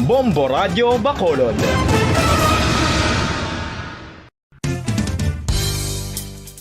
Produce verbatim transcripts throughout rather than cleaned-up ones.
Bombo Radyo Bacolod.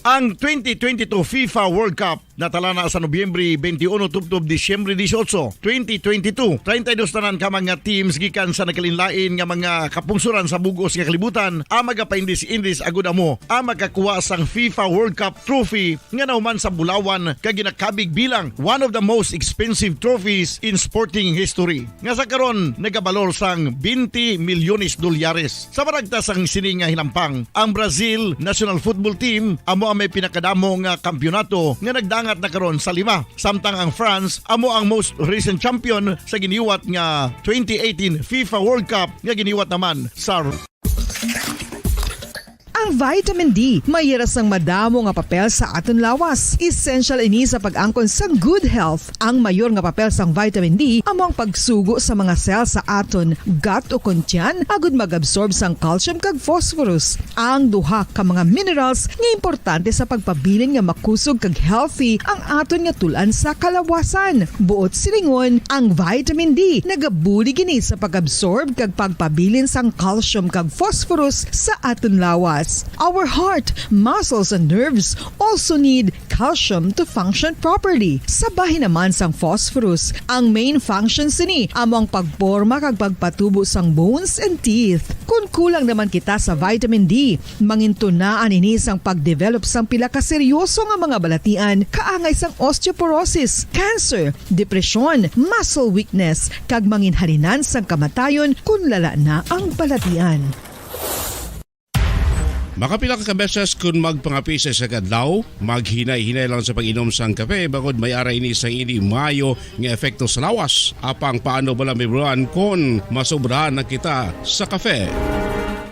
Ang twenty twenty-two FIFA World Cup natalana sa Nobyembre twenty-one tubtob Disyembre dieciocho, twenty twenty-two. Treinta y dos tanan ka mga teams gikan sa nagkalainlain nga mga kapungsoran sa bug-os nga kalibutan ang magapaindis-indis agud amo ang makakuha sang FIFA World Cup trophy nga nahuman sa bulawan kag ginakabig bilang one of the most expensive trophies in sporting history, nga sa karon nagabalor sang twenty milyones dolyares. Sa maragtas sang sini nga hinampang, ang Brazil national football team amo ang may pinakadamo nga kampiyonato nga nagdangat na karon sa lima, samtang ang France amo ang most recent champion sa giniwat nga twenty eighteen FIFA World Cup nga giniwat naman sa Ang vitamin D may ira sang madamo nga papel sa aton lawas. Essential ini sa pag-angkon sang good health. Ang mayor nga papel sang vitamin D amo ang pagsugo sa mga cell sa aton gut o kon tiyan agud mag-absorb sang calcium kag phosphorus, ang duha ka mga minerals nga importante sa pagpabilin nga makusog kag healthy ang aton nga tul-an sa kalawasan. Buot silingon, ang vitamin D nagabulig ini sa pag-absorb kag pagpabilin sang calcium kag phosphorus sa aton lawas. Our heart, muscles, and nerves also need calcium to function properly. Sa bahin naman sang phosphorus, ang main function sini amo ang pagporma kag pagpatubo sang bones and teeth. Kon kulang naman kita sa vitamin D, mangintunaan ini sang pag-develop sang pila ka seryoso nga mga balatian, kaangay sang osteoporosis, cancer, depresyon, muscle weakness, kag manginhalinan sang kamatayon kon lala na ang balatian. Makapila ka beses kon magpangape sa isa ka adlaw, maghinay-hinay lang sa pag-inom sang kape, bangod may ara ini sang indi maayo nga epekto sa lawas. Apang paano bala, Ma'am Ron, kon masobrahan na kita sa kape?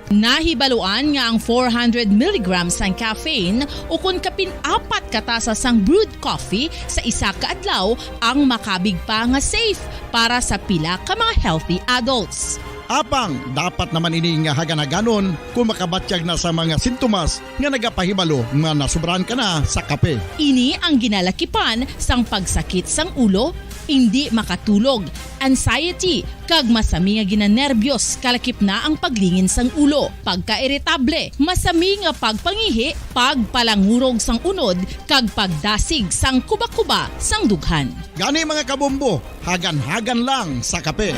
Nahibaluan nga ang four hundred milligrams sang caffeine, ukon kapin apat ka tasa sang brewed coffee sa isa ka adlaw, ang makabig pa nga safe para sa pila ka mga healthy adults. Apang dapat naman ini nga hagan-haganon kon makabatyag na sa mga sintomas nga nagapahibalo nga nasobrahan ka na sa kape. Ini ang ginalakipan sang pagsakit sang ulo, indi makatulog, anxiety, kag masami nga ginanerbyos, kalakip na ang paglingin sang ulo, pagkairitable, masami nga pagpangihi, pagpalangurog sang unod, kag pagdasig sang kuba-kuba sang dughan. Gani, mga kabombo, hagan-hagan lang sa kape.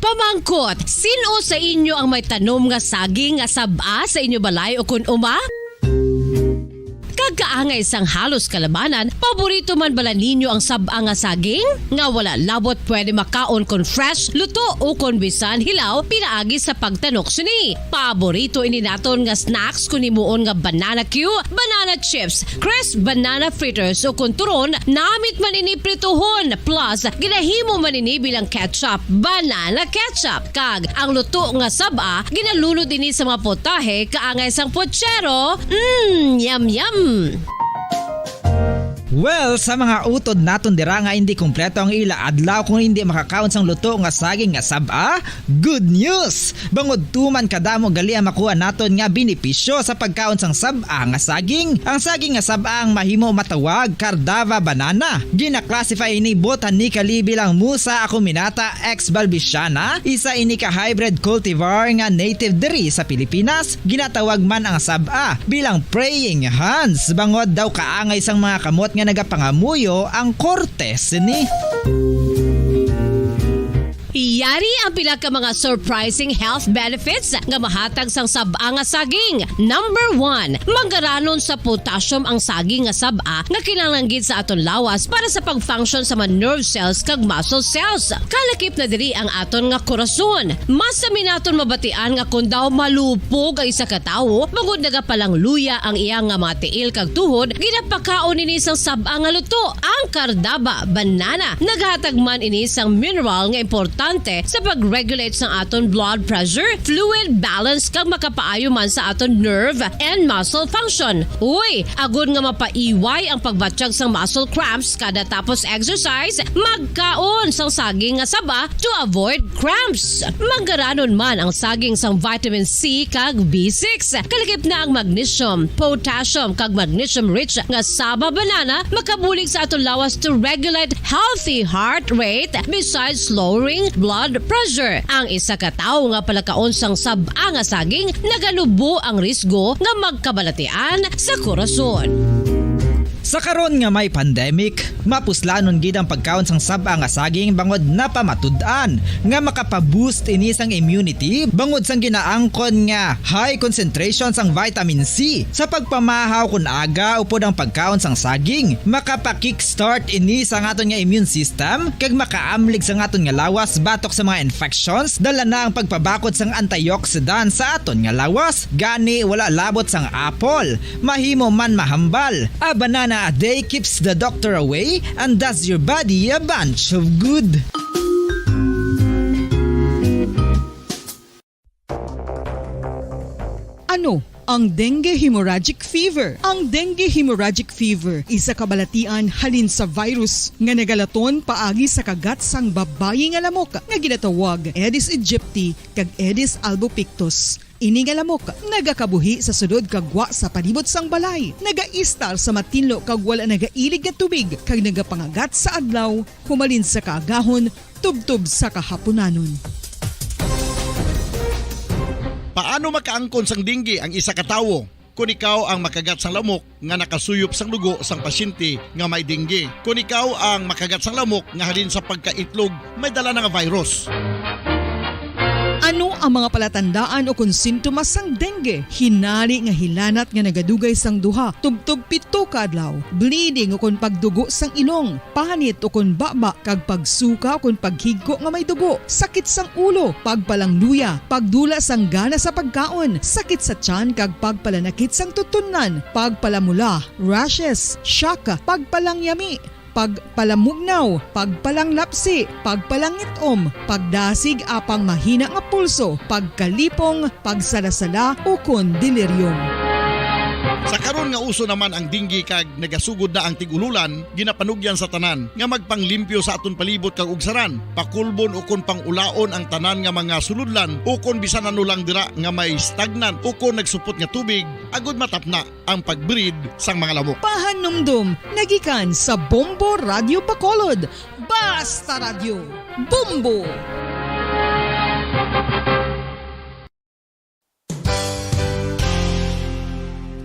Pamangkot, sin-o sa inyo ang may tanom nga saging nga sab-a sa inyo balay o kon uma? Kag kaangay sang halos kalabanan, paborito man bala ninyo ang sab-a nga saging? Nga wala labot pwede makaon kon fresh, luto, o kon bisan hilaw pinaagi sa pagtanok sini. Paborito ini naton nga snacks kon himuon nga banana cue, banana chips, crisp banana fritters, o kon turon, namit man ini prituhon, plus ginahimo man ini bilang ketchup, banana ketchup. Kag ang luto nga sab-a, ginalunod ini sa mga putahe kaangay sang putsero. Mm, yum, yum! Well, sa mga utod naton dira nga indi kompleto ang ila adlaw kung indi makakaon sang luto nga saging nga sab-a, good news! Bangod tuman kadamo gali ang makuha naton nga benepisyo sa pagkaon sang sab-a nga saging. Ang saging nga sab-a ang mahimo matawag Cardava banana. Gina-classify ini botanically bilang Musa acuminata ex balbisiana. Isa ini ka hybrid cultivar nga native diri sa Pilipinas. Ginatawag man ang sab-a bilang praying hands, bangod daw kaangay sang mga kamot nga nagapangamuyo ang korte sini. Yari ang pila ka mga surprising health benefits nga mahatag sang sab-a nga saging. Number one, manggaranon sa potassium ang saging nga sab-a nga kinahanglan gid sa aton lawas para sa pag-function sa mga nerve cells kag muscle cells. Kalakip na diri ang aton nga korason. Masami naton mabatian nga kon daw malupog ang isa ka tawo, bangod nagapalangluya ang iya nga mga tiil kag tuhod, ginapakaon ini sang sab-a nga luto. Ang Cardava banana naghatag man ini sang mineral nga importante sa pag-regulate sang aton blood pressure, fluid balance, kag makapaayo man sa aton nerve and muscle function. Uy, agod nga mapaiway ang pagbatyag sang muscle cramps kada tapos exercise, magkaon sang saging nga saba to avoid cramps. Magaranon man ang saging sang vitamin C kag B six. Kalakip na ang magnesium, potassium, kag magnesium-rich nga saba banana makabulig sa aton lawas to regulate healthy heart rate besides lowering blood pressure. Ang isa ka tawo nga palakaon sang sab-a nga saging nagalubo ang risgo nga magkabalatian sa korason. Sa karon nga may pandemic, mapuslanon gid ang pagkaon sang sab-a nga saging bangod napamatud-an nga makapa-boost ini sang immunity bangod sang ginaangkon nga high concentration sang vitamin C. Sa pagpamahaw kon aga upod ang pagkaon sang saging, makapa-kickstart ini sa aton nga immune system kag makaamlig sa aton nga lawas batok sa mga infections. Dala na ang pagpabakod sang antioxidant sa aton nga lawas, gani wala labot sang apple. Mahimo man mahambal. A banana a day keeps the doctor away and does your body a bunch of good. Ano ang dengue hemorrhagic fever? Ang dengue hemorrhagic fever isa ka balatian halin sa virus nga nagalaton paagi sa kagat sang babayi nga lamok nga ginatawag Aedes aegypti kag Aedes albopictus. Ini nga lamok nagakabuhi sa sulod kag gwa sa palibot sang balay, nagaistar sa matinlo kag wala nagailig nga tubig, kag nagapangagat sa adlaw humalin sa kaagahon tubtob sa kahapunanon. Paano makaangkon sang dengue ang isa ka tawo? Kon ikaw ang makagat sang lamok nga nakasuyop sang dugo sang pasyente nga may dengue, kon ikaw ang makagat sang lamok nga halin sa pagkaitlog may dala na nga virus. Ano ang mga palatandaan ukon sintomas sang dengue? Hinali nga hilanat nga nagadugay sang duha tubtob pito ka adlaw, bleeding ukon pagdugo sang ilong, panit ukon baba, kag pagsuka ukon paghigko nga may dugo, sakit sang ulo, pagpalangluya, pagdula sang gana sa pagkaon, sakit sa tiyan kag pagpalanakit sang tutunlan, pagpalamula, rashes, shock, pagpalangyami, pagpalamugnaw, pagpalanglapsi, pagpalangit-om, pagdasig apang mahina nga pulso, pagkalipong, pagsalasala, ukon delirium. Sa karon nga uso naman ang dengue kag nagasugod na ang tig-ululan, ginapanugyan sa tanan nga magpanglimpyo sa aton palibot kag ugsaran, pakulbon ukon pang-ulaon ang tanan nga mga sulodlan, ukon bisan ano lang dira nga may stagnant ukon nagsupot nga tubig, agud matapna ang pag-breed sang mga lamok. Pahanumdom nga gikan sa Bombo Radyo Bacolod. Basta Radyo, Bombo!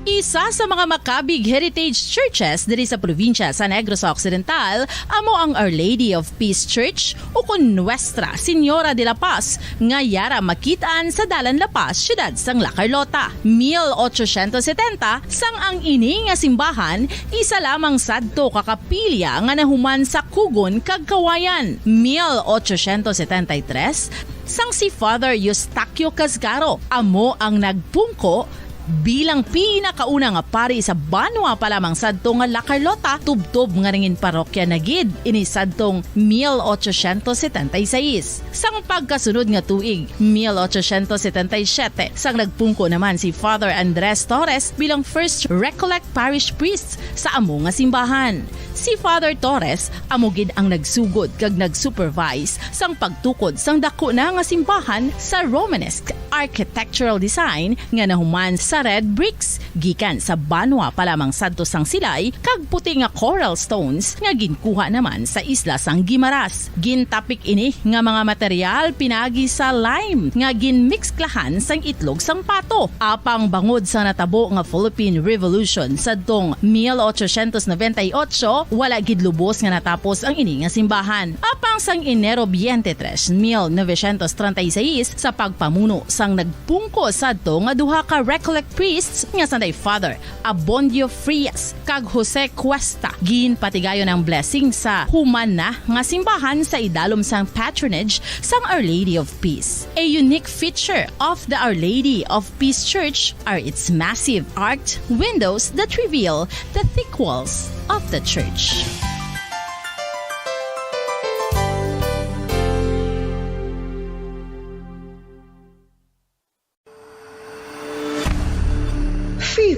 Isa sa mga makabig heritage churches diri sa probinsya sa Negros Occidental amo ang Our Lady of Peace Church, ukon Nuestra Señora de la Paz, nga yara makit-an sa Dalan La Paz, siyudad sang La Carlota. Mil ochocientos setenta, sang ang ini nga simbahan isa lamang sadto ka kapilya nga nahuman sa kugon kag kawayan. Mil ochocientos setenta y tres, sang si Father Eustaquio Casgaro amo ang nagpungko bilang pinakauna nga pari sa banwa pa lamang sadto nga La Carlota, tubtob nga nangin parokya na gid ini sadtong mil ochocientos setenta y seis. Sang pagkasunod nga tuig, mil ochocientos setenta y siete, sang nagpungko naman si Father Andres Torres bilang First Recollect Parish Priest sa amo nga simbahan. Si Father Torres amo gid ang nagsugod kag nag-supervise sang pagtukod sang daku na nga simbahan sa Romanesque architectural design nga nahuman sa red bricks gikan sa banwa pa lamang sadto sang Silay kag puti nga coral stones nga ginkuha naman sa isla sang Guimaras. Gintapik ini nga mga material pinagi sa lime nga ginmikslahan sang itlog sang pato. Apang bangod sa natabo nga Philippine Revolution sadtong mil ochocientos noventa y ocho, wala gid lubos nga natapos ang ini nga simbahan. Apang sang Enero twenty-three, mil novecientos treinta y seis, sa pagpamuno sang nagpungko sadto nga duha ka Recollect priests nga sanday Father Abondio Frias kag Jose Cuesta, ginpatigayon ang blessing sa human na nga simbahan sa idalom sang patronage sang Our Lady of Peace. A unique feature of the Our Lady of Peace Church are its massive arched windows that reveal the thick walls of the church.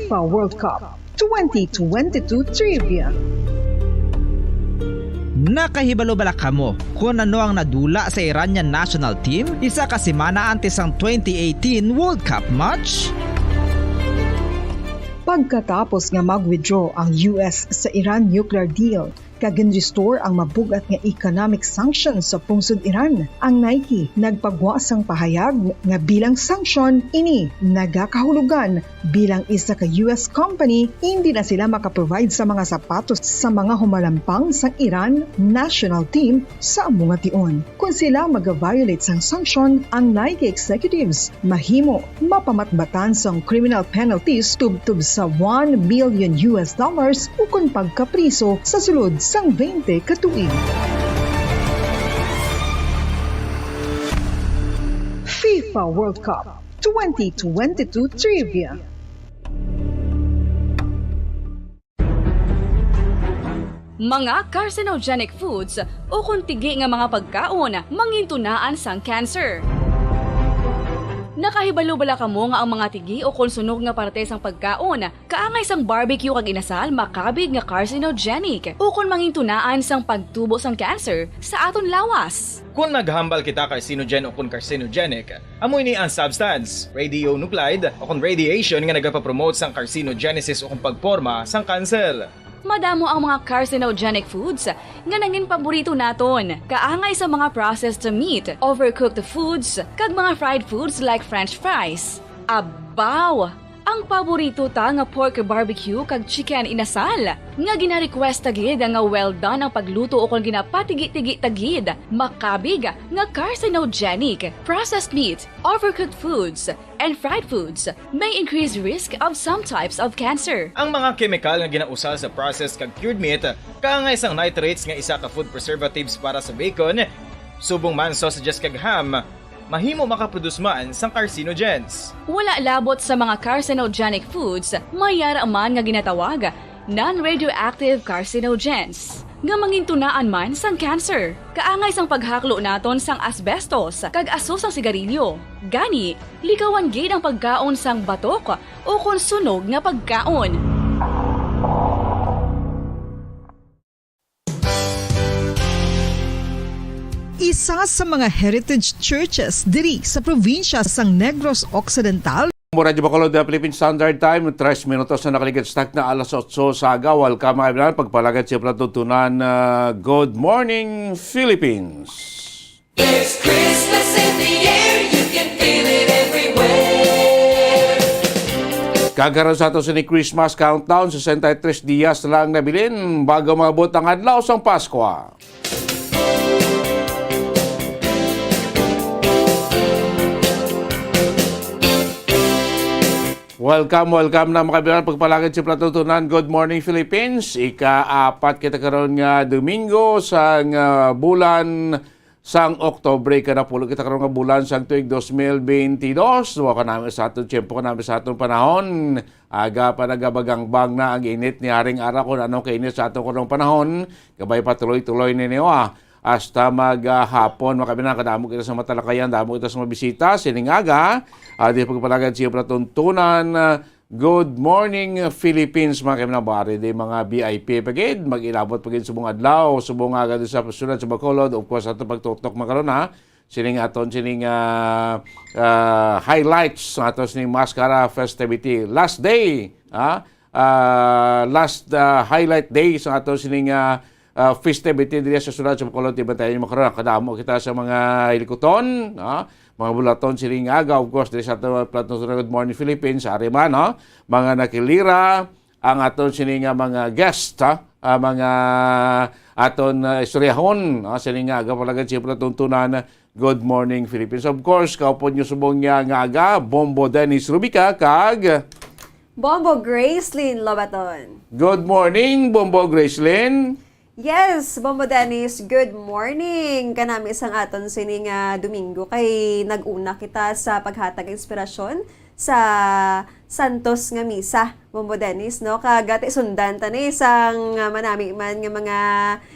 FIFA World Cup twenty twenty-two Trivia. Nakahibalo bala kamo kon ano ang nadula sa Iranian national team, isa ka semana antes sang twenty eighteen World Cup match? Pagkatapos nga mag-withdraw ang U S sa Iran nuclear deal, kag gin-restore ang mabug-at nga economic sanctions sa pungsod Iran. Ang Nike nagpagwa sang pahayag nga bilang sanction ini nagakahulugan bilang isa ka U S company, hindi na sila makaprovide sa mga sapatos sa mga humalampang sang Iran national team sa amo nga tion. Kon sila mag-violate sang sanction, ang Nike executives mahimo mapamatbatan sang criminal penalties tubtob sa one million U S dollars ukon pagkapriso sa sulod sang twenty ka tuig. FIFA World Cup twenty twenty-two Trivia. Mga carcinogenic foods ukon tigi nga mga pagkaon mangintunaan sang cancer. Nakahibalo bala kamo nga ang mga tigi ukon sunog nga parte sang pagkaon, kaangay sang barbecue kag inasal, makabig nga carcinogenic ukon mangintunaan sang pagtubo sang cancer sa aton lawas? Kon naghambal kita carcinogen ukon carcinogenic, amo ini ang substance, radionuclide ukon radiation, nga nagapapromote sang carcinogenesis ukon pagporma sang kanser. Madamo ang mga carcinogenic foods nga nangin paborito naton, kaangay sa mga processed meat, overcooked foods, kag mga fried foods like French fries. Abaw! Ang paborito ta nga pork barbecue kag chicken inasal, nga gina-request ta gid nga well done ang pagluto ukon ginapatigi-tigi ta gid, makabig nga carcinogenic. Processed meat, overcooked foods, and fried foods may increase risk of some types of cancer. Ang mga kemikal nga ginausal sa processed kag cured meat, kaangay sang nitrates nga isa ka food preservatives para sa bacon, subong man sausages kag ham, mahimo makaproduce man sang carcinogens. Wala labot sa mga carcinogenic foods, may yara man nga ginatawag non-radioactive carcinogens, nga mangintunaan man sang cancer. Kaangay sang paghaklo naton sang asbestos kag aso sang sigarilyo. Gani, likawan gid ang pagkaon sang batok ukon sunog nga pagkaon. Isa sa mga heritage churches diri sa probinsya sang Negros Occidental. Mo Radyo Bacolod, the Philippine Standard Time, tres minutos na nakaligid sa takna alas otso sa aga. Welcome, mga kaibigan. Pagpalagad sa palatuntunan, ah, Good Morning, Philippines. There's Christmas in the air, you can feel it everywhere. Kag karon sa ato sini Christmas countdown, sesenta y tres dias na lang nabilin bago maabot ang adlaw sang Paskwa. Welcome, welcome na, mga kaibigan. Pagpalagad sa palatuntunan, Good Morning Philippines. Ika-apat kita karon nga Domingo sang, ah, bulan sang Oktubre, ika-napulo kita karon nga bulan sang tuig dos mil benti dos. Duwa ka nami sa aton tiyempo, ka nami sa aton panahon. Aga pa nagabagangbang na ang init ni haring araw, kung ano kainit sa aton karong panahon. Kabay pa tuloy-tuloy ni niyo, ah. Hasta mag, ah, hapon, mga kaibigan, kadamo kita sa matalakayan, damo kita sa mga bisita. Sining aga, ah, di pagpalagad siya palatuntunan, ah, Good Morning, Philippines, mga kaibigan. Bari di mga V I P pa gid, mag-inabot pa gid subong adlaw, subong aga di sa syudad sa Bacolod. Of course, ato pagtuktok makaron, ha. Sining aton, sining, ah, ah, highlights sa aton sining Mascara festivity. Last day, ha? Ah, last, ah, highlight day sa aton sining, ah, ah, festivity diri sa syudad sa Bacolod. Di ba tayo makaroon? Kadamo kita sa mga hilikuton, ah, mga bulaton sining aga. Of course, diri sa aton platform sa Good Morning Philippines, ari man, no? Mga nakilira, ang aton sini nga mga guest, ha? Ah, mga aton, ah, istoryahon, ah, sini nga aga palagad siyempre tuntunan, Good Morning Philippines. Of course, kaupod nyo subong niya nga aga, Bombo Dennis Rubica, kag Bombo Gracelyn Lobaton. Good morning, Bombo Gracelyn. Yes, Bombo Dennis, good morning. Kanami sang aton sini nga Domingo kay nag-una kita sa paghatag inspirasyon sa Santos nga Misa, Bombo Dennis, no? Kag ati sundan ta ni sang, ah, manami man nga mga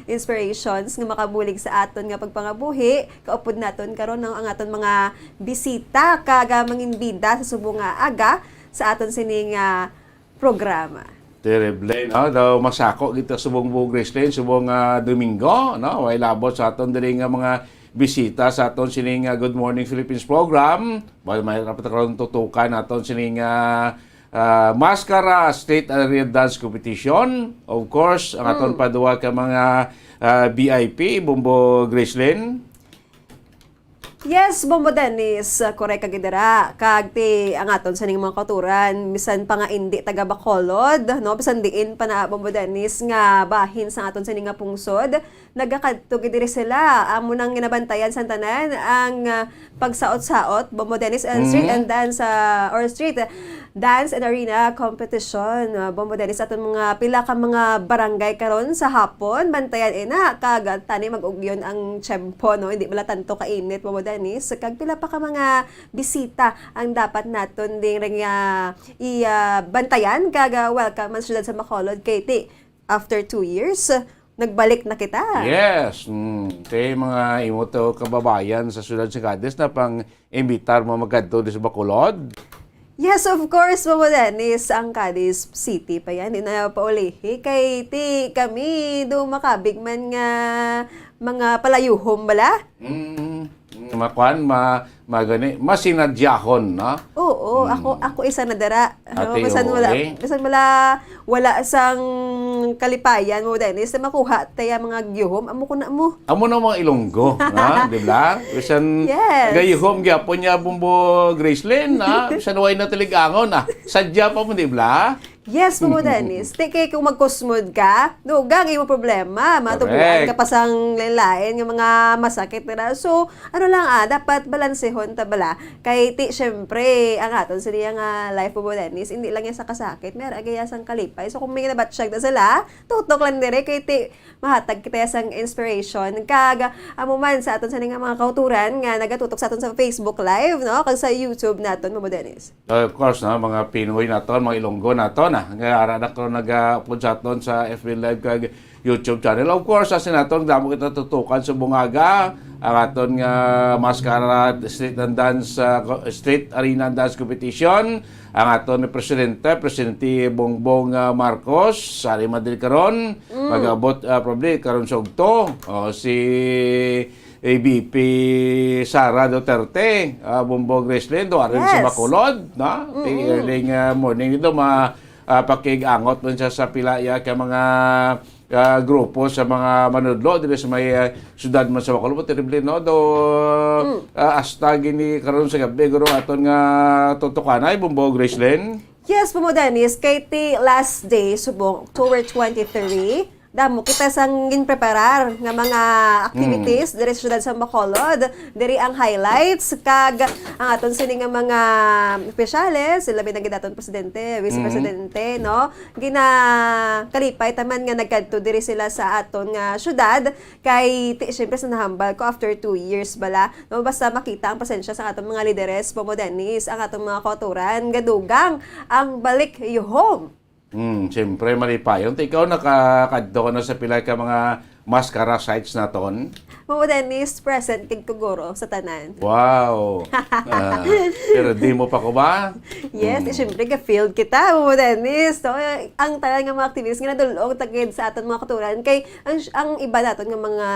inspirations nga makabulig sa aton nga pagpangabuhi. Kaupod naton karon, no, ang aton mga bisita kag, ah, manginbida sa subong nga aga sa aton sini nga programa. Terrible, no? Daw masako kita subong buong Gracelyn, subong, ah, Domingo, no? Way labot sa aton diri nga mga bisita sa aton sining, ah, Good Morning Philippines program. Well, may dapat karon tutukan naton sining, ah, ah, Mascara State Area Dance Competition. Of course, ang aton Mm. pa duwa ka mga, ah, V I P, Bombo Gracelyn. Yes, Bombo Dennis, ah, correct ka gid dira. Kag ti ang aton sining mga kauturan, bisan pa nga indi taga Bacolod, no, bisan diin pa na, Bombo Dennis, nga bahin sa aton sining nga pungsod, nagakadto gid diri sila. Amo nang ginabantayan sang tanan ang, ah, pagsaot-saot, Bombo Dennis, and street Mm. and dance, ah, or street Dance and Arena Competition. Ah, Bombo Dennis, aton mga pila ka mga barangay karon sa hapon. Bantayan ina, kag, ah, tani mag-ugyon ang tiyempo, no? Hindi bala tanto kainit, Bombo Dennis. Kag pila pa ka mga bisita ang dapat naton ding ring, ah, i, ah, bantayan. Kag, ah, welcome ang siyudad sa Bacolod, Katie. After two years, nagbalik na kita. Yes. Mm. Kay mga imo to kababayan sa siyudad sa Cadiz na pang imbitar mo magkadto di sa Bacolod? Yes, of course, Mama Dennis, ang Cadiz City pa yan. Di na paulihi. Kay ti kami do makabig man nga mga palayuhom bala. Mm, mm, makuan, ma, magani, masinadyahon, no? Oo, Mm. ako, ako isa na dara. Ate, Bisan wala, oo, eh. Bisan wala, wala sang kalipayan mo, Dennis, na makuha taya mga giyuhom, amo ko na mo. Amo na mga Ilonggo, na, di ba? Bisan Yes. gayuhom gyapon niya, Bumbo Gracelyn, na? Bisan way na tilig-angon, na? Sadya pa mo, di ba? Yes, mo, Dennis. Ti kay kung magkusmod ka, dugang imo problema. Matubuan Correct. ka pa sang lain-lain nga mga masakit nila. So, ano lang, ah, dapat balansehon ta bala. Kay ti, syempre, ang aton sa niya nga life, Bobo Dennis, hindi lang yan sa kasakit, may ara gaya sang kalipay. So, kung may nabatsyag na sila, tutok lang dire, kay ti, mahatag kita sang inspiration. Kag, amo man sa aton sa nga mga kauturan nga nagatutok sa aton sa Facebook Live, no? Kag sa YouTube naton, Bobo Dennis. Of course, no, mga Pinoy naton, mga Ilonggo naton, ah, nga ara na ko nag-upload sa aton sa F B Live kag YouTube channel. Of course, asin naton, damo kita tutukan sa bungaga, ang aton nga Mascara Street and Dance, ah, co-, Street Arena and Dance Competition, ang aton presidente, Presidente Bongbong, ah, Marcos, sari Madrid karon, Mm. mag-abot, ah, probably karon sa ugto. O, si A B P Sara Duterte, ah, Bumbo Gracelyn, do, arin sa Yes. Bacolod, no? Mm-mm. Ti early nga morning nito, ma-, ah, pakig-angot man siya sa pila ya ka mga, ah, grupo sa mga manudlo diri sa may, ah, syudad man sa Bacolod. Terrible, no? Do, Mm. ah, hasta gini karon sa gabi, guro, aton nga tutukanay, Bumbo Gracelyn. Yes, Bumbo Dennis, kay ti last day, subong, October twenty-three, damo kita sang ginpreparar nga mga activities Mm. diri sa siyudad sa Bacolod. Diri ang highlights, kag ang aton sini nga mga opisyales, sila may naging aton presidente, vice Mm. presidente, no? Ginakalipay taman nga nagkadto diri sila sa aton nga syudad, kay ti, syempre sa nahambal ko after two years bala, no? Basta makita ang presensya sa aton mga lideres, Bumbo Dennis, ang aton mga kauturan, gadugang ang balik yuhom. Hmm, siyempre, malipayon. Ikaw, nakakadto ka na sa pila ka mga mascara sites naton? Mama Dennis, present kag kuguro sa tanan. Wow! Ah, pero di mo pa ko ba? Yes, Hmm. eh, syempre, ga-field kita, Mama Dennis. So, eh, ang tanan nga mga activities nga nadulong tagid sa aton mga kauturan, kay ang, ang iba naton nga mga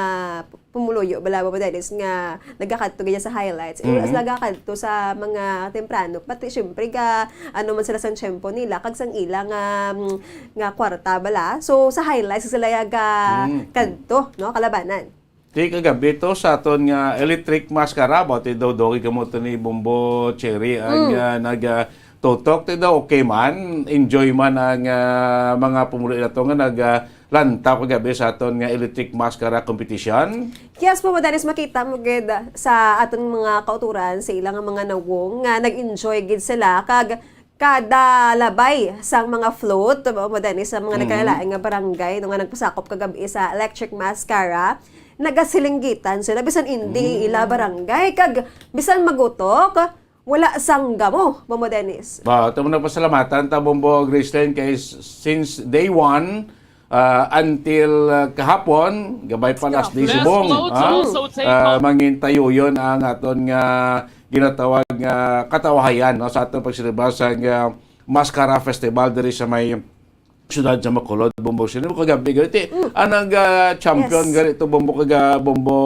pumuluyo, bala, Mama Dennis, nga nagakadto gid sa highlights. Iba Mm-hmm. sila gakadto sa mga temprano. Pati, syempre, ga, ano man sila sang tiyempo nila, kag sang ila nga, mm, nga kwarta, bala. So, sa highlights sila ya ga Mm. kadto, no, kalabanan. Ti kagabi to sa aton nga electric mascara, ba, ti daw dogi kamo to ni Bombo Cherry, ang, Mm. ah, nag, ah, tutok, ti daw okay man, enjoy man ang, ah, mga pumuluyo nato nga nag, ah, lantaw kagabi sa aton nga electric mascara competition. Yes, Mama Dennis, makita mo gid sa aton mga kauturan, sa ilang mga nawong, nga nag-enjoy gid sila, kag kada labay sang mga float, Mama Dennis, sa mga Mhm. nagkalain nga barangay, no, nga nagpasakop kagabi sa electric mascara, nagasilinggitan sila, bisan indi Mm. ila barangay, kag bisan magutok, wala sang gamo, Bombo Dennis. Ba, ito mo na pasalamatan ta, Bombo Gracelyn, kay s-, since day one, ah, until, ah, kahapon, gabay pa last day Yes, subong, floats ah, also take ah, off. Mangin tayo yun ang aton nga ginatawag nga katawahayan, no, sa aton pagsilibas sa nga Mascara Festival diri sa may siyudad sa Bacolod, Bombo Gracelyn. Kagabi gani, ti, Mm. ang nag, ah, champion Yes. gani to, Bombo, kaga-, Bombo,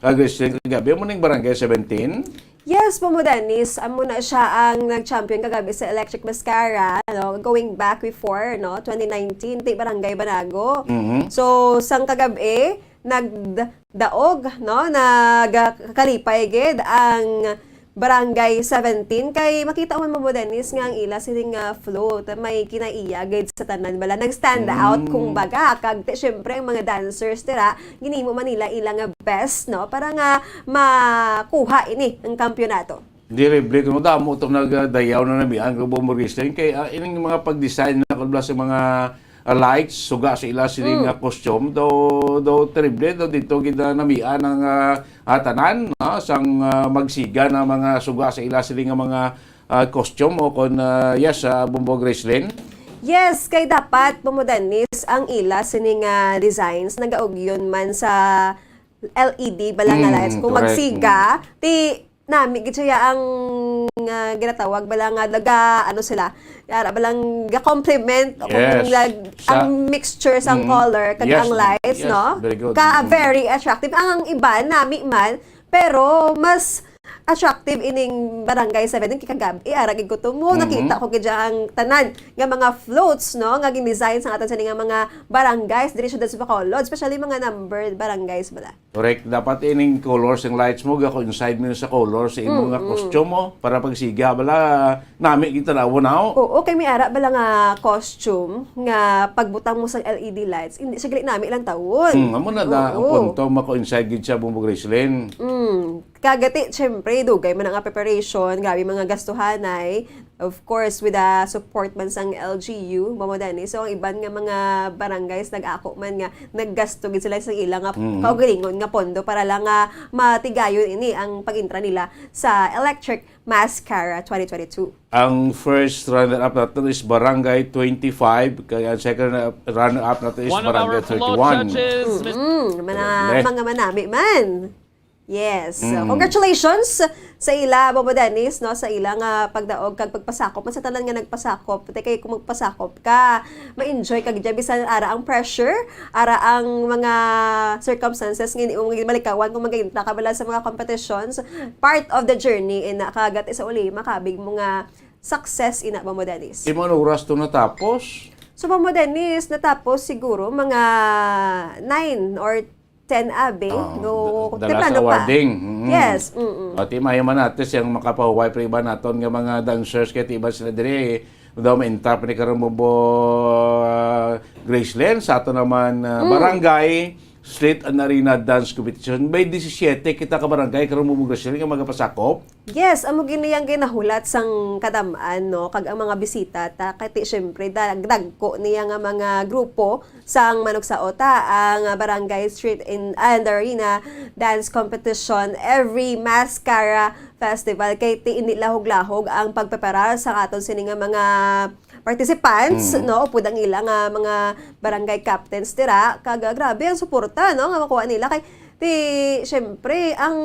ah, Gracelyn, kagabi, mo ning Barangay seventeen? Yes, Bombo Dennis, amo na siya ang nag-champion kagabi sa Electric Mascara, no? Going back before, no? Twenty nineteen, ti Barangay Banago. Mhm. So, sang kagabi, nagdaog, no? Nagkalipay gid ang Barangay seventeen, kay makita man mo, Dennis, nga ang ila sining, ah, float may kinaiya gid sa tanan, bala nag-stand out, Mm. kumbaga, kag ti-, syempre ang mga dancers dira, ginhimo man nila ila nga best, no, para nga makuha ini ang kampiyonato. Diri, Blake, no, damo to nagdayaw na namian kag Bombo Gracelyn kay, ah, ining mga pag-design na, kag sa mga, ah, lights, suga sa ila sini Mm. nga costume, daw, daw terrible, daw dito gid na namian ang, ah, ah, tanan, no, sang, ah, magsiga na mga suga sa ila sini nga mga, ah, costume o kon, ah, yes, ah, Bombo Gracelyn? Yes, kay dapat, Bombo Dennis, ang ila sini nga designs nagaugyon man sa L E D bala nga Mm, lights. Kung correct. magsiga, ti nami gid siya ang, ah, ginatawag bala nga naga, ano sila, ara bala nga ga-complement o kung Yes. nag-, Sa ang mixture sang Mm. color kag Yes, ang lights, yes, no? very good. Ka Mm. very attractive. Ang, ang iban, nami man, pero mas attractive ining Barangay seventeen kay kagab-i, ara gid ko to mo, Mm-hmm. nakita ko gid ang tanan nga mga floats, no, nga gin-design sa aton sini nga mga barangays diri sa Bacolod, especially mga numbered barangays bala. Correct. Dapat ining colors ng lights mo, ga-coincide mo sa color sa imo nga Mm-mm. costume mo, para pagsiga bala, nami kita daw, no? Oo, kay may ara bala nga costume nga pagbutang mo sa L E D lights, hindi siya gali nami lang tawon. Mm, amo na na ang Oo. punto, ma-coincide gid siya, Bombo Gracelyn. Mm. Kagati, syempre, dugay man ang preparation, grabe mga gastuhanay. Of course, with the support man sang L G U, Bombo Dennis. So, ang iban nga mga barangays nag-ako man nga naggasto gid sila sa ila nga Mm. kaugalingon nga pondo para lang nga matigayon ini ang pag-entra nila sa Electric Mascara twenty twenty-two. Ang first runner-up nato is Barangay twenty-five, kaya ang second runner-up nato is One of Barangay our fellow thirty-one. Judges, Miss Mm-mm. Mana-, Grabe. mga manami man. Yes. Mm. Congratulations sa ila, Bombo Dennis, no, sa ila nga pagdaog kag pagpasakop man sa tanan nga nagpasakop. Te, kay kung magpasakop ka, ma-enjoy ka gid, bisan ara ang pressure, ara ang mga circumstances nga imo nga malikawan kung mag-entra ka bala sa mga competitions. Part of the journey, ina, kagati sa uli, makabig mo nga success, ina, Bombo Dennis. Imo, ano oras to natapos? So, Bombo Dennis, natapos siguro mga nine or ten abi. Oh, No, da-, the temprano last pa. awarding. Mm. Yes, mm-mm. O, ti, maayo man natin siyang makapahuway pa iba naton nga mga dancers, kay ti iba sila diri, daw ma-entrap ni karon mo, bo, ah, Gracelyn, sa ato naman, ah, Mm. barangay street and arena dance competition. May disisiete kita ka barangay karon mo, Gracelyn, nga magapasakop. Yes, amo gini ang ginahulat sang kadam-an, no, kag ang mga bisita ta, kay ti, syempre, dag-, dagko niya nga mga grupo sang Manugsaota, ang Barangay Street in, and Arena Dance Competition, every Mascara Festival, kay ti, indi lahog-lahog ang pagpreparar sa aton sini nga mga participants, Mm. no, upod ang ila nga mga barangay captains dira, kag, ah, grabe ang suporta, no, nga makuha nila kay ti, syempre, ang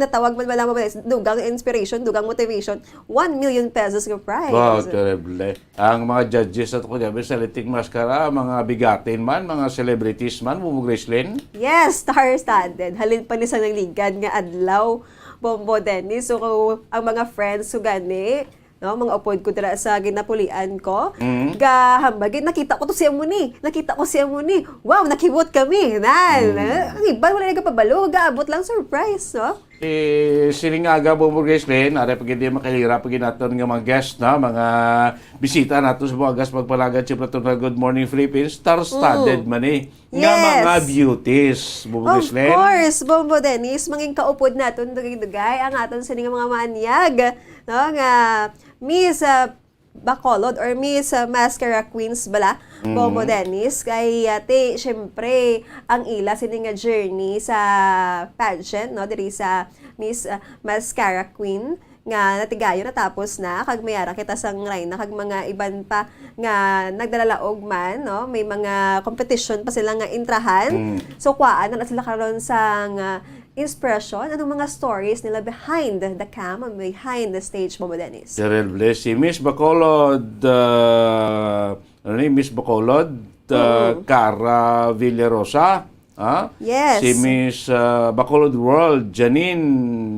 natawag man lang, dugang inspiration, dugang motivation, one million pesos nga prize. Wow, terrible. Ang mga judges sa tukod gabi sa Liting Mascara, mga bigatin man, mga celebrities man, Bubo Gracelyn? Yes, star-studded. Halin pa ni sa nagligad nga adlaw, Bombo Dennis. So, ang mga friends ko gani, no, mga upod ko dira sa ginapulian ko, Mm. gahambal gid, "Nakita ko to si amo ni. Nakita ko si amo ni. Wow, nakibot kami." Nan, Mm. eh, ang iban wala nagapabalo, gaabot lang surprise, no? Eh, siling nga aga, Bombo Gracelyn, ari pa gid, makalira pa gid naton nga mga guest, na mga bisita nato sa buagas pagpalagad sa Platon nga Good Morning Philippines, star-studded Mm. man eh. Nga Yes. mga beauties, Bombo Of Gracelyn. course, Bombo Dennis, mangin kaupod naton dugay-dugay ang aton sini nga mga maanyag, no, nga Miss, ah, Bacolod or Miss, ah, Mascara Queens bala, Mm. Bombo Dennis, kay, ah, ti, syempre, ang ila sini nga journey sa pageant, no, diri sa Miss, ah, Mascara Queen, nga natigayon natapos na, kag may ara kita sang Rayna kag mga iban pa nga nagdalalaog man, no? May mga competition pa sila nga intrahan. Mm. So, kuhaan na sila karon sang, ah, inspirasyon. Anong mga stories nila behind the cam, behind the stage, Bobo Dennis? Daryl Bless, si Miss Bacolod, ah, ano ni, Miss Bacolod, ah, Mm. Cara Villarosa, ah? Yes. Si Miss, ah, Bacolod World, Janine,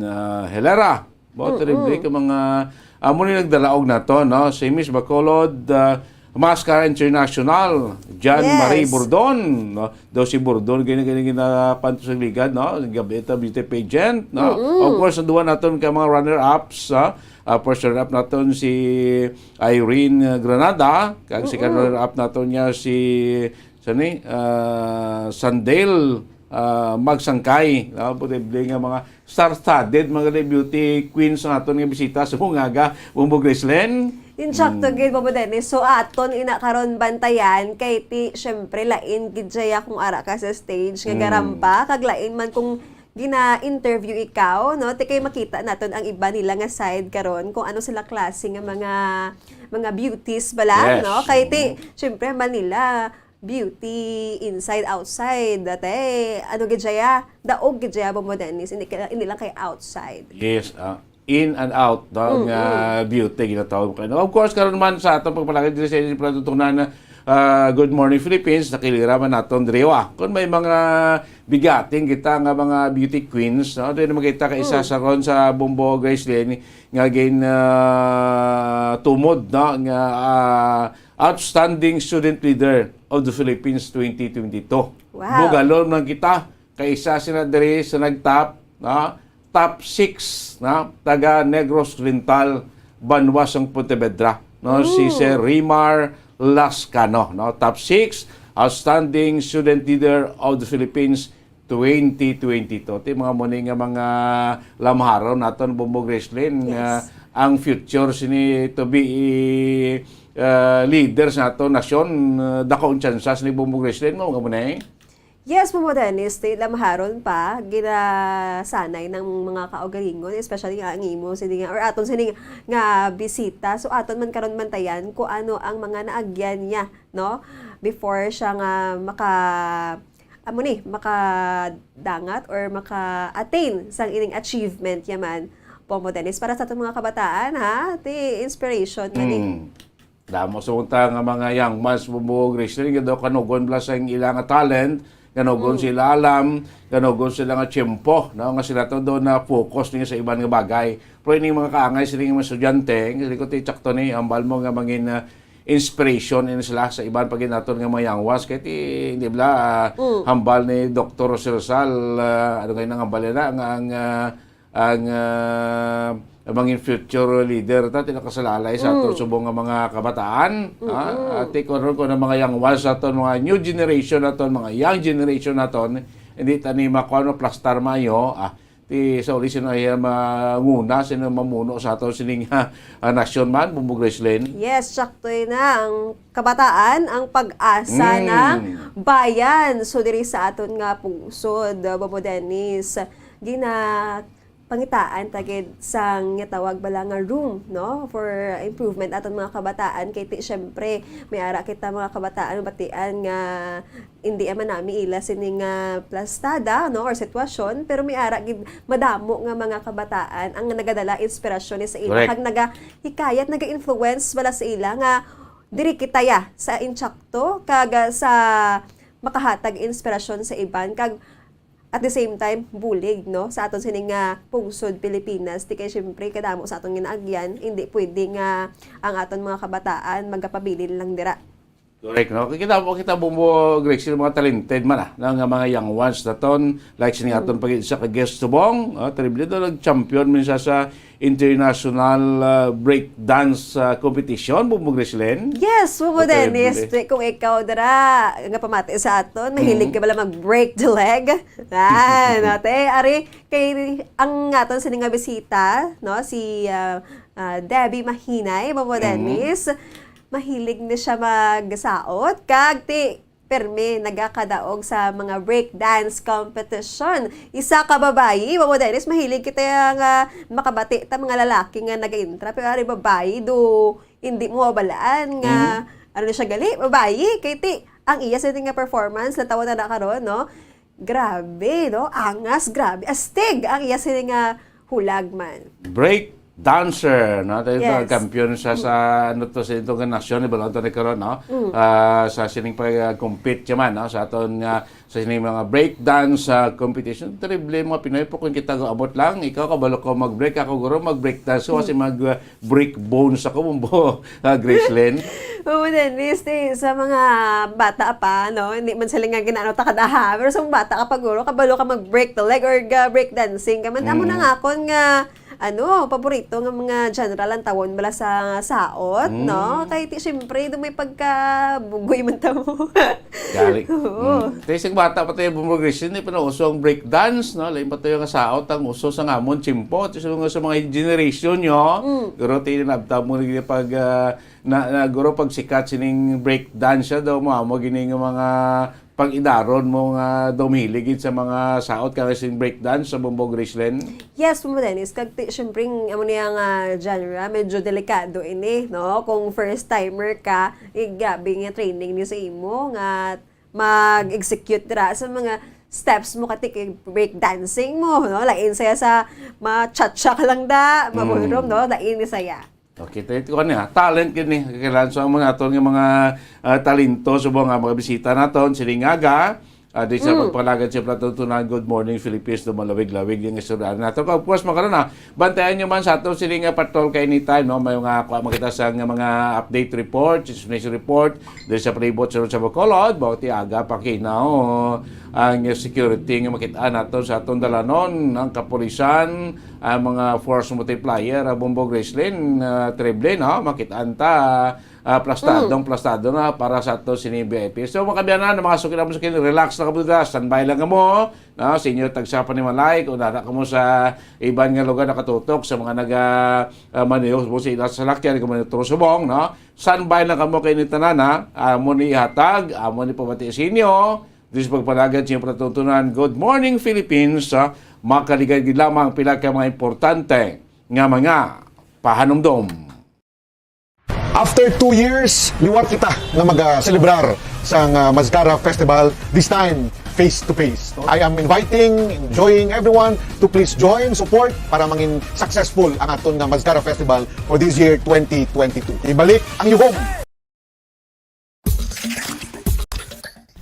ah, Helera. Mo, Mm-mm. terrible ka mga, amo ni nagdalaog nato, no? Si Miss Bacolod, ah, Mascara International, Jan Marie Yes. Bordon, no? Daw si Bordon, gini, gini, ginapanto sa ligad, no? Gabi ito, beauty pageant, no? Mm-mm. Of course, ang duha naton ka mga runner-ups, ah, ah, first runner-up naton si Irene Granada, kag second Mm-mm. runner-up naton niya si, sani, ah, Sandel, ah, Magsangkay, no? Posible nga mga star-studded, mga beauty queens ang aton nga bisita sa bungaga, Bombo Gracelyn. Insakto Mm. gid, Bobo Dennis. So, aton ina karon bantayan kay ti, syempre, lain gid siya kung ara ka sa stage nga Mm. garampa, kag lain man kung gina-interview ikaw, no? Ti kay makita naton ang iba nila nga side karon kung ano sila klase nga mga, mga beauties bala, Yes. no? Kay ti, Mm. syempre, man nila, beauty inside, outside. Dati, ano gid siya? Daog gid siya, Bombo Dennis. Hindi, ka- hindi lang kay outside. Yes, ah, in and out daw Mm, nga mm. beauty ginatawag ko. Of course, karon man sa atong pagpalagay diri sa inyong palatuntunan, ah, Good Morning Philippines, nakilira man naton diri, wa. Kung may mga bigating kita nga mga beauty queens, no? Doon naman kita ka isa Mm. sa ron sa Bombo Gracelyn nga gin, ah, tumod, no? Nga, ah, Outstanding Student Leader of the Philippines twenty twenty-two. Wow. Bugalon lang kita, kay isa sila diri sa nag-top, no? Top six, no? Taga Negros Oriental, banwa sang Pontevedra, no? Si Mm. Sir Rimar Lascano, no? Top six, Outstanding Student Leader of the Philippines twenty twenty-two. Ti mga muni nga mga lamharon naton, Bombo Gracelyn, nga Yes. ang future sini to be, uh, leaders nato nasyon, uh, dako ang tsansa sini, Bombo Gracelyn, mo nga muni? Yes, Bombo Dennis, ti lamharon pa, ginasanay ng mga kaugalingon, especially nga ang imo, sini nga, or aton sini nga bisita. So, aton man karon mantayan kung ano ang mga naagyan niya, no? Before siya nga maka, amo ni, makadangat or maka-attain sang ining achievement niya man, Bombo Dennis. Para sa atong mga kabataan, ha? Ti inspiration man ni. Mm. Damo sa unta nga mga young minds, Bombo Gracelyn, nga daw kanugon bala sa ila nga talent, kanugon Mm. sila alam, kanugon sila nga tiyempo, no? Nga sila to daw na focus niya sa iban nga bagay. Pero ining mga kaangay sila nga mga estudyante, nga ko ti tsakto ni, hambal mo nga mangin, ah, inspiration ini sila sa iban pa gid naton nga mga young ones. Kay ti, di bala, ah, Mm. hambal ni Doktor Rosel Rizal, ah, ano kayo nang hambal nila, nga ang, ah, ang, ah, mangin future leader ta, ti nakasalalay sa aton Mm. subong nga mga kabataan, ha? Mm-mm. At ti, kung ano, kung ang mga young ones naton, mga new generation naton, mga young generation naton, hindi ta ni makuha, no, plastar maayo, ah, ti sa uli, sino ay, ah, manguna, sino mamuno sa aton sining, ah, ah, nasyon man, Bombo Gracelyn? Yes, sakto na ang kabataan, ang pag-asa Mm. ng bayan. So, diri sa aton nga pungsod, uh, Bombo Dennis, gina-, pangitaan ta gid sang nga tawag bala nga room, no, for improvement aton mga kabataan. Kay ti, syempre, may ara kita mga kabataan, batian nga hindi man nami ila sini nga plastada, no, or sitwasyon, pero may ara gid madamo nga mga kabataan ang nagadala inspirasyon ni sa ila, Correct. kag nagahikayat, naga-influence bala sa ila nga diri kita ya sa intsakto, kag, ah, sa makahatag inspirasyon sa iban, kag at the same time, bulig, no, sa aton sini nga pungsod Pilipinas. Di kay, syempre, kadamo sa aton ginaagyan, hindi pwede nga ang aton mga kabataan magapabilin lang dira. Correct, no? Kita mo, kita mo, mo, Gracie, mga talented man, ah, na nga mga young ones naton, like sini aton Mm. pag isa ka guest subong, ah, terrible daw, nag-champion man siya sa international, ah, break dance, ah, competition, Bombo Gracelyn? Yes, Bombo Dennis. Terrible. Kung ikaw dira, nga pamati sa aton, mahilig Mm. ka bala mag-break the leg? Ah, no, te, ari, kay ang aton sini nga bisita, no, si, ah, ah, Debbie Mahinay, Bombo Mm. Dennis. Mahilig ni siya magsaot, kag ti, permi nagakadaog sa mga breakdance competition. Isa ka babayi, Mamo Dennis, mahilig kita nga makabati ta mga lalaki nga nag-intra, pero ari babayi, do hindi mo mabalaan nga, Mhm. ano na siya gali, babayi, kay ti, ang iya sini nga performance, natawa na na karon, no? Grabe, no? Angas, grabe. Astig ang iya sini nga hulag man. Break dancer, no? Tayo Yes. kampiyon siya sa, ano to, sa itong nasyon, ni Balon to ni karon, no? Mm. Ah, sa sining pag-compete siya man, no? Sa aton nga, sa sining mga break dance, ah, competition. Terrible, mga Pinoy po, kung kita go abot lang, ikaw kabalo ko mag-break, ako guro mag-break dance, so Mm. kasi mag, ah, break bones ako, bumbo, ah, Gracelyn. Oo, Dennis, eh, sa mga bata pa, no? Hindi man sila nga ginaano ta kadaha, pero sa mga bata ka pa, guro, kabalo ka mag-break the leg or ga-, break dancing ka man. Amo na Mm. nga akon nga, ano, paborito nga mga genre lang tawon bala sa saot, Mm. no? Kay ti, syempre, do may pagkabugoy man tamo. Gari. Oo. Mm. Tay, sing bata pa tayo, bumbo Gracelyn, hindi pa nauso ang break dance, no? Lain pa tayo nga saot ang uso sa ngamon, tsimpo. Ti, sa mga, sa mga generation nyo, Mm. pero tinabta mo na pag, ah, na, na, guro, pag sikat sining break dance siya daw, mo, mo gini nga mga pag-idaron mo nga daw mahilig gid sa mga saot ka sining break dance sa bumbo Gracelyn? Yes, Mamo Dennis. Kag ti, syempre, ang amo niya nga genre, medyo delikado ini, no? Kung first timer ka, eh, grabe nga training ni sa imo, nga mag-execute dira sa mga steps mo, kati kay break dancing mo, no? Lain saya sa mga cha-cha ka lang da, Mm. maballroom, no? Lain ni saya. Okay, tayo ko niya. Talent gid ni. Kailangan sa mga naton nga mga, ah, talento, subong nga mga bisita naton, sining aga, ah, di sa Mm. pagpalagad sa Plato Tunan, Good Morning Philippines, do malawig-lawig yung istorya nato. Of course, makaroon na, bantayan nyo man sa ato sining nga patrol ka anytime, no? May mga, kuha makita sa nga mga update report, chismis report, diri sa palibot sa, sa Bacolod, buot ti aga pa kinaw ang security nga makita nato sa atong dalanon, ang kapulisan, ang mga force multiplier, ang bumbo Gracelyn, ah, terrible, no? Makitaan ta, ah, plastadong Mm. plastado na para sa ato sini V I P. So, mga kaabyanan, mga suki naman sa kin-, relax na kamo, standby lang kamo, no? Sa inyo, tagsa pa ni Malay, kung nana kamo sa iban nga lugar nakatutok sa mga naga, ah, maneho mo sa ila sa salakyan, kung maneho subong, no? Standby lang kamo kay ni tanan, ha? Amo ni ihatag, amo ni pabati sa inyo. Diri sa pagpalagad sa inyong palatuntunan, Good Morning Philippines, ha? Makaligad gid lamang pila ka mga importante nga mga pahanumdom. After two years, liwat kita nga mag-, ah, selebrar sang, ah, Mascara Festival, this time face to face. I am inviting, enjoying everyone to please join, support para mangin successful ang aton nga Mascara Festival for this year twenty twenty-two. Ibalik ang yugong!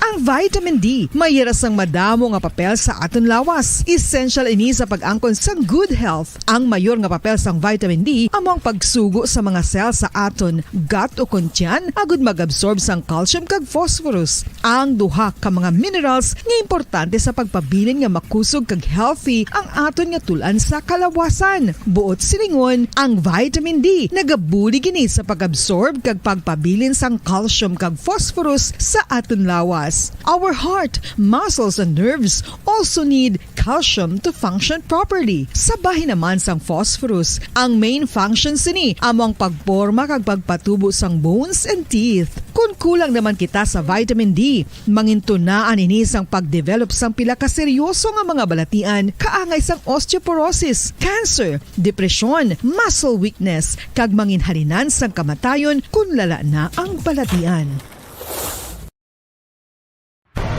Ang vitamin D may ira sang madamo nga papel sa aton lawas. Essential ini sa pag-angkon sang good health. Ang mayor nga papel sang vitamin D amo ang pagsugo sa mga cell sa aton gut o kon tiyan agud mag-absorb sang calcium kag phosphorus, ang duha ka mga minerals nga importante sa pagpabilin nga makusog kag healthy ang aton nga tul-an sa kalawasan. Buot silingon, ang vitamin D nagabulig ini sa pag-absorb kag pagpabilin sang calcium kag phosphorus sa aton lawas. Our heart, muscles, and nerves also need calcium to function properly. Sa bahin naman sang phosphorus, ang main function sini amo ang pagporma kag pagpatubo sang bones and teeth. Kon kulang naman kita sa vitamin D, mangintunaan ini sang pagdevelop sang pila ka seryoso nga mga balatian kaangay sang osteoporosis, cancer, depresyon, muscle weakness, kag manginhalinan sang kamatayon kon lala na ang balatian.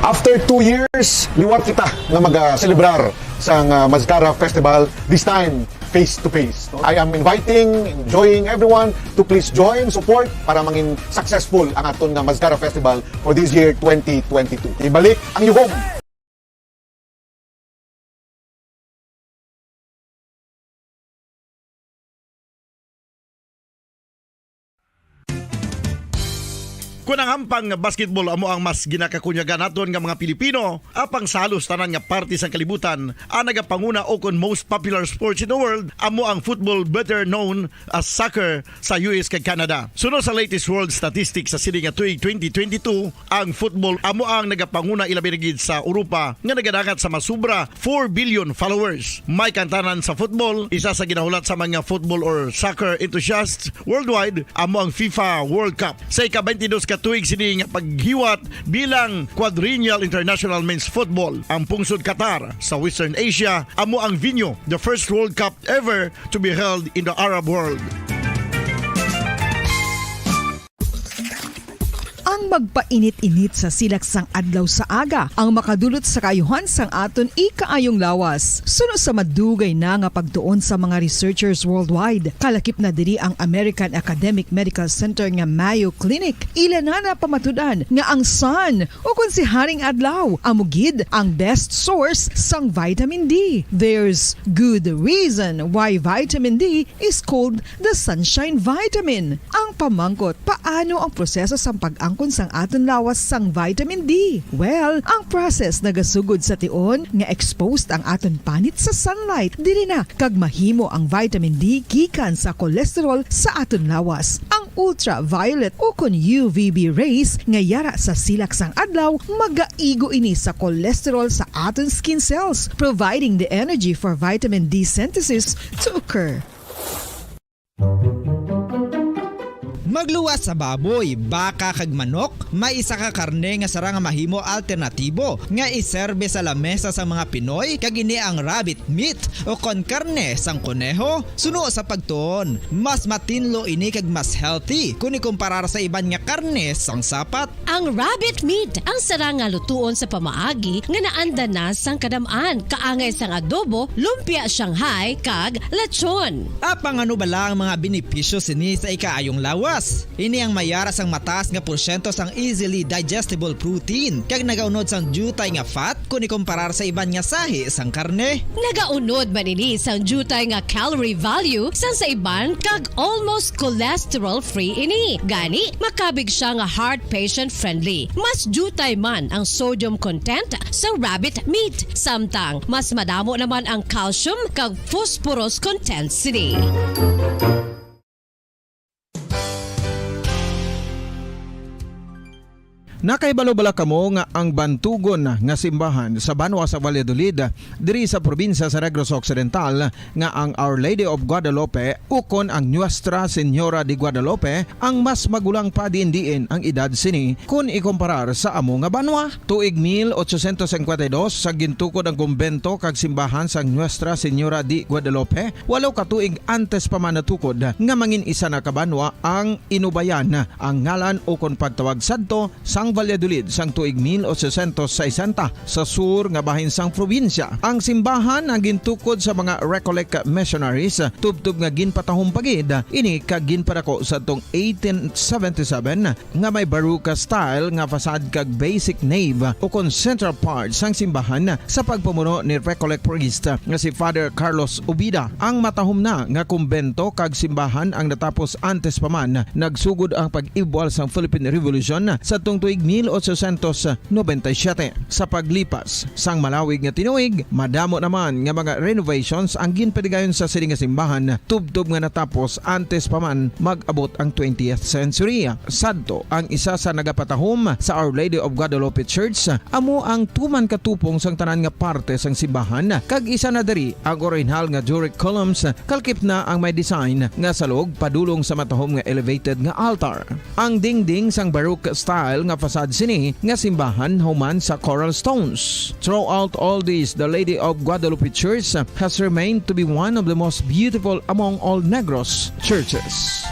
After two years, liwat kita nga mag-, ah, selebrar sang, ah, Mascara Festival, this time face to face. I am inviting, enjoying everyone to please join, support para mangin successful ang aton nga Mascara Festival for this year twenty twenty-two. Ibalik ang yugong! Kon ang hampang nga basketball amo ang mas ginakakunyagan naton nga mga Pilipino, apang sa halos tanan nga parte sang kalibutan, ang nagapanguna o kon most popular sports in the world amo ang football, better known as soccer sa U S kag Canada. Suno sa latest world statistics sa sini nga tuig twenty twenty-two, ang football amo ang nagapanguna ilabi na gid sa Europa nga nagadangat sa masubra four billion followers. May kantanan sa football, isa sa ginahulat sa mga football or soccer enthusiasts worldwide amo ang FIFA World Cup. Sa ika-twenty-two ka Tuig sini nga paghiwat bilang Quadrennial International Men's Football. Ang pungsod Qatar sa Western Asia amo ang venue, the first World Cup ever to be held in the Arab world. Ang magpainit-init sa silak sang adlaw sa aga ang makadulot sa kaayuhan sang aton ikaayong lawas. Suno sa madugay na nga pagtuon sa mga researchers worldwide, kalakip na diri ang American Academic Medical Center nga Mayo Clinic. Ila na napamatud-an nga ang sun, o kon si Haring Adlaw, amo gid ang best source sang vitamin D. There's good reason why vitamin D is called the sunshine vitamin. Ang pamangkot, paano ang proseso sang pag-angkon sang aton lawas sang vitamin D? Well, ang process nagasugod sa tion nga exposed ang aton panit sa sunlight. Diri na kag mahimo ang vitamin D gikan sa cholesterol sa aton lawas. Ang ultraviolet o kon U V B rays nga yara sa silak sang adlaw magaigo ini sa cholesterol sa aton skin cells, providing the energy for vitamin D synthesis to occur. Magluwas sa baboy, baka kag manok, may isa ka karne nga sarang nga mahimo alternatibo nga iserbe sa lamesa sang mga Pinoy, kag ini ang rabbit meat o kon karne sang koneho. Suno sa pagtuon, mas matinlo ini kag mas healthy kon ikumparar sa iban nga karne sang sapat. Ang rabbit meat ang sarang nga lutuon sa pamaagi nga naanda na sang kadam-an, kaangay sang adobo, lumpia Shanghai, kag lechon. Apang ano bala ang mga benepisyo sini sa ikaayong lawas? Ini ang may yara sang mataas nga porsyento sang easily digestible protein kag nagaunod sang diutay nga fat kon ikumparar sa iban nga sahi sang karne. Nagaunod man ini sang diutay nga calorie value sang sa iban kag almost cholesterol-free ini. Gani, makabig sia nga heart patient-friendly. Mas diutay man ang sodium content sang rabbit meat, samtang mas madamo naman ang calcium kag phosphorus content sini. Nakahibalo bala kamo nga ang bantugon nga simbahan sa banwa sa Valladolid, diri sa probinsya sa Negros Occidental, nga ang Our Lady of Guadalupe ukon ang Nuestra Señora de Guadalupe ang mas magulang pa diin-diin ang edad sini kon ikumparar sa amo nga banwa? Tuig mil ochocientos cincuenta y dos, sa gintukod ang kumbento kag simbahan sang Nuestra Señora de Guadalupe, walo ka tuig antes pa man natukod nga mangin isa na ka banwa ang Inubayan ang ngalan ukon pagtawag sadto sang Valladolid sang tuig mil ochocientos sesenta sa sur nga bahin sang probinsya. Ang simbahan ang gintukod sa mga Recollect missionaries, tubtob nga ginpatahom pa gid ini kag ginpadako sadtong eighteen seventy-seven nga may Baroque style nga facade kag basic nave ukon central part sang simbahan sa pagpamuno ni Recollect priest nga si Father Carlos Ubida. Ang matahom na nga kumbento kag simbahan ang natapos antes pa man nagsugod ang pag-ibwal sang Philippine Revolution sadtong tuig mil ochocientos noventa y siete. Sa paglipas sang malawig nga tinuig, madamo naman nga mga renovations ang ginpadigayon sa sini nga simbahan, tubtob nga natapos antes pa man mag-abot ang twentieth century. Sadto ang isa sa nagapatahom sa Our Lady of Guadalupe Church, amo ang tuman ka tupong sang tanan nga parte sang simbahan, kag isa na diri ang orihinal nga Doric columns, kalakip na ang may design nga salog padulong sa matahom nga elevated nga altar. Ang dingding sang Baroque style nga facade sini nga simbahan human sa coral stones. Throughout all this, the Lady of Guadalupe Church has remained to be one of the most beautiful among all Negros churches.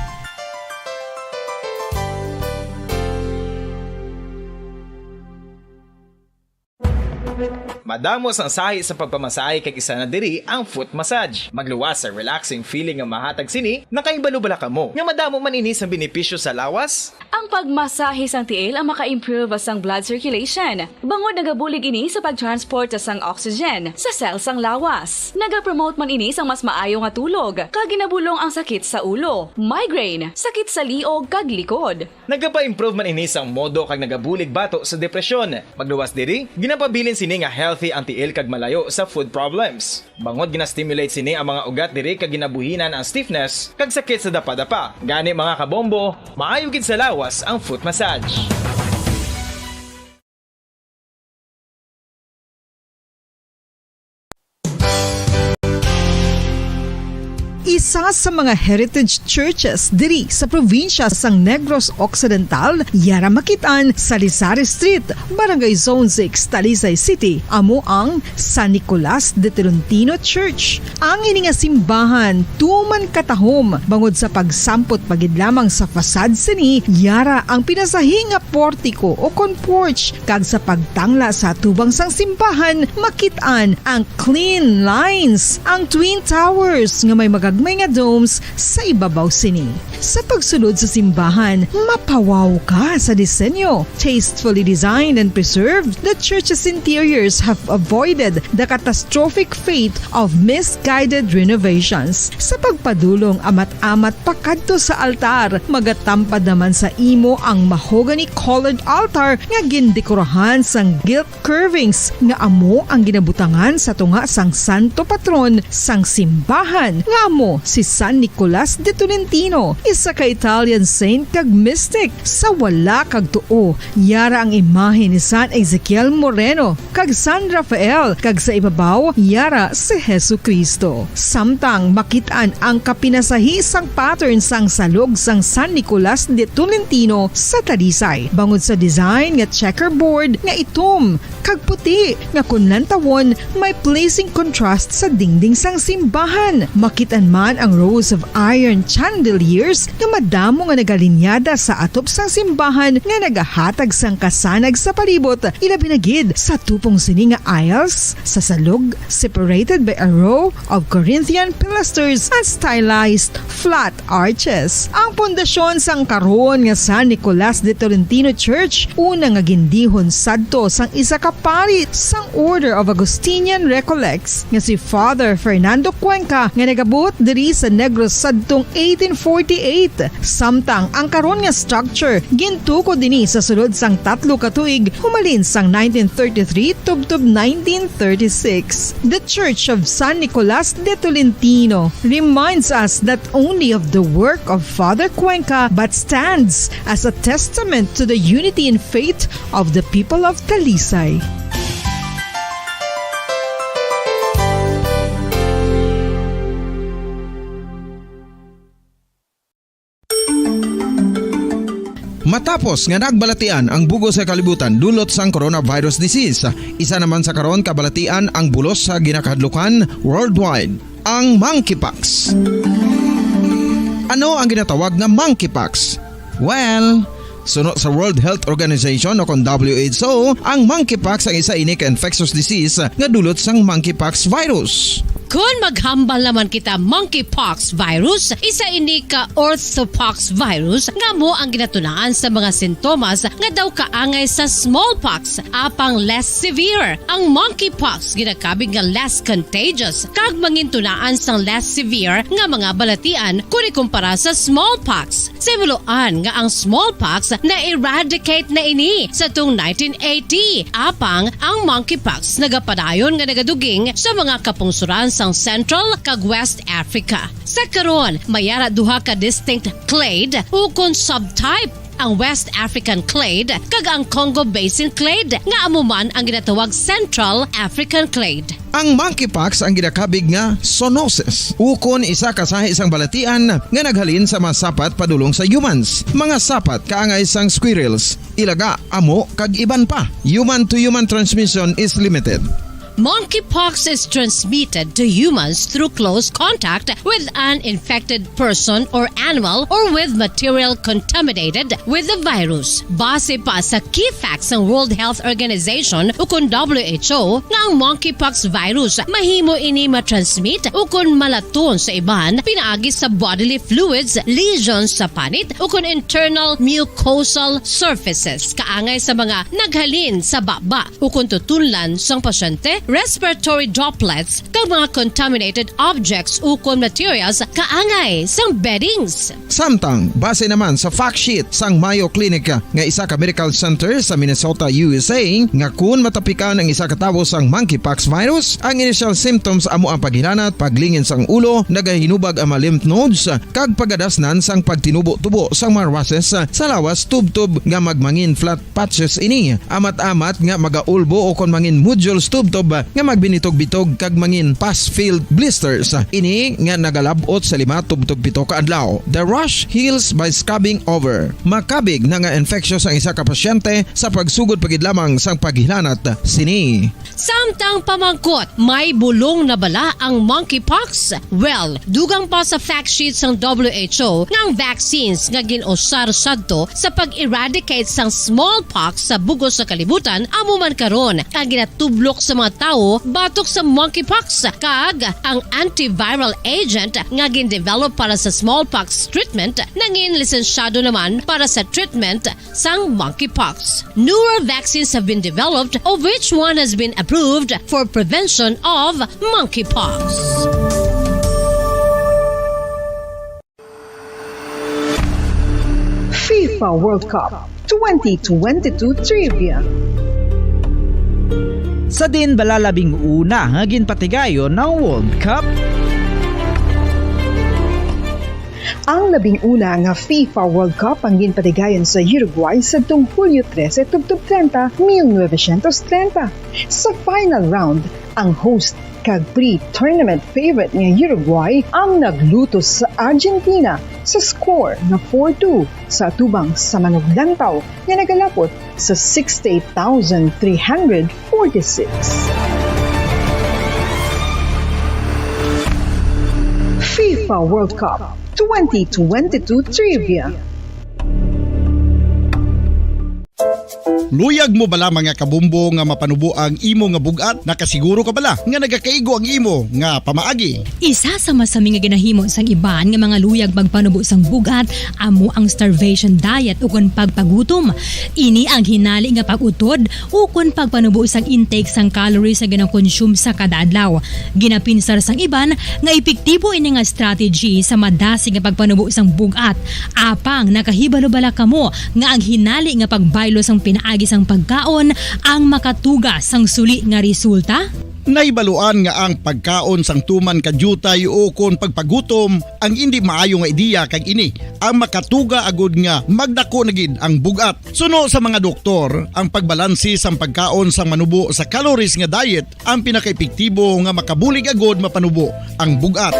Madamo sang sahi sa pagpamasahe kag isa na diri ang foot massage. Magluwas sa relaxing feeling nga mahatag sini. Nakahibalo bala kamo nga madamo man ini sang benepisyo sa lawas? Ang pagmasahe sang tiil ang maka-improve sang blood circulation, bangod nagabulig ini sa pag-transport sang oxygen sa cell sang lawas. Nagapromote man ini sang mas maayo nga tulog, kag ginabulong ang sakit sa ulo, migraine, sakit sa liog kag likod. Nagapa-improve man ini sang modo kag nagabulig bato sa depresyon. Magluwas diri, ginapabilin sini nga healthy ang tiil kag malayo sa foot problems. Bangod gina-stimulate sini ang mga ugat diri kag ginabuhinan ang stiffness kag sakit sa dapadapa. Gani, mga kabombo, maayo gid sa lawas ang foot massage. Isa sa mga heritage churches diri sa probinsya sang Negros Occidental, yara makit-an sa Lisari Street, Barangay Zone six, Talisay City, amo ang San Nicolas de Tolentino Church. Ang ini nga simbahan tuman katahom bangod sa pagsampot pa gid lamang sa facade sini, yara ang pinasahi nga portiko o kon porch, kag sa pagtangla sa atubang sang simbahan, makit-an ang clean lines, ang twin towers nga may magagmay nga domes sa ibabaw sini. Sa pagsulod sa simbahan, mapawaw ka sa disenyo. Tastefully designed and preserved, the church's interiors have avoided the catastrophic fate of misguided renovations. Sa pagpadulong amat-amat pakadto sa altar, magatampad naman sa imo ang mahogany-colored altar nga gindekorahan sang gilt curvings nga amo ang ginabutangan sa tunga sang santo patron sang simbahan, nga amo si San Nicolas de Tolentino, isa ka Italian saint kag mystic. Sa wala kag tuo, yara ang imahe ni San Ezekiel Moreno kag San Rafael, kag sa ibabaw, yara si Jesu-Cristo. Samtang makit-an ang kapinasahi sang pattern sang salog sang San Nicolas de Tolentino sa Talisay, bangod sa design nga checkerboard nga itom kag puti nga kon lantawon may pleasing contrast sa dingding sang simbahan. Makit-an man ang rows of iron chandeliers nga madamo nga nagalinyada sa atop sang simbahan nga nagahatag sang kasanag sa palibot, ilabi na gid sa tupong sini nga aisles sa salog, separated by a row of Corinthian pilasters and stylized flat arches. Ang pundasyon sang karon nga San Nicolas de Tolentino Church, una nga gindihon sadto sang isa ka pari sang Order of Augustinian Recollects nga si Father Fernando Cuenca, nga nagabot diri sa Negros sadtong eighteen forty-eight. Samtang ang karon nga structure gintukod dinhi sa sulod sang tatlo ka tuig, humalin sang nineteen thirty-three tubtob nineteen thirty-six. The Church of San Nicolas de Tolentino reminds us not only of the work of Father Cuenca, but stands as a testament to the unity in faith of the people of Talisay. Matapos nga nagbalatian ang bug-os nga kalibutan dulot sang coronavirus disease, isa naman sa karon kabalatian ang bulos sa ginakahadlukan worldwide, ang monkeypox. Ano ang ginatawag nga monkeypox? Well, suno sa World Health Organization o kon W H O, ang monkeypox ang isa ini ka infectious disease nga dulot sang monkeypox virus. Kon maghambal naman kita monkeypox virus, isa ini ka orthopox virus nga amo ang ginatunaan sa mga sintomas nga daw kaangay sa smallpox, apang less severe. Ang monkeypox ginakabig nga less contagious kag mangintunaan sang less severe nga mga balatian kon ikumpara sa smallpox. Sa himuloan nga ang smallpox na-eradicate na ini sa tung nineteen eighty, apang ang monkeypox nagapadayon nga nagaduging sa mga kapungsoran sang Central kag West Africa. Sa karon, may ara duha ka distinct clade ukon subtype, ang West African clade kag ang Congo Basin clade, nga amo man ang ginatawag Central African clade. Ang monkeypox ang ginakabig nga zoonosis, ukon isa ka sahi sang balatian nga naghalin sa mga sapat padulong sa humans. Mga sapat kaangay sang squirrels, ilaga, amo, kag iban pa. Human-to-human transmission is limited. Monkeypox is transmitted to humans through close contact with an infected person or animal or with material contaminated with the virus. Base pa sa key facts sang World Health Organization ukon W H O nga ang monkeypox virus mahimo ini matransmit ukon malaton sa iban pinaagi sa bodily fluids, lesions sa panit ukon internal mucosal surfaces kaangay sa mga naghalin sa baba ukon tutunlan sang pasyente, respiratory droplets, kag mga contaminated objects ukon materials kaangay sang beddings. Samtang, base naman sa fact sheet sang Mayo Clinic nga isa ka medical center sa Minnesota, U S A, nga kun matapikan ang isa ka tawo sang monkeypox virus, ang initial symptoms amo ang paghilanat, paglingin sang ulo, nagahinubag ang mga lymph nodes, kag pagadasnan sang pagtinubo-tubo sang mga rushes sa lawas tubtob nga magmangin flat patches ini, amat-amat nga magaulbo o kon mangin nodules tubtob nga magbinitog-bitog kag mangin pus-filled blisters. Ini nga nagalab-ot sa lima tubtob pito ka adlaw. The rash heals by scrubbing over. Makabig na nga infectious ang isa ka pasyente sa pagsugod pa gid lamang sang paghilanat sini. Samtang pamangkot, may bulong na bala ang monkeypox? Well, dugang pa sa fact sheet sang W H O nga ang vaccines nga gin-usar sadto sa pag-eradicate sang smallpox sa bug-os sa kalibutan amo man karon ang ginatublok sa mga tawo batok sa monkeypox, kag ang antiviral agent nga gin-develop para sa smallpox treatment nangin lisensyado naman para sa treatment sang monkeypox. Newer vaccines have been developed, of which one has been approved for prevention of monkeypox. FIFA World Cup twenty twenty-two Trivia. Sa diin bala labing una nga ginpatigayon ang World Cup? Ang labing una nga FIFA World Cup ang ginpatigayon sa Uruguay sadtong Hulyo trese tubtob treinta, mil novecientos treinta. Sa final round, ang host kag pre-tournament favorite nga Uruguay ang naglutos sa Argentina sa score nga four two sa atubang sa manuglantaw nga nagalapot sa sixty-eight thousand three hundred forty-six. FIFA World Cup twenty twenty-two Trivia. Luyag mo bala, mga kabumbo, nga mapanubo ang imo nga bug-at? Nakasiguro ka bala nga nagakaigo ang imo nga pamaagi? Isa sa masami nga ginahimo sang iban nga mga luyag magpanubo sang bug-at amo ang starvation diet ukon pagpagutom. Ini ang hinali nga pag-utod ukon pagpanubo sang intake sang calories nga ginakonsume sa kada adlaw. Ginapinsar sang iban nga epektibo ini nga strategy sa madasig nga pagpanubo sang bug-at. Apang nakahibalo bala kamo nga ang hinali nga pagbaylo sang pinaagi sang pagkaon ang makatuga sang suli nga resulta? Nahibaluan nga ang pagkaon sang tuman ka diutay ukon pagpagutom ang indi maayo nga ideya, kag ini ang makatuga agud nga magdako na gid ang bug-at. Suno sa mga doktor, ang pagbalansi sang pagkaon sang manubo sa calories nga diet ang pinakaepektibo nga makabulig agud mapanubo ang bug-at.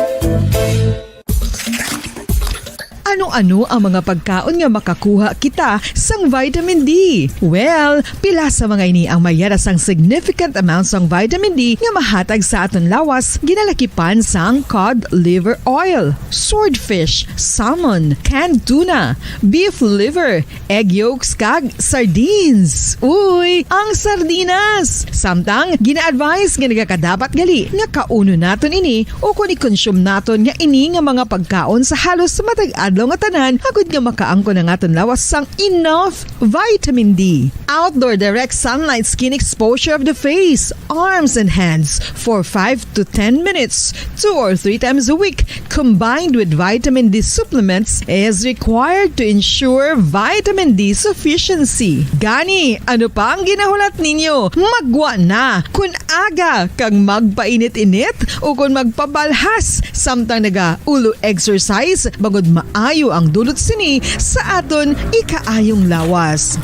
Ano-ano ang mga pagkaon nga makakuha kita sang vitamin D? Well, pila sa mga ini ang mayara sang significant amount sang vitamin D nga mahatag sa aton lawas, ginalakipan sang cod liver oil, swordfish, salmon, canned tuna, beef liver, egg yolks, kag sardines. Uy, ang sardinas! Samtang, gina-advise nga nagakadapat gali nga kaunon naton ini ukon i-consume naton nga ini nga mga pagkaon sa halos matag adlaw nga tanan, agud nga makaangkon ang aton lawas sang enough vitamin D. Outdoor direct sunlight skin exposure of the face, arms, and hands for five to ten minutes, two or three times a week, combined with vitamin D supplements, is required to ensure vitamin D sufficiency. Gani, ano pa ang ginahulat ninyo? Maggwa na! Kun aga kag magpainit-init ukon magpabalhas samtang naga-ulo exercise, bangod maayo ang dulot sini sa aton ikaayong lawas.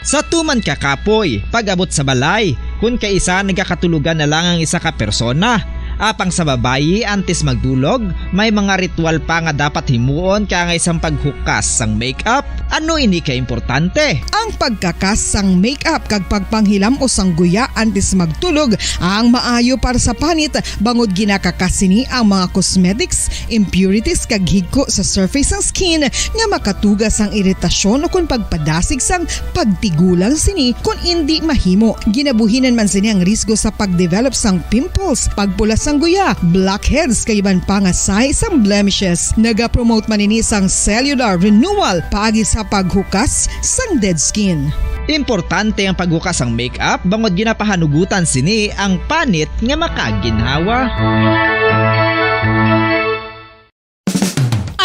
Sa tuman ka kapoy, pag-abot sa balay, kun kaisa nagakatulogan na lang ang isa ka persona. Apang sa babayi, antes magdulog, may mga ritual pa nga dapat himuon, kaangay sang paghukas sang makeup. Ano ini ka importante? Ang pagkakas sang makeup kag pagpanghilam-os sang guya antes magtulog ang maayo para sa panit, bangod ginakakas sini ang mga cosmetics, impurities, kag higko sa surface sang skin nga makatuga sang iritasyon ukon pagpadasig sang pagtigulang sini kon indi mahimo. Ginabuhinan man sini ang risgo sa pagdevelop sang pimples, pagpula sang guya, blackheads, kag iban pa nga sahi sang blemishes. Nagapromote man ini sang cellular renewal paagi sa paghukas sang dead skin. Importante ang paghukas sang makeup bangod ginapahanugutan sini ang panit nga makaginhawa.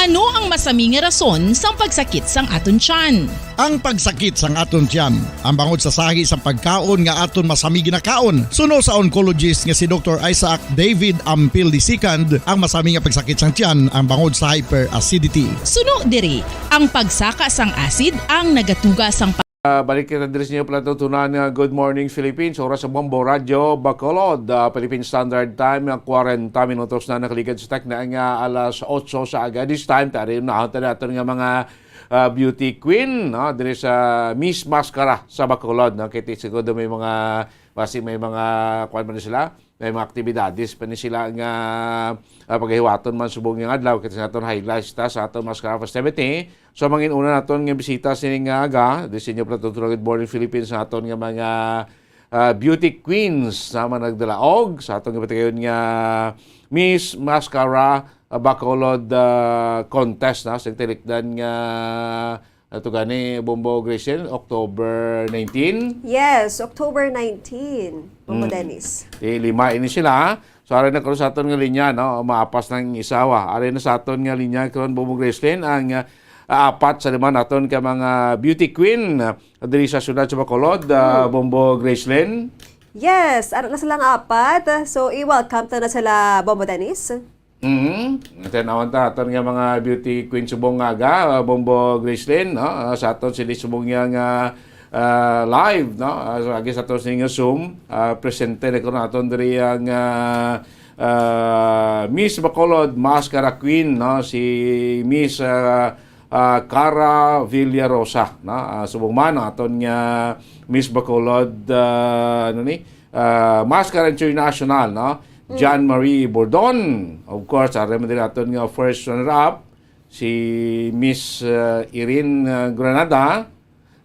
Ano ang masami nga rason sang pagsakit sang aton tiyan? Ang pagsakit sang aton tiyan, ang bangod sa sahi sang pagkaon nga aton masami ginakaon, suno sa oncologist nga si Doktor Isaac David Ampil the second, ang masami nga pagsakit sang tiyan ang bangod sa hyperacidity. Suno diri, ang pagsaka sang acid ang nagatuga sang Ah, balik kita diri sa inyo palatuntunan nga Good Morning Philippines. Oras sa Bombo Radyo Bacolod, ah, Philippine Standard Time, ah, kwarenta minutos na nakaligad sa takna nga alas otso sa aga. This time, tari na naton nga mga, ah, beauty queen, no? Diri sa Miss Mascara sa Bacolod, no? Kay siguro may mga, basi may mga, kuwan man sila, may mga aktibidades pa ni sila nga, ah, pagahiwaton man subong nga adlaw. Kita sa aton highlights ta sa aton mascara festivity. So, mangin-una naton nga bisita sining nga aga, di sa inyo pala tutulog Good Morning Philippines sa aton nga mga, ah, beauty queens na man nagdalaog sa aton nga patayon nga Miss Mascara, ah, Bacolod, ah, contest na sa tilikdan nga ato gani Bombo Gracie, October nineteen. Yes, October nineteen, Bombo Mm. Dennis. Di lima ini sila, ha? So, ari na karon sa aton nga linya, no? Maapas ng isawa. Ari na sa aton nga linya karon, Bombo Gracelyn, ang, ah, apat sa lima naton ka mga beauty queen, ah, diri sa siyudad sa Bacolod, ah, Mm. Bombo Gracelyn. Yes, ara na silang apat. So, i-welcome ta na sila, Bombo Dennis. Mm. Tanawan ta aton nga mga beauty queen subong nga aga, ah, Bombo Gracelyn, no? Ah, sa aton sila subong nga, ah, ah, live, no? Ah, so, agi sa aton sa inyo Zoom, ah, presente na karon aton diri ang, ah, ah, Miss Bacolod Mascara Queen, no? Si Miss, ah, ah, Cara Villarosa, no? Ah, subong man ang aton nga Miss Bacolod, ah, ano ni? Ah, Mascara International, no? Mm. John Marie Bordon. Of course, ari man din aton nga first runner-up, si Miss, ah, Irene, ah, Granada.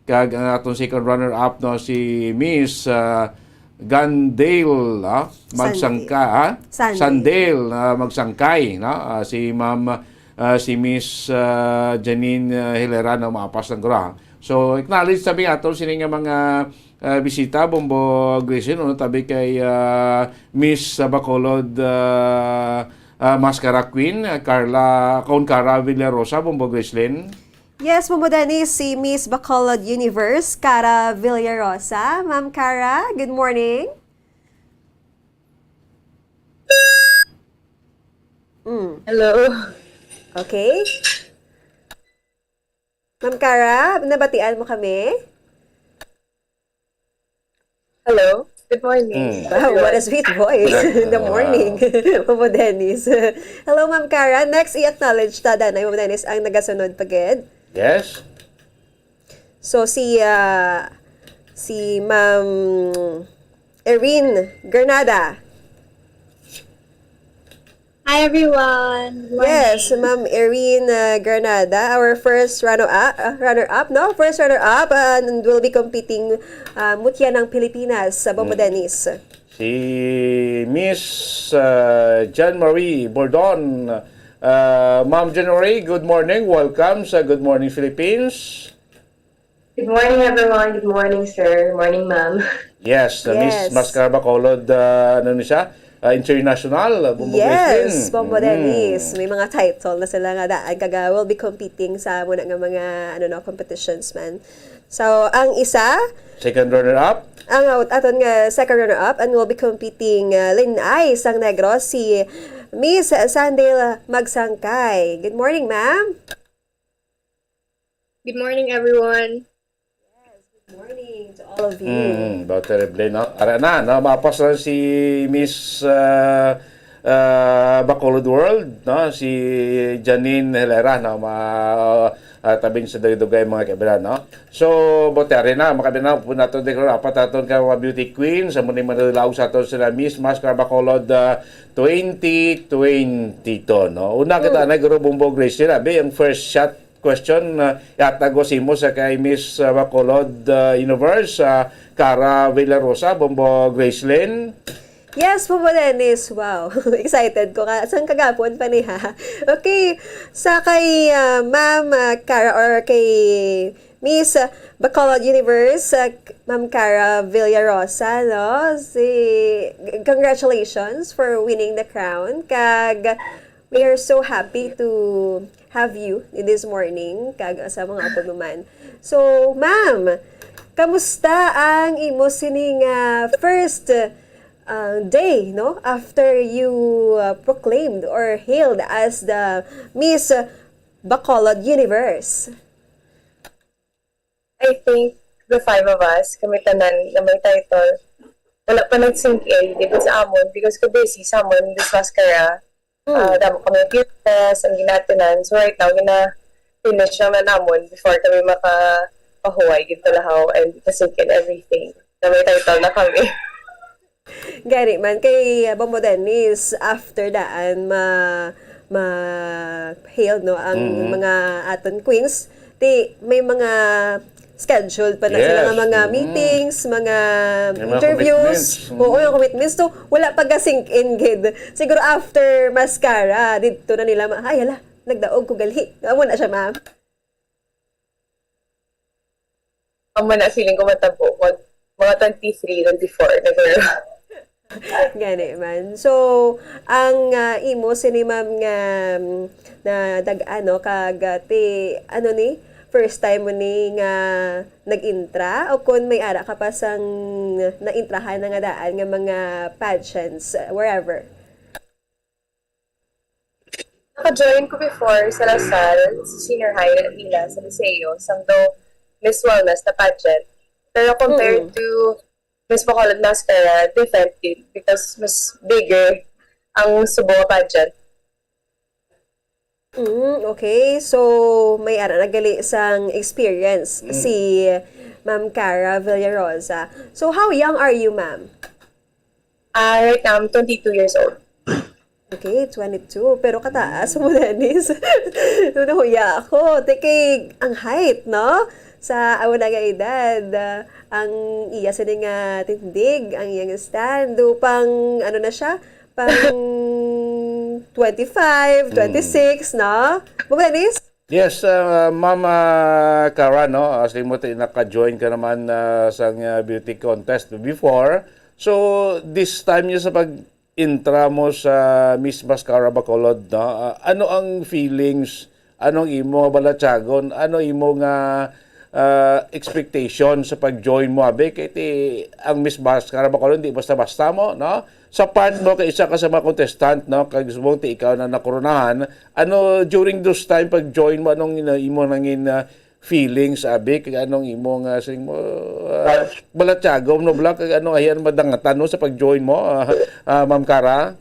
Kag ang aton second runner-up, no, si Miss, ah, Gandale, ah, Magsangka, ah? Sandale. Sandale, ah, Magsangkay, no? Ah, si Ma'am, ah, si Miss, ah, Janine, ah, Hilera, no, maapas lang gura. So, acknowledge tabi nga ato sini nga mga, ah, bisita, Bombo Gracie, no, tabi kay, ah, Miss Bacolod, ah, ah, Mascara Queen, ah, Carla, Kaun Cara Villarosa, Bombo Gracelyn. Yes, Bombo Dennis, si Miss Bacolod Universe, Cara Villarosa. Ma'am Cara, good morning. Mm. Hello. Okay. Ma'am Cara, nabatian mo kami? Hello. Good morning. Mm. Wow, what a sweet voice in the Wow. morning. Bombo Dennis. Hello, Ma'am Cara. Next, i-acknowledge ta, danay, Bombo Dennis, ang nagasunod pa gid. Yes. So, si, ah, si Ma'am Erin Granada. Hi, everyone. Good morning. Yes, Ma'am Erin, uh, Granada, our first runner-up, uh, runner-up, no? First runner-up, uh, and will be competing, uh, Mutya ng Pilipinas sa Bombo Mm. Dennis. Si Miss, uh, Jan Marie Bordon. Uh, Ma'am Jan Marie, good morning. Welcome sa Good Morning Philippines. Good morning, everyone. Good morning, sir. Morning, ma'am. Yes, uh, Miss Yes. Mascara Bacolod, uh, ano ni siya? Uh, international, uh, Bombo Yes, Gracelyn. Bombo Mm. Dennis. May mga title na sila nga daan. Kaga will be competing sa muna nga mga, ano, no, competitions man. So, ang isa, Second runner-up. Ang out-, aton nga second runner-up, and will be competing, uh, Linay sang Negros, si Miss Sandale Magsangkay. Good morning, ma'am. Good morning, everyone. Yes, good morning to all of you. Mm, daw terrible, no? Ara na, no? Mapas na si Miss, uh, uh, Bacolod World, no? Si Janine Hilera, no? Ma-, uh, tabing sa dugay-dugay, mga kaibigan, no? So, bote, ari na, mga kaibigan, po nato di ko apat aton ka mga beauty queen, sa muni manalaw sa aton sila Miss Mascara Bacolod, uh, twenty twenty-two, no? Una kita Mm. na, Guro Bombo Grace, sila, be, ang first shot question, uh, yata go simo sa kay Miss, uh, Bacolod, uh, Universe, uh, Cara Villarosa, Bombo Gracelyn. Yes, Bombo Dennis. Wow. Excited ko ka. Sang kagapon pa ni, ha? Okay. Sa kay, uh, Ma'am, uh, Cara or kay Miss, uh, Bacolod Universe, uh, Ma'am Cara Villarosa, no? Si, congratulations for winning the crown. Kag, we are so happy to have you in this morning, kag sa mga apod mo man. So, ma'am, kamusta ang imo sining, ah, first, ah, day, no? After you, ah, proclaimed or hailed as the Miss Bacolod Universe? I think the five of us, kami tanan na may title, wala pa nag-sink in, even sa amon, because ka busy sa amon, this mascara. Ah, damo kami appearances, ang ginatinan. So right now, gina-finish lang na namon before kami makapahuway gid talahaw and ka-sink in everything. Na may title na kami. Gani man kay, uh, Bombo Dennis, after daan ma ma-hail, no, ang mga aton queens, ti may mga scheduled pa na sila nga Yes. mga Mm. meetings, mga May mga interviews. commitments. Mm. Oo, yung commitments. So, wala pa ga-sink in gid. Siguro after mascara, didto na nila, ma- ay, hala, nagdaog ko galhi. Amo na siya, ma'am. Amo na, feeling ko matabo. Mag, mga twenty-three, twenty-four, nag-, Gani man. So, ang, ah, imo sini, ma'am, nga, mm, na dag-ano kag, ah, ti, ano ni, first time mo ni nga nag-intra, o kung may ara ka pa sang naintrahan na nga daan nga mga pageants, uh, wherever? Naka-join ko before sa La Salle, sa senior high nila, sa Liceo, sang do Miss Wellness na pageant. Pero compared Mm. to Miss Bacolod Mascara, different din because mas bigger ang Cebu pageant. Mm, okay. So, may ara na gali sang experience si Ma'am Cara Villarosa. So, how young are you, ma'am? Ah, right now, I'm twenty-two years old. Okay, twenty-two. Pero kataas mo, Dennis. Nahuya ako. Teke, ang height, no? Sa amo na nga edad, ah, ang iya sini nga tindig, ang iyang stand, do pang, ano na siya, pang twenty-five, twenty-six, no? Mo, Dennis? Yes, uh, Ma'am, uh, Cara, no? As mo, ti- naka-join ka naman uh, sa uh, beauty contest before. So, this time niya sa pag-intra mo sa Miss Mascara Bacolod, no? Uh, ano ang feelings? Ano ang imo nga balatyagon? Ano imo nga uh, expectation sa pag-join mo, abi? Kay ti, ang Miss Mascara Bacolod, di basta-basta mo, no? Sa part mo, kay isa ka sa mga contestant, no? Kag subong ti ikaw na nakoronahan, ano, during those time, pag-join mo, anong ina-, imo nangin uh, feelings, abi? Kag anong imo nga, sing mo, uh, balatyagon, no, bala? Kag ano, ayan, madangatan, no, sa pag-join mo, uh, uh, Ma'am Cara?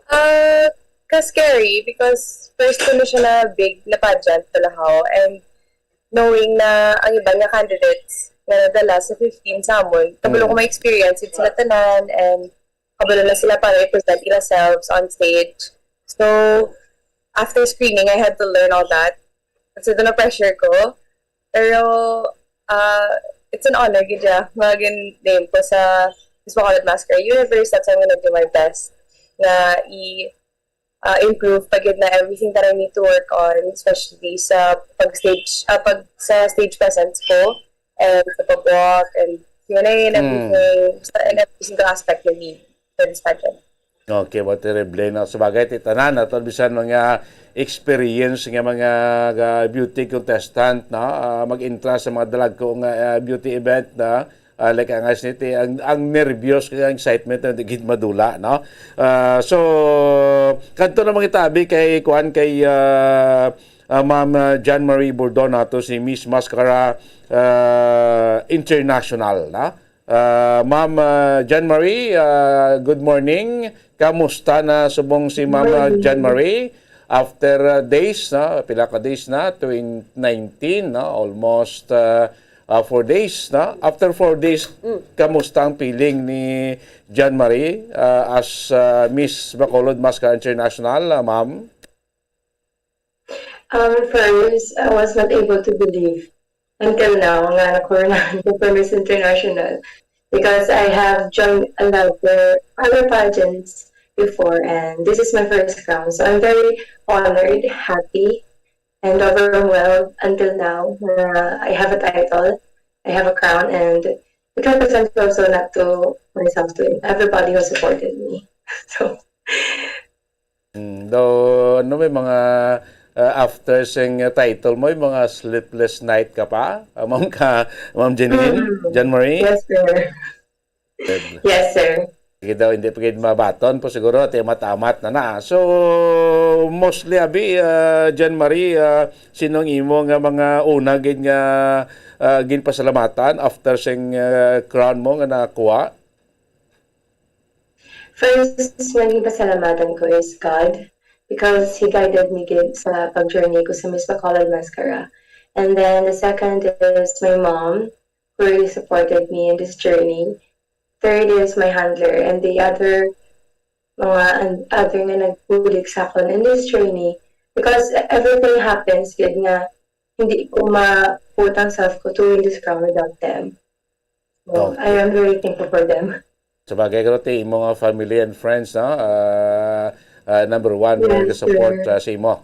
Uh, ka-scary because first ko na siya na big na pageant talahaw, and knowing na ang iban nga candidates nga nadala sa fifteen sa amon, kabalo ko may experience it sila tanan, and kabalo na sila para i-present themselves on stage. So, after screening, I had to learn all that. Kasi ito na pressure ko. Pero, uh, it's an honor, gid siya. Nga gin-name ko sa Miss Bacolod Mascara Universe. That's why I'm gonna do my best na i- uh, improve pa gid na everything that I need to work on, especially sa pag-stage, uh, pag sa stage presence ko, and sa pag-walk, and Q and A, and everything, sa, and every single aspect na need for this pageant. Okay, ba, terrible, no? Sa bagay, ti tanan, ato bisan mga experience nga mga uh, beauty contestant, no? Uh, mag-intra sa mga dalagko nga uh, beauty event, no? Uh, like ang as niti, ang, ang nervyos kag ang excitement na gid madula, no? Uh, so, kadto na mga tabi kay kuan kay uh, uh, Ma'am uh, John Marie Bordon nato si Miss Mascara uh, International, no? Uh, Ma'am uh, John Marie, uh, good morning. Kamusta na subong si Ma'am uh, John Marie? After uh, days, no? Pila ka days na? Twenty nineteen, no? Almost uh, uh, four days, no? After four days, kamusta ang feeling ni John Marie uh, as uh, Miss Bacolod Mascara International, uh, ma'am? Um, first, I was not able to believe until now nga nakoronahan ko for Miss International because I have joined a lot of other pageants before and this is my first crown. So I'm very honored, happy, and overwhelmed until now na I have a title, I have a crown, and it represents also not to myself, to everybody who supported me. So, Mm, though, ano, may mga uh, after sing uh, title mo, may mga sleepless night ka pa? Uh, ma'am ka, Ma'am Janine? John Marie? Yes, sir. Yes, sir. Sige daw, hindi pa gid mabaton po siguro, ate, amat-amat na na. So, mostly, abi, ah, Jan Marie, ah, sino ang imo nga mga una gid nga, ah, ginpasalamatan after sing, ah, crown mo nga nakuha? First, nga ginpasalamatan ko is God because He guided me gid sa pag-journey ko sa Miss Bacolod Mascara. And then the second is my mom, who really supported me in this journey. Third is my handler and the other mga an- other nga nagbulig sa akon in this journey, because everything happens gid nga hindi ko ma-put ang self ko to win this crown without them. So, I Okay. am very thankful for them. Sabagay, karon ti imo nga family and friends, no? Ah, ah, number one, Yes, nag-support, sir. ah, sa imo.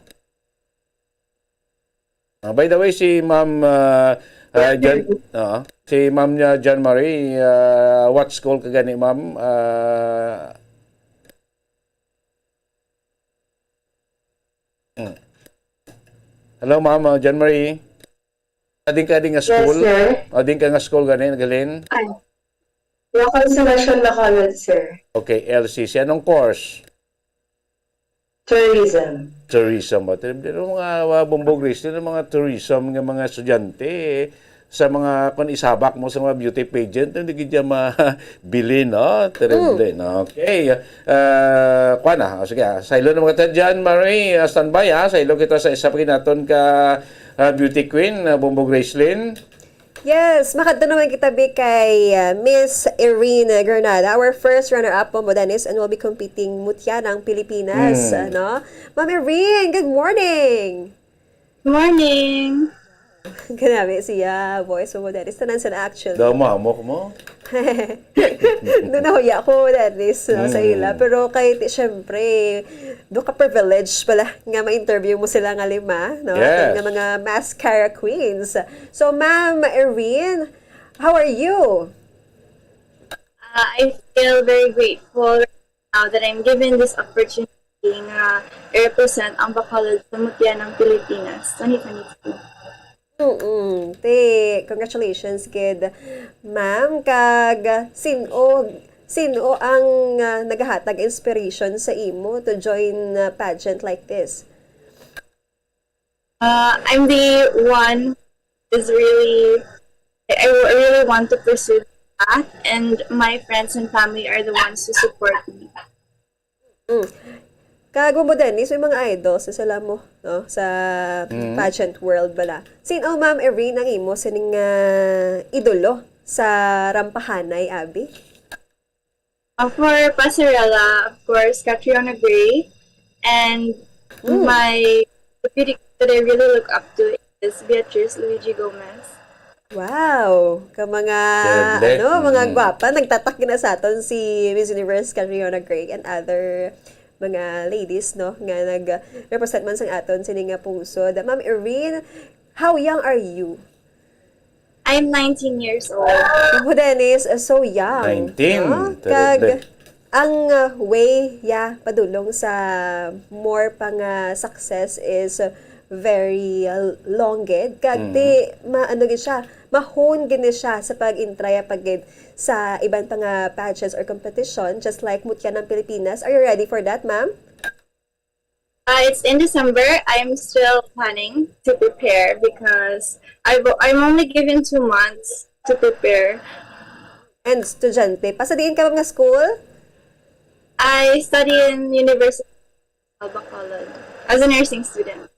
Ah, by the way, si Ma'am, ah, ah, Jan, oo. Si Ma'am niya, Jan Marie, ah, what school ka gani, Ma'am? Ah, hmm. Hello, Ma'am, ah, Jan Marie. Ading ka, ading nga Yes, school? sir. Ading ka nga school gani, naghalin? Ay. La Consolacion Bacolod, sir. Okay, L C C. Anong course? Tourism. Tourism. O, terrible. Yung mga, mga bumbog race, yung mga tourism nga mga estudyante, eh, sa mga, kung isabak mo sa mga beauty pageant, hindi gid siya mabili, no? Terrible, no? Okay. Ah, kuha na. O, sige, ah. Sa ilo ng mga ta-, Jan Marie, ah, standby, ha? Sa ilo kita sa isa pa ginaton ka, ah, beauty queen, ah, bumbog Raislyn. Yes, makadto naman kita bi kay uh, Miss Irene Granada, our first runner-up po mo, Dennis, and will be competing Mutya ng Pilipinas, ano? Ma'am Irene, good morning! Morning! Grabe siya, voice mo, Dennis. Tanan sa actually. Daw mamok mo. Doon nahuya ko, Dennis, no, sa ila. Pero kay, ti- syempre, do ka privilege pala nga ma-interview mo sila nga lima, no? Yes. Nga mga mascara queens. So, Ma'am Irene, how are you? Uh, I feel very grateful right now that I'm given this opportunity nga i-represent ang Bacolod sa Mutya ng Pilipinas twenty twenty-two. Mm-mm. Te, congratulations, kid ma'am. Kag sino, sino ang ah, nagahatag inspiration sa imo to join a pageant like this? Uh, I'm the one who's really, I I really want to pursue that, and my friends and family are the ones who support me. Mm. Kag mo, Dennis, may mga idols na sila mo, no? Sa pageant world bala. Sino, Ma'am Irene, ang imo sining ah, idolo sa rampahanay, abi? Uh, for Pasarela, of course, Catriona Gray, and my the beauty that I really look up to is Beatrice Luigi Gomez. Wow! Ka mga, Deadly. ano, mga Mm. gwapa. Nagtatak na sa aton si Miss Universe Catriona Gray and other mga ladies, no, nga nag-represent man sang aton sini nga pungsod. Ma'am Irene, how young are you? I'm nineteen years old. Ako, Dennis, uh, so young. Nineteen. No? Terrible. Kag ang uh, way ya padulong sa more pa nga success is uh, very uh, long gid. Kag Mhm. ti, ma, ano gid siya, mahon gid ni siya sa pag-intraya pa gid sa iban pa nga pageants or competition, just like Mutya ng Pilipinas. Are you ready for that, ma'am? Uh, it's in December. I'm still planning to prepare because I've, I'm only given two months to prepare. And estudyante, pa sa diin ka nga school? I study in University of Bacolod as a nursing student.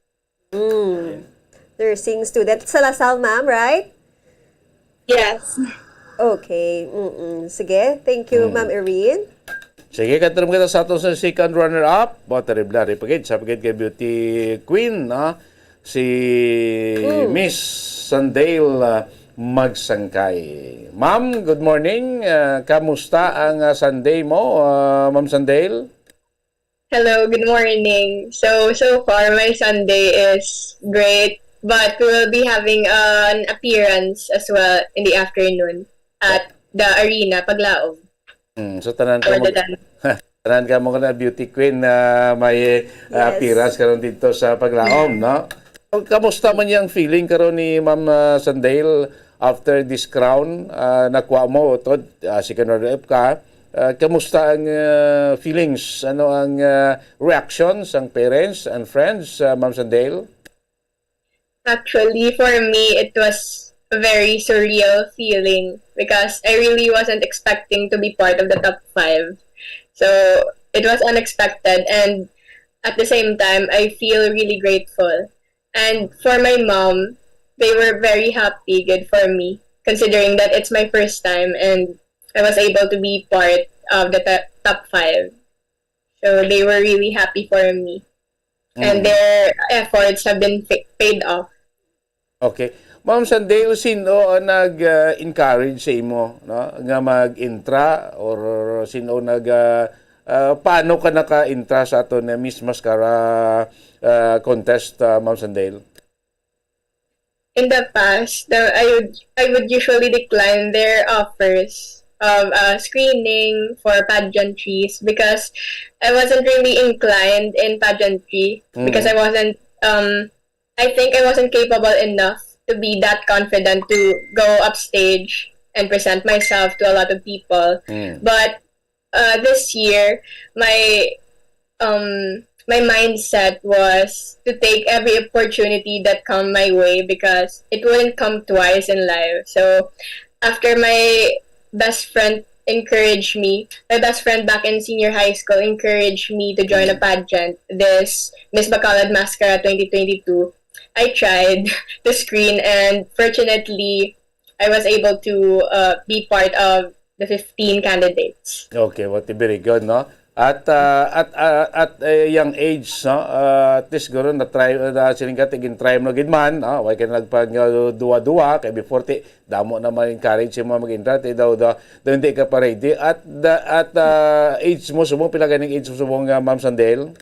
Mm. Nursing student. Sa La Salle, ma'am, right? Yes. Okay. Mm-mm. Sige. Thank you, Ma'am Irene. Sige, katulong kita sa ato sa second runner-up. Ba, terrible, ari pa gid. Sa pa gid kay beauty queen, no? Si Miss Sandale, ah, Magsangkay. Ma'am, good morning. Ah, kamusta ang ah, Sunday mo, ah, Ma'am Sandale? Hello, good morning. So, so far, my Sunday is great, but we will be having an appearance as well in the afternoon at the arena, Paglaom. Mm, so, tanan ka For mo, the dance. Tanan ka mo na beauty queen na may ah, Yes. appearance karon dito sa Paglaom, no? So, kamusta man yung feeling karon ni Ma'am ah, Sandale after this crown? Ah, nakuha mo to, ah, second runner-up ka. Ah, kamusta ang, ah, feelings? Ano ang, ah, reactions ang parents and friends, ah, Ma'am Sandel? Actually, for me, it was a very surreal feeling because I really wasn't expecting to be part of the top five. So, it was unexpected, and at the same time, I feel really grateful. And for my mom, they were very happy, good for me, considering that it's my first time and I was able to be part of the to- top five. So, they were really happy for me. And Mm. Their efforts have been fa- paid off. Okay. Ma'am Sandel, sino ang nag-encourage sa imo, no, nga mag-intra, or sino nag, ah, ah, paano ka naka-intra sa aton nga Miss Mascara, ah, contest, ah, Ma'am Sandel? In the past, the, I would I would usually decline their offers of uh, screening for pageantries because I wasn't really inclined in pageantry because Mm. I wasn't um I think I wasn't capable enough to be that confident to go upstage and present myself to a lot of people. Mm. But uh, this year, my um my mindset was to take every opportunity that come my way because it wouldn't come twice in life. So after my best friend encouraged me, my best friend back in senior high school encouraged me to join a pageant, this Miss Bacolod Mascara twenty twenty-two. I tried to screen, and fortunately, I was able to uh, be part of the fifteen candidates. Okay, what very good, no? At ah, at ah, at a young age, no? Ah, at least siguro na try na siling ka tigin try mo gid man, no? Why ka nagpag uh, duwa-duwa kay before ti damo na man encourage sa mga mag-intra ti daw daw, daw hindi ka pa ready at the, at ah, age mo subong pila ganing age mo subong nga Ma'am Sandel?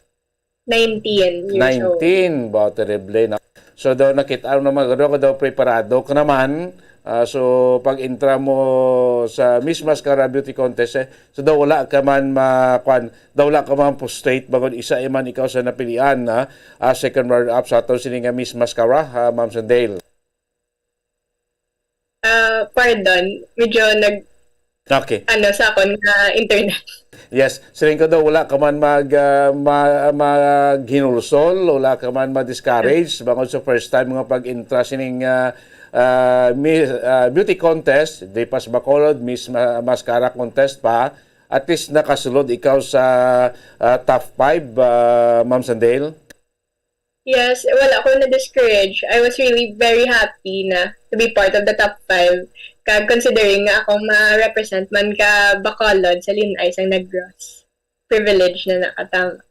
Nineteen years old. Nineteen, ba, terrible na. So daw nakita mo naman, daw, daw preparado ka naman. Ah, so pag intra mo sa Miss Mascara Beauty Contest, eh, so daw wala ka man ma, kwan, daw wala ka man frustrate bangod isa man ikaw sa napilian na ah, second runner-up sa aton sini nga Miss Mascara, ah, Ma'am Sandel. Ah, pardon, medyo nag Okay. ano sa akon nga internet. Yes, siling ko daw wala ka man mag ah, ma, maghinulsol, wala ka man ma-discourage bangod sa first time nga pag-intra sining ah, ah, Miss ah, Beauty Contest, di pa sa Bacolod, Miss Ma- Mascara Contest pa. At least nakasulod ikaw sa ah, top five, ah, Ma'am Sandel. Yes, wala ko na-discourage. I was really very happy na to be part of the top five. Kag considering nga ako ma-represent man ka Bacolod sa Linay sang Negros. Privilege na nakatama.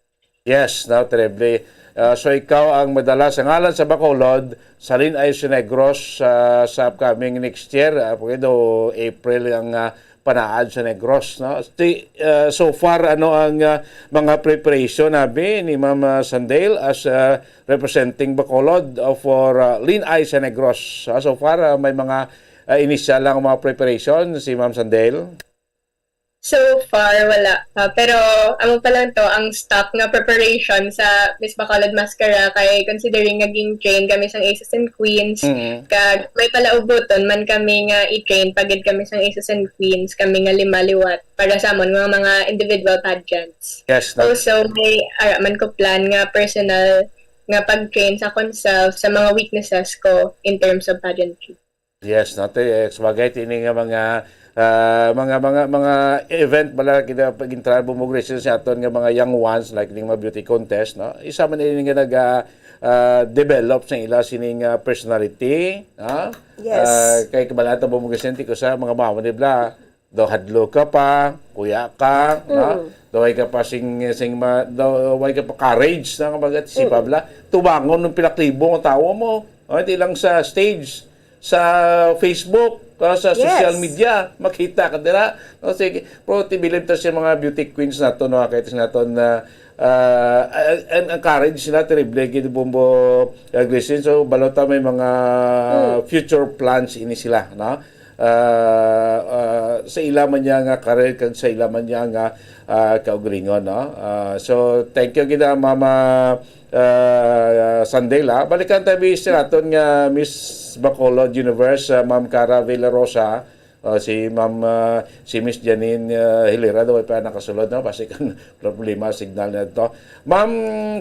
Yes, now terrible. Ah, so ikaw ang madala sa ngalan sa Bacolod sa Linay sa Negros ah, sa upcoming next year. Uh, April ang ah, panaad sa Negros, no? Ti- ah, so far, ano ang ah, mga preparation abi ni Ma'am ah, Sandel as ah, representing Bacolod ah, for ah, Linay sa Negros? Ah, so far, ah, may mga ah, inisyal lang mga preparation si Ma'am Sandel? So far, wala pa. Pero amo pa lang to, ang stock nga preparation sa Miss Bacolod Mascara kay considering nga ging-train kami sang Aces and Queens, Mm. kag may palaubuton man kami nga i-train pa gid kami sang Aces and Queens, kami nga lima liwat para sa amon nga mga individual pageants. Yes, na. Also, may ara man ko plan nga personal nga pag-train sa akon self sa mga weaknesses ko in terms of pageantry. Yes, no, te, eh, sabagay, tini nga mga ah, mga mga mga event bala kita pag-intrahan mo sa aton nga mga young ones like ning mga beauty contest, no? Isa man ini nga nag ah, ah, develop sa ila sining ah, personality, ha? Yes. Ah, kay kabala ta mo mo ko sa mga mama ni bla, daw hadlo ka pa, kuya ka, no? Daw way ka pa sing sing ma, daw way ka pa courage na nga mag si Pabla. Tubangon ng pila ka libo nga tawo mo. O, di lang sa stage, sa Facebook, ah, sa social Yes. media, makita ka dira. No, sige, pero tibilib ta sa mga beauty queens nato, no, kay tis nato na ah, ang, ang courage nila terrible gid, Bombo, ah, Grishin. So balota may mga future plans ini sila, no? Ah, ah, sa ila man niya nga career kag sa ila man niya nga ah, kaugalingon, no? Ah, so thank you gid, ah, Mama ah, Sandela. Balikan ta bi sa aton nga Miss Bacolod Universe, ah, Ma'am Cara Villarosa. Oh, si Ma'am, ah, si Miss Janine, ah, Hilera daw pa nakasulod, no? Basi kan problema signal na to. Ma'am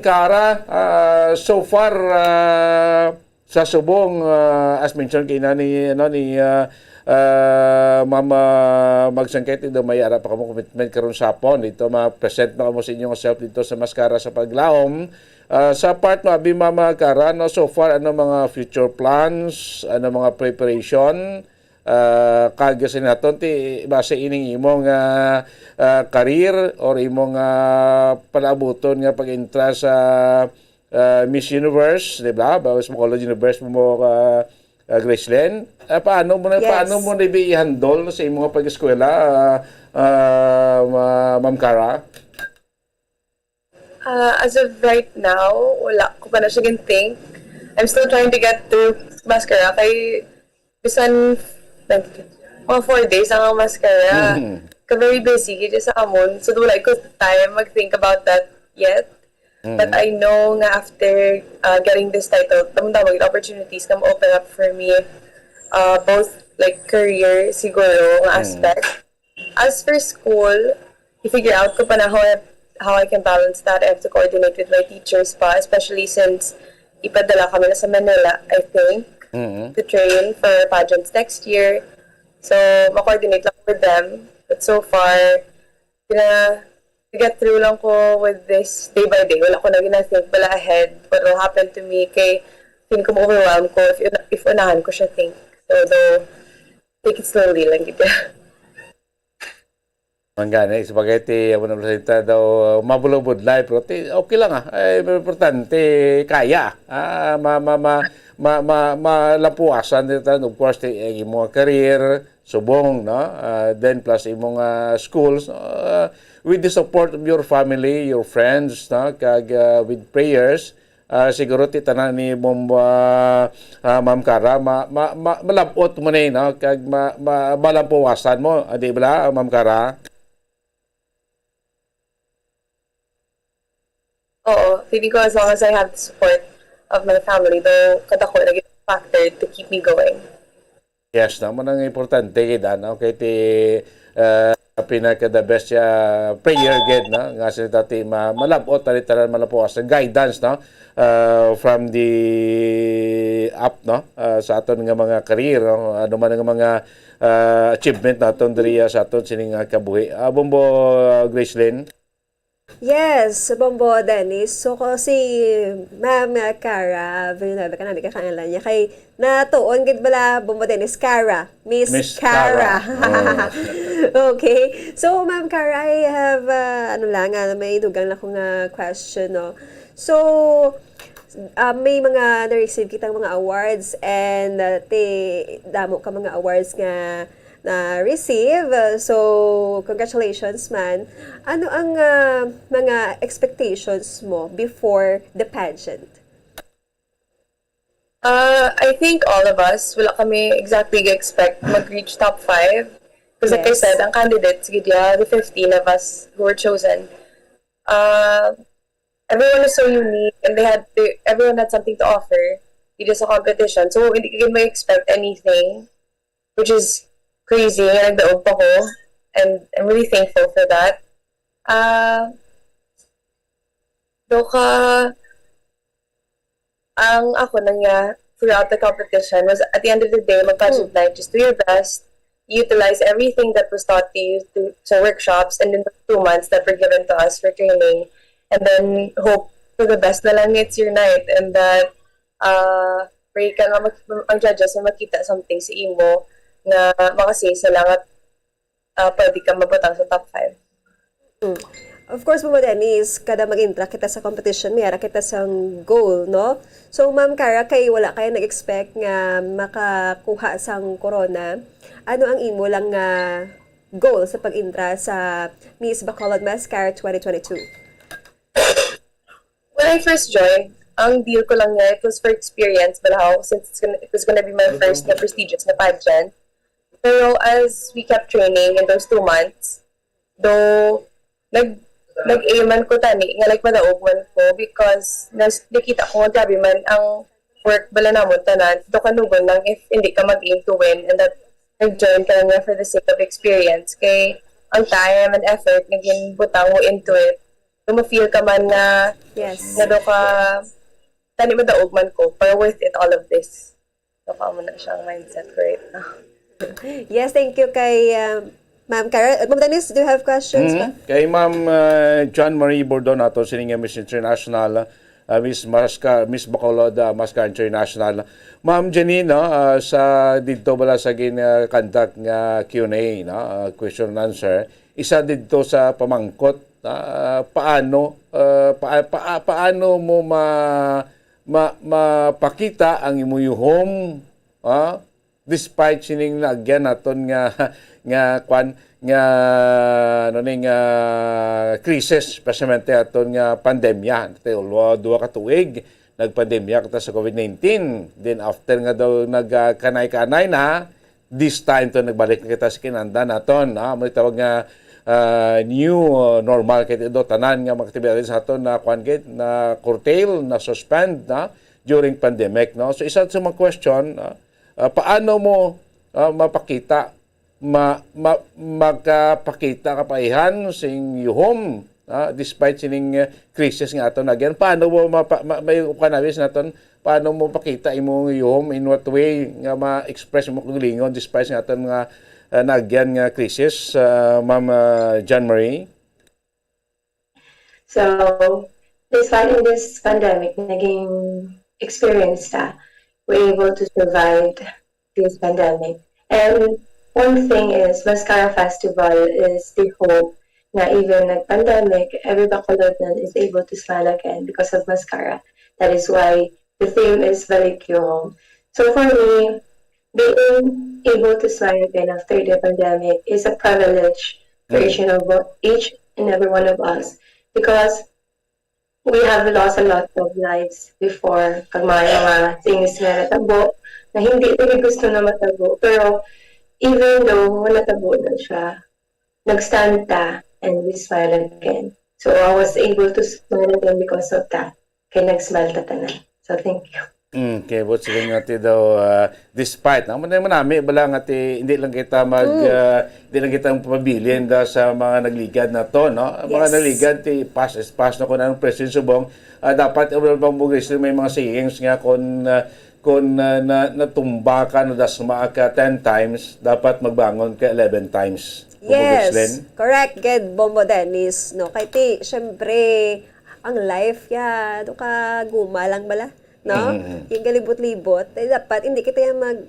Kara, ah, so far, ah, sa subong, ah, as mentioned kay na ni, ano, ni, ah, ah, Ma'am, ah, Magsangkay, daw may ara pa kamo commitment karon sa hapon. Dito ma-present na kamo sa inyong self dito sa Maskara sa Paglaom. Ah, sa part mo, abi, Ma'am Kara, no, so far, ano mga future plans, ano mga preparation, ah, kag sa naton ti base ining imong, ah, ah, career or imong, ah, palaabuton nga pag-entra sa, ah, Miss Universe, di ba? Ba, Miss Bacolod Universe mo, ah, ah, Gracelyn? Ah, paano mo na, Yes. paano mo na i-handle sa imong pag-eskwela, ah, ah, Ma-, Ma'am Kara? Ah, as of right now, wala ko pa na siya gin-think. I'm still trying to get through Maskara kay bisan, like, mga four days ang Maskara. Mhm. Ka very busy gid sa amon. So, wala ko time mag-think about that yet. But Mhm. I know nga after, uh, getting this title, tama-tama, opportunities nga ma-open up for me, uh, both, like, career siguro nga Mm. aspect. As for school, i-figure out ko pa na how I, how I can balance that. I have to coordinate with my teachers pa, especially since ipadala kami na sa Manila, I think, Mm. to train for pageants next year. So, ma-coordinate lang with them. But so far, gina, get through lang ko with this day by day. Wala ko na gina-think bala ahead what will happen to me. Kay, feeling ko ma-overwhelm ko if, if unahan ko siya think. So, though, take it slowly lang gid. Manggani, spaghetti, amo na presenta daw, mabulabudlay, pero ti, okay lang, ah. Ay, importante, kaya. Ah, ma, ma, ma, ma, ma, malampuasan din tayo. Of course, ti, ang imong career, subong, no? Ah, then plus imong, ah, schools, no? Ah, with the support of your family, your friends, no? Kag, ah, with prayers, ah, siguro ti tanan ni Mom, ah, ah, Ma'am Kara, ma, ma, ma, malab-ot mo ni, no? Kag ma, ma, malampuasan mo, ah, di ba, Ma'am Kara? Oo, feeling ko as long as I have the support of my family, though kadako na gid factor to keep me going. Yes, naman ang importante gid, ano, kay ti, ah, pinaka the best siya prayer gid, no? Nga sila tati ma-, malab-ot, tali tanan malapuas ang guidance, no? Ah, from the up, no? Ah, sa aton nga mga career, no? Ano man ang mga, ah, achievement naton diri, ah, sa aton sining, ah, kabuhi. Ah, Bombo, ah, Gracelyn? Yes, Bombo Dennis. So, ko si Ma'am Cara Villanueva, kanami ka kangalan niya. Kay natuon gid bala, Bombo Dennis, Cara. Miss Miss Cara. Cara. Oh. Okay. So, Ma'am Cara, I have, uh, ano lang, ah, may dugang lang akong, ah, question, no? So, ah, may mga na-receive kitang mga awards and, ah, ti-, damo ka mga awards nga na-receive. Uh, so, congratulations man. Ano ang, ah, mga expectations mo before the pageant? Uh, I think all of us, wala kami exactly ga-expect mag-reach top five. Because like I Yes. said, ang candidates, gid ya, the fifteen of us who were chosen, uh, everyone is so unique and they had, they, everyone had something to offer. It is a competition. So, hindi ka may expect anything, which is crazy nga nagdaog pa ko. And I'm really thankful for that. Ah, do ka, ang ako lang niya throughout the competition was, at the end of the day, mag-pageant Mm. night, just do your best, utilize everything that was taught to you to, sa workshops and in the two months that were given to us for training, and then hope for the best na lang, it's your night, and that, uh, pray ka nga mag-, ang judges na makita something sa imo nga makasay sa lang at, uh, pwede ka mabutang sa top five. Mm. Of course, Mama Dennis, kada mag-entra kita sa competition, may ara kita sang goal, no? So, Ma'am Cara, kay wala kayo nag-expect nga makakuha sang corona, ano ang imo lang nga goal sa pag-entra sa Miss Bacolod Mascara twenty twenty-two? When I first joined, ang deal ko lang niya, it was for experience, balahaw, since it's gonna, it was gonna be my first na prestigious na pageant. Pero as we kept training in those two months, though, nag-, nag-aim man ko tani, nga, like, madaog man ko because nas-, nakita ko nga grabe man ang work bala namon tanan, do kanugon lang if hindi ka mag-aim to win, and that nag-join ka lang niya for the sake of experience. Kay ang time and effort nga ginbutang mo into it, kung ma-feel ka man nga, Yes. nga do ka, tani madaog man ko, pero worth it all of this. So, kamo na siyang mindset ko right now. Yes, thank you kay uh, Ma'am Kara. Ma'am Denise, do you have questions pa? Mhm. Kay Ma'am uh, John Marie Bordon ato sini nga Miss International, uh, Miss Masca, Miss Bacolod uh, Masca International. Ma'am Janine, no, uh, sa didto bala sa gin uh, conduct nga Q and A, no, uh, question and answer, isa didto sa pamangkot, uh, paano uh, pa, pa, paano mo ma, ma, mapakita ang imong yuhom, ah, despite sining naagyan naton nga nga kwan nga ano ni nga crisis, especially aton nga pandemya. Tayo, duha ka tuig nagpandemya kita sa COVID nineteen. Then after nga daw nagkanay-kanay na, this time to nagbalik na kita sa kinanda naton, ha? May tawag nga ah, new uh, normal kay do tanan nga mga aktibidades sa aton na kwan gid na curtail, na suspend na during pandemic, no? So isa sa mga question, ah, ah, paano mo ah, mapakita ma, ma, magkapakita ka paihan sing yuhom, ah, despite sining uh, crisis nga aton agyan? Paano mo mapa, ma, may ukanawis naton? Paano mo pakita imong yuhom, in what way nga ma-express mo kagalingon despite nga aton nga uh, naagyan nga crisis, uh, Ma'am uh, John Marie? So, despite in this pandemic, naging experience ta, we're able to survive this pandemic. And one thing is, Mascara Festival is the hope na even nag-pandemic, every Bacolodnan is able to smile again because of Mascara. That is why the theme is Balik Yuhom. So for me, being able to smile again after the pandemic is a privilege for each and of each and every one of us because we have lost a lot of lives before, kag mga, mga things nga natabo na hindi nila gusto na matabo. Pero even though natabo na siya, nag-stand ta and we smile again. So I was able to smile again because of that. Kay nag-smile ta tanan. So thank you. Mm, kay buot siling nga ti daw, ah, despite, no? Manay manami bala nga ti, hindi lang kita mag, ah, hindi lang kita magpabilin da sa mga nagligad naton, no? Ang mga Yes. nagligad ti past is past na, kung anong present subong, ah, dapat, eh, wala bang bugis, may mga sayings nga kung, ah, kung, ah, na, natumba ka, nadasma ka ten times, dapat magbangon ka eleven times. Kung bugis, Len. Yes, correct, gid, Bombo Dennis, no? Kay ti, syempre, ang life, ya, do ka guma lang bala, no? Mm. Yung galibot-libot, eh, dapat hindi kita yung mag,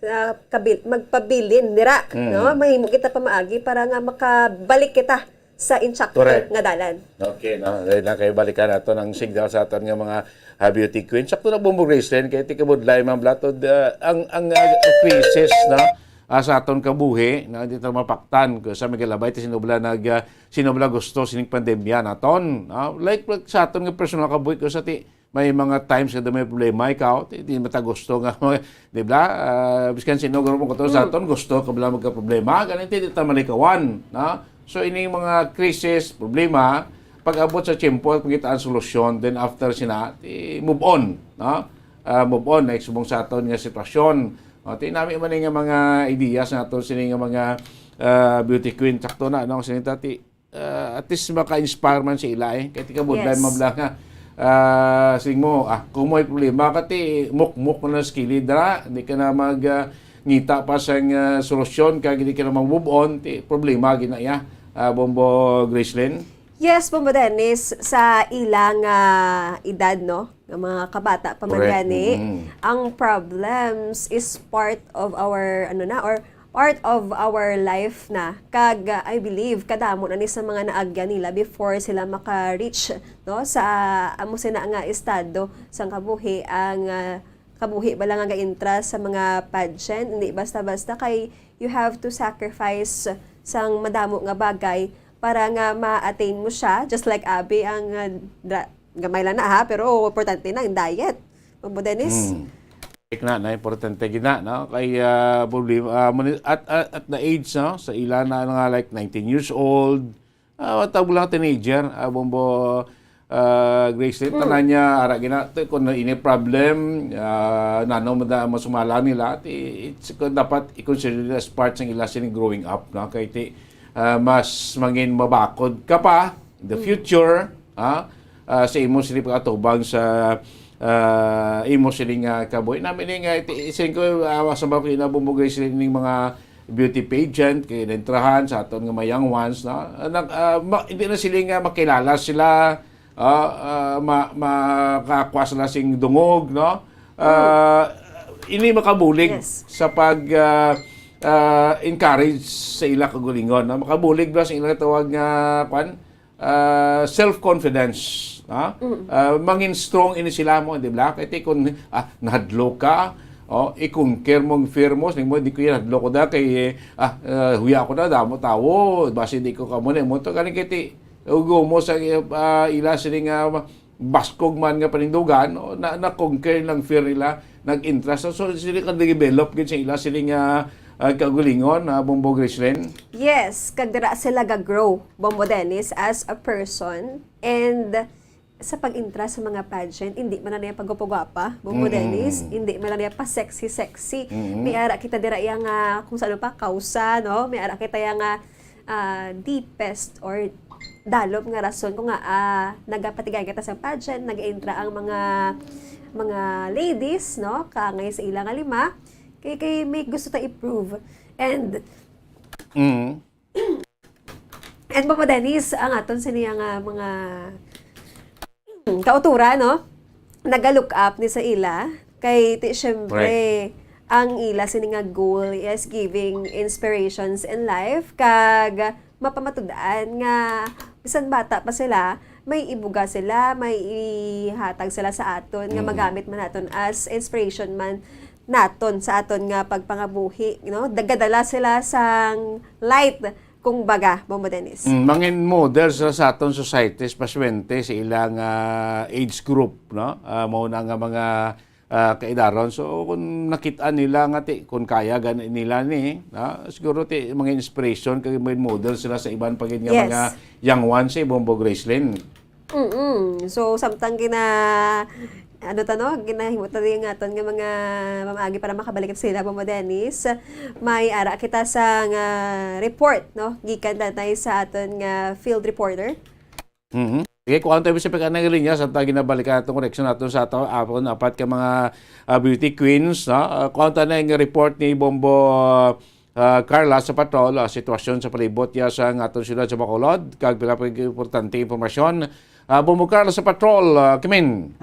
ah, kabil, magpabilin, dira, Mm. no? Mahimo kita pamaagi para nga makabalik kita sa insakto Correct. nga dalan. Okay, no? Dahil na kayo balikan nato ng signal sa aton nga mga ah, beauty queen. Sakto na, Bombo Gracelyn, kay ti kabudlay, Ma'am Blatod, ah, ang, ang ah, crisis, no? Ah, sa aton kabuhi, na di ta mapaktan ko sa magalabay ti sinubla nag ah, sinubla gusto sining pandemya naton, no? Like, like sa aton nga personal kabuhi ko sa ti may mga times nga may problema ikaw, ti, di mata gusto nga, di ba? Ah, biskan sino grupo ko to sa aton gusto kabla magka problema, ganito di ta malikawan, no? So ining mga crisis, problema, pag-abot sa tiyempo at pagkita ang solusyon, then after sina, ti move on, no? Ah, move on, next subong sa aton nga sitwasyon. O, ti nami man nga mga ideas nato sini nga mga ah, beauty queen, sakto na, no? Sini ta, ti ah, at least maka-inspire man sa ila eh. Kaya tika budlay Yes. mabla nga. Ah, sing mo, ah, kung may problema ka, ti mukmok na sa kilid, dra. Hindi ka na mag ah, ngita pa sa ah, solusyon, kag hindi ka na mag-move on, ti problema gina iya. Ah, Bombo Gracelyn. Yes, Bombo Dennis, sa ilang ah, edad, no? Nga mga kabata pa man Correct. gani, Mm. ang problems is part of our, ano na, or part of our life na. Kag, ah, I believe, kadamo na ni sa mga naagyan nila before sila maka-reach, no, sa amo sina nga estado sang kabuhi, ang ah, kabuhi bala nga ga-intra sa mga pageant, hindi basta-basta kay you have to sacrifice sang madamo nga bagay para nga ma-attain mo siya, just like Abby, ang ah, dra- gamay lang na ha, pero importante na ang diet. Bombo Dennis? Hmm. Correct na, na importante gina, no? Kay ah, problema ah, mani- at, at at the age, no, sa ila na nga like nineteen years old, ah, tawag lang teenager, ah, Bombo ah, Grace, mm, tanan niya, ara gina, to, kung ini problem, ah, nano man da masumala nila, ti, it's, kung dapat i-consider nila as part sang ila sining growing up, no? Kay ti, ah, mas mangin mabakod ka pa in the, mm, future, ha? Ah, sa imo sini pag-atubang sa, ah, imo sini nga kabuhi. Nami ni nga, ti, siling ko, ah, sa mga kinabumugay sila ning mga beauty pageant, kay naentrahan sa aton nga mga young ones, no? Ah, nag-, ah, ma-, hindi na sila nga makilala sila, ah, ah, ma-, makakuha sila sing dungog, no? Ah, ini makabulig, yes, sa pag, ah, ah, encourage sa ila kaugalingon, no? Makabulig ba sa ila tawag nga, kwan? Ah, self-confidence, no? Mm. Ah, mangin strong ini sila mo, di ba? Kay ti kung, ah, nahadlok ka, oh, i-conquer mo ang fear mo, siling mo, "Di ko yan, hadlok ko da, kay, ah, ah, huya ko na, damo tawo, basi di ko kamo na, mo to." Galing kay ti, ugo mo sa, ah, ila sini nga baskog man nga panindugan, no? Na, na-conquer lang fear nila, nag-interest. So, so, sila ka-develop gid sa ila, sila nga, ah, kaugalingon, ah, Bombo Gracelyn? Yes, kag dira sila ga-grow, Bombo Dennis, as a person. And sa pag-interest sa mga pageant, hindi man lang niya pagwapa-gwapa, Bombo, mm, Dennis, hindi man lang niya pa-sexy-sexy. Mm. May ara kita dira iya nga, kung sa ano pa, kausa, no? May ara kita iya nga, ah, deepest or dalom nga rason kung nga, ah, nagapatigay kita sa pageant, nag-entra ang mga, mga ladies, no? Kaangay sa ila nga lima. Kay, kay may gusto ta i-prove. And, mm, and Bombo Dennis, ang aton sa niya nga mga kautura, no? Naga-look up ni sa ila. Kay, ti, syempre, correct, ang ila sini nga goal is giving inspirations in life. Kag mapamatud-an nga bisan bata pa sila, may ibuga sila, may ihatag sila sa aton nga, mm, magamit man naton as inspiration man naton sa aton nga pagpangabuhi, no? Dagadala sila sang light, kung baga, Bombo Dennis. Mm, mangin model sila sa aton society, especially sa ilang, ah, age group, no? Ah, mao na nga mga, ah, kaedaron. So, kung nakita nila nga ti, kung kaya gani nila ni, no? Siguro ti, mga inspiration, kay may model sila sa iban pa gid nga, yes, mga young ones, eh, Bombo Gracelyn. Mm-mm. So, samtang gina-, ano ta, no? Ginahimo ta yung aton nga mga mamaagi para makabalik kita sa ila, Bombo Dennis. May ara kita sa nga report, no? Gikan tatay sa aton nga field reporter. Mhm. Okay, kuha tayo sa pagkanang linya, samtang ginabalikan atong koneksyon nato sa ato, aton apat ka mga, ah, beauty queens, no? Ah, kuha tayo na yung report ni Bombo, ah, Carla sa patrol, ah, sitwasyon sa palibot ya sa nga aton siyudad sa Bacolod, kag pila pa importante impormasyon. Ah, Bombo Carla sa patrol, ah, Kimin.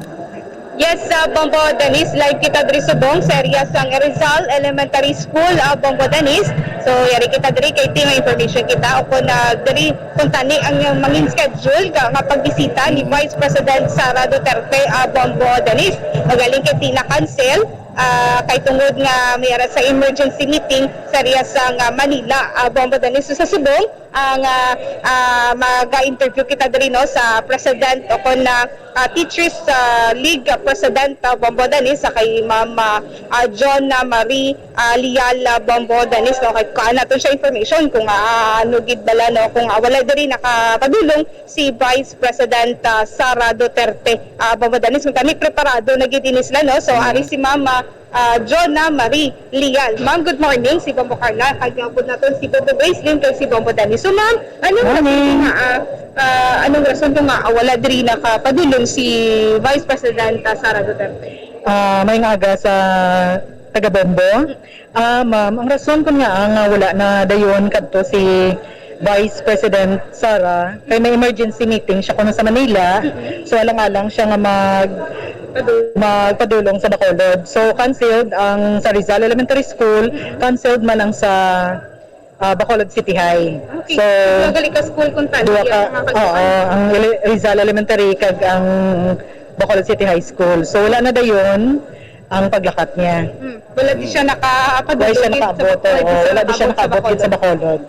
Yes, ah, Bombo Dennis, live kita diri subong sa area sang Rizal Elementary School, ah, Bombo Dennis. So, yari kita diri kay team information kita o kung, ah, diri kung tani ang mangin schedule ka nga pagbisita ni, mm, Vice President Sara Duterte, ah, Bombo Dennis. Magaling kay ti na-cancel, ah, kay tungod nga may ara sa emergency meeting sa area sang, ah, Manila, ah, Bombo Dennis. So, sa subong, ang, ah, ah, maga-interview kita diri, no, sa president o kon, ah, ah, Teachers, ah, League, ah, President, ah, Bombo Dennis, sa kay Ma'am, ah, ah, John, ah, Marie, ah, Lial, ah, Bombo Dennis, no, kay kuhaan naton siya information kung, ah, ano gid bala, no, kung, ah, wala diri nakapadulong si Vice President, ah, Sara Duterte, ah, Bombo Dennis, kung kani preparado na gid ini sila, no, so, mhm, ari si Ma'am, ah, ah, Jonah Marie Lial. Ma'am, good morning. Si Bombo Carla, kag niabot naton si Bombo Gracelyn, kag si Bombo Danny. So, ma'am, anong rason, morning, kung nga, ah, ah, anong rason kung nga, ah, wala diri nakapadulong si Vice President, ah, Sara Duterte? Ah, may nga aga sa taga Bombo. Ah, ma'am, ang rason kun nga, ah, nga wala na dayon kadto si Vice President Sara, kay may emergency meeting siya kuno sa Manila. Mm-mm. So, alang-alang siya nga mag-, magpadulong sa Bacolod. So, canceled ang sa Rizal Elementary School, mm-mm, canceled man ang sa, ah, Bacolod City High. Okay. So, so, duha ka school kung tani, duha ka, ang mga, oo, ang Ele-, Rizal Elementary kag ang Bacolod City High School. So, wala na dayon ang paglakat niya. Mm. Wala di siya nakapadulong, wala siya nakaabot, oo, wala di siya nakaabot sa Bacolod.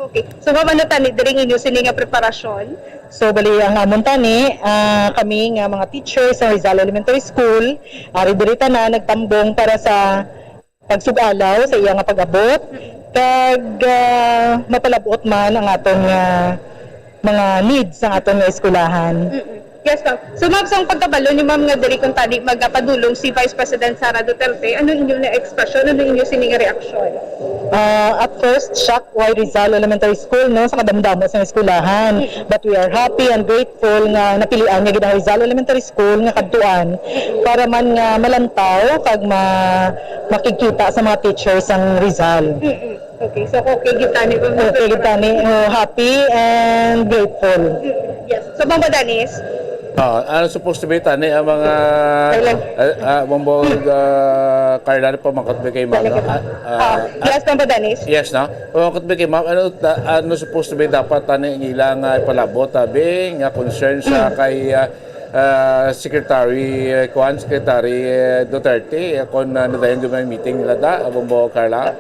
Okay. So, ma'am, ano tani diri ang inyo sini nga preparasyon? So, bali, ang amon tani, ah, kami nga mga teachers sa Rizal Elementary School, ari diri tanan nagtambong para sa pagsugalaw sa iya nga pag-abot, kag, ah, mapalab-ot man ang aton nga mga needs sa aton nga eskwelahan. Mm-mm. Yes, ma'am. So, ma'am, sa pagkabalo ni ma'am nga diri kuntani magapadulong si Vice President Sara Duterte, ano inyo na ekspresyon? Ano inyo sini nga reaksyon? Uh, at first, shock why Rizal Elementary School, no, sa kadamo-damo sa eskwelahan. But we are happy and grateful nga napilian niya gid ang Rizal Elementary School nga kadtuan para man nga malantaw kag ma makikita sa mga teachers ang Rizal. Okay, so okay gid tani, ma'am. Okay gid tani, oh, happy and grateful. Yes. So, Bombo Dennis? Ah, ano supposed to be tani ang mga Kailan? Ah, ah, Bombo, ah, Carla, pamangkot ba kay ma'am, no? Ah, ah, Ah, yes, Bombo Dennis. Yes, no? Pamangkot ba kay ma'am, ano, ta- ano supposed to be dapat tani ang ilang ah, ipalabot, abi, nga concern sa kay ah, ah, Secretary, eh, kuan, Secretary eh, Duterte, eh, kung ah, nadayon gyud ang meeting nila da, Bombo Carla?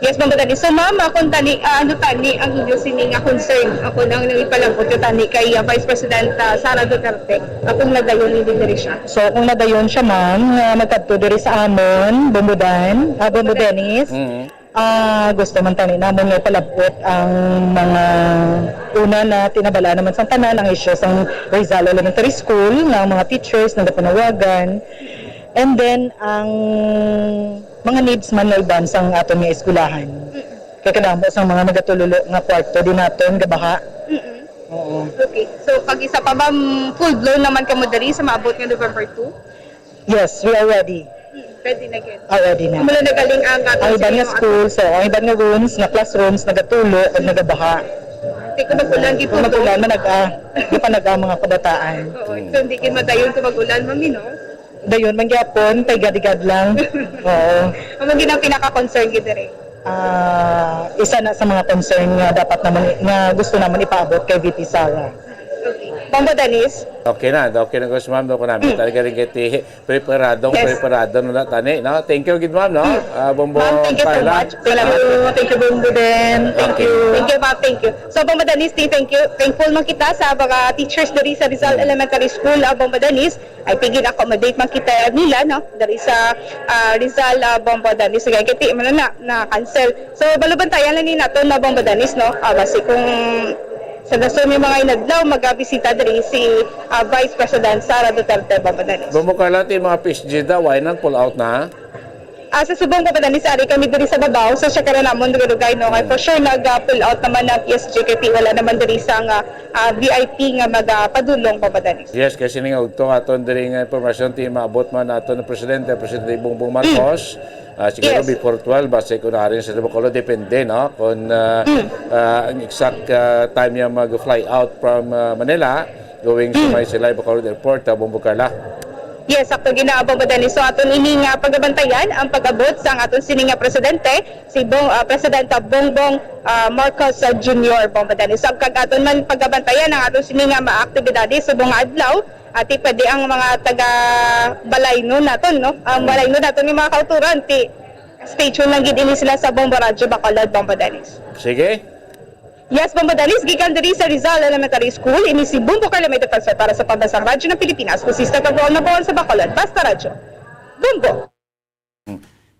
Yes, Bombo Dennis. So, ma'am, kung tani, ah, ano tani ang inyo sini nga concern? Ako nang ipalabot ko tani kay ah, Vice President ah, Sara Duterte, ah, kung nadayon ni diri siya. So kung nadayon siya, ma'am, nga magkadto diri sa amon, Bombo Dan, ah, Bombo Dennis, Mhm. ah, gusto man tani namon nga ipalabot ang mga una na tinabalaan naman sa tanan, ang isyu sang Rizal Elementary School, nga ang mga teachers nagapanawagan, and then ang mga needs man nga iban sang aton nga eskwelahan. Kay kadamo sang mga nagatulolo nga kwarto din naton gabaha. Oo. Okay. So, pag isa pa, ma'am, full blown naman kamo diri sa maabot nga November two? Yes, we are ready. Hmm, pwede na gyud. Already na. Mula nagaling ang ato Ang iban nga school, so ang iban nga rooms, nga classrooms, nagatulo, kag nagabaha. Di ko magulan, di Kung magulan, manag-a, panag-a mga kabataan. Oo, so hindi gyud madayon kung magulan, ma'am, no? Dayon, man gyapon, paigadigad lang. Oo. Ano din ang pinaka-concern gyud diri? Ah, isa na sa mga concern nga dapat naman, nga gusto naman ipaabot kay V P Sara. Okay. Bombo Dennis? Okay na, okay na, gusto ma'am, doon ko namin. Talaga rin kiti, preparadong, Yes. preparado na na tani, no? Thank you, good ma'am, no? Ah, Bombo Ma'am, thank you so Carla. much. Thank you. Thank you, Bombo Dan. Thank Okay. you. Thank you, ma'am. Thank you. So, Bombo Dennis, thank you. Thankful man kita sa mga teachers diri sa Rizal Elementary School, ah, Bombo Dennis. I think gin-accommodate man kita nila, no? Diri sa ah, Rizal, ah, Bombo Dennis. Sige, kiti mo na na, na-cancel. So, balubantayan lang ni nato na Bombo Dennis, no? Ah, basi kung sa dason may mga inadlaw, magabisita diri si ah, Vice President Sara Duterte, Bombo Dennis. Bombo Carla, ti mga P S G daw, why nang pull out na? Ah, sa subong, Bombo Dennis, ari kami diri sa babaw, so check na namon dugay-dugay, no? Kay for sure, nag-pull out naman ang P S G, kay wala naman diri sa nga ah, V I P nga magapadulong, Bombo Dennis. Yes, kasi ning udto aton diri nga impormasyon ti maabot man aton ang presidente, Presidente Bongbong Marcos. Ah, siguro Yes. before twelve, basta kung naarin sa Bacolod, depende, no? Kung ah, ah, ang exact ah, time niya mag-fly out from ah, Manila, going sa may Silay Bacolod Airport, ah, Bombo Carla. Yes, sakto gid na, Bombo Dennis. So, aton ini nga pagabantayan ang pag-abot sang aton sini nga presidente, si Bong, ah, Presidente Bongbong ah, Marcos ah, Junior, Bombo Dennis. So, kag aton man pagabantayan ang aton sini nga mga aktibidades subong nga adlaw, ati pwede ang mga taga balaynon naton, no? Ang balaynon naton nga mga kauturan, ti stay tuned lang gid ini sila sa Bombo Radyo Bacolod, Bombo Dennis. Sige. Yes, Bombo Dennis, gikan diri sa Rizal Elementary School, ini si Bombo Carla May Defensor para sa Pambansang Radyo ng Pilipinas, konsiste ng Buwan sa Bacolod, Basta Radyo. Bombo!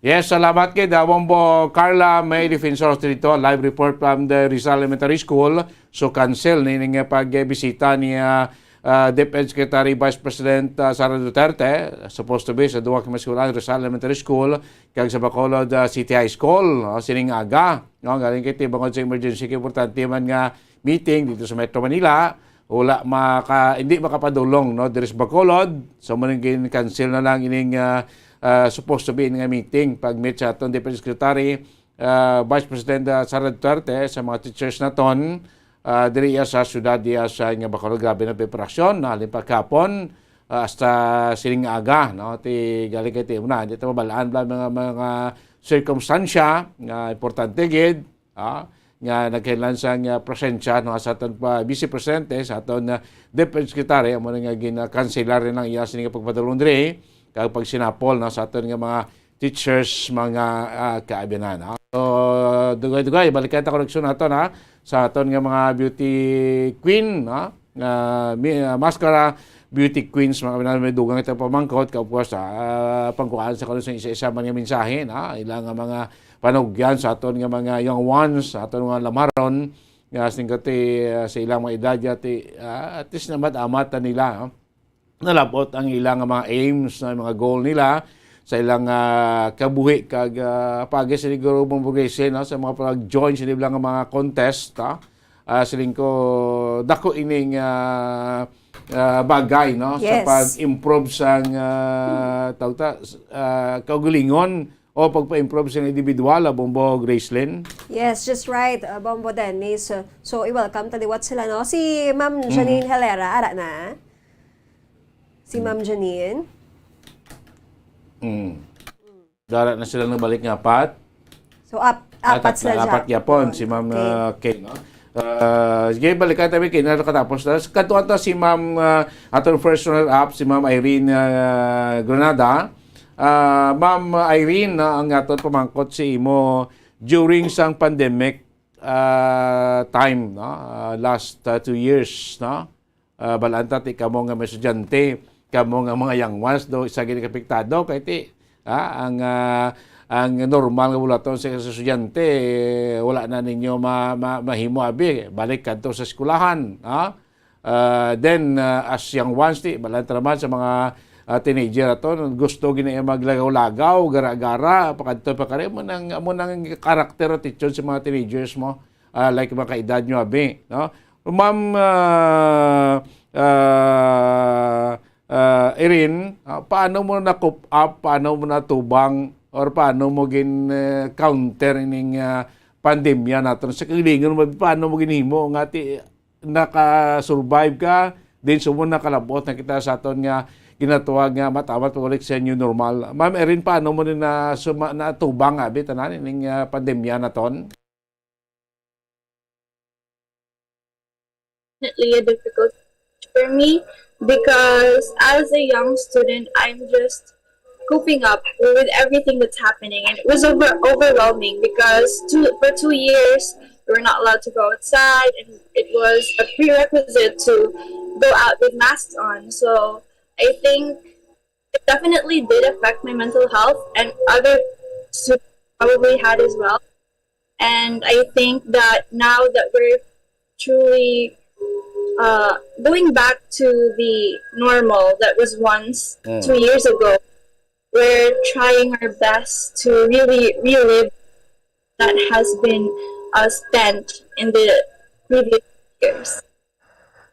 Yes, salamat kay Bombo Carla May Defensor dito. Live report from the Rizal Elementary School. So, cancel ni ning pagbisita ni ah, ah, DepEd Secretary Vice President ah, Sara Duterte. Supposed to be sa duwa ka mga eskwelahan, Rizal Elementary School kag sa Bacolod ah, City High School, no, sining aga. No, galing kay tibangod sa emergency, kay importante man nga meeting dito sa Metro Manila, wala maka, hindi makapadulong, no, diri sa Bacolod. So, mao nang gin-cancel na lang ining ah, ah, supposed to be nga meeting pag-meet sa aton Deputy Secretary, ah, Vice President ah, Sara Duterte sa mga teachers naton ah, diri iya sa syudad diya sa nga Bacolod. Grabe na preparasyon, no, halin pa kahapon ah, hasta sining aga, no, ti galing kay ti una, hindi ta mabalaan ba mga mga sirkumstansya nga importante gid, ah, nga nagkinahanglan sang ah, presensya, no, sa aton pa Vice Presidente, sa aton ah, DepEd Secretary, amo na nga ginakanselar rin ang iya sini nga pagpadulong diri kag pagsinapol, no, sa aton nga mga teachers, mga ah, kaabyanan, no? So, dugay-dugay, balikan ta koneksyon nato na sa aton nga mga beauty queen, no? Ah, mi- ah, mascara beauty queens, mga kaabyanan, may dugang ito pamangkot, ka, of course, ah, pangkuhaan sa kanila sa isa-isa man nga mensahe, no? Ilang nga mga panugyan sa aton nga mga young ones, sa aton nga lamaron, Nga siling ko ti, ah, sa ilang mga edad, ya, ti, ah, at least namat-amatan nila, no? Nalabot ang ilang mga aims, no, mga goal nila sa ilang, ah, kabuhi kag, ah, pagi siguro mong progrese, no, sa mga pag-join sa ilang mga contest, ha? Ah, siling ko, dako ining, ah, ah, bagay, no, sa Yes. pag-improve sang, ah, tawag ta, s-, ah, kaugalingon o pagpa-improve sa individual, ah, Bombo Gracelyn. Yes, just right, uh, Bombo Dennis. Uh, so, i-welcome ta liwat sila, no? Si Ma'am Janine Helera, ara na. Si Ma'am Janine. Mm. Dara na sila nabalik nga apat. So, ap-, Ah, apat tatlo, sila apat dyan. Yapon, si Ma'am, Okay. ah, Kay, no? Ah, sige, balikan tayo kay na nakatapos na. Sa katuan ta si Ma'am, ah, atong first runner-up, si Ma'am Irene, ah, Granada. Ah, Ma'am Irene, no, ang aton pamangkot si imo during sang pandemic, ah, time, no? Ah, last, ah, two years, no? Ah, balaan ta ti kamo nga mga estudyante, kamo nga mga young ones, do, isa gid ka apektado kay ti, ah, ang, ah, ang normal nga bulaton sa estudyante, eh, wala na ninyo ma-, ma-, mahimo abi, balik kadto sa eskwelahan, ha? Ah, then, ah, as young ones, ti, balaan ta naman sa mga, ah, teenager ato, gusto gina maglagaw-lagaw, gara-gara, pakadto pa kari, amo nang, amo nang karakter, attitude sa mga teenagers mo, ah, like mga kaedad nyo abi, no? Ma'am, ah, ah, ah, Irene, ah, paano mo na-cope up, paano mo natubang, or paano mo gin, eh, counter ining, ah, pandemya naton? Sa kagalingon mo, paano mo ginhimo nga ti-, naka-survive ka, din sumon nakalabot na kita sa aton nga ginatuwag nga matamat pabalik sa new normal. Ma'am Irene, paano mo din na suma-, natubang abi tanan ining, ah, pandemya naton? Definitely a difficult for me because as a young student, I'm just coping up with everything that's happening, and it was over overwhelming because two, for two years we were not allowed to go outside, and it was a prerequisite to go out with masks on. So I think it definitely did affect my mental health, and other students probably had as well. And I think that now that we're truly, uh, going back to the normal that was once Mm. two years ago, we're trying our best to really relive that has been, uh, spent in the previous years.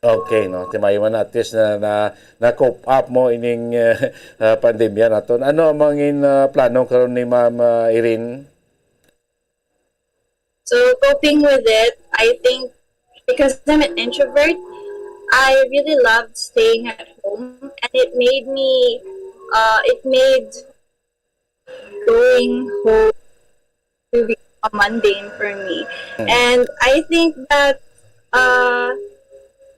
Okay, no? Timayo man, at least na, na, na-cope up mo ining, eh, ah, pandemya naton. Ano ang mangin, ah, plano karon ni Ma'am, ah, Irene? So, coping with it, I think because I'm an introvert, I really loved staying at home, and it made me, uh, it made going home to become mundane for me. Mm. And I think that, uh,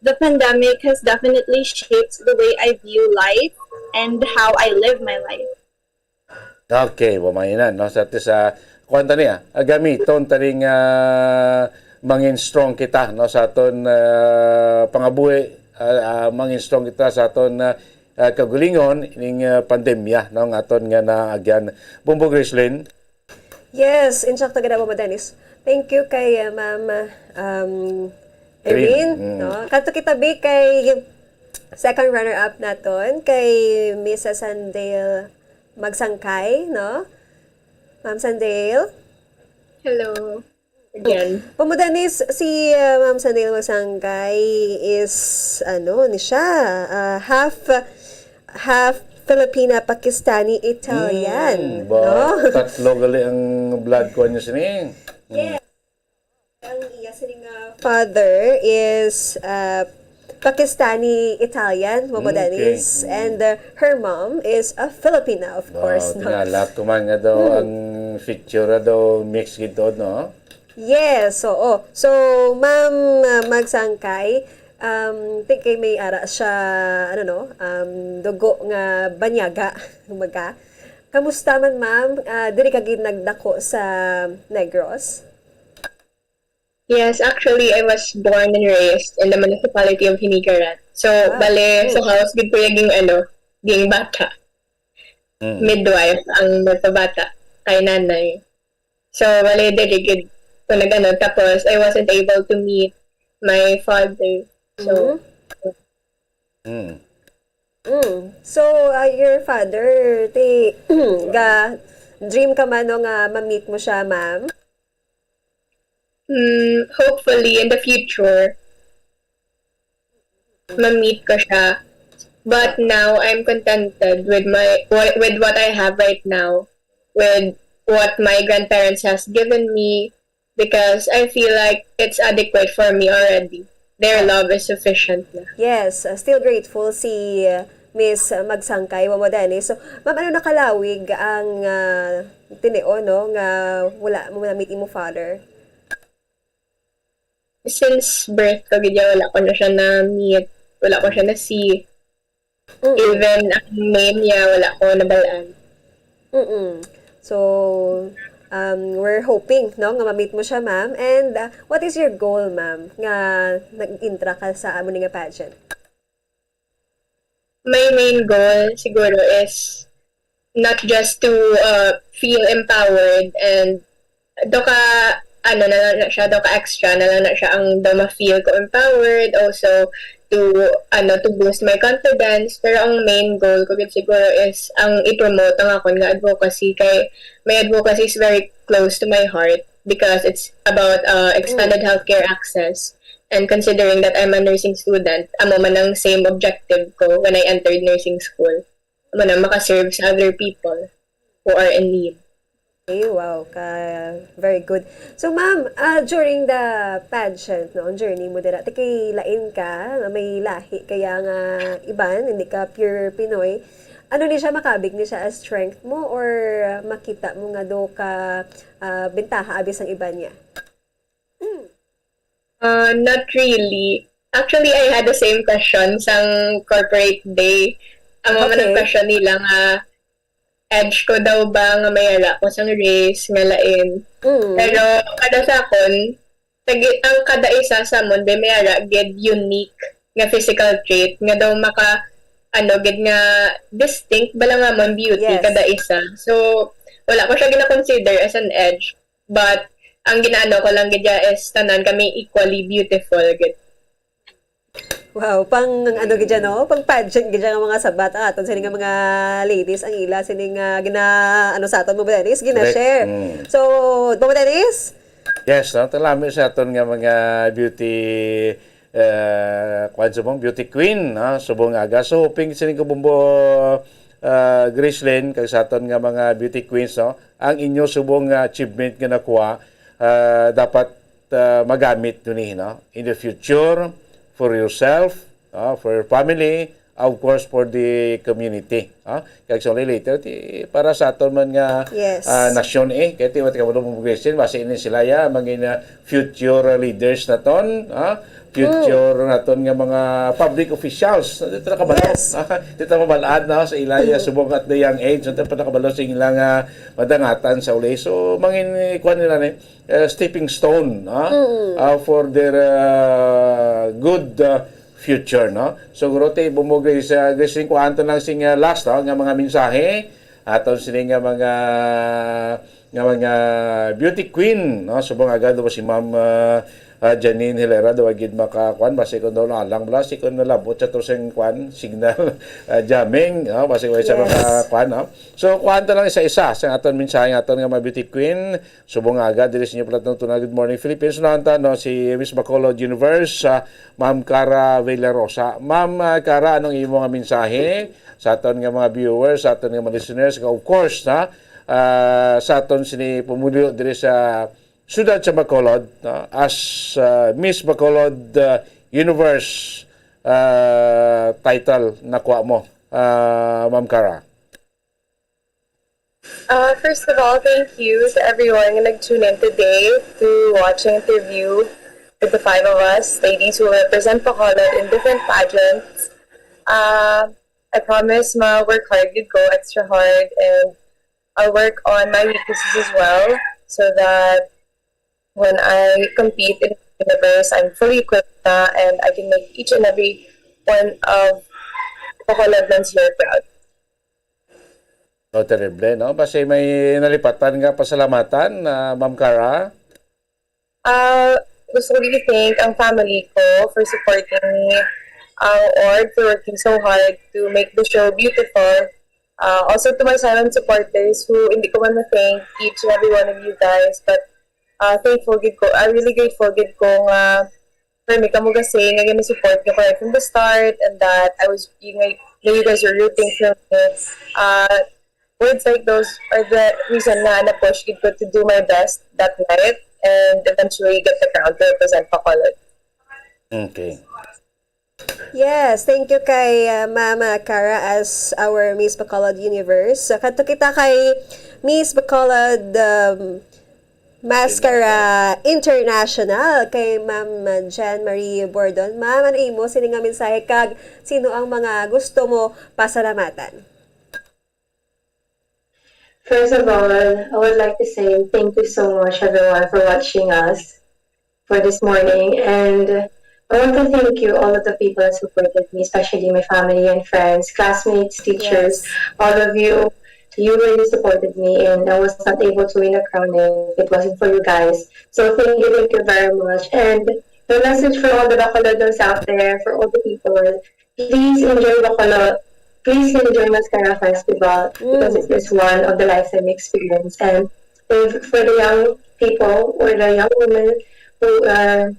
the pandemic has definitely shaped the way I view life and how I live my life. Okay, wa man ina, no? Sa, sa, kuwan ta niya, ah, gamiton ta ning, ah, mangin strong kita, no, sa aton, ah, pangabuhi, ah, ah, mangin strong kita sa aton, ah, ah, kaugalingon ning, ah, pandemya, no, nga aton nga naagyan. Bombo Gracelyn? Yes, insakto gid, Bombo Dennis. Thank you kay, ah, Ma'am, um, Irene, Irene, mm. no? Kadto kita bi kay second runner-up naton, kay Miss Sandale Magsangkay, no? Ma'am Sandale? Hello. Again. Bombo Dennis, si, uh, Ma'am Sandale Magsangkay is, ano, ni siya, uh, half, half Filipina, Pakistani, Italian, Mm, ba, no? tatlo gali ang blood ko niya sini. Mm. Yes. Ang iya sini nga father is, uh, Pakistani Italian, Bombo Mm, okay. Dennis, Mm. and, uh, her mom is a Filipina, of Wow, course, no? Tinala ko man nga daw Hmm. ang feature daw mix gid to, no? Yes, oo. So, Ma'am, uh, Magsangkay, um, think kay may ara siya, ano, no, um, dugo nga banyaga, kumbaga. Kamusta man, ma'am? Ah, diri ka gid nagdako sa Negros? Yes, actually, I was born and raised in the municipality of Hinigarat. So, Wow. bale, Mm. sa house, gid ko yung, ano, ging bata. Mm. Midwife ang nagpabata kay nanay. So, bale, dili gid ko nag-ano, tapos I wasn't able to meet my father. So, Mm. Mm. So, uh, your father, ti, ga, dream ka man no, nga ma-meet mo siya, ma'am? Mm, hopefully in the future, ma-meet ko siya. But now, I'm contented with my wi- with what I have right now, with what my grandparents has given me, because I feel like it's adequate for me already. Their love is sufficient na. Yes, uh, still grateful si uh, Miss uh, Magsangkay, Mama Dennis. So, ma'am, ano nakalawig ang uh, tinion, no, nga wala mo na-meet imo father? Since birth ko gid, wala ko na siya na-meet, wala ko siya na-see. Mm. Even ang name niya, wala ko nabalaan. Mm-mm. So, um, we're hoping, no, nga ma-meet mo siya, ma'am. And uh, what is your goal, ma'am, nga nag-intra ka sa amo ni nga pageant? My main goal siguro is not just to uh, feel empowered and do ka, ano na lang na siya, do ka extra na lang na siya ang do ma-feel ko empowered. Also, to, ano, to boost my confidence. Pero ang main goal ko gid siguro is ang i-promote ang akon nga advocacy, kay my advocacy is very close to my heart because it's about uh, expanded healthcare access. And considering that I'm a nursing student, amo man ang same objective ko when I entered nursing school. Amo na, makaserve sa other people who are in need. Okay, wow, ka very good. So ma'am, uh, during the pageant, no, ang journey mo dira, tikay lain ka, may lahi kaya nga iban, hindi ka pure Pinoy. Ano ni siya, makabig ni siya as strength mo or makita mo nga do ka uh, bentaha abi sang iban niya? Uh, not really. Actually, I had the same question sang corporate day. Ang mga Okay. nag-question nila nga, edge ko daw ba nga may ara ko sang race nga lain. Mm. Pero kada sa akon, tagi, ang kada isa sa amon may ara gid unique nga physical trait nga daw maka ano gid nga distinct bala nga amon beauty Yes. kada isa. So wala ko siya gina-consider as an edge, but ang ginaano ko lang gid ya is tanan kami equally beautiful gid. Wow, pang ano gid no? Pang pageant gid nga mga sabat ang aton sini nga mga ladies ang ila sini nga gina ano sa aton, Mama Dennis, gina-share. Correct. Mm. So, Mama Dennis? Yes, no? Talami sa aton nga mga beauty uh, kwan subong beauty queen, no? Subong aga. So hoping sini ko bumbo uh, Gracelyn kag sa aton nga mga beauty queens, no? Ang inyo subong nga achievement nga nakuha uh, dapat uh, magamit duni, no? In the future, for yourself, uh, for your family, of course for the community, ah. Kag sa later ti para sa aton man nga Yes. ah, nasyon eh, kay ti wala ka mo question basi ini sila ya mangin ah, future leaders naton, ah, future naton nga mga public officials. Dito na kabalo. Yes. Ah, dito na mabalaan na sa ila ya subong at the young age, dito pa nakabalo sa ilang ah, madangatan sa uli. So mangin kuan nila ni eh, stepping stone, ah, ah, for their ah, good ah, future, no? So guro ti bumugay sa Gracelyn, kuhaan ta lang sing ah, last, no, nga mga mensahe aton sini nga mga nga mga beauty queen, no? Subong agad daw si Ma'am ah, ah, Janine Hilera daw gid makakuan basi kun daw alang bala si kun nalabot sa to sing kuan signal ah, jamming, no? Basi wala sa Yes. mga kuan, no? So kuhaan ta lang isa-isa sa aton mensahe nga aton nga mga beauty queen. Subong nga aga diri sa inyo pala tungtuna, Good Morning Philippines. Unahan ta, no, si Miss Bacolod Universe, ah, Ma'am Cara Villarosa. Ma'am ah, Cara, anong imo nga mensahe sa aton nga mga viewers, sa aton nga mga listeners, kag of course, ha, ah, sa aton sini pumuluyo diri sa siyudad sa Bacolod, no, as ah, Miss Bacolod ah, Universe ah, title nakuha mo, ah, Ma'am Cara? Uh, first of all, thank you to everyone who nag-tune in today to watch an interview with the five of us ladies who represent Bacolod in different pageants. Uh, I promise ma work hard, you go extra hard, and I'll work on my weaknesses as well so that when I compete in the universe, I'm fully equipped na and I can make each and every one of Bacolodans here proud. Oh, terrible, no? Basi may nalipatan nga pasalamatan, ah, Ma'am Cara. Ah, gusto ko i-thank ang family ko for supporting me, ang org for working so hard to make the show beautiful. Ah, also to my silent supporters who hindi ko man ma-thank each and every one of you guys, but ah, thankful gid ko, ah, really grateful gid ko nga for me kamo kasi nga gina-support niyo ko right from the start and that I was you, nga, nga you guys were rooting for me. Uh, words like those are the reason nga na-push gid ko to do my best that night and eventually get the crown to represent Bacolod. Okay. Yes, thank you kay uh, Mama Cara as our Miss Bacolod Universe. So, kadto kita kay Miss Bacolod um, Mascara International kay Ma'am Jan Marie Bordon. Ma'am, ano imo sini nga mensahe kag sino ang mga gusto mo pasalamatan? First of all, I would like to say thank you so much, everyone, for watching us for this morning. And I want to thank you, all of the people that supported me, especially my family and friends, classmates, teachers, Yes. all of you. You really supported me, and I was not able to win the crown if it wasn't for you guys. So thank you, thank you very much. And the message for all the Bacolodos out there, for all the people, please enjoy Bacolod. Please enjoy Mascara Festival because it is one of the lifetime experience. And if for the young people or the young women who are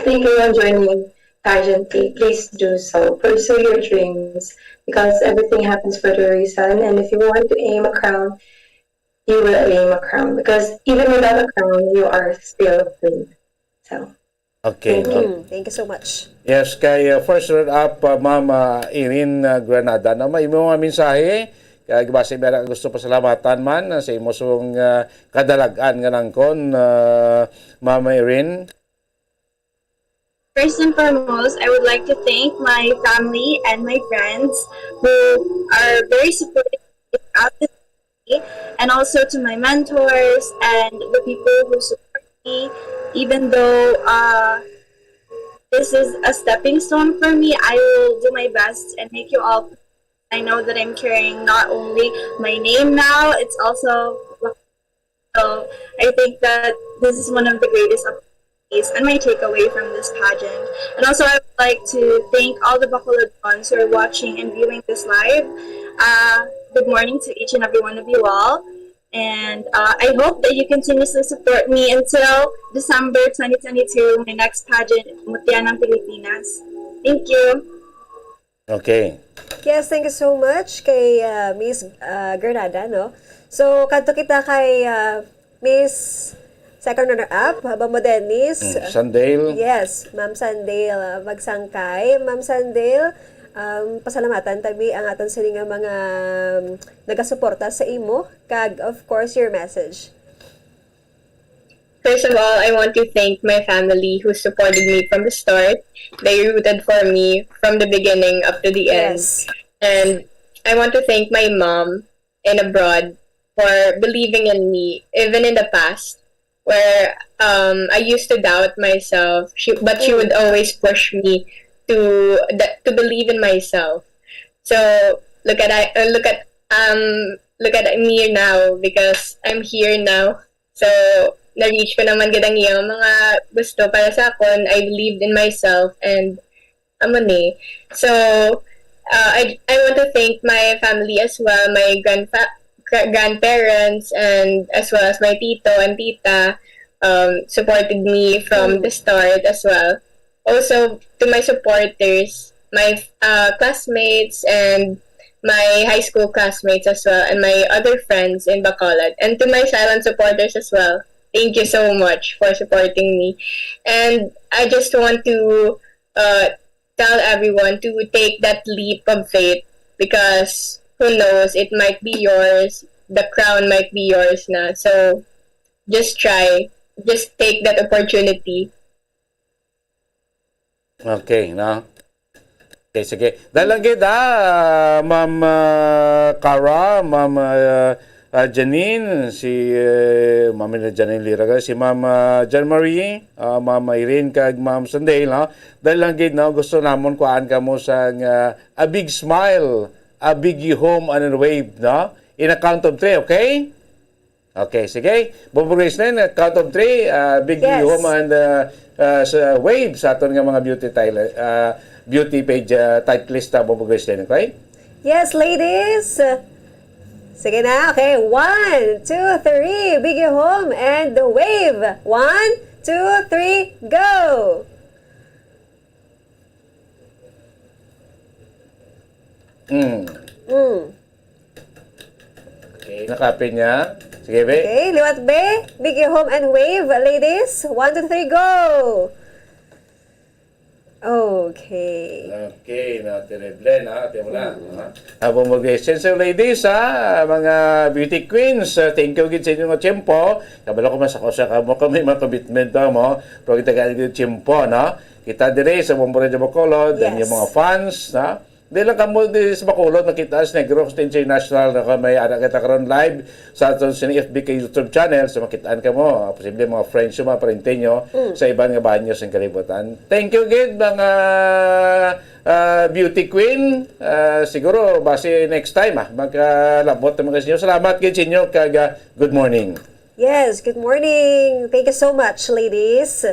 thinking of joining pageantry, please do so. Pursue your dreams because everything happens for a reason. And if you want to aim a crown, you will aim a crown because even without a crown, you are still a queen. So, Okay. Thank you. Mm, thank you so much. Yes, kay uh, first runner-up, uh, Ma'am uh, Irene uh, Granada. Na may imo nga mensahe, kay basi may gusto pasalamatan man uh, sa imo sung uh, kadalag-an nga nangkon, uh, Ma'am Irene. First and foremost, I would like to thank my family and my friends who are very supportive throughout the day, and also to my mentors and the people who support me. Even though uh, this is a stepping stone for me, I will do my best and make you all. I know that I'm carrying not only my name now, it's also so I think that this is one of the greatest opportunities and my takeaway from this pageant. And also, I would like to thank all the Bacolodons who are watching and viewing this live. Uh, good morning to each and every one of you all. And uh, I hope that you continuously support me until December twenty twenty-two, my next pageant, Mutya ng Pilipinas. Thank you. Okay. Yes, thank you so much kay uh, Miss uh, Granada, no? So, kadto kita kay uh, Miss Second Runner-Up, Bambo Dennis. Mm, Sandale. Yes, Ma'am Sandale uh, Magsangkay. Ma'am Sandale, um, pasalamatan tabi ang aton sini nga mga um, nagasuporta sa imo, kag of course your message. First of all, I want to thank my family who supported me from the start. They rooted for me from the beginning up to the end. Yes. And I want to thank my mom and abroad for believing in me, even in the past, where um, I used to doubt myself. She, but she would always push me to th- to believe in myself. So look at I uh, look at um look at me now because I'm here now. So na-reach ko naman gid ang iyang mga gusto para sa akon. I believed in myself and amo ni. So uh, I I want to thank my family as well, my grandfa- gra- grandparents and as well as my tito and tita um supported me from the start as well. Also to my supporters, my uh, classmates and my high school classmates as well and my other friends in Bacolod and to my silent supporters as well. Thank you so much for supporting me. And I just want to uh, tell everyone to take that leap of faith because who knows, it might be yours. The crown might be yours na. So just try. Just take that opportunity. Okay, no? Okay, sige. Dahil lang gid, ah, Ma'am ah, Cara, Ma'am ah, ah, Janine, si eh, Ma'am na Janine Liraga, si Ma'am ah, Jan Marie, ah, Ma'am Irene, kag Ma'am Sandale, no? Dahil lang gid, no, gusto namon kuhaan kamo sa nga a big smile, a big home and a wave, no? In a count of three, okay? Okay, sige. Bombo Gracelyn, uh, count of three, uh, Big Yes. Home and uh, uh, sa Wave sa aton nga mga beauty tile, uh, beauty page uh, titleist ta, Bombo Gracelyn, okay? Yes, ladies. Sige na. Okay. One, two, three. Big Home and the Wave. One, two, three, go! Mm. Mm. Okay, nakapin niya. Sige, be. Okay, liwat, be. Big Home and Wave, ladies. One, two, three, go! Okay. Okay, na terrible na. Ate mo na. Mm. Ha? Habang mag-sensor, ladies, ha, mga beauty queens, uh, thank you gid sa inyong tiyempo. Kabalo ko, mas ako sa kamo kami mga commitment pa mo. Pero kita ka gid tiyempo, no? Kita dire sa Bombo Radio Bacolod, dan Yes. yung mga fans, no? Di lang kamo di sa Bacolod, makita sa Negros International, no? Kami ara kita karon live sa aton sa F B K YouTube channel. So, makitaan kamo, posible mga friends nyo, mga parente nyo, Mm. sa iban nga bahin nyo sa kalibutan. Thank you gid, mga, ah, beauty queen. Ah, siguro, basi next time, ah, magkalabot naman kayo sa inyo. Salamat gid sa inyo, kag, ah, good morning. Yes, good morning. Thank you so much, ladies.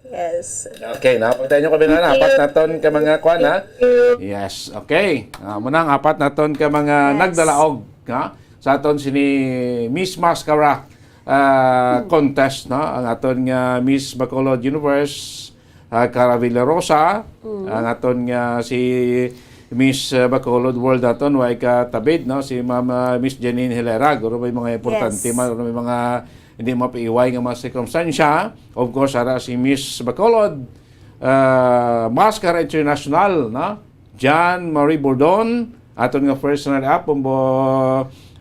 Yes. Okay, na. Pagtayo nyo kami na, Thank you. apat na ton ka mga kwan, ha? Thank you. Yes, okay. Ah, muna ang apat na ton ka mga Yes. nagdalaog, ha? Sa aton sini Miss Mascara, ah, Hmm. contest, no? Ang aton nga Miss Bacolod Universe, ah, Cara Villarosa, Hmm. ang aton nga si Miss, ah, Bacolod World naton, way ka tabid, no? Si Ma'am, ah, Miss Janine Hilera, guro may mga importante Yes. man, guro may mga hindi mapaiway nga mga sirkumstansya. Of course, ara si Miss Bacolod, ah, Mascara International, no? Jan Marie Bordon, aton nga first runner-up, Bombo,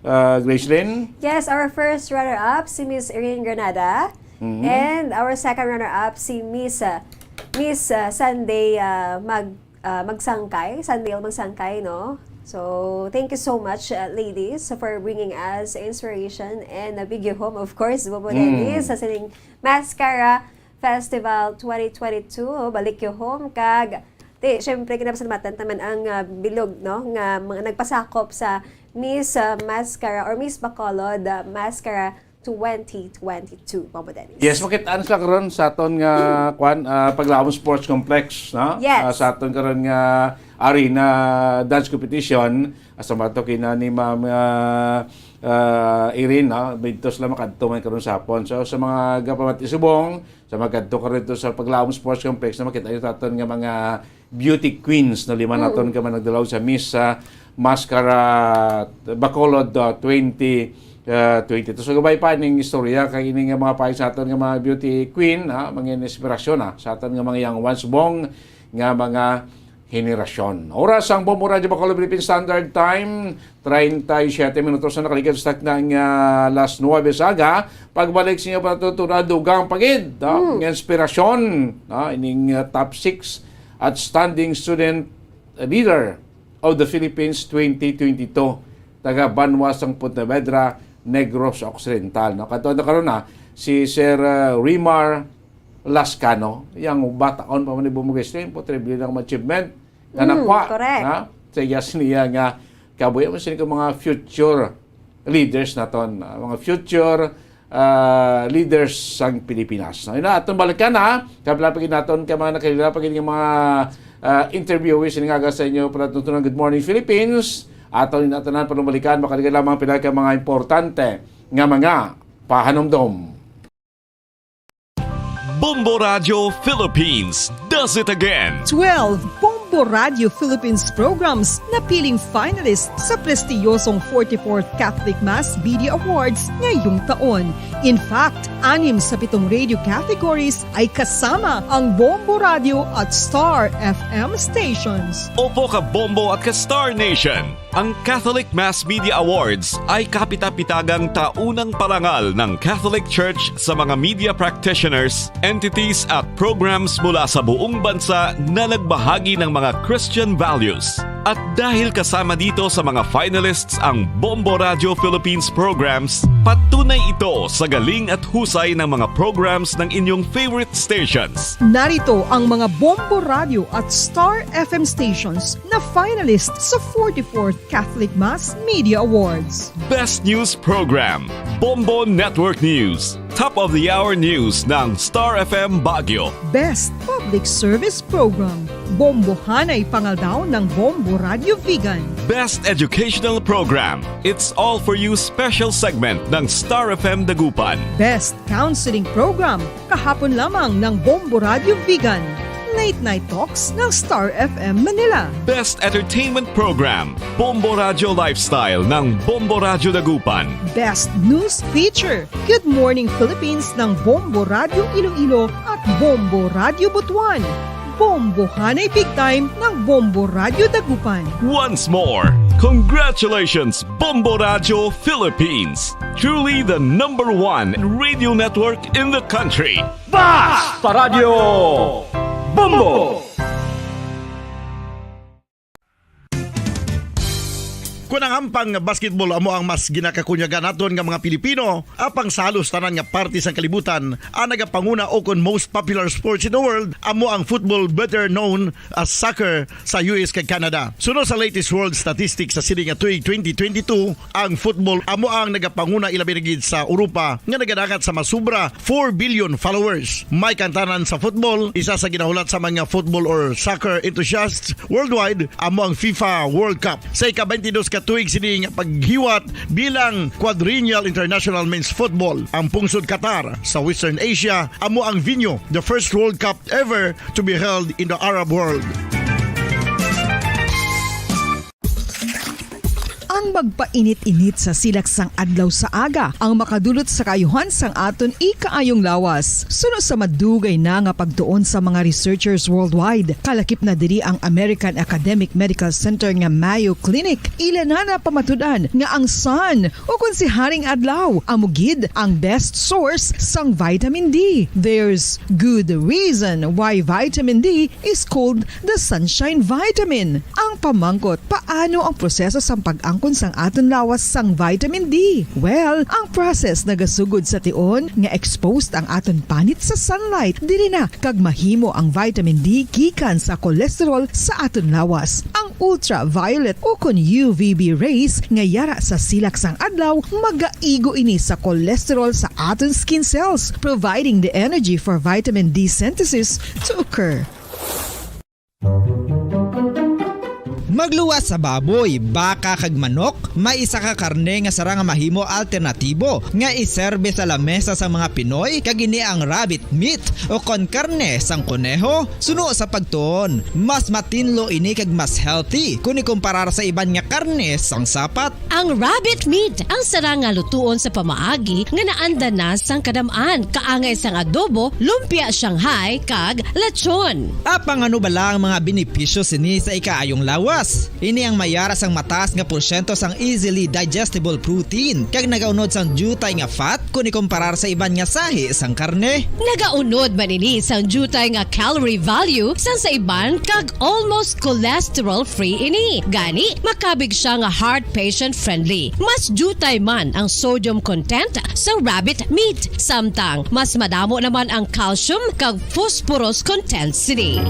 ah, Gracelyn. Yes, our first runner-up, si Miss Irene Granada. Mhm. And our second runner-up, si Miss, ah, Miss, ah, Sunday, ah, Mag-, ah, Magsangkay, Sandale Magsangkay, no? So, thank you so much, ah, ladies, for bringing us inspiration and a big home, of course, Bobo Mm. Dennis, sa sining Mascara Festival twenty twenty-two, Balik Yuhom, kag, di, syempre, kinapasalamatan naman ang, ah, bilog, no, nga mga nagpasakop sa Miss, ah, Mascara or Miss Bacolod, ah, Mascara twenty twenty-two, Bobo Dennis. Yes, makitaan sila karon sa aton nga, kwan, ah, Paglaom Sports Complex, no? Yes. Ah, sa aton karon nga arena, dance competition. Asa mato kina ni Ma'am, ah, ah, Irene, no? Dito sila makadto man karon sa hapon. So, sa mga gapamati subong, sa mga kadto karon dito sa Paglaom Sports Complex, na makita nyo sa aton nga mga beauty queens, no? Lima Mm. naton ka man nagdalaw sa Miss, ah, Mascara Bacolod, ah, twenty, ah, twenty-two. So, gabay pa ning istorya kay ini nga mga pahay sa aton nga mga beauty queen, ha? Mga inspirasyon, ha? Sa aton nga mga young ones, bong nga mga henerasyon. Oras ang Bombo Radyo Bacolod Philippine Standard Time, treinta y siete minutos na nakalikas sa takna nga alas nuebe sa aga. Pagbalik sa inyo, patutunan dugang pagid, ha? Mm. Nga inspirasyon, ha? Ining, ah, top six outstanding student leader of the Philippines twenty twenty-two, taga Banwa sang Pontevedra, Negros Occidental, no? Kadto na karon na si Sir, ah, Rimar Lascano, yang bataon pa man ni Bumugis Tempo, triple lang achievement na Mm, nakwa, correct. ha? Sa iyas niya nga kabuhi mo sini mga future leaders naton, ah, mga future, ah, leaders sang Pilipinas. No? Ina, atong balikan, ha? Kabla pa gid naton ka mga nakilala pa gid nga mga, ah, interviewees nga aga sa inyo pala tuntunan Good Morning Philippines. Aton ina tanan panumalikan, makalikan lamang pila ka mga importante nga mga pahanumdom. Bombo Radio Philippines does it again. Twelve Bombo Radio Philippines programs napiling finalist sa prestiyosong forty-fourth Catholic Mass Media Awards ngayong taon. In fact, anim sa pitong radio categories ay kasama ang Bombo Radio at Star F M stations. Opo, ka Bombo at ka Star Nation. Ang Catholic Mass Media Awards ay kapita-pitagang taunang parangal ng Catholic Church sa mga media practitioners, entities at programs mula sa buong bansa na nagbahagi ng mga Christian values. At dahil kasama dito sa mga finalists ang Bombo Radio Philippines programs, patunay ito sa galing at husay ng mga programs ng inyong favorite stations. Narito ang mga Bombo Radio at Star F M stations na finalist sa forty-fourth Catholic Mass Media Awards. Best News Program, Bombo Network News. Top of the hour news ng Star F M Baguio. Best Public Service Program. Bombohanay Pangaldaw ng Bombo Radio Vigan. Best Educational Program. It's All For You special segment ng Star F M Dagupan. Best Counseling Program. Kahapon lamang ng Bombo Radio Vigan. Late Night Talks ng Star F M Manila. Best Entertainment Program. Bombo Radio Lifestyle ng Bombo Radio Dagupan. Best News Feature. Good Morning Philippines ng Bombo Radio Iloilo at Bombo Radio Butuan. Bombohanay Big Time ng Bombo Radio Dagupan. Once more, congratulations, Bombo Radio Philippines. Truly the number one radio network in the country. Basta Radyo Bombo! Kon ang ampang basketball amo ang mas ginakakunyagan naton nga mga Pilipino, apang sa halos tanan nga parte sang kalibutan, ang nagapanguna o kon most popular sports in the world amo ang football, better known as soccer, sa U S kag Canada. Suno sa latest world statistics sa sini nga tuig twenty twenty-two, ang football amo ang nagapanguna, ilabi na gid sa Europa nga nagadangat sa masubra four billion followers. May kantanan sa football, isa sa ginahulat sa mga football or soccer enthusiasts worldwide amo ang FIFA World Cup. Sa ika-twenty-dos ka tuig sini nga paghiwat bilang quadrennial international men's football, ang pungsod Qatar sa Western Asia amo ang venue, the first World Cup ever to be held in the Arab world. Ang magpainit-init sa silak sang adlaw sa aga ang makadulot sa kaayuhan sang aton ikaayong lawas. Suno sa madugay na nga pagtuon sa mga researchers worldwide, kalakip na diri ang American Academic Medical Center nga Mayo Clinic. Ila na napamatud-an nga ang sun, o kon si Haring Adlaw, amo gid ang best source sang vitamin D. There's good reason why vitamin D is called the sunshine vitamin. Ang pamangkot, paano ang proseso sang pag-angkon sang aton lawas sang vitamin D? Well, ang process nagasugod sa tion nga exposed ang aton panit sa sunlight. Diri na kag mahimo ang vitamin D gikan sa cholesterol sa aton lawas. Ang ultraviolet o kon U V B rays nga yara sa silak sang adlaw magaigo ini sa cholesterol sa aton skin cells, providing the energy for vitamin D synthesis to occur. Magluwas sa baboy, baka kag manok, may isa ka karne nga sarang nga mahimo alternatibo nga iserbe sa lamesa sang mga Pinoy, kag ini ang rabbit meat o kon karne sang koneho. Suno sa pagtuon, mas matinlo ini kag mas healthy kon ikumparar sa iban nga karne sang sapat. Ang rabbit meat ang sarang nga lutuon sa pamaagi nga naanda na sang kadam-an, kaangay sang adobo, lumpia Shanghai, kag lechon. Apang ano bala ang mga benepisyo sini sa ikaayong lawas? Ini ang may yara sang mataas nga porsyento sang easily digestible protein, kag nagaunod sang diutay nga fat kon ikumparar sa iban nga sahi sang karne. Nagaunod man ini sang diutay nga calorie value sang sa iban, kag almost cholesterol-free ini. Gani, makabig sia nga heart patient-friendly. Mas diutay man ang sodium content sa rabbit meat, samtang mas madamo naman ang calcium kag phosphorus content sini.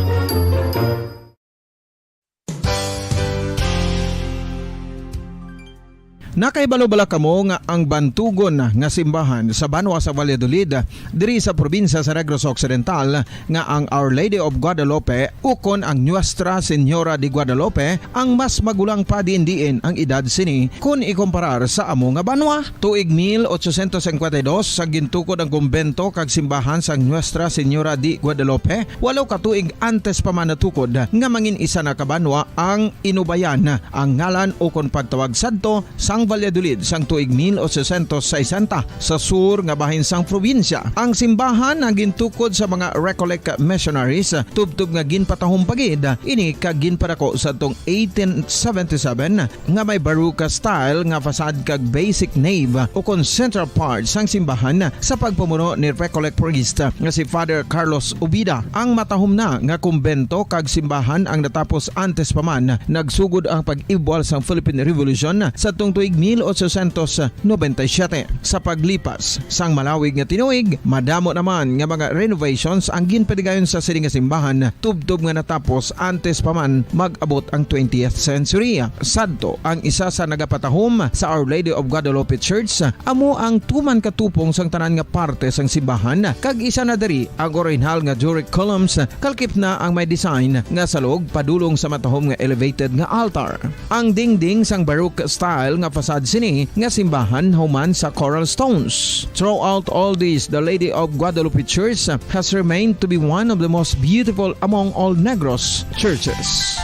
Nakahibalo bala kamo nga ang bantugon nga simbahan sa banwa sa Valladolid, diri sa probinsya sa Negros Occidental, nga ang Our Lady of Guadalupe ukon ang Nuestra Señora de Guadalupe ang mas magulang pa diin-diin ang edad sini kon ikumparar sa amo nga banwa? Tuig mil ochocientos cincuenta y dos, sa gintukod ang kumbento kag simbahan sang Nuestra Señora de Guadalupe, walo ka tuig antes pa man natukod nga mangin isa na ka banwa ang Inubayan, ang ngalan ukon pagtawag sadto sang Valladolid sang tuig mil ochocientos sesenta, sa sur nga bahin sang probinsya. Ang simbahan ang gintukod sa mga Recollect missionaries, tubtob nga ginpatahom pa gid ini kag ginpadako sadtong eighteen seventy-seven, nga may Baroque style nga facade kag basic nave ukon central part sang simbahan sa pagpamuno ni Recollect priest nga si Father Carlos Ubida. Ang matahom na nga kumbento kag simbahan ang natapos antes pa man nagsugod ang pag-ibwal sang Philippine Revolution sadtong tuig mil ochocientos noventa y siete. Sa paglipas sang malawig nga tinuig, madamo naman nga mga renovations ang ginpadigayon sa sini nga simbahan, tubtob nga natapos antes pa man mag-abot ang twentieth century. Sadto ang isa sa nagapatahom sa Our Lady of Guadalupe Church, amo ang tuman katupong sang tanan nga parte sang simbahan, kag isa na diri ang orihinal nga Doric columns, kalkip na ang may design nga salog padulong sa matahom nga elevated nga altar. Ang dingding sang Baroque style nga facade sini nga simbahan human sa coral stones. Throughout all this, the Lady of Guadalupe Church has remained to be one of the most beautiful among all Negros churches.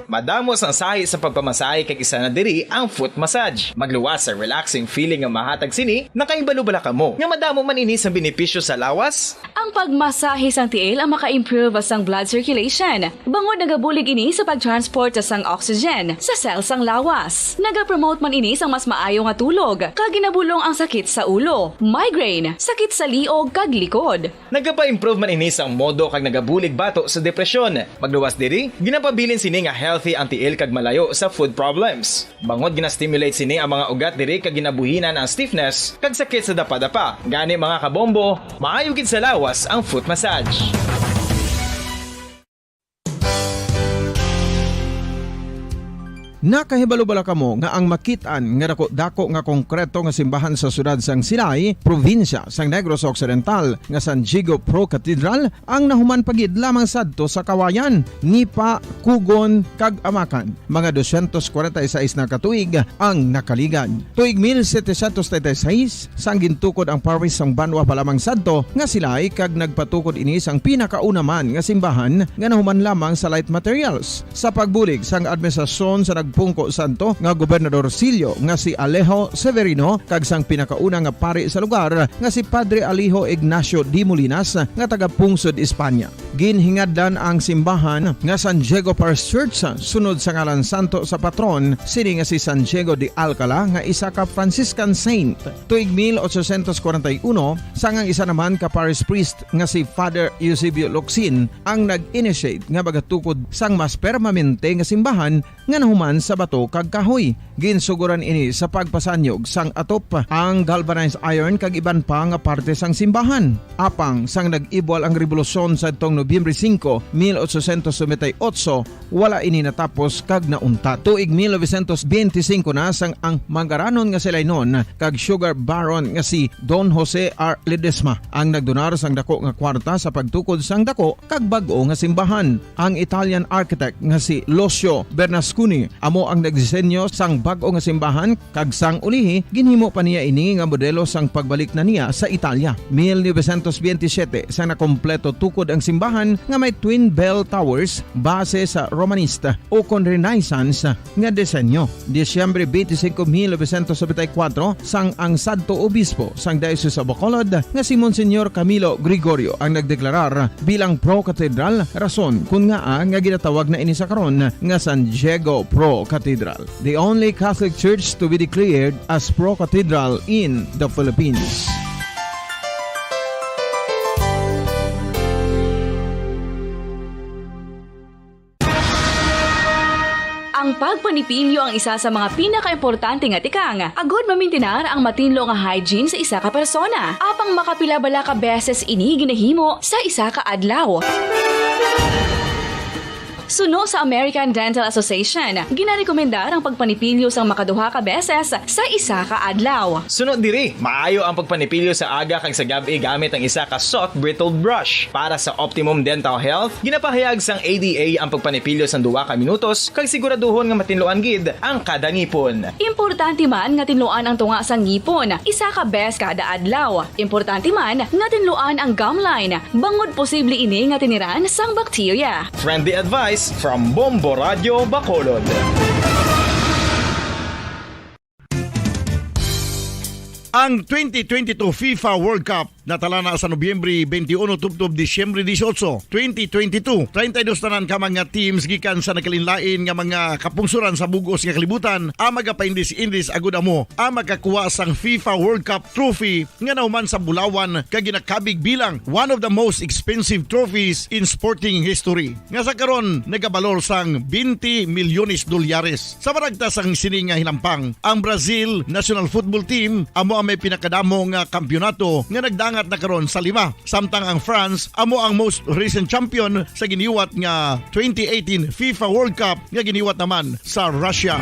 Madamo sang sahi sa pagpamasahe, kag isa na diri ang foot massage. Magluwas sa relaxing feeling nga mahatag sini. Nakahibalo bala kamo nga madamo man ini sang benepisyo sa lawas? Ang pagmasahe sang tiil ang maka-improve sang blood circulation, bangod nagabulig ini sa pag-transport sang oxygen sa cell sang lawas. Nagapromote man ini sang mas maayo nga tulog, kag ginabulong ang sakit sa ulo, migraine, sakit sa liog, kag likod. Nagapa-improve man ini sang modo kag nagabulig bato sa depresyon. Magluwas diri, ginapabilin sini nga healthy ang tiil kag malayo sa foot problems. Bangod gina-stimulate sini ang mga ugat diri kag ginabuhinan ang stiffness kag sakit sa dapadapa. Gani, mga kabombo, maayo gid sa lawas ang foot massage. Nakahibalo bala kamo nga ang makit-an nga dako-dako nga konkreto nga simbahan sa siyudad sang Silay, probinsya sang Negros Occidental, nga San Diego Pro Cathedral ang nahuman pa gid lamang sadto sa Kawayan, Nipa, Cugon, kag Amacan, mga dosyentos kwarenta y seis na ka tuig ang nakaligad. Tuig mil setecientos treinta y seis, sang gintukod ang parish sang banwa pa lamang sadto nga Silay, kag nagpatukod ini sang pinakauna man nga simbahan nga nahuman lamang sa light materials. Sa pagbulig sang administrasyon sa nagpungko sadto nga Gobernador Sillo nga si Alejo Severino kag sang pinakauna nga pari sa lugar nga si Padre Alejo Ignacio de Molinas nga taga-pungsod Espanya. Ginhingadlan ang simbahan nga San Diego Parish Church sunod sa ngalan santo sa patron sini nga si San Diego de Alcala nga isa ka Franciscan saint. Tuig mil ochocientos kwarenta y uno, sang ang isa naman ka parish priest nga si Father Eusebio Locsin ang nag-initiate nga magatukod sang mas permanente nga simbahan nga nahuman sa bato kag kahoy. Ginsugoran ini sa pagpasanyog sang atop, ang galvanized iron kag iban pa nga parte sang simbahan. Apang sang nag-ibwal ang rebolusyon sadtong Nobyembre singko, mil ochocientos noventa y ocho, wala ini natapos kag nauntat. Tuig mil novecientos benti singko na sang ang mangaranon nga Silaynon kag sugar baron nga si Don Jose R. Ledesma ang nagdonar sang dako nga kwarta sa pagtukod sang dako kag bag-o nga simbahan. Ang Italian architect nga si Lucio Bernasconi amo ang nagdisenyo sang bag-o nga simbahan, kag sang ulihi, ginhimo pa niya ini nga modelo sang pagbalik na niya sa Italia. Mil novecientos benti siyete, sa nakompleto tukod ang simbahan nga may twin bell towers base sa Romanista ukon Renaissance nga disenyo. Disyembre benti singko, mil novecientos nobenta y kuwatro, sang ang sadto obispo sang Diocese of Bacolod nga si Monsignor Camilo Gregorio ang nagdeklarar bilang pro-cathedral, rason kon ngaa nga ginatawag na ini sa karon nga San Diego Pro Cathedral, the only Catholic church to be declared as pro-cathedral in the Philippines. Ang pagpanipilyo ang isa sa mga pinakaimportante nga tikang agud mamintinar ang matinlo nga hygiene sa isa ka persona. Apang makapila bala ka beses ini ginahimo sa isa ka adlaw? Suno sa American Dental Association, ginarekomendar ang pagpanipilyo sang makaduha ka beses sa isa ka adlaw. Suno diri, maayo ang pagpanipilyo sa aga kag sa gab-i gamit ang isa ka soft bristled brush. Para sa optimum dental health, ginapahayag sang A D A ang pagpanipilyo sang duha ka minutos kag siguraduhon nga matinluan gid ang kada ngipon. Importante man nga tinluan ang tunga sang ngipon isa ka bes kada adlaw. Importante man nga tinluan ang gum line, bangod posible ini nga tiniran sang bakterya. Friendly advice from Bombo Radio Bacolod. Ang twenty twenty-two FIFA World Cup Natala na sa Nobyembre twenty-one tubtob Disyembre dieciocho, twenty twenty-two. Treinta y dos tanan ka mga teams gikan sa nagkalainlain nga mga kapungsoran sa bug-os nga kalibutan ang magapaindis-indis agud amo ang makakuha sang FIFA World Cup trophy nga nahuman sa bulawan kag ginakabig bilang one of the most expensive trophies in sporting history, nga sa karon nagabalor sang twenty milyones dolyares. Sa maragta sang sini nga hinampang, ang Brazil national football team amo ang may pinakadamo nga kampiyonato nga nagdangat na karon sa lima, samtang ang France amo ang most recent champion sa giniwat nga twenty eighteen FIFA World Cup nga giniwat naman sa Russia.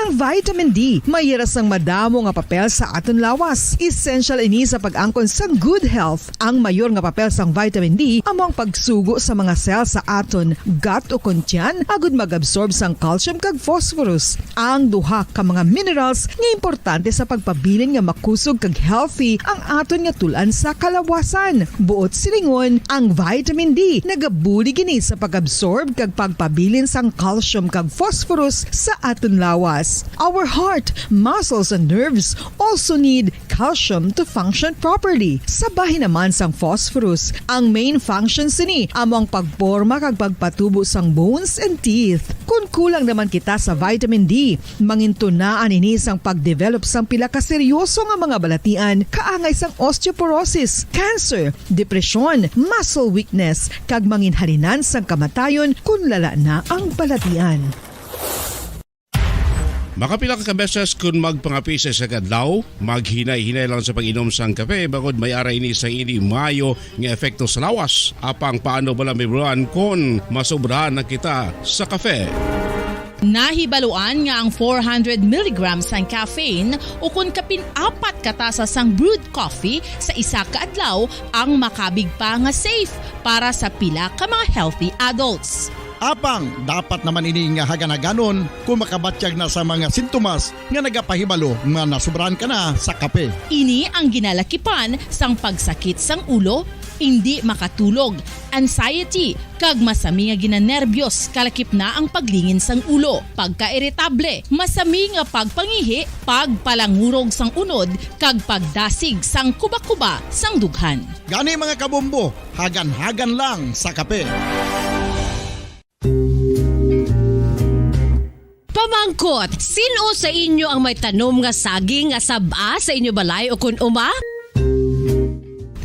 Ang vitamin D may ira sang madamo nga papel sa aton lawas. Essential ini sa pag-angkon sang good health. Ang mayor nga papel sang vitamin D amo ang pagsugo sa mga cell sa aton gut o kon tiyan agud mag-absorb sang calcium kag phosphorus, ang duha ka mga minerals nga importante sa pagpabilin nga makusog kag healthy ang aton nga tul-an sa kalawasan. Buot silingon, ang vitamin D nagabulig ini sa pag-absorb kag pagpabilin sang calcium kag phosphorus sa aton lawas. Our heart, muscles, and nerves also need calcium to function properly. Sa bahin naman sang phosphorus, ang main function sini amo ang pagporma kag pagpatubo sang bones and teeth. Kon kulang naman kita sa vitamin D, mangintunaan ini sang pagdevelop sang pila ka seryoso nga mga balatian, kaangay sang osteoporosis, cancer, depresyon, muscle weakness, kag manginhalinan sang kamatayon kon lala na ang balatian. Makapila ka beses kon magpangape sa isa ka adlaw, maghinay-hinay lang sa pag-inom sang kape, bangod may ara ini sa ini maayo nga epekto sa lawas. Apang paano bala, Ma'am Ron, kon masobrahan na kita sa kape? Nahibaluan nga ang four hundred milligrams sang caffeine, o kon kapin apat ka tasa sang brewed coffee sa isa ka adlaw, ang makabig pa nga safe para sa pila ka mga healthy adults. Apang dapat naman ini nga hagan-haganon kon makabatyag na sa mga sintomas nga nagapahibalo nga nasobrahan ka na sa kape. Ini ang ginalakipan sang pagsakit sang ulo, indi makatulog, anxiety, kag masami nga ginanerbyos, kalakip na ang paglingin sang ulo, pagkairitable, masami nga pagpangihi, pagpalangurog sang unod, kag pagdasig sang kuba-kuba sang dughan. Gani, mga kabombo, hagan-hagan lang sa kape. Pamangkot, sin-o sa inyo ang may tanom nga saging nga sab-a sa inyo balay o kon uma?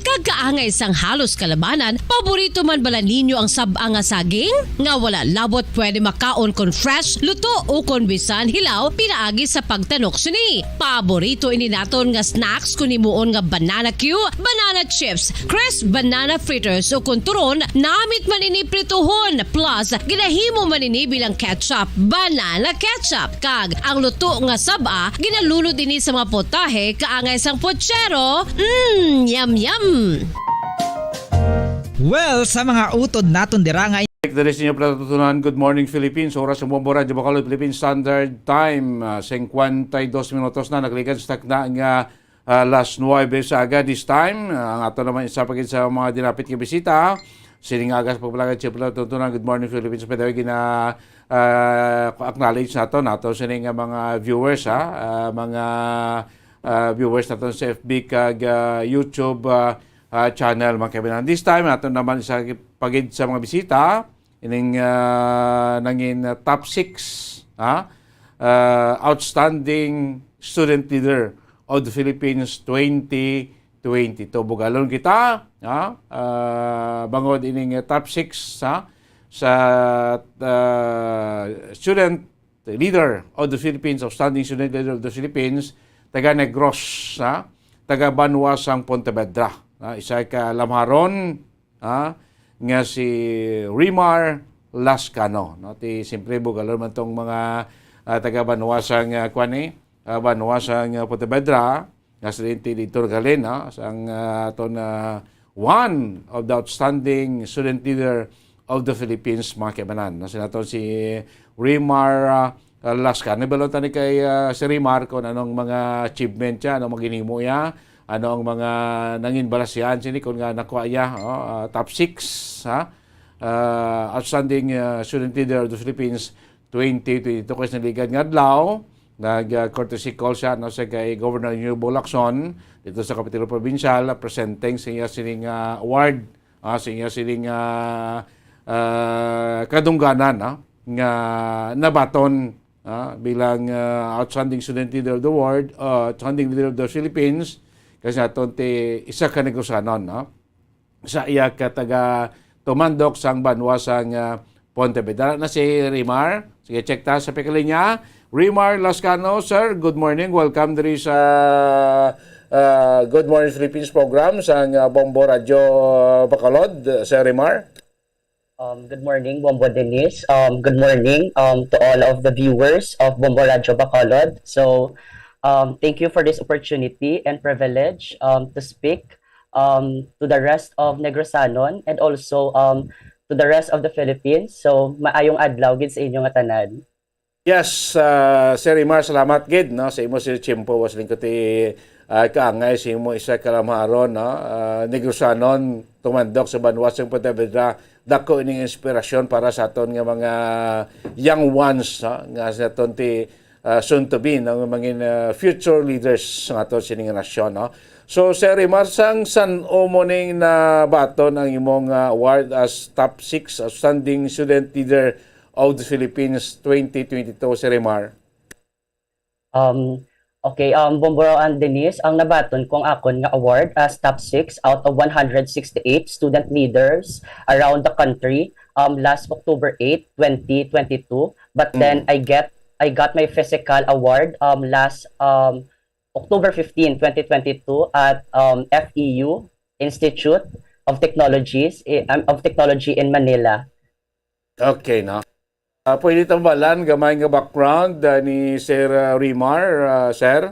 Kag kaangay sang halos kalabanan, paborito man bala ninyo ang sab-a nga saging? Nga wala labot pwede makaon kon fresh, luto, o kon bisan hilaw pinaagi sa pagtanok sini. Paborito ini naton nga snacks kon himuon nga banana cue, banana chips, crisp banana fritters, o kon turon, namit man ini prituhon, plus ginahimo man ini bilang ketchup, banana ketchup. Kag ang luto nga sab-a ginalunod ini sa mga potahe kaangay sang pochero. Mm, yum, yum. Well, sa mga utod naton dira nga Diri sa inyo palatuntunan, Good Morning Philippines. Oras sa Bombo Radyo Bacolod, Philippine Standard Time, ah, singkwenta y dos minutos na, nagligad sa takna nga, ah, las nuwebe sa aga this time. Ah, ang ato naman isa pa gid sa mga dinapit nga bisita. Sining aga sa pagpalagad, siyempre, tuntunan, Good Morning Philippines. Pwede gina, ah, acknowledge nato, nato sini nga mga viewers, ha? Ah, mga, ah, viewers nato sa F B kag, ah, YouTube, ah, ah, channel, mga kaibigan. This time, ato naman isa pa gid sa mga bisita, ining, ah, nangin, ah, top six, ha? Ah, outstanding student leader of the Philippines twenty twenty-two. Bugalon kita, ha? Ah, bangod ining, ah, top six, ha? Sa, ah, student leader of the Philippines, outstanding student leader of the Philippines, taga Negros, ha? Taga banwa sang Pontevedra, ha? Isa ka lamharon, ha, nga si Rimar Lascano, no? Ti, siyempre, bugalon man tong mga, ah, taga banwa sang, ah, kuwan, eh, ah, banwa sang, ah, Pontevedra, nga residente dito naghalin, no? Sang, ah, aton, ah, one of the outstanding student leader of the Philippines, mga kaibanan. No? Si naton si Rimar, ah, Lascano. Balota ni kay, ah, si Rimar kung anong mga achievement siya, anong mga ginhimo niya, ano ang mga nangin balasyan sini kung nga nakuha niya, oh, ah, top six, ha? Ah, outstanding, ah, student leader of the Philippines twenty twenty-two, kay sa naligad nga adlaw, Nag, ah, courtesy call siya, no, sa kay Governor Yubo Lacson dito sa Kapitulo Probinsyal, ah, presenting sa iya sining, ah, award, ah, sa iya sining, ah, ah, kadungganan, no, nga nabaton, ah, bilang, ah, Outstanding Student Leader of the World, ah, Outstanding Leader of the Philippines, kasi naton ti isa ka Negrusanon, no? Sa iya ka taga tumandok sang banwa sang, ah, Pontevedra na si Rimar. Sige, check ta sa pikalinya. Rimar Lascano, sir, good morning. Welcome diri sa, ah, Good Morning Philippines program sang, ah, Bombo Radio, ah, Bacolod, Sir Rimar. Um, good morning, Bombo Denise. Um, good morning, um, to all of the viewers of Bombo Radio Bacolod. So, um, thank you for this opportunity and privilege, um, to speak, um, to the rest of Negrosanon and also, um, to the rest of the Philippines. So, maayong adlaw gid sa inyo nga tanan. Yes, ah, Sir Rimar, salamat gid, no, sa imo, Sir Chimpo, was lingkod ti, ah, kaangay sa imo isa ka lamharon, no, ah, Negrosanon, tumandok sa banwa sa Pontevedra, dako ining inspirasyon para sa aton nga mga young ones, no, nga sa aton ti, ah, soon to be, no, nga mangin, ah, future leaders sa aton sining nasyon, no. So, Sir Rimar, sang san-o mo ning nabaton ang imong, ah, award as top six outstanding student leader of the Philippines twenty twenty-two, Sir Rimar? Um, okay, um, Bomboro and Denise, ang nabaton ko ang akon nga award as top six out of one hundred sixty-eight student leaders around the country, um, last October eight, twenty twenty-two. But then, mm, I get, I got my physical award, um, last, um, October fifteen, twenty twenty-two at, um, F E U, Institute of Technologies, eh, um, of Technology in Manila. Okay, no? Ah, pwede tambalan gamay nga background, ah, ni Sir, ah, Rimar, ah, sir?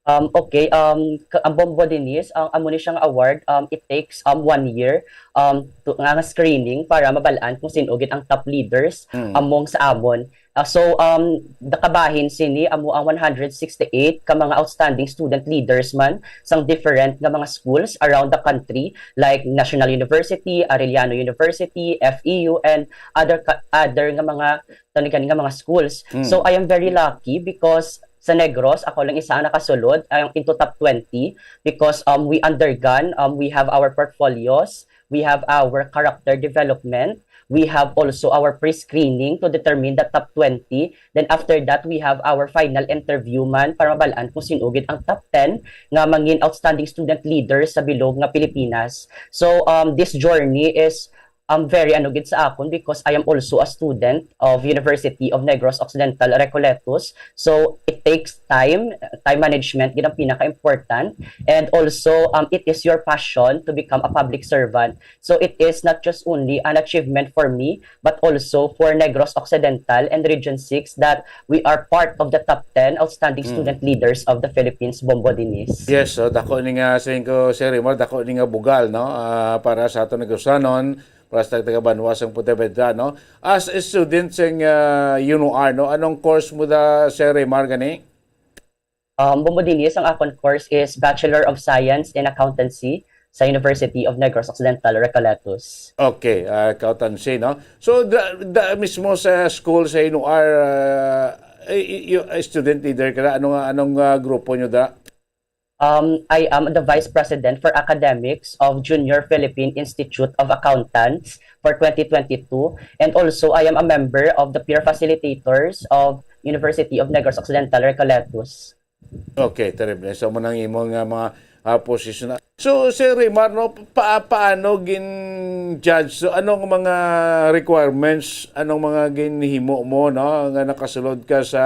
Um, okay, um, ka- ang Bombo Denise, ang amo ni siyang award, um, it takes, um, one year, um, to, nga, nga screening para mabalaan kung sino gid ang top leaders, mm, among sa amon. Ah, so, um, nakabahin sini amo ang one hundred sixty-eight ka mga outstanding student leaders man sang different nga mga schools around the country, like National University, Arellano University, F E U, and other ka- other nga mga tanigan nga mga schools. Mm. So, I am very lucky because sa Negros, ako lang isa ang nakasulod ang into top twenty because, um, we undergone, um, we have our portfolios, we have our character development, we have also our pre-screening to determine the top twenty. Then after that, we have our final interview man para mabalaan kung sino gid ang top ten nga mangin outstanding student leader sa bilog nga Pilipinas. So, um, this journey is, um, very ano gid sa akon because I am also a student of University of Negros Occidental Recoletos. So, it takes time. Time management gid ang pinaka-important. And also, um, it is your passion to become a public servant. So it is not just only an achievement for me, but also for Negros Occidental and Region six that we are part of the top ten outstanding, mm, student leaders of the Philippines, Bombo Denise. Yes, so dako ni nga, siling ko, Sir Rimar, dako ni nga bugal, no? Ah, para sa aton Negrosanon, para sa taga-banwa sang Pontevedra, no? As a student sing, ah, U N O R, no? Anong course mo da, Sir Rimar, gani? Um, Bombo Denise, ang akon course is Bachelor of Science in Accountancy sa University of Negros Occidental, Recoletos. Okay, ah, accountancy, no? So, da, da, mismo sa school, sa U N O R, ah, y- y- y- student leader ka na, anong, anong, ah, grupo nyo da? Um, I am the Vice President for Academics of Junior Philippine Institute of Accountants for twenty twenty-two, and also I am a member of the Peer Facilitators of University of Negros Occidental, Recoletos. Okay, terrible. So, mo nang imo nga mga, ah, position. So, Sir Rimar, no, pa paano gin-judge? So, anong mga requirements, anong mga ginhimo mo, no, nga nakasulod ka sa,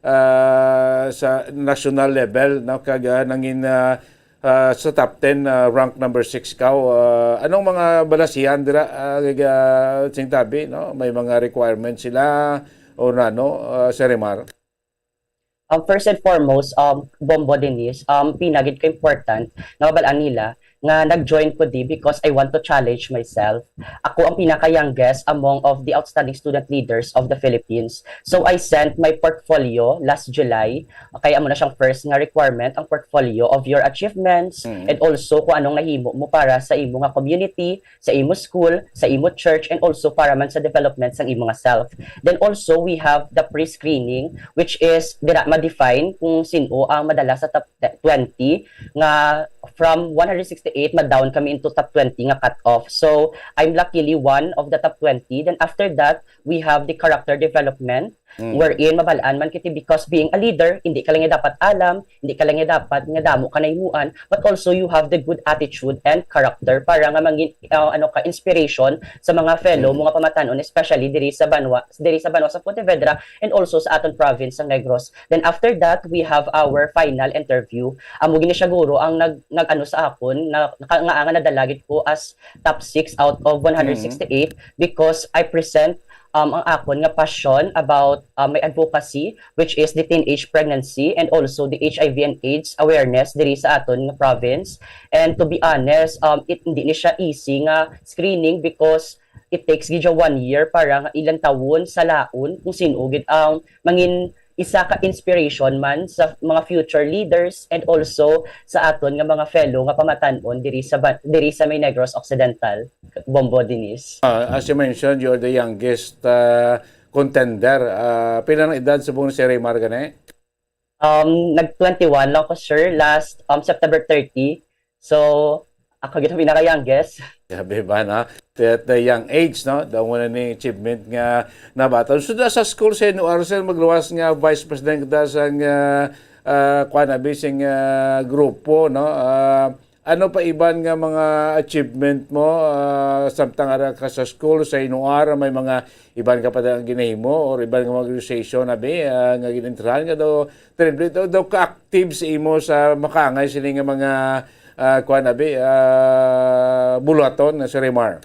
ah, sa national level, no, kag, ah, nangin, ah, ah, sa top ten, ah, rank number six ka? Ah, anong mga balasihan dira, ah, kag, ah, sing tabi, no? May mga requirements sila o nano, ah, Sir Rimar? Um, first and foremost, um, Bombo Denise, um, pinagid ka important na mabalaan nila nga nag-join ko di because I want to challenge myself. Ako ang pinaka-youngest among of the outstanding student leaders of the Philippines. So I sent my portfolio last July. Kaya amo na siyang first nga requirement, ang portfolio of your achievements, Mm. and also kung anong nahimo mo para sa imo nga community, sa imo school, sa imo church, and also para man sa development sang imo nga self. Then also, we have the pre-screening, which is dira ma-define kung sino ang madala sa top twenty, nga from one hundred sixty-eight, ma-down kami into top twenty nga cut-off. So, I'm luckily one of the top twenty. Then after that, we have the character development, Mm. wherein mabal-an man kita because being a leader, hindi ka lang nga dapat alam, hindi ka lang nga dapat nga damo ka nahimuan, but also you have the good attitude and character para nga mangin, uh, ano ka, inspiration sa mga fellow Mm. mga pamatanon, especially diri sa banwa, diri sa banwa sa Pontevedra and also sa aton province sa Negros. Then after that, we have our final interview. Amo gini siya, guro, ang nag, nag-ano sa akon na, nga, nga nadala gid ko as top six out of one hundred sixty-eight because I present um, ang akon nga passion about, um, my advocacy, which is the teenage pregnancy and also the H I V and AIDS awareness diri sa aton nga province. And to be honest, um, it, hindi ni siya easy nga screening because it takes gid siya one year para nga ilantawon, salaon kung sino gid ang mangin isa ka inspiration man sa mga future leaders and also sa aton nga mga fellow nga pamatanon diri sa ba- diri sa may Negros Occidental, Bombo Denise. Ah, as you mentioned, you're the youngest uh, contender. Ah, pila ang edad subong ni Sir Raymar gani? Um, nag twenty-one lang ko, sir, last, um, September thirty. So, ako gid ang pinaka-youngest. Grabe ba, no? At the young age, no? Daw mo na ni achievement nga nabatan. So, da sa school sa N O R, sir, magluwas nga vice president kita sa nga, ah, kuwan, abi, sing, ah, grupo, no? Ah, ano pa iban nga mga achievement mo, ah, samtang ara ka sa school, sa N O R, may mga iban ka pa nga ginahimo or iban nga mga organization, abi, ah, nga ginintrahan nga daw, terrible, daw, daw ka-active sa imo sa makaangay sini nga mga, ah, kuwan, abi, ah, buluhaton, Sir Raymar?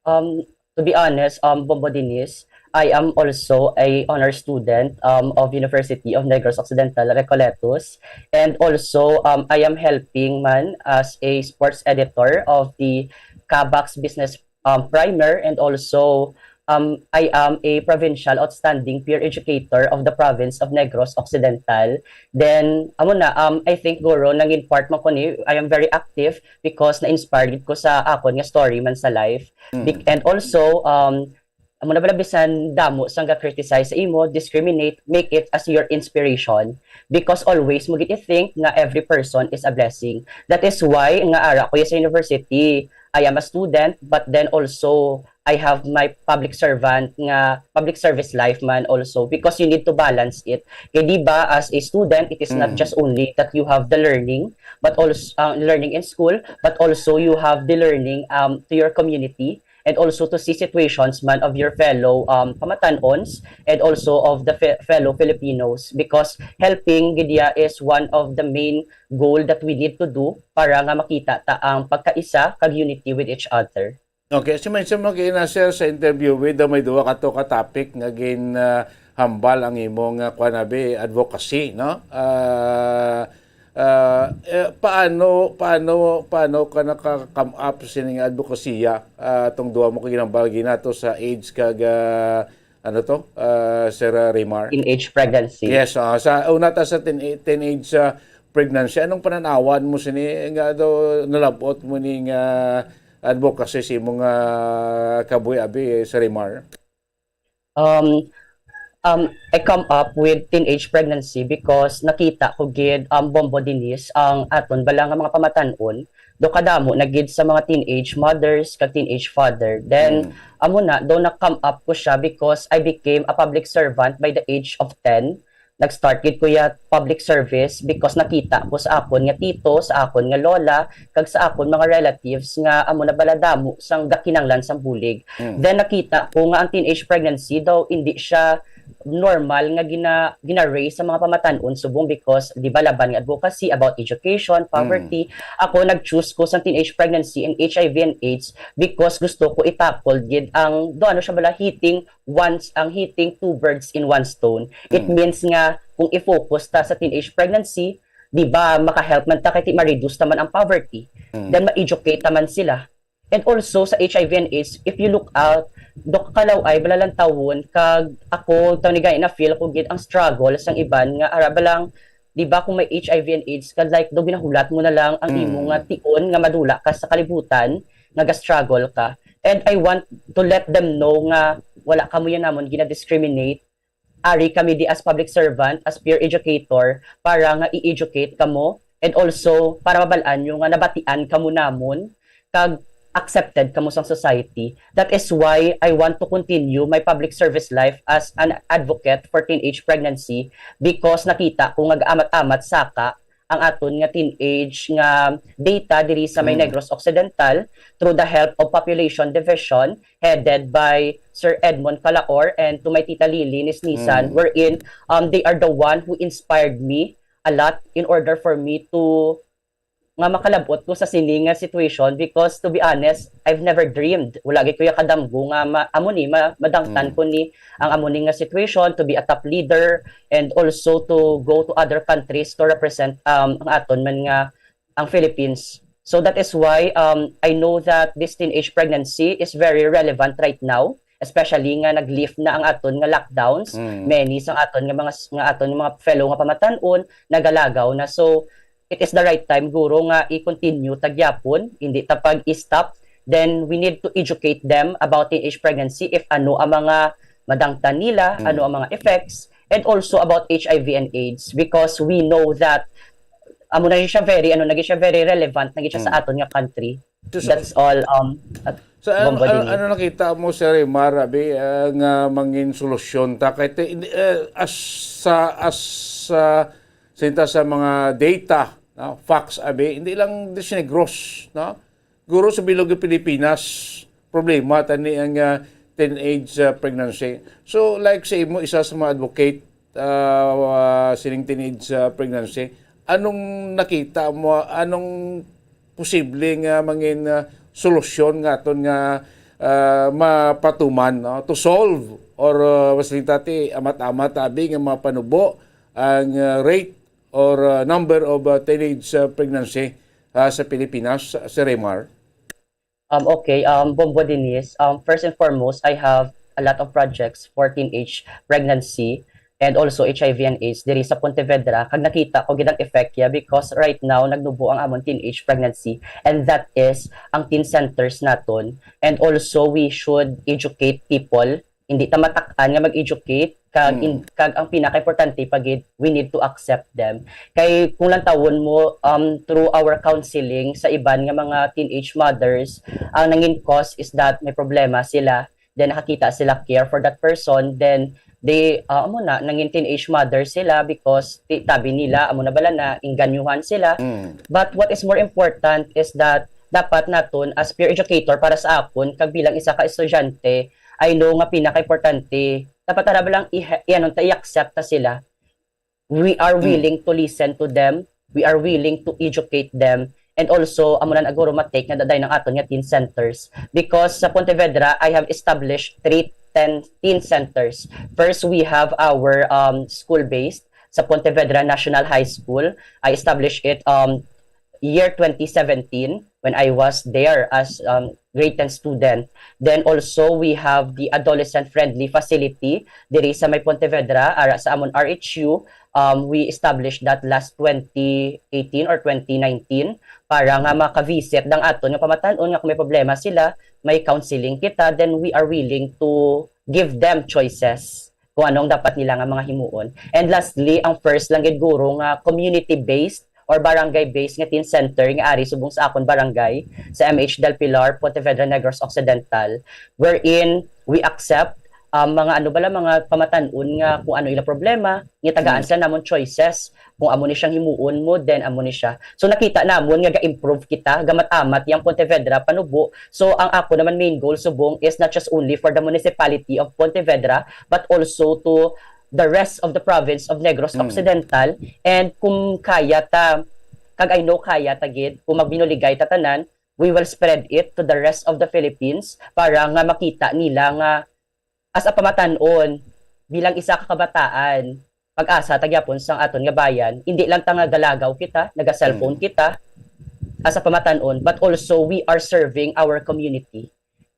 Um, to be honest, um, Bombo Denise, I am also a honor student, um, of University of Negros Occidental Recoletos, and also, um, I am helping man as a sports editor of the Kabax Business, um, Primer, and also, um, I am a provincial outstanding peer educator of the province of Negros Occidental. Then, amo na, um, I think, guro, nangin part man ko ni, I am very active because na-inspired ko sa akon nga story man sa life. Mm. Bec- and also, um, amo na bala, bisan damo sang ga-criticize sa imo, discriminate, make it as your inspiration, because always mo gid i-think nga every person is a blessing. That is why nga ara ko ya sa university, I am a student, but then also I have my public servant nga public service life man also, because you need to balance it. Kay di ba, as a student, it is not Mm. just only that you have the learning, but also, uh, learning in school, but also you have the learning, um, to your community, and also to see situations man of your fellow, um, pamatan-ons, and also of the fe- fellow Filipinos, because helping gid ya is one of the main goal that we need to do para nga makita ta ang pagkaisa kag unity with each other. Okay, si mention mo kay na, sir, sa interview with, may duwa ka to ka topic nga gin, ah, hambal ang imong, ah, kuwan, abi, advocacy, no? Ah, ah, eh, paano, paano, paano ka naka-come up sining advokasya, ah, tong duwa mo ka ginhambal ginato sa AIDS kag, ah, ano to, ah, Sir, ah, Raymar? Teenage pregnancy. Yes, ah, sa una ta sa teen, teenage, ah, pregnancy, anong pananawan mo sini nga daw nalabot mo ning, ah, advocacy sa imong, ah, kabuhi, abi, Sir Raymar? Um, um, I come up with teenage pregnancy because nakita ko gid, um, Bombo Denise, ang aton bala nga mga pamatan-on, do kadamo na gid sa mga teenage mothers kag teenage father. Then, Mm. amo na, do na-come up ko siya because I became a public servant by the age of ten. Nag-start gid ko ya public service because nakita ko sa akon nga tito, sa akon nga lola, kag sa akon mga relatives nga amo na bala damo sang gakinanglan sang bulig. Mm. Then nakita ko nga ang teenage pregnancy daw hindi siya normal nga gina, gina-raise sa mga pamatan-on subong because di ba laban nga advocacy about education, poverty. Ako nag-choose ko sa teenage pregnancy and H I V and AIDS because gusto ko i-tackle gid ang do ano siya bala, hitting once ang hitting two birds in one stone. It Mm. means nga kung i-focus ta sa teenage pregnancy, di ba, maka-help man ta kay ti ma-reduce naman ang poverty. Mm. Then ma-educate naman sila. And also sa H I V and AIDS, if you look out, Doc Kalaw-ay malalantawon kag ako tawnigan na feel ko gid ang struggle sang iban nga ara ba lang, di ba, kung may H I V and AIDS ka, like, do ginahulat mo na lang ang imo Mm. nga tion nga madula ka sa kalibutan nga ga-struggle ka. And I want to let them know nga wala kamo yan namon gina-discriminate. Ari kami di as public servant, as peer educator, para nga i-educate kamo, and also para mabal-an nyo nga nabatian kamo namon kag accepted kamo sang society. That is why I want to continue my public service life as an advocate for teenage pregnancy, because nakita ko nga gaamat-amat saka ang aton nga teenage nga data diri sa may Mm. Negros Occidental through the help of Population Division headed by Sir Edmond Calaor and to my Tita Lily Nisnisan, Mm. wherein, um, they are the one who inspired me a lot in order for me to nga makalabot ko sa sini nga situation, because to be honest, I've never dreamed. Wala gid ko ya kadamgo nga ma-, amo ni ma-, madangtan Mm. ko ni ang amo ni nga situation, to be a top leader and also to go to other countries to represent, um, ang aton man nga ang Philippines. So that is why, um, I know that this teenage pregnancy is very relevant right now, especially nga nag-lift na ang aton nga lockdowns. Mm. Many sang aton nga mga s-, nga aton nga mga fellow nga pamatan-on nagalagaw na. So it is the right time, guro, nga i-continue ta gyapon, hindi ta pag-stop. Then we need to educate them about teenage pregnancy, if ano ang mga madangtan nila, Mm. ano ang mga effects, and also about H I V and AIDS, because we know that amo na siya very, ano, naging siya very relevant, naging siya sa Mm. aton nga country. So, so, That's all, um, at so ano, Bombo ano, din. Ano nakita mo, Sir Remar, abi, ah, nga mangin solusyon ta kay te-, hindi, eh, as sa, as sa, sinta sa mga data, no, facts, abi, hindi lang di Negros, no? Guro sa bilog ng Pilipinas, problema tani ang, ah, teenage, ah, pregnancy. So, like sa imo, isa sa mga advocate, ah, ah, sining teenage, ah, pregnancy, anong nakita mo, anong posible nga mangin, ah, solusyon nga aton nga, ah, mapatuman, no? To solve or, ah, mas lintati, amat-amat, abi, nga mapanubo ang, ah, rate or, ah, number of, ah, teenage, ah, pregnancy, ah, sa Pilipinas, Sir Remar? Um, okay, um, Bombo Denise, um, first and foremost, I have a lot of projects for teenage pregnancy and also H I V and AIDS diri sa Pontevedra, kag nakita ko gid ang effect ya, because right now nagnubo ang amon teenage pregnancy, and that is ang teen centers naton. And also we should educate people, hindi ta matak-an nga mag-educate, kag Mm. in-, kag ang pinakaimportante pa gid, we need to accept them. Kay kung lantawon mo, um, through our counseling sa iban nga mga teenage mothers, ang nangin cause is that may problema sila, then nakakita sila care for that person, then they, ah, amo na, nangin teenage mother sila because ti-, tabi nila, amo na bala na, ingganyuhan sila. Mm. But what is more important is that dapat naton as peer educator, para sa akon kag bilang isa ka estudyante, I know nga pinakaimportante, dapat ara ba lang i-, i-, ano, ta, i-accept ta sila. We are Mm. willing to listen to them. We are willing to educate them. And also, amo na guro ma-take nga daday ng aton nga teen centers. Because sa Pontevedra, I have established three ten teen centers. First, we have our, um, school-based sa Pontevedra National High School. I established it, um, year twenty seventeen when I was there as, um, grade ten student. Then also, we have the adolescent-friendly facility diri sa may Pontevedra, ara sa amon R H U. Um, we established that last twenty eighteen or twenty nineteen para nga maka-visit dang aton nga pamatan-on nga kung may problema sila, may counseling kita, then we are willing to give them choices kung ano ang dapat nila nga mga himuon. And lastly, ang first lang gid guro nga community-based or barangay-based nga teen center nga ari subong sa akon barangay, sa M H Del Pilar, Pontevedra, Negros Occidental, wherein we accept, um, mga ano bala, mga pamatan-on nga kung ano ila problema, nga tagaan Mm. sila namon choices. Kung amo ni siyang himuon mo, then amo ni siya. So nakita namon nga ga-improve kita, gamat-amat yang Pontevedra panubo. So ang ako naman main goal subong is not just only for the municipality of Pontevedra, but also to the rest of the province of Negros Mm. Occidental. And kung kaya ta, kag I know kaya ta gid, kung magbinuligay ta tanan, we will spread it to the rest of the Philippines para nga makita nila nga as a pamatan-on, bilang isa ka kabataan, pag-asa ta gyapon sang aton nga bayan, hindi lang ta nga galagaw kita, naga-cellphone Mm. kita, as a pamatan-on, but also we are serving our community.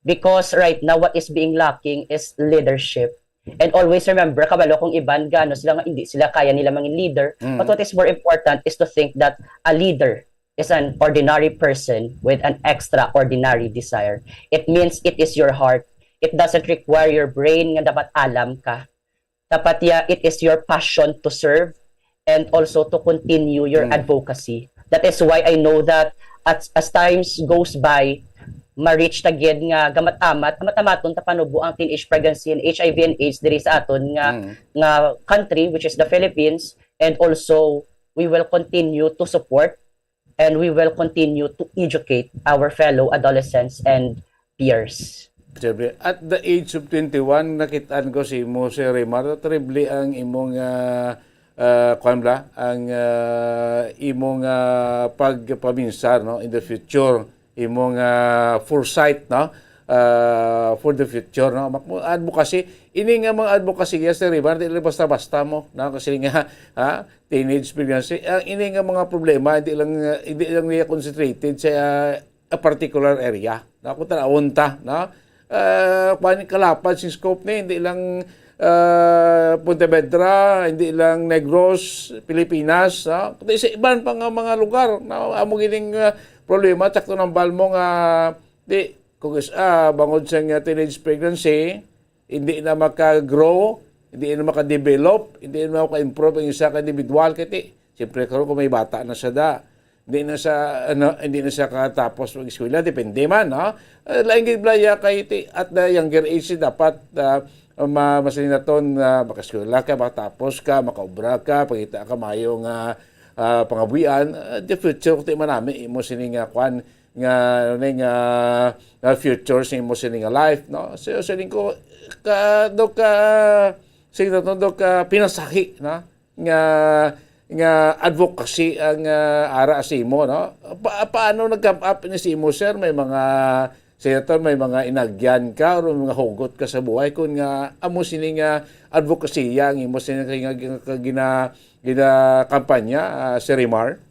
Because right now, what is being lacking is leadership. And always remember, kabalo kung iban, gano sila nga hindi sila kaya nila mangin leader. Mm. But what is more important is to think that a leader is an ordinary person with an extraordinary desire. It means it is your heart. It doesn't require your brain nga dapat alam ka. Dapat ya, it is your passion to serve and also to continue your Mm. advocacy. That is why I know that as, as times goes by, ma-reach ta gid nga gamat-amat, amat-amaton ta panubo ang teenage pregnancy and H I V and AIDS diri sa aton nga, Mm. nga country, which is the Philippines, and also we will continue to support and we will continue to educate our fellow adolescents and peers. Siyempre, at the age of twenty-one, nakitaan ko si imo, Sir Remar, terrible ang imong, ah, ah, kuwan ba? Ang, ah, imong, ah, pagpaminsar, no, in the future, imong, ah, foresight, no, ah, for the future, no. Mak-, advocacy, ini nga mga advocacy, yes, Sir Remar, di lang basta-basta mo, no, kasi nga, ha, teenage pregnancy, ang ini nga mga problema, hindi lang, ah, hindi lang niya concentrated sa, ah, a particular area. Na, kung tanawon ta, no? Ah, kuwan, kalapad sing scope ni, hindi lang, ah, Pontevedra, hindi lang Negros, Pilipinas, no? Kundi sa iban pa nga mga lugar, no? Amo gining, ah, problema, sakto nang bal mo nga, di, kung is, ah, bangod sa nga teenage pregnancy, hindi na maka-grow, hindi na maka-develop, hindi na maka-improve ang isa ka individual. Kaya, siyempre, karon kung may bata na siya da, hindi na siya, ano, hindi na siya katapos mag-eskwela, depende man, no? Eh, lain gid bala ya kay ti-, at the younger age, dapat, ah, ma-, masininaton na maka-eskwela ka, makatapos ka, makaobra ka, pangita ka mayo nga, ah, pangabuhian, ah, the future, ti manami, imo sini nga kwan, nga, ano ni, nga, nga future sa imo sini nga life, no? So, siling ko, ka, do ka, sige na to, do ka pinasahi, no? Nga, nga advocacy ang, ah, ara sa imo, no? Pa-, paano nag-come up ni si imo, sir? May mga, senator, may mga inagyan ka or may mga hugot ka sa buhay kung nga amo sini nga advocacy ang imo sini nga, nga, nga gina-, ginakampanya, ah, Sir Remar?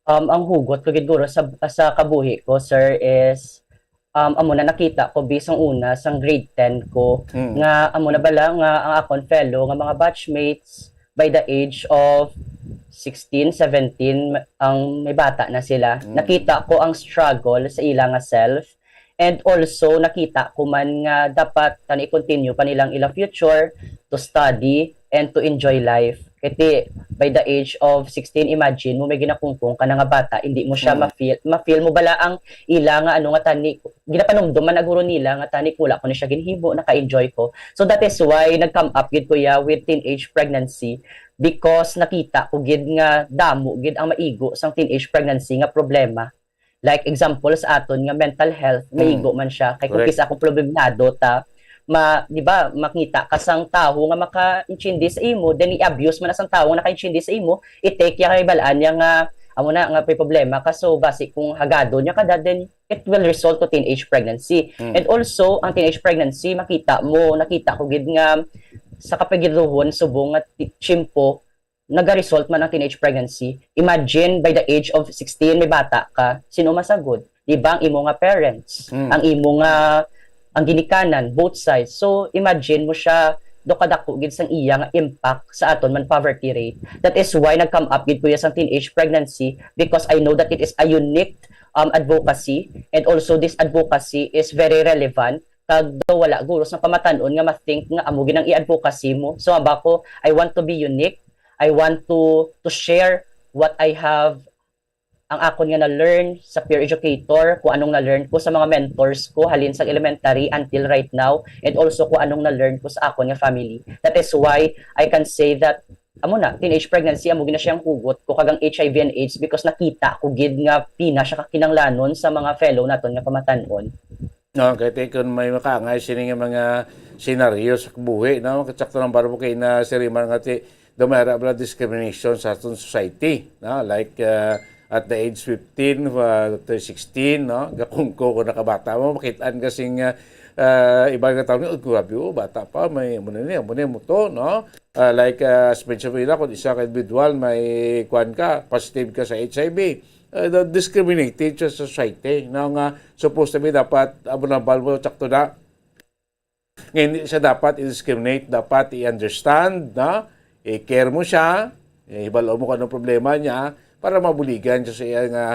Um, ang hugot ko gid guro sa, sa kabuhi ko, sir, is, um, amo na nakita ko bisang una sang grade ten ko, Mm. nga amo na bala nga ang akon fellow nga mga batchmates by the age of sixteen, seventeen, ma-, ang may bata na sila. Mm. Nakita ko ang struggle sa ila nga self. And also, nakita ko man nga dapat tani i-continue pa nilang ila future to study and to enjoy life. Kay ti, by the age of sixteen, imagine mo may ginakungkong ka na nga bata, hindi mo siya Mm. ma-feel, ma-feel mo bala ang ila nga ano nga tani, ginapanumdum man na guro nila nga tani, wala ko ni siya ginhimo, naka-enjoy ko. So that is why nag-come up gid ko ya with teenage pregnancy, because nakita ko gid nga damo gid ang maigo sang teenage pregnancy nga problema. Like example sa aton nga mental health, Mm. maigo man siya. Kay kung Correct. kis-a kung problemado ta, ma-, di ba, makita ka sang tawo nga maka-intindi sa imo, then i-abuse man na sang tawo nga naka-intindi sa imo, i-take ya kay bal-an niya nga, amo na, nga may problema ka. So, basi kung hagado niya ka, then it will result to teenage pregnancy. Mm. And also, ang teenage pregnancy, makita mo, nakita ko gid nga sa kapagiduhon, subong nga ti-, tiyempo, naga-result man ang teenage pregnancy. Imagine, by the age of sixteen, may bata ka, sino masagod? Di ba ang imo nga parents? Mm. Ang imo nga, ang ginikanan, both sides. So, imagine mo siya, do kadako gid sang iya nga impact sa aton man poverty rate. That is why nag-come up gid ko ya sang teenage pregnancy, because I know that it is a unique, um, advocacy, and also this advocacy is very relevant. Kag daw wala guro sa pamatan-on nga ma-think nga amo gid ang i-advocacy mo. So, aba ko, I want to be unique. I want to, to share what I have, ang akon nga na-learn sa peer educator, kung anong na-learn ko sa mga mentors ko halin sa elementary until right now, and also kung anong na-learn ko sa akon nga family. That is why I can say that amo na, teenage pregnancy, amo gid na siyang hugot ko kag ang H I V and AIDS, because nakita ko gid nga pina siya kakinahanglanon sa mga fellow naton nga pamatan-on. No, kay ti kun may makaangay sini nga mga senaryo sa kabuhi, no? Kasakto lang para po kay na si Rimar nga ti, daw may ara bala discrimination sa aton society, no? Like, uh, at the age fifteen, uh, to sixteen, no? Gakungko ko na kabata mo, makitaan ka sing, uh, uh, iba nga tao ni, "Oh, grabe, oh, bata pa, may amo na ni, amo na mo to," no? Uh, like, uh, as mentioned nila, kung isa ka individual, may kwan ka, positive ka sa H I V, uh, the discriminated sa society, no? Nga supposed to be dapat, amo na, bal mo, tsakto na. Nga hindi siya dapat i-discriminate, dapat i-understand, no? I-care mo siya, ihibalo mo kung anong problema niya para mabuligan siya sa iya nga,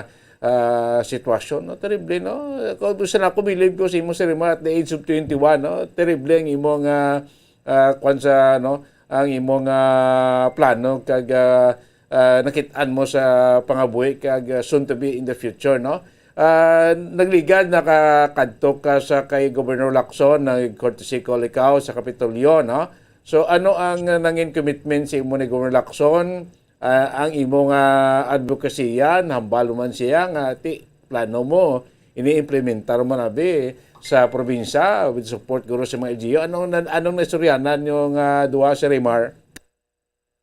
ah, sitwasyon, no? Terrible, no? Kung gusto na ako, bilib ko sa imo, Sir Rimar, at the age of twenty-one, no? Terrible ang imo nga, ah, kwan sa, no? Ang imo nga plano kag, ah, ah, nakit-an mo sa pangabuhi kag, ah, soon to be in the future, no? Ah, nagligad, nakakadto ka sa kay Governor Lacson, nag-courtesy call ikaw sa Kapitolyo, no? So, ano ang, ah, nangin commitment sa imo ni Governor Lacson? Ah, ang imo nga advocacy yan, hambal man siya nga ti plano mo, ini-implementar mo na bi sa probinsya with support guro sa mga L G U. Anong, anong naistoryanan niyo nga duha, Sir Rimar?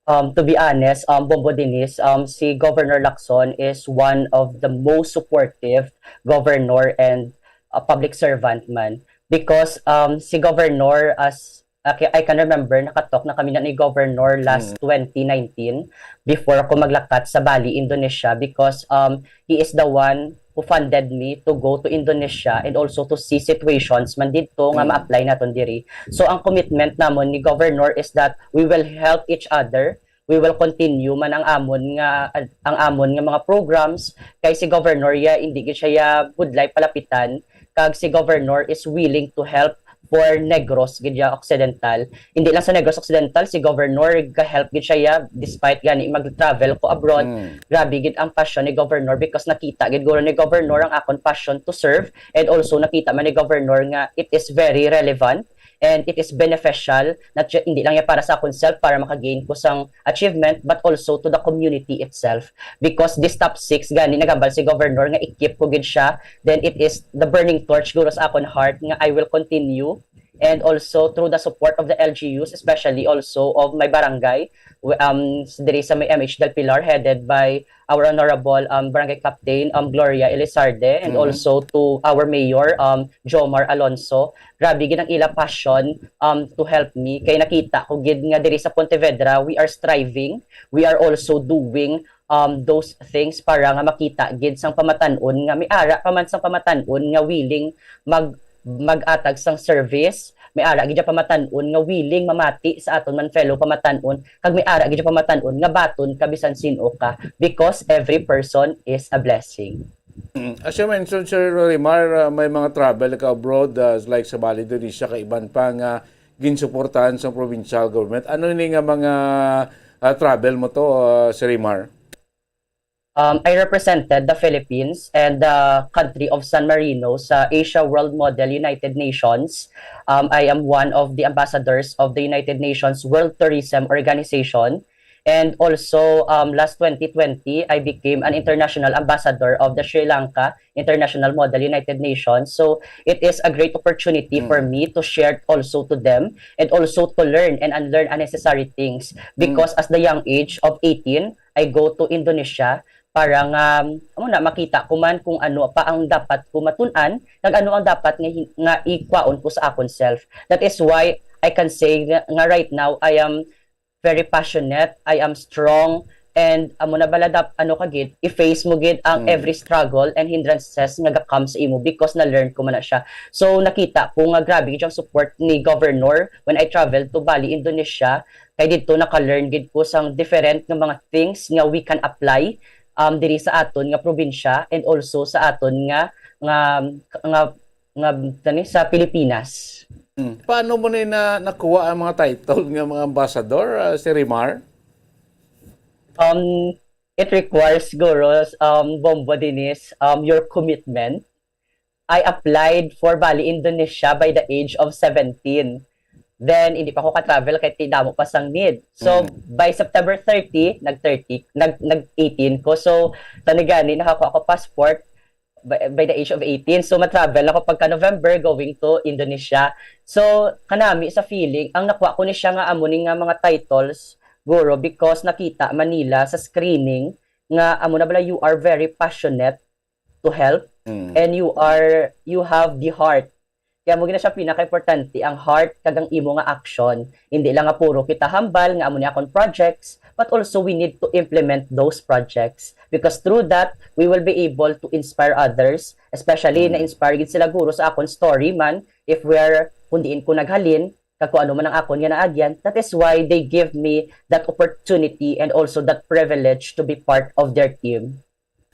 Um, to be honest, um, Bombo Denise, um, si Governor Lacson is one of the most supportive governor and a public servant man. Because, um, si Governor, as I ca- I can remember, nakatalk na kami na ni Governor last Mm. twenty nineteen, before ako maglakat sa Bali, Indonesia, because, um, he is the one who funded me to go to Indonesia and also to see situations man didto nga Mm. ma-apply naton diri. So, ang commitment namon ni Governor is that we will help each other. We will continue man ang amon nga, ang amon nga mga programs, kay si Governor ya, hindi gid siya ya budlay palapitan, kag si Governor is willing to help for Negros gid ya Occidental. Hindi lang sa Negros Occidental, si Governor ga-help gid siya ya, despite gani mag-travel ko abroad. Mm. Grabe gid ang passion ni Governor, because nakita gid guro ni Governor ang akon passion to serve, and also nakita man ni Governor nga it is very relevant and it is beneficial, not ju- hindi lang yan para sa akon self, para makagain ko sang achievement, but also to the community itself. Because this top six, gani nagambal si Governor nga i-keep ko gid siya, then it is the burning torch guro sa akon heart nga I will continue, and also through the support of the L G Us, especially also of my barangay, w- um, s- diri sa may M H Del Pilar, headed by our Honorable, um, Barangay Captain, um, Gloria Elizarde, and Mhm. also to our Mayor, um, Jomar Alonso. Grabe gid ang ila passion, um, to help me. Kay nakita ko gid nga diri sa Pontevedra, we are striving, we are also doing, um, those things para nga makita gid sang pamatan-on nga may ara pa man sang pamatan-on nga willing mag-, mag-atag sang service, may ara gid ang pamatan-on nga willing mamati sa aton man fellow pamatan-on, kag may ara gid ang pamatan-on nga baton ka bisan sin-o ka, because every person is a blessing. Mm. As you mentioned, Sir Rimar, uh, may mga travel ka abroad, uh, like sa Bali, Indonesia, kay iban pa nga ginsuportahan sa provincial government. Ano ni nga mga, uh, travel mo to, uh, Sir Rimar? Um, I represented the Philippines and the country of San Marino sa Asia World Model United Nations. Um, I am one of the ambassadors of the United Nations World Tourism Organization. And also, um, last twenty twenty, I became an international ambassador of the Sri Lanka International Model United Nations. So, it is a great opportunity for Mm. me to share also to them and also to learn and unlearn unnecessary things. Mm. Because as the young age of eighteen, I go to Indonesia para nga, amo na, makita ko man kung ano pa ang dapat ko matun-an, kag ano ang dapat nga hin-, nga ikwaon ko sa akon self. That is why I can say nga, nga right now, I am very passionate, I am strong, and amo na bala dap-, ano ka gid, i-face mo gid ang Mm. every struggle and hindrances nga ga-come sa imo, because na-learn ko man na siya. So, nakita ko nga grabe gid ang support ni Governor when I travel to Bali, Indonesia, kay didto naka-learn gid ko sang different nga mga things nga we can apply, um, diri sa aton nga probinsya and also sa aton nga, nga, nga, nga, tani, sa Pilipinas. Hmm. Paano mo ni na nakuha ang mga title nga mga ambassador, ah, Sir Rimar? Um, it requires, siguro, um, Bombo Denise, um, your commitment. I applied for Bali, Indonesia by the age of seventeen. Then, hindi pa ako ka-travel kay ti-, damo pa sang need. So, Mm. by September thirty, nag-thirty, nag-, nag-eighteen ko. So, tani gani, nakakuha ko passport by, by the age of eighteen. So, ma-travel ako pagka November going to Indonesia. So, kanami sa feeling, ang nakuha ko ni siya nga amo ni nga mga titles, guro, because nakita man nila sa screening nga amo na bala, you are very passionate to help, Mm. and you are, you have the heart. Kaya mo gina siya pinaka-importante, ang heart kag ang imo nga action. Hindi lang nga puro kita hambal nga amo ni akon projects, but also we need to implement those projects, because through that we will be able to inspire others, especially Mm. na-inspire gid sila guro sa akon story man, if where kung diin ko naghalin, kag kung ano man ang akon nga naagyan. That is why they give me that opportunity and also that privilege to be part of their team.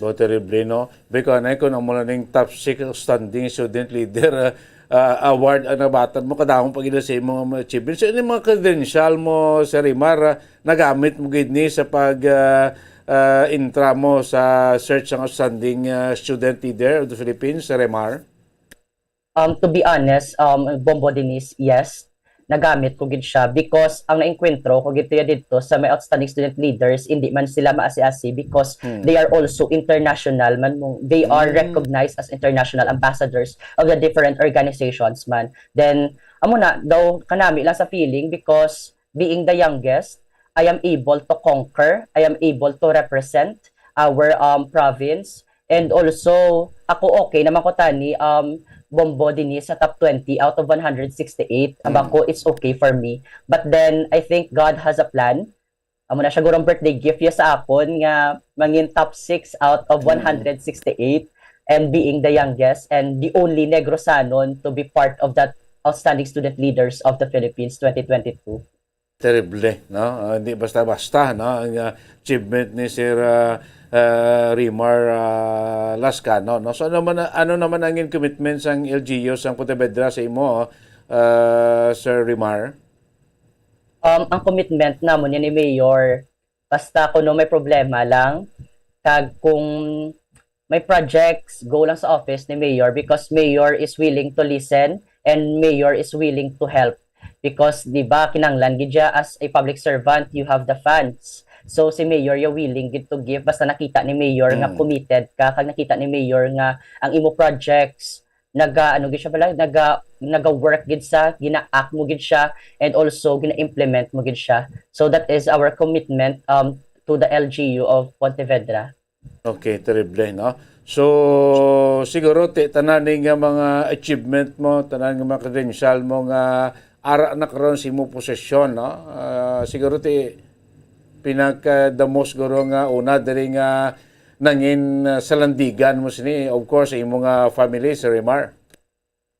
Bo, terrible, no? Biko, anay, kung amo lang ning top six outstanding student leader, ah, ah, award ang nabatan mo, kadamon pa gid sa imong mga achievements. So, ini mga credential mo, Sir Rimar, ah, nagamit mo gid ni sa pag, ah, ah, intra mo sa search ng outstanding, ah, student leader of the Philippines, Sir Rimar? Um, to be honest, um, Bombo Denise, yes, nagamit ko gid siya because ang naengkwentro ko gid tuya didto sa may outstanding student leaders, hindi man sila maasi-asi because Hmm. they are also international man mo. They are Hmm. recognized as international ambassadors of the different organizations man. Then, amo na, daw kanami lang sa feeling because being the youngest, I am able to conquer, I am able to represent our, um, province. And also, ako okay naman ko tani, um, Bombo dinhi sa top twenty out of one hundred sixty-eight. Aba Mm. ko, it's okay for me. But then, I think God has a plan. Amo na siya gurong birthday gift ya sa akon nga mangin top six out of Mm. one hundred sixty-eight and being the youngest and the only Negrosanon to be part of that outstanding student leaders of the Philippines twenty twenty-two. Terrible, no? Ah, hindi basta-basta, no? Ang, ah, achievement ni Sir, ah, ah, Rimar, ah, Lascano, no? So, ano man, ano naman ang iyong commitment sang L G U sang Pontevedra sa imo, ah, Sir Rimar? Um, ang commitment namon yan ni Mayor, basta kuno may problema lang, kag kung may projects, go lang sa office ni Mayor because Mayor is willing to listen and Mayor is willing to help. Because, di ba, kinahanglan gid siya, as a public servant, you have the funds. So, si Mayor, you're willing gid to give basta nakita ni Mayor nga Mm. committed ka, kag nakita ni Mayor nga ang imo projects, naga, ano gid siya pala, naga, naga-work gid sa, gina-act mo gid siya, and also gina-implement mo gid siya. So, that is our commitment, um, to the L G U of Pontevedra. Okay, terrible, no? So, siguro, ti-, tanan ni nga mga achievement mo, tanan nga mga credential mo nga ara na karon sa imo posisyon, no? Ah, siguro, ti-, pinakadamo siguro nga una diri nga nangin, ah, salandigan mo sini, of course, sa imo nga family, Sir Rimar.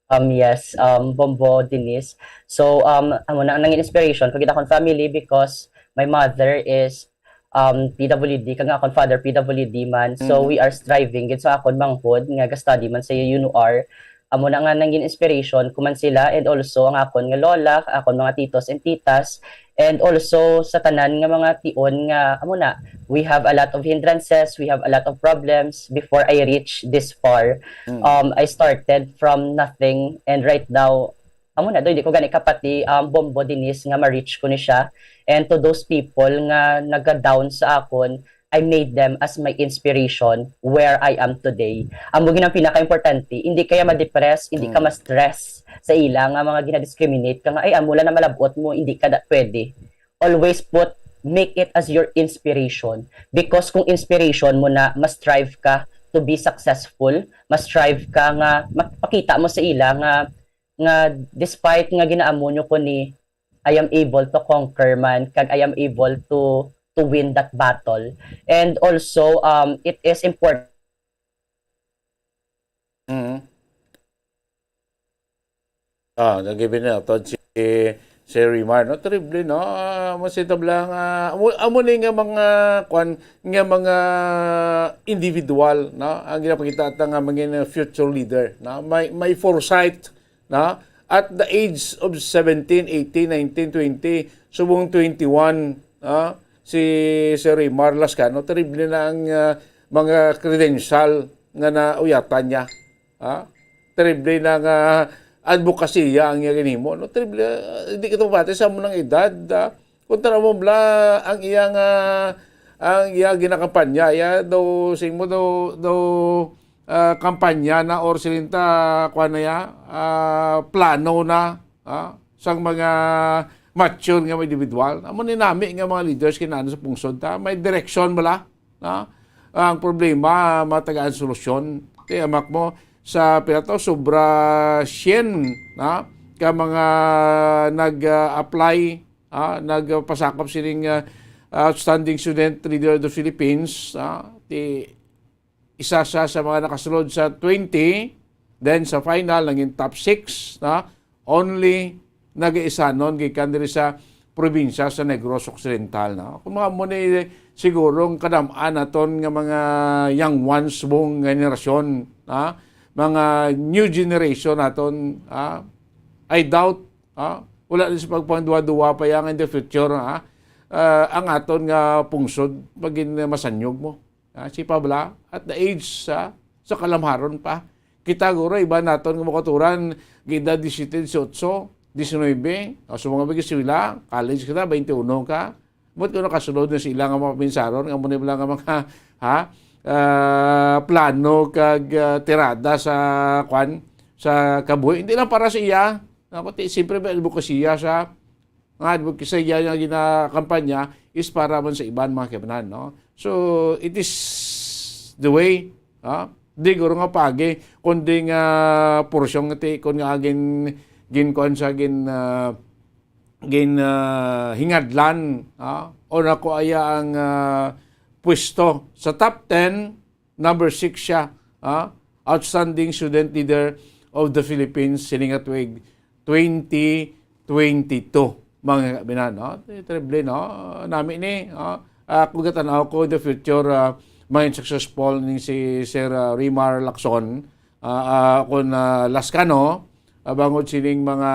Um, yes, um, Bombo, Denise. So, um, amo na ang nangin inspiration ko gid akong family because my mother is, um, P W D, kag akong father P W D man. So, Mm. we are striving gid sa akon manghod nga ga-study man sa U N R. Amo na nga nangin inspiration ko man sila, and also ang akon nga lola, akon mga titos and titas, and also sa tanan nga mga tion nga, amo na, we have a lot of hindrances, we have a lot of problems before I reach this far. Mm. Um, I started from nothing, and right now, amo na, do, hindi ko gani kapati, um, Bombo Denise nga ma-reach ko ni siya. And to those people nga naga-down sa akon, I made them as my inspiration where I am today. Amo gid ang pinaka-importante, hindi kaya ma-depress, hindi ka Mm. ma-stress sa ila nga mga gina-discriminate ka nga, "Ay, amo lang na malabot mo, hindi ka da pwede." Always put, make it as your inspiration. Because kung inspiration mo na, ma-strive ka to be successful, ma-strive ka nga makita mo sa ila nga, nga despite nga ginaamo nyo ko ni, I am able to conquer man, kag I am able to, to win that battle. And also, um, it is important. Mm. Ah, nag-ibin na to si, si Rimar, no? Terrible, no? Ah, mo si tabla nga, amo, amo ni nga mga, kwan, nga mga individual, no? Ang ginapakita ata nga mga future leader, no? May, may foresight, no? At the age of seventeen, eighteen, nineteen, twenty, subong twenty-one, no? Si Sir Rimar Lascano, terrible na ang, ah, mga credential nga nauyatan niya. Ha? Terrible na nga advokasya ang iya ginhimo, no? Terrible, ah, hindi kita mabati sa amo ng edad, ah. Kung tara mo, bla, ang iya nga, ang iya ginakampanya, iya daw, sing mo daw, daw, ah, kampanya na or silinta, kuwan na ya, ah, plano na, ah, sang mga mature nga mga individual. Amo ni nami nga mga leaders kinahanglan sa pungsod ta, may direksyon bala, no? ang problema matagaan solusyon. Kaya, mak mo, sa pila to, sobra syen, ha, ka mga nag-apply, ha, nagpasakop sining, ah, Outstanding Student Leader of the Philippines, ha, ti isa siya sa mga nakasulod sa twenty, then sa final nangin top six, na only nagaisanon gikan diri sa probinsya sa Negros Occidental, no? Kung mga mo ni siguro ang kadam-an naton nga mga young ones mong generasyon, ha? Mga new generation naton, ha? I doubt, ha? Wala din sa pagpangduwa-duwa pa yang in the future, ha? Ah, ang aton nga pungsod magin masanyog mo. Ah, si Pabla, at the age sa, sa kalamharon pa. Kita guro, iba naton nga makaturan, gida disisiete, dieciocho, diecinuebe, o sa mga bigis sila, college kita, twenty-one ka. But kung nakasulod na sila nga mga pinsaron, nga muna lang nga mga, ha, ah, plano kag, ah, tirada sa, kwan, sa kabuhi. Hindi lang para sa iya. Ako, ti, siyempre, may advokasya sa nga advocacy iya nga ginakampanya is para man sa iban, mga kaibanan, no? So, it is the way, ha? Di guro nga pagi, kundi nga porsyong nga ti-, kun nga gin-, gin-, kuwan sa gin-, ah, gin-, ah, hingadlan, ha? O nako aya ang, ah, pwesto sa top ten, number six siya, ha? Outstanding Student Leader of the Philippines, sining nga tuig, twenty twenty-two, mga kaibanan, no? Terrible, no? Nami ni, no? Ah, kung gatan-aw ko in the future, ah, may successful ni si Sir, ah, Rimar Lacson, ah, ah, kung, ah, Lascano, ah, bangod sining mga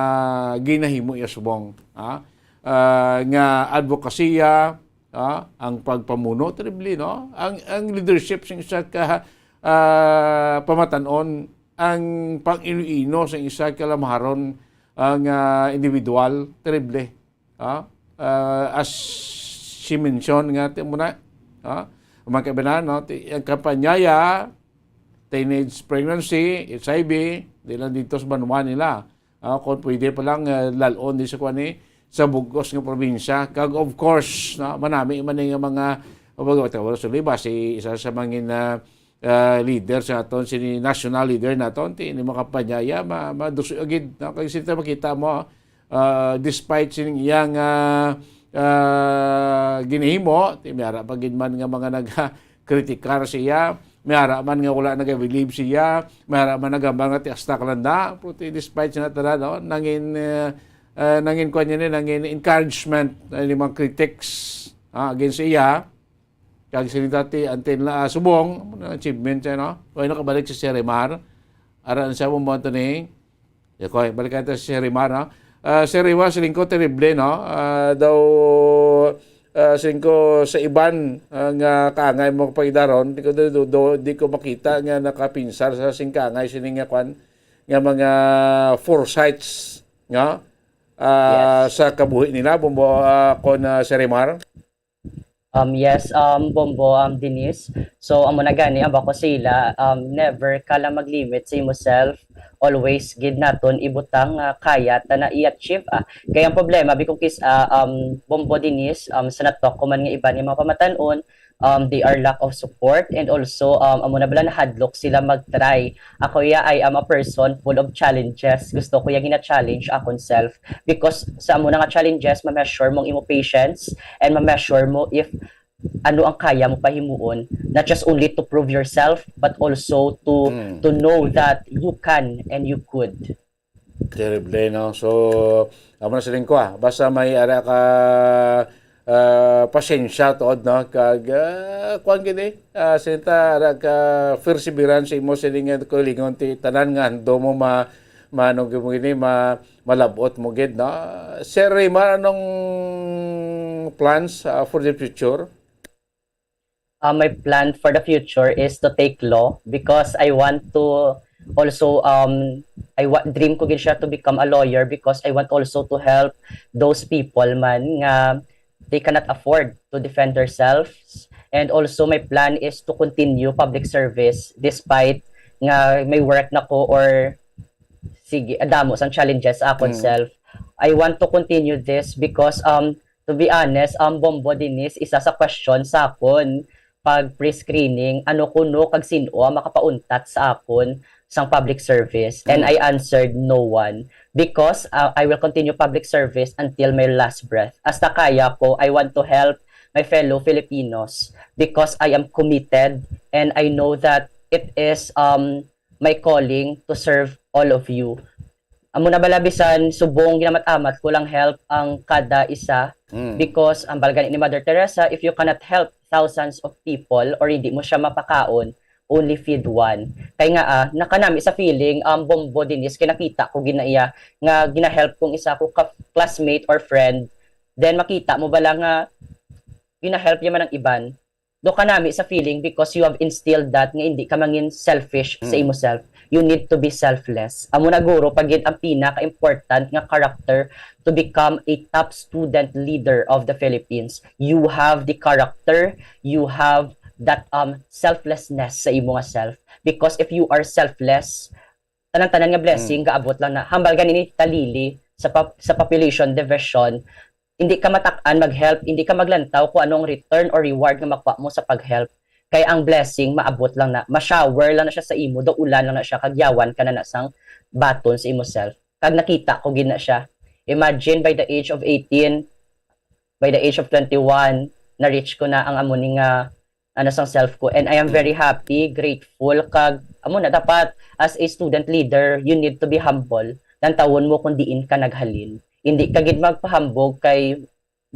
ginahimo iya subong, ha? Ah, nga advokasya, ah, ang pagpamuno, terrible, no? Ang, ang leadership sing isa ka, ah, pamatan-on, ang pang-ino-ino sing isa ka lamharon, ang, ah, individual, terrible. Ah, ah, as she mentioned nga, ti mo na, ah, ang mga kaibanan, no? Ti, ang kampanyaya, teenage pregnancy, H I V, di lang dito sa banwa nila. Ah, kung pwede pa lang, ah, lalon di sa kuwan ni, sa bugos nga probinsya. Kag of course, no, manami man ni nga mga, mga, wala sa liba, si isa sa mga, ah, ah, leader sa aton, si national leader naton, ti ni makapanyaya, ma-, maduso agid, no? Kag sinta makita mo, ah, despite sining iyang, ah, ah, ginahimo, ti may ara pa gid man nga mga nagkritikar siya, may ara man nga wala nagabilib siya, may ara man nagambal nga ti hasta kalanda, pero ti despite sa tanan, no, nangin, eh, eh, nangin kuwan niya ni, nangin encouragement, eh, ni mga critics, ah, against iya. Kag sini dati, until na, ah, subong, amo na achievement siya, no? Kaya nakabalik si Sir Rimar. Ara na siya, mo ni. Yakoy, balikan ta si Sir Rimar, no? Ah, Sir Rimar, siling ko, terrible, no? Ah, daw, ah, siling ko, sa iban, ah, nga kaangay mo kapagidaron, di ko, do, do, do, di ko makita nga nakapinsar sa sing kaangay, sining nga kwan, nga mga foresights, nga, ah, Yes. sa kabuhi nila, Bombo, ah, kon, ah, Sir Rimar. Um, yes, um, Bombo, um, Denise. So, amo na gani, ang bako sila, um, never ka lang mag-limit sa imo self. Always gid naton ibutang nga kaya ta na i-achieve, ah. Kaya ang problema, bikukis, ah, um, Bombo, Denise, um, sa natok ko man nga iban nga mga pamatan-on, um, they are lack of support, and also, um, amo na bala nahadlok sila mag-try. Ako, yeah, I am a person full of challenges. Gusto ko yung gina-challenge akon self. Because sa amo na nga challenges, ma-measure mo ang imo patience and ma-measure mo if ano ang kaya mo pahimuon, not just only to prove yourself, but also to Mm. to know that you can and you could. Terrible, no? So, amo na siling ko, ah. Basta may ara ka, ah, pasensya tuod, no? Kag, ah, kuwan gid, eh. Ah, sinta ara ka perseverance imo siling nga kaugalingon ti tanan nga handom mo ma-, ma-, ano gid mo gini, ma-, malab-ot mo gid, no? Sir Raymar, anong plans, ah, for the future? Uh, my plan for the future is to take law because I want to also, um, I wa-, dream ko gid siya to become a lawyer because I want also to help those people man nga they cannot afford to defend themselves. And also, my plan is to continue public service despite nga may work na ko or sige, damo sang challenges sa akon Mm. self. I want to continue this because, um, to be honest, um, Bombo, Denise, isa sa question sa akon pag pre-screening, ano kuno kag sin-o ang makapauntat sa akon sang public service. And Mm. I answered, "No one, because uh, I will continue public service until my last breath. Hasta kaya ko, I want to help my fellow Filipinos because I am committed and I know that it is um my calling to serve all of you." Amo na bala, bisan subong ginamat-amat ko lang help ang kada isa, Mm. because ang balgan ni Mother Teresa, if you cannot help thousands of people or hindi mo siya mapakaon, only feed one. Kay nga ah, nakanami sa feeling ang Bombo Dinis, kay nakita ko gina iya nga ginahelp kong isa ko ka classmate or friend, then makita mo bala nga ginahelp niya man ang iban. Do kanami sa feeling because you have instilled that nga hindi ka mangin selfish sa Mm. imo self. You need to be selfless. Amo na guro pagid ang pinaka-important nga character to become a top student leader of the Philippines. You have the character, you have that um selflessness sa imo nga self. Because if you are selfless, tanan-tanan nga blessing Mm. gaabot lang na. Hambal gani ni Tita Lily sa pop- sa population division, hindi ka matak-an mag-help, hindi ka maglantaw kung anong return or reward nga makuha mo sa pag-help. Kay ang blessing maabot lang na, ma-shower lang na siya sa imo, do ulan lang na siya, kag yawan ka na na sang baton sa imo self. Kag nakita ko gid na siya. Imagine, by the age of eighteen, by the age of twenty-one, na-reach ko na ang amo ni nga ano sang self ko. And I am very happy, grateful, kag amo na dapat, as a student leader, you need to be humble. Lantawon mo kung diin ka naghalin. Hindi ka gid magpahambog kay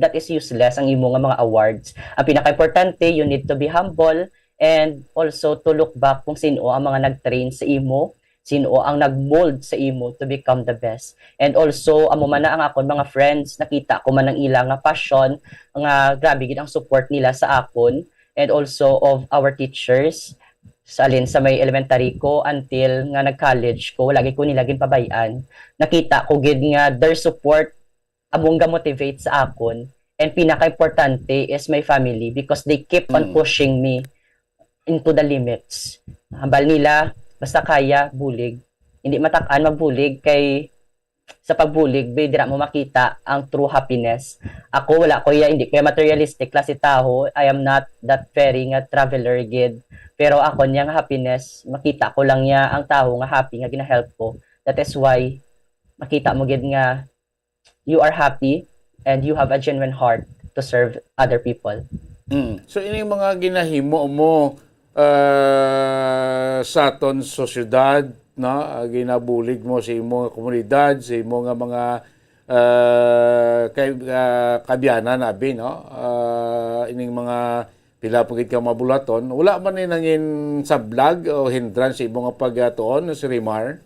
that is useless ang imo nga mga awards. Ang pinakaimportante, you need to be humble and also to look back kung sino ang mga nag-train sa imo, sino ang nag-mold sa imo to become the best. And also, amo man na ang akon mga friends, nakita ko man ang ila nga passion, nga grabe gid ang support nila sa akon, and also of our teachers, sa alin sa may elementary ko until nga nag-college ko, wala gid ko nila ginpabay-an. Nakita ko gid nga their support among ga-motivate sa akon. And pinaka-importante is my family because they keep on Mm. pushing me into the limits. Hambal nila, basta kaya, bulig. Hindi matak-an magbulig kay sa pagbulig, be, dira mo makita ang true happiness. Ako, wala ko ya, hindi ko ya materialistic klase tawo. I am not that very nga traveler gid. Pero ako niya nga happiness, makita ko lang niya ang tawo nga happy nga ginahelp ko. That is why makita mo gid nga you are happy and you have a genuine heart to serve other people. Mm. So, ining mga ginahimo mo ah, sa aton sosyedad, no? Ah, ginabulig mo sa imo nga komunidad, sa imo nga mga ah, kay ah, kaabyanan, abi, no? Ah, ining mga pila pa gid ka mabulaton, wala man ni nangin sablag o hindrance sa imo nga pagtuon, Sir Remar?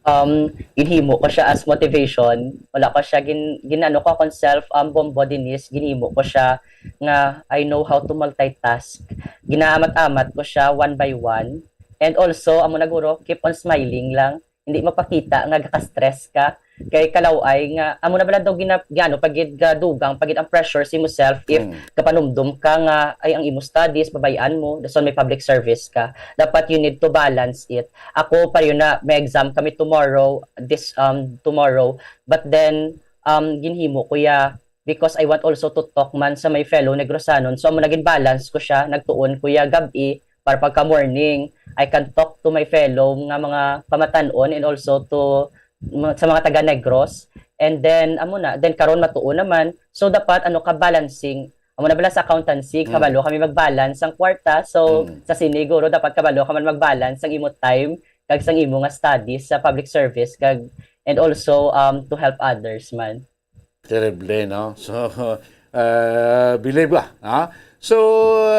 Um, ginhimo ko siya as motivation. Wala ko siya gin, ginano ko akong self, um, Bombo Dinis, ginhimo ko siya nga I know how to multitask. Ginaamat-amat ko siya one by one. And also, amo na guro, keep on smiling lang. Hindi mapakita nga gaka-stress ka. Kay kalaw-ay nga, amo na bala daw gina, gano, pagid gadugang, pagid ang pressure sa imo self if Mm. kapanumdum ka nga ay ang imo studies, babayan mo, dason may public service ka. Dapat you need to balance it. Ako pa yun na may exam kami tomorrow, this um tomorrow. But then um ginhimo ko ya because I want also to talk man sa my fellow Negrosanon. So amo naging balance ko siya, nagtuon ko ya gab-i para pagka morning I can talk to my fellow nga mga pamatan-on and also to mga- sa mga taga Negros. And then amo na, then karon matuon naman. So dapat ano ka balancing. Amo na bala sa accountancy, Mm. kabalo kami mag-balance ang kwarta. So Mm. sa sini guro dapat kabalo ka man mag-balance ang imo time kag sang imo nga studies sa public service kag and also um to help others man. Terrible, no? So, uh, believe ka, ha? So,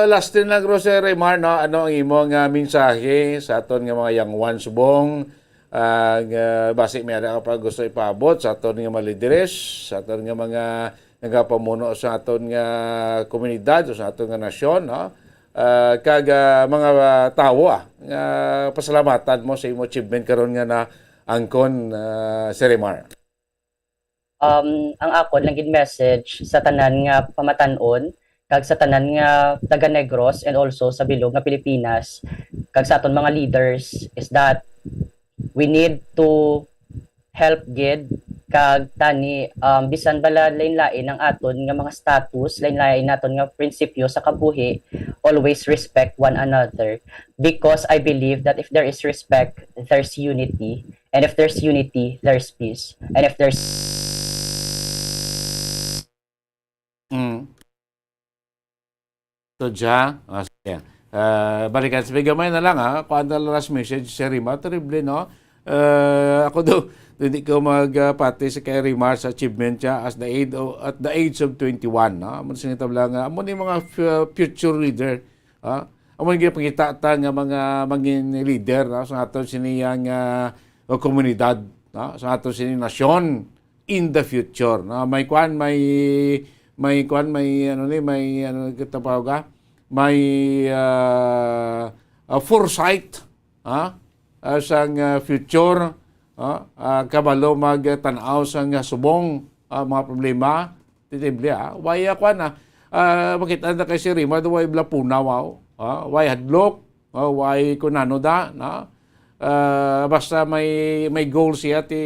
last thing lang, Rose Remar, no? Ano ang imo nga mensahe sa aton nga mga young ones, Bong? Ah, nga basi may ara ka pa gusto ipaabot sa aton nga mga lideres, sa aton nga mga nagapamuno sa aton nga komunidad o sa aton nga nasyon, no? Ah, kag ah, mga ah, tawo ah, nga pasalamatan mo sa imo achievement karon nga naangkon, ah, Sir Remar. Um, ang akon lang gid message sa tanan nga pamatan-on kag sa tanan nga taga Negros and also sa bilog nga Pilipinas kag sa aton mga leaders is that we need to help gid Kag tani, um, bisan bala lain-lain ang aton nga mga status, lain-lain naton nga prinsipyo sa kabuhi, always respect one another. Because I believe that if there is respect, there's unity. And if there's unity, there's peace. And if there's Mm. So, Ja, ah, sige. Ah, balikan sa gamay na lang, ha. Kuan na lang last message si Rima. Terrible, no? Ah, ako do, hindi ko magpati sa kay Rima sa achievement siya as the age of, at the age of twenty-one, no? Amo sing tabla nga, amo ni mga fu- future leader, ha? Amo ni ginapangita ta nga mga mangin leader, no? Sa aton siniyang ah, o komunidad, no? Sa aton sini nasyon in the future, no? May kuan, may may kuan, may ano ni, may ano kita pa ka? May ah, ah, foresight, ha? Ah, sang ah, future, ha? Ah, kabalo magtan-aw sang ah, subong ah, mga problema, titibli, ha? Way ah, kuan, ah, ah, makita na kay si Rima, way blapunaw, ah, way hadlok, ah, way kunano da, no? Ah, basta may may goal siya ti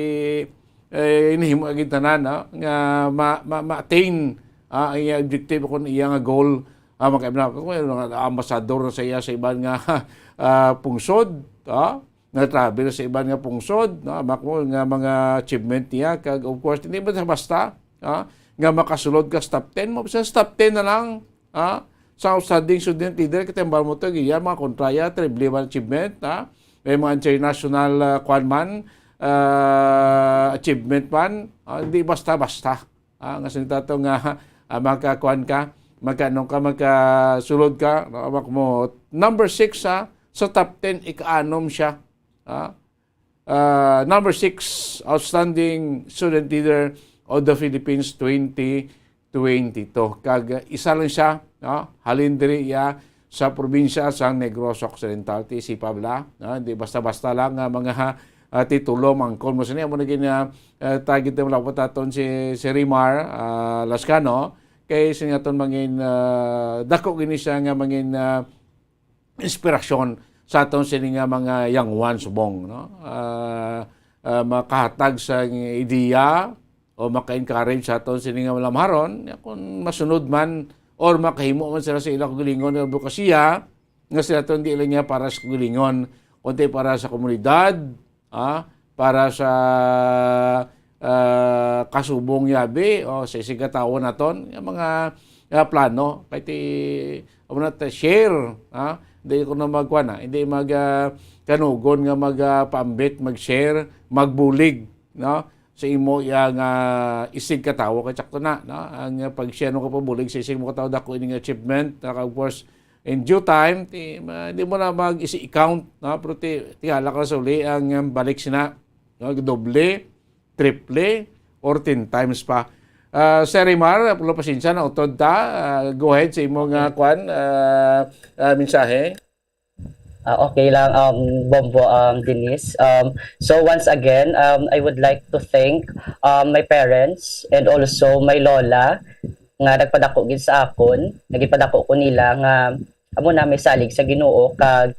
eh, inihimo ang tanan, no? Nga ma, ma, ma-attain ah, ang iyang objective kung iya nga goal, ah, makaibna ko mga ambasador na sa iya sa iban nga ah, pungsod, ah, nag-travel sa iban nga pungsod, no? Makmo nga mga achievement niya, kag of course hindi basta basta ah, nga makasulod ka sa top ten, mo sa top ten na lang, ah, sa outstanding student leader, katambal mo to, iya mga kontraya, terrible man achievement, ah, may mga international ah, kwan man, ah, achievement man, ah, hindi basta-basta. Ah, nga sinita to nga ah, makakuan ka, magkaano ka, magkasulod ka, no? Mak mo, number six ha, sa top ten, ikaanom siya. Ah, ah, number six, outstanding student leader of the Philippines twenty twenty-two. Kag ah, isa lang siya, no? Halin diri iya sa probinsya sang Negros Occidental, ti si Pabla, no? Hindi basta-basta lang nga mga ah, titulo mangkon mo sini amo na gina uh, target mo lang aton si si Rimar ah, Lascano kay sini aton mangin ah, dako gini siya nga mangin ah, inspirasyon sa aton sini nga mga young ones subong, no? Ah, ah, makahatag sa ideya o maka-encourage sa aton sini nga malamharon, ya, kung masunod man or makahimo man sila sa ilang kaugalingon nga adbokasiya, nga sila to hindi lang niya para sa kaugalingon, kundi para sa komunidad, ah, para sa ah, kasubong yabi o sa isigkatawo naton nga mga ah, plano kay ti amo na ta share, ah, hindi ko na magkuan na, hindi mag ah, kanugon nga mag ah, paambit, mag-share, magbulig, no? Sa imo iya nga isig katawo kay sakto na, no? Ang ah, pag-share mo ka pabulig sa isig mo katawo, dako ining achievement, no? Of course, in due time, ti, ma, hindi mo na mag-isi-count, no? Pero ti, tingala ka sa uli ang um, balik sina, no? Doble, triple, or ten times pa. Ah, Sir Rimar, pulo pasensya na utod ta. Ah, go ahead sa imong ah, kwan, ah, ah, mensahe. Ah, okay lang, um, Bombo, um, Denise. Um, so once again, um, I would like to thank um, my parents and also my lola nga nagpadako gid sa akon, nagpadako ko nila nga amo na may salig sa Ginoo kag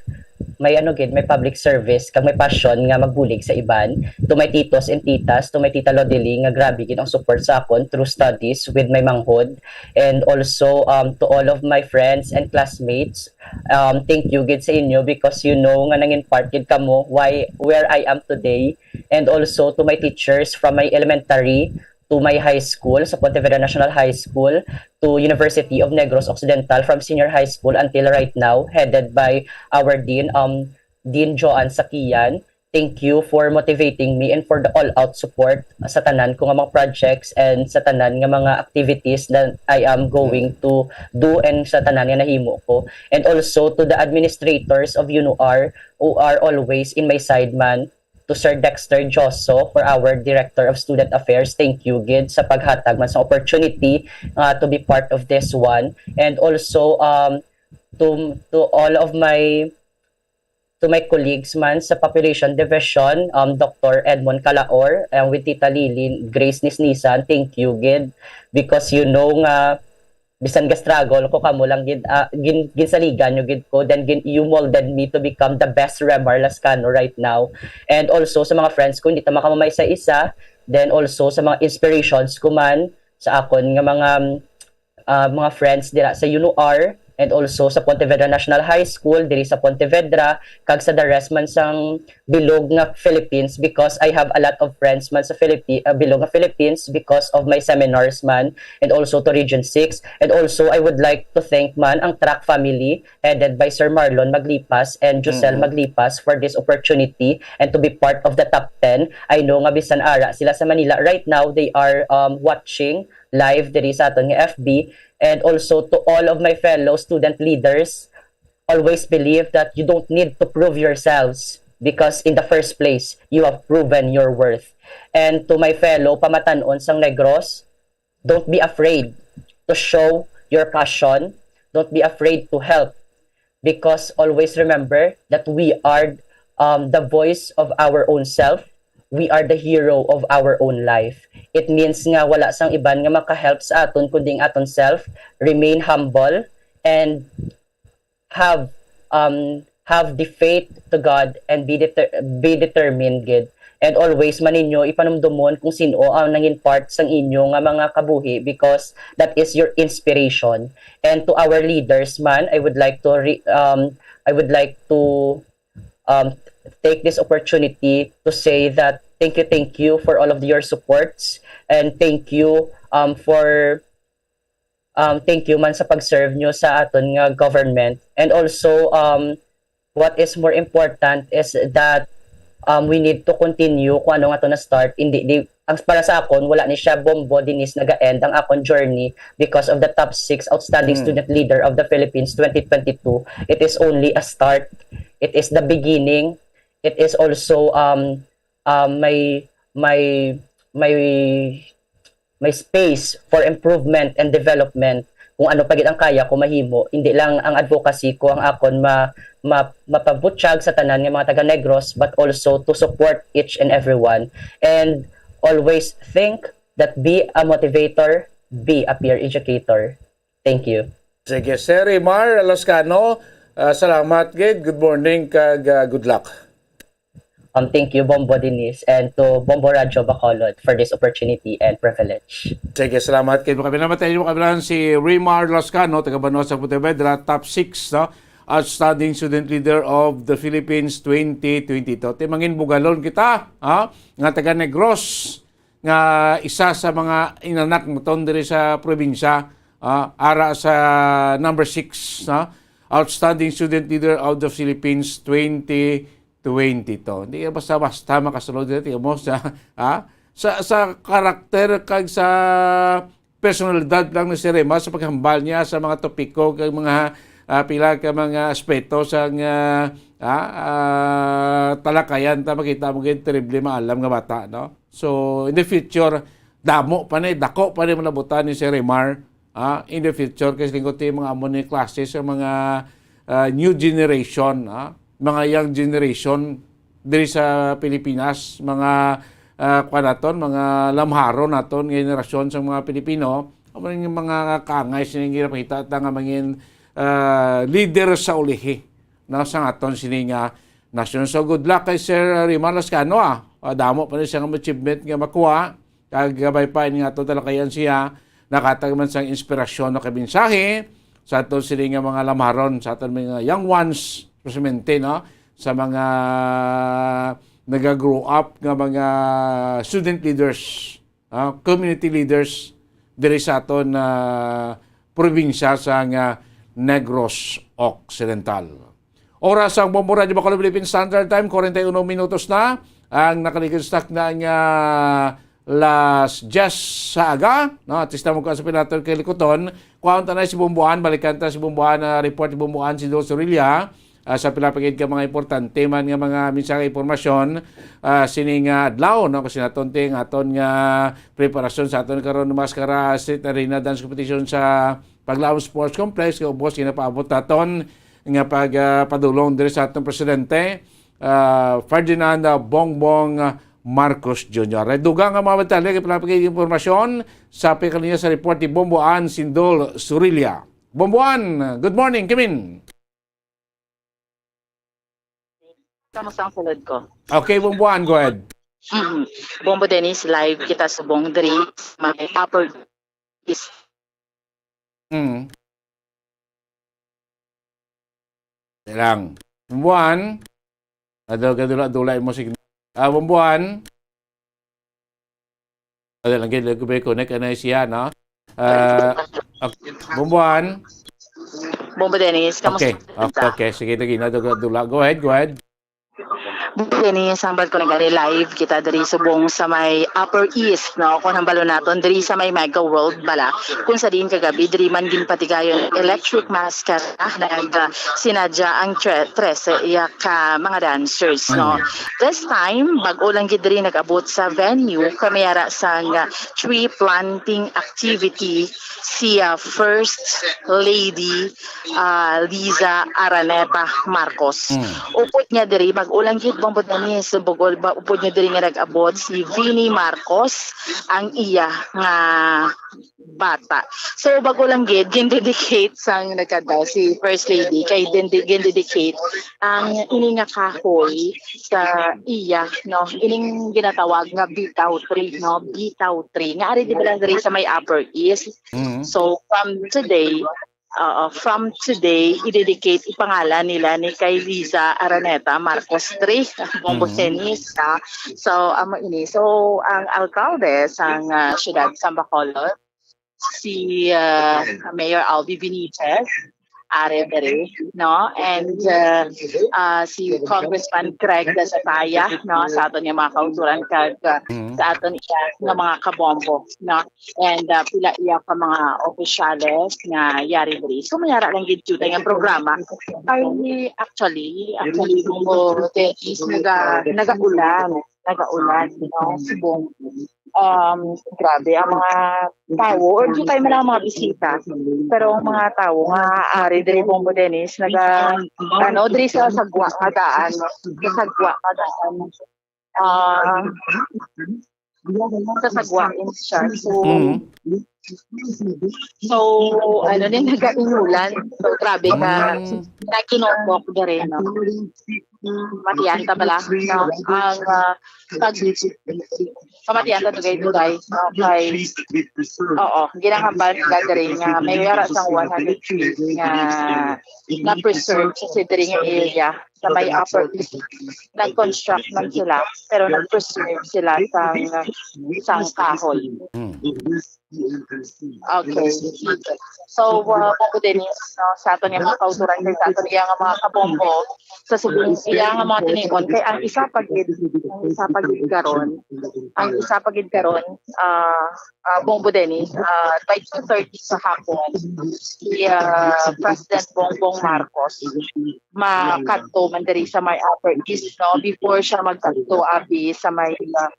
may ano gid, may public service kag may passion nga magbulig sa iban. To my titos and titas, to my tita Lodeli nga grabe gid ang support sa akon through studies with my manghod, and also um, to all of my friends and classmates. Um, thank you gid sa inyo because you know nga nangin part gid kamo why where I am today, and also to my teachers from my elementary to my high school sa Pontevedra National High School, to University of Negros Occidental from senior high school until right now, headed by our Dean, um, Dean Joan Sakian. Thank you for motivating me and for the all-out support sa tanan ko nga mga projects and sa tanan nga mga activities that I am going to do and sa tanan nga nahimo ko. And also to the administrators of UNOR who are always in my side man, to Sir Dexter Joso for our Director of Student Affairs. Thank you gid sa paghatag man sa opportunity uh, to be part of this one. And also um, to to all of my to my colleagues man sa Population Division, um, Doctor Edmond Calaor, and with Tita Lily Grace Nisnisan, thank you gid because you know nga bisan ga-struggle ko, kamo lang gid ah, gin, ginsaligan nyo gid ko, then gin, you molded me to become the best Remar Lascano right now. And also sa mga friends ko, hindi ta makamamay sa isa, then also sa mga inspirations ko man sa akon nga mga, ah, mga friends dira sa UNOR, and also sa Pontevedra National High School diri sa Pontevedra, kag sa the rest man sang bilog nga Philippines, because I have a lot of friends man sa Philippi-, ah, bilog nga Philippines because of my seminars man, and also to Region six. And also, I would like to thank man ang Track family headed by Sir Marlon Maglipas and Giselle Mm-hmm. Maglipas for this opportunity and to be part of the top ten. I know nga bisan ara sila sa Manila right now, they are, um, watching live diri sa aton nga F B. And also to all of my fellow student leaders, always believe that you don't need to prove yourselves, because in the first place, you have proven your worth. And to my fellow pamatan-on sang Negros, don't be afraid to show your passion. Don't be afraid to help, because always remember that we are, um, the voice of our own self. We are the hero of our own life. It means nga wala sang iban nga makahelp sa aton kundi ang aton self. Remain humble and have, um, have the faith to God and be deter-, be determined gid. And always man ninyo ipanumdumon kung sino ang nangin part sang inyo nga mga kabuhi, because that is your inspiration. And to our leaders man, I would like to re-, um, I would like to, um, take this opportunity to say that thank you, thank you for all of your supports, and thank you, um, for, um, thank you man sa pag-serve nyo sa aton nga government. And also, um, what is more important is that, um, we need to continue kung ano nga to na-start. Hindi, di, ang, para sa akon, wala ni siya Bombo Denise naga-end ang akon journey because of the top six outstanding Mm. student leader of the Philippines twenty twenty-two. It is only a start. It is the beginning. It is also, um, um, my, my, my, my space for improvement and development. Kung ano pa gid ang kaya ko mahimo, hindi lang ang advocacy ko ang akon ma-, ma-, mapabutyag sa tanan nga mga taga Negros, but also to support each and everyone. And always think that be a motivator, be a peer educator. Thank you. Sige, Sir Rimar Loscano, ah, salamat gid. Good morning kag, ah, good luck. Um, thank you, Bombo Denise, and to Bombo Radyo Bacolod for this opportunity and privilege. Sige, salamat kay mga binamatay mo kabilang si Rimar Loscano, taga Banwa sa Pontevedra, top six, no? Outstanding Student Leader of the Philippines twenty twenty-two. Timangin bugalon kita, ha? Nga taga Negros, nga isa sa mga inanak naton diri sa probinsya, ah, ara sa number six, no? Outstanding Student Leader of the Philippines twenty twenty-two. Hindi ka basta-basta makasulod dito, tingnan mo sa, ha? Sa, sa karakter kag sa personalidad lang ni Sir Rimar sa paghambal niya sa mga topiko kag mga, ah, pila ka mga aspeto sa nga, ah, ah, talakayan ta makita mo gid terrible maalam nga bata, no? So, in the future, damo pa ni, dako pa ni malabutan ni Sir Rimar, ah, in the future, kasi lingkod ti mga amo ni klase sa mga, ah, new generation, ah, mga young generation diri sa Pilipinas, mga, ah, kuwan naton, mga lamharon naton nga henerasyon sa mga Pilipino, amo ni mga kaangay sini ginapakita ta nga mangin, ah, leader sa ulihi, no, sa aton sini nga nasyon. So, good luck kay Sir Rimar Loscano, ah. Ah, damo pa ni siya nga achievement nga makuha. Kag gabay pa ini nga ato talakayan siya, nakatag man sang inspirasyon o kabinsahe sa aton sini nga mga lamharon, sa aton mga young ones, precisamente, no? Sa mga naga-grow up nga mga student leaders, ah, community leaders diri sa aton, ah, probinsya sa nga Negros Occidental. Oras ang Bombo Radyo Bacolod Philippine Standard Time, forty-one minutos na ang nakaligid sa takna nga las diyes sa aga, no? At least mo ko sa pinaton kay likuton. Kuhaon ta na si Bomboan, balikan ta si Bomboan, ah, report ni Bomboan si Dol Sorilla, ah, sa pila pa gid ka mga importante man nga mga mensahe, impormasyon, ah, sini nga adlaw, no? Kasi naton ti ang aton nga preparasyon sa aton karon, Mascara Street Arena Dance Competition sa Paglaom Sports Complex, nga ubos ginapaabot naton nga pag, ah, padulong diri sa atong presidente, ah, Ferdinand, ah, Bongbong, ah, Marcos Junior. Ay, dugang nga mga detalye kay palapit kay impormasyon sa pagkalinya sa report ni Bombo Ann Sindol Surilla. Bombo Ann, good morning, Kimin. Kamusta ang sulod ko? Okay, Bombo Ann, go ahead. Mm. Bombo Dennis, live kita subong diri sa may Upper East. Mm. Lang. Buwan. Adal ka dula-dula mo sig ah, Bumbuan. Adal lang gid ko ba connect na siya, no? Ah, ok- Bumbuan. Bombo Dennis, kamusta? Okay. Okay, okay. Sige, lagi na dula-dula. Go ahead, go ahead. Bombo Dennis, hambal ko na gani live kita diri subong sa may Upper East, no? Kung hambalo naton diri sa may Mega World bala, kung sa diin kagabi diri man ginpatigayon electric mascara nag ah, sinadya ang tre- trese iya ka mga dancers, no? This time, bag-o lang gid diri nag-abot sa venue kami ara sang ah, tree planting activity si ah, First Lady ah, Liza Araneta Marcos. Mm. Upod niya diri, bag-o lang gid Bombo Dennis, bugol ba upod niya diri nga nag-abot si Vinnie Marcos ang iya nga bata. So bag-o lang gid gindedicate sang nagkadaw si First Lady kay dindi gindedicate ang ini nga kahoy sa iya, no, ining ginatawag nga bitaw tree, no, bitaw tree nga ari di ba lang diri sa may Upper East. Mm. So from today, uh, from today, i-dedicate ipangalan nila ni kay Liza Araneta Marcos three, Bombo Mhm. Dennis, ah. So amo ini. So ang alkalde sang ah, siyudad sa Bacolod, si ah, Mayor Albi Benitez, ari diri, no? And uh, uh, si Congressman Craig Dasataya, no, sa aton nga mga kauturan kag uh, Mhm. sa aton iya nga mga kabombo, no? And uh, pila iya ka mga opisyales nga yari diri. So mayara lang gid jud nga programa. Ay, actually, actually, kung mo Dennis, naga, nagaulan, nagaulan, no? Subong. Um, grabe ang mga tawo, or di tayo man ang mga bisita, pero ang mga tawo nga ari diri Bombo Dennis, naga ano, diri sa sagwa nga daan, sa sagwa nga daan, ah, sa sagwa in siya. So, Mhm. So, ano din, nagainulan. So, grabe ka Mm. nakinokok diri, no? Matiyan ta pala, no? Ang ah, pag pamatiyan ta dugay-dugay, no? Kay oo, ginahambal nila diri nga may yara sang one hundred trees nga na-preserve sa diri nga area sa may Upper East. Nag-construct man sila, pero nag-preserve sila sang sang kahoy. Mm. Okay. So, uh, Bombo Dennis, no, sa aton nga mga kauturan kay sa aton nga mga kabombo, sa subong iya nga mga tinion, kay ang isa pa gid, ang isa pa gid karon, ang isa pa gid karon, ah, ah, Bombo Dennis, ah, by two thirty sa hapon, si ah, President Bongbong Marcos makadto man diri sa may Upper East, no, before siya magkadto abi sa may ah,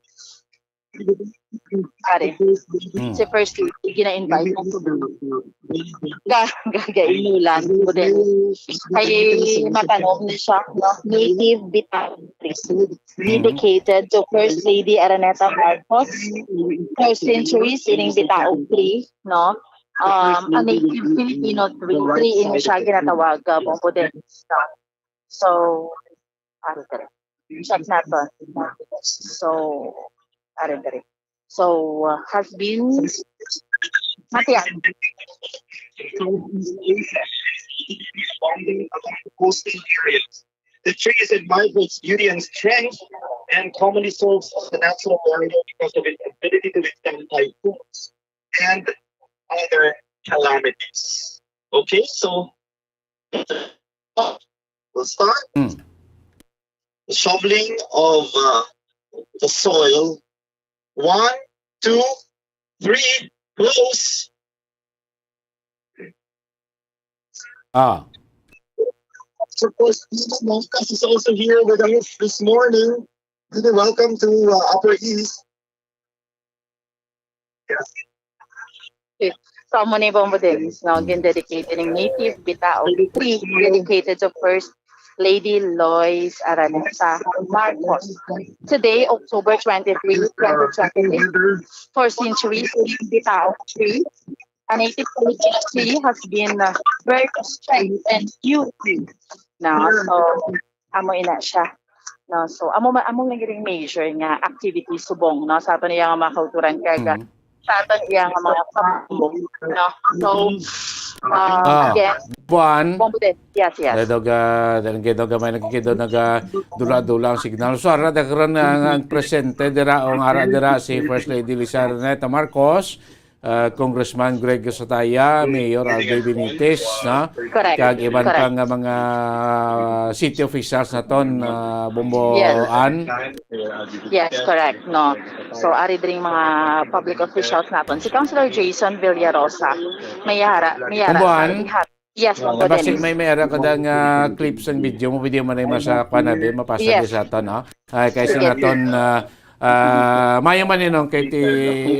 Pare, Mm. si First Lady, gina-invite mo ko. Ga, gagainulan ko din. Kay matanom ni siya, no? Native Bitaw tree. Dedicated to First Lady Araneta Marcos. For centuries, ining Bitaw tree, no? Um, a native Filipino tree. Tree, ino siya ginatawag, uh, Bombo Dennis. So, ano ka rin? Check nato. So, are diri. So, uh, has been matiyan. Coastal areas. The tree is admired for its beauty and strength and commonly serves as a natural barrier because of its ability to withstand typhoons and other calamities. Okay, so we'll start. Mm. The shoveling of uh, the soil. One, two, three, close. Ah. So, of course, Tito Mongkas is also here with us this morning. Tito, welcome to uh, Upper East. Yes. So, amo ni Bombo Dennis, no? Gin-dedicate ning native Bitaw tree dedicated to First Lady Lois Araneta Marcos. Today, October twenty-three, twenty twenty-six, for centuries, Bitaw tree, a native tree has been uh, birth, strength, and beauty. No? So, amo ina siya. No? So, amo, ma- amo lang yung major nga activity subong, no? Sa aton iya nga mga kauturan, kag, ah, Mm. sa aton iya nga mga kabubo, no? So, uh, Ah, again, Buwan. Bombo din. Yes, yes. Dog, ah, dahil kay Dog, may nagkikita nag, ah, dula-dula ang signal. So, ara, dagran na ang presente dira, o ang ara dira, si First Lady Liza Araneta Marcos, ah, Congressman Greg Sataya, Mayor Aldo Benitez, no? Correct. Kag iban Correct. pa nga mga city officials naton, ah, Bombo Yes. Ann. Yes, correct, no. So, ari dring mga public officials naton. Si Councilor Jason Villarosa, may ara, may ara. Bombo Ann? Yes, Bombo Basi Dennis. may may ara ka dang, ah, clips ng video mo, pwede mo na yung masa kwan na, be, mapasa Yes. di sa aton, no? Ay, kay sa Sige. naton, ah, ah, mayo man yun, no? Kay ti,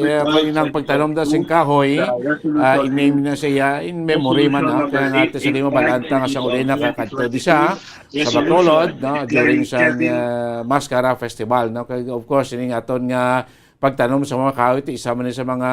ah, kung inang pagtanom da sing kahoy, ah, i-name na siya in memory man, no? Kaya nga, ti sa lima balanta nga sa uli na kakadto di siya, sa Bacolod, no? During sa, ah, Mascara Festival, no? Kay, of course, ining aton nga pagtanom sa mga kahoy, ti isa man ni sa mga,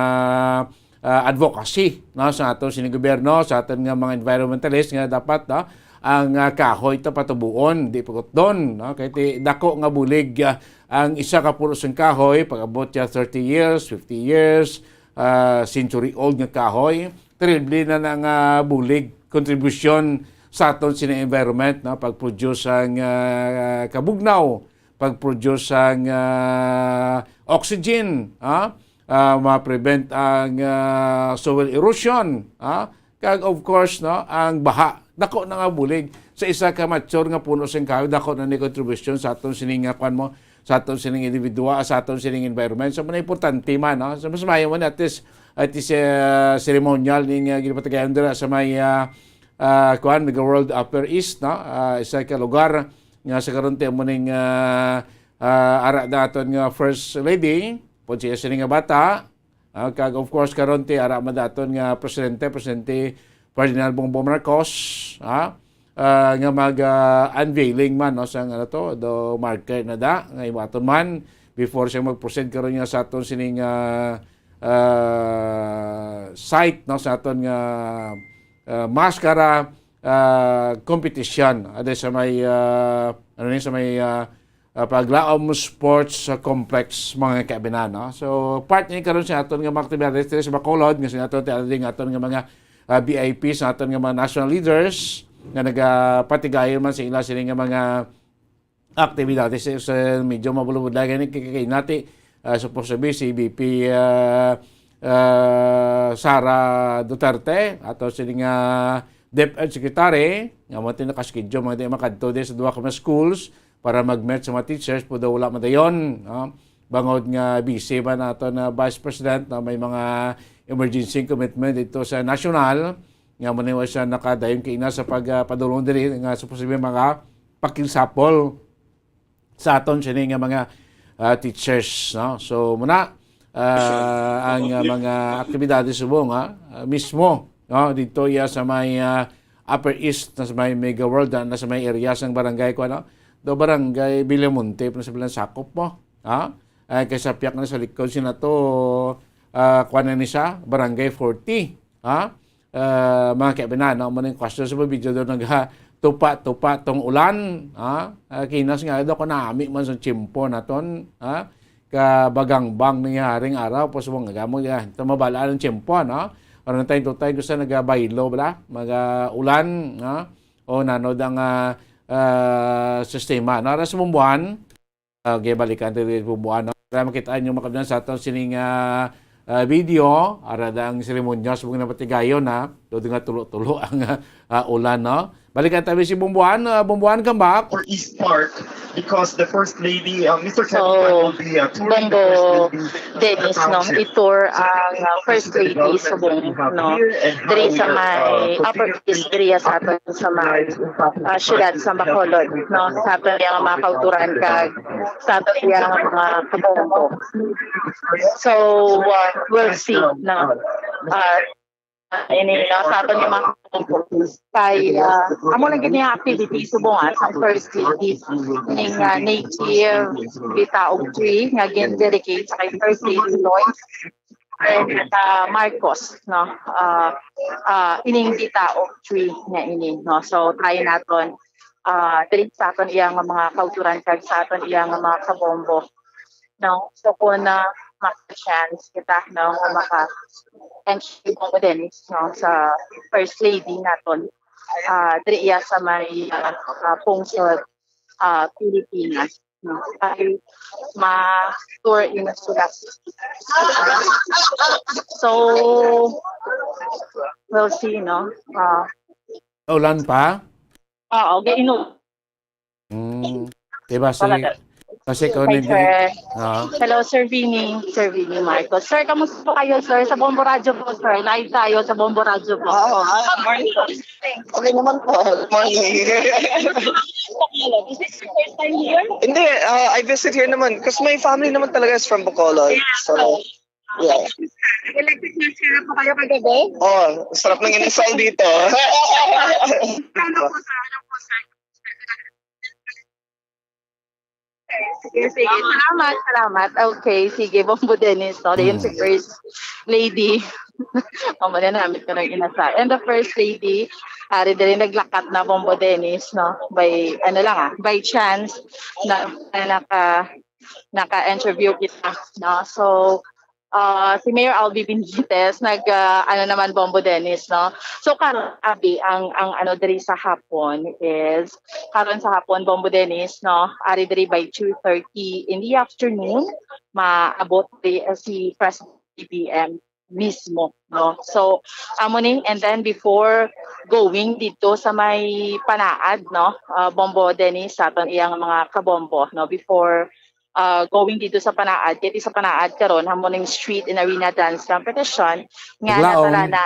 ah, advocacy, no? Sa aton sining gobyerno, sa aton nga mga environmentalist nga dapat, no? Ang, ah, kahoy ta patubuon, di pagutdon, no? Kay ti dako nga bulig, ah, ang isa ka puno sang kahoy, pag-abot siya thirty years, fifty years, ah, century old nga kahoy, terrible na na nga bulig, kontribusyon sa aton sini environment, no? Pag-produce ang, ah, kabugnaw, pag-produce ang, ah, oxygen, ha? Ah, ma-prevent ang, ah, soil erosion, ha? Kag of course, no, ang baha. Dako na nga bulig sa isa ka mature nga puno sing kahoy, dako na ni contribution sa aton sining nga kwan mo, sa aton sining individual, sa aton sining environment. So, man importante man, no? So, mas maayo man at least, at least, ah, ceremonial ning, ah, ginapatigayon dira sa may, ah, ah, kwan, Mega World Upper East, no? Ah, isa ka lugar nga sa karon ti amo ning, ah, ah, ara naton nga First Lady, pud siya sini nga bata, ah, kag of course karon ti ara man daton nga presidente, Presidente Ferdinand Bongbong Marcos, ha? Ah, nga mag, ah, unveiling man, no, sa, ano to, do marker na da nga iwaton man before siya mag-proceed karon nga sa aton sining, ah, ah, site, no, sa aton nga, ah, Mascara, ah, competition, ada sa may, ah, ano ni, sa may, ah, ah, Paglaom Sports, ah, Complex, mga kaabinan, no? So, part ni karon sa aton nga mga aktibidades diri sa Bacolod, nga sa aton, ti aton nga mga, ah, V I Ps, sa aton nga mga national leaders nga nagapatigayon man sa ila sini nga mga aktibidades. Sa, sa medyo mabulubod lagi ni kay, kay nati, ah, supposed to be si V P, ah, ah, Sara Duterte, ato sini nga DepEd Secretary, nga mo ti nakaschedule, mga di makadto di sa duha ka mga schools para mag-meet sa mga teachers, pero wala madayon, no? Bangod nga busy ba nato na Vice President, no? May mga emergency commitment dito sa national, nga mo ni siya nakadayon kay ina sa pag, ah, padulong diri nga supposed to be mga pakigsapol sa aton sini nga mga, ah, teachers, no? So, muna, ah, ang, ah, mga aktibidades subong, ha, ah, mismo, no, dito iya sa may, ah, Upper East, na sa may Mega World, ah, na sa may area sang barangay ko, ano? Do barangay Villamonte, pa na sa bilang sakop mo, ha? Ay, kay sa piyak na sa likod sina to, ah, kuwan na ni siya, Barangay forty, ha? Ah, mga kaibinan, no? Amo ning question sa video do nagatupa-tupa tong ulan, ha? Ah, kinas nga daw ko nami man sa tiyempo naton, ha? Kabagangbang ni haring araw, pos mo nga gamon, ah, ito mabala ang tiyempo, no? Ano na tayo, tayo gusto nagabaylo, bala? Mga ulan, ha? O nanod ang, ah, ah, sistema. No? Aras mong buwan, ah, gibalikan tayo dito buwan, no? Para makita nyo, mga kabnan, sa aton sining, ah, ah, video, ara da ang seremonyas, mong napatigayon, ha? Doon nga tulo-tulo ang, ah, ah, ulan, no? Balikan tayo si Bumbuan. Ah, Bumbuan, come back. For East Park because the First Lady, uh, Mister Kevin So, Tan will be uh, touring the Bongo First Lady Dennis, no, township. I-tour ang, uh, First Lady subong, no, diri sa may Upper East area sa aton sa may, uh, siyudad sa Bacolod, no, sa aton nga mga kauturan kag sa aton nga mga kabombo. So, uh, we'll see, no. Uh, ini, no, sa aton nga mga kabombo. Kay, uh, amo lang gid nga activity subong, ah, sa First Lady ning, uh, native bitaog tree nga gin-dedicate sa kay First Lady Lois and, uh, Marcos, no? Uh, uh, ining bitaog tree nga ini, no? So, try naton ah, diri sa aton iya nga mga kauturan kag sa aton iya nga mga kabombo, no? So, kung na maka-chance kita, no, nga maka-entry mo din, no, sa First Lady naton, ah, diri iya sa may, ah, ah, pungsod, ah, Pilipinas, no? Ay ma-tour in sila. So, we'll see, no? Ah, Ulan pa? Oo, gainom. Mm. Diba si Wala ka. kasi ko Hi, hindi sir. Ah, Hello, Sir Vinny. Sir Vinny Marcos. Sir, kamusta po kayo, sir? Sa Bombo Radyo po, sir. Live tayo sa Bombo Radyo po. Oo, ah, morning. Okay naman po. Good morning. Is this your first time here? Hindi, uh, I visit here naman because my family naman talaga is from Bacolod. So, yeah. Nag-electric na sila po kayo kagabi? Oh, sarap ng inasal dito. Ano po, sir? Ano po, sir? Sige, sige. Salamat, salamat. Okay, sige. Bombo Dennis, no? Dayon si Mm. First Lady. Amo na namit ko ng inasal. And the First Lady, ari diri naglakat na Bombo Dennis, no? By, ano lang ah, by chance na, na naka, naka-interview kita, no? So, uh, si Mayor Albi Benitez nag, uh, ano naman, Bombo Dennis, no? So, karon, abi, ang, ang ano diri sa hapon is, karon sa hapon, Bombo Dennis, no? Ari diri by two thirty in the afternoon, maabot diri, uh, si President B B M mismo, no? So, amo ni, and then before going dito sa may Panaad, no? Uh, Bombo Dennis, sa aton iyang mga kabombo, no? Before uh, going dito sa Panaad, kay sa Panaad karon, amo ning street and arena dance competition nga Paglaom. Natalana,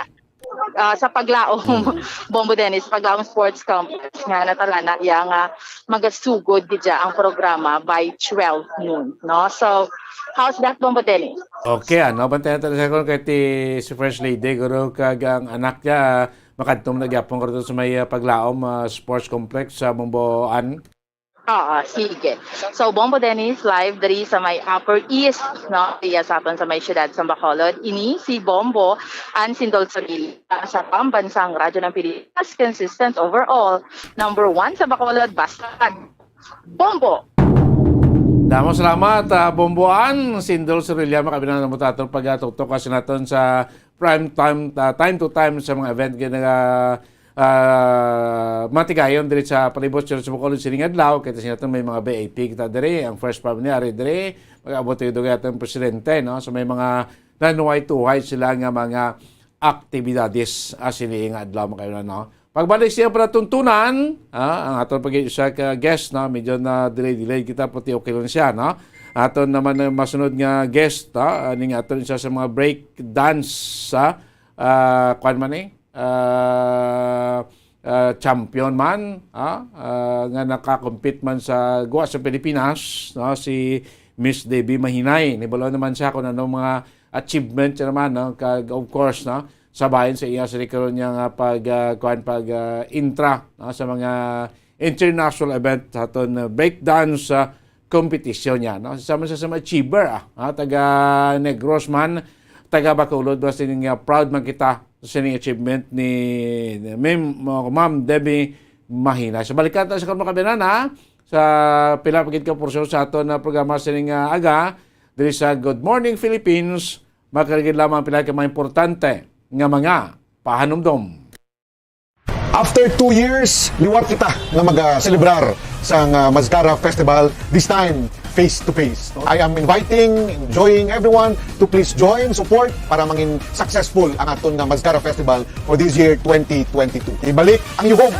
ah, sa Paglaom, Mm. Bombo Dennis, Paglaom Sports Complex nga natalana iya nga magasugod gid ang programa by twelve noon, no? So, how's that, Bombo Dennis? Okay, ano, bantayan natin sa kung kay ti, si First Lady, guro, kag ang anak niya, makadto na gyapon karon sa may, ah, Paglaom, ah, Sports Complex sa Bomboan. Oo, sige. So, Bombo Dennis, live diri sa may Upper East, no? Iya sa aton sa may siyudad sa Bacolod. Ini si Bombo Ann Sindol Sorilla sa Pambansang Radyo ng Pilipinas, consistent overall, number one sa Bacolod, basta Bombo! Damo salamat, ah, Bombo Ann Sindol Sorilla, makabinang mo tato pagatutok kasi naton sa prime time, ah, time to time sa mga event nga naga, ah, matigayon diri sa palibot sa Bacolod sining adlaw. Kita sa naton may mga V I P kita diri, ang first family ari diri, mag-abot yung dugay atong presidente, no? So may mga nanuhay-tuhay sila nga mga aktibidades, ah, sini nga adlaw, mga kayo, no? Pagbalik siya para tuntunan, ah, ang aton pag isa ka guest, no? Medyo na delay-delay kita, pati okay lang siya, no? Aton naman ang masunod nga guest, ah, ning aton isa sa mga break dance, ah, ah, kwan man eh, ah, ah, champion man, ah, ah, nga nakakompete man sa guwa sa Pilipinas, no? Si Miss Debbie Mahinay. Nibalo naman siya kung anong mga achievement siya naman, no? Kag, of course, no? Sabayan sa iya sa karon niya nga pag, ah, kuwan, pag, ah, intra, no? Sa mga international event sa aton, ah, breakdance, ah, competition niya, no? Sama sa, sa mga achiever, ah, ah, taga Negros man, taga Bacolod, basta nga proud man kita sa sining achievement ni, ni Ma'am, Ma'am Debbie Mahinay. So, balikan ta sa karon, mga kabiyanan, ha? Sa pila pa gid ka porsyon sa aton na programa sining, ah, aga, diri sa Good Morning Philippines, makarigid lamang pila ka mga importante nga mga pahanumdom. After two years, liwat kita nga mag-celebrar sa nga Mazcara Festival, this time face to face. I am inviting, enjoying everyone to please join, support para mangin successful ang aton nga Mazcara Festival for this year twenty twenty-two. Ibalik ang yugong!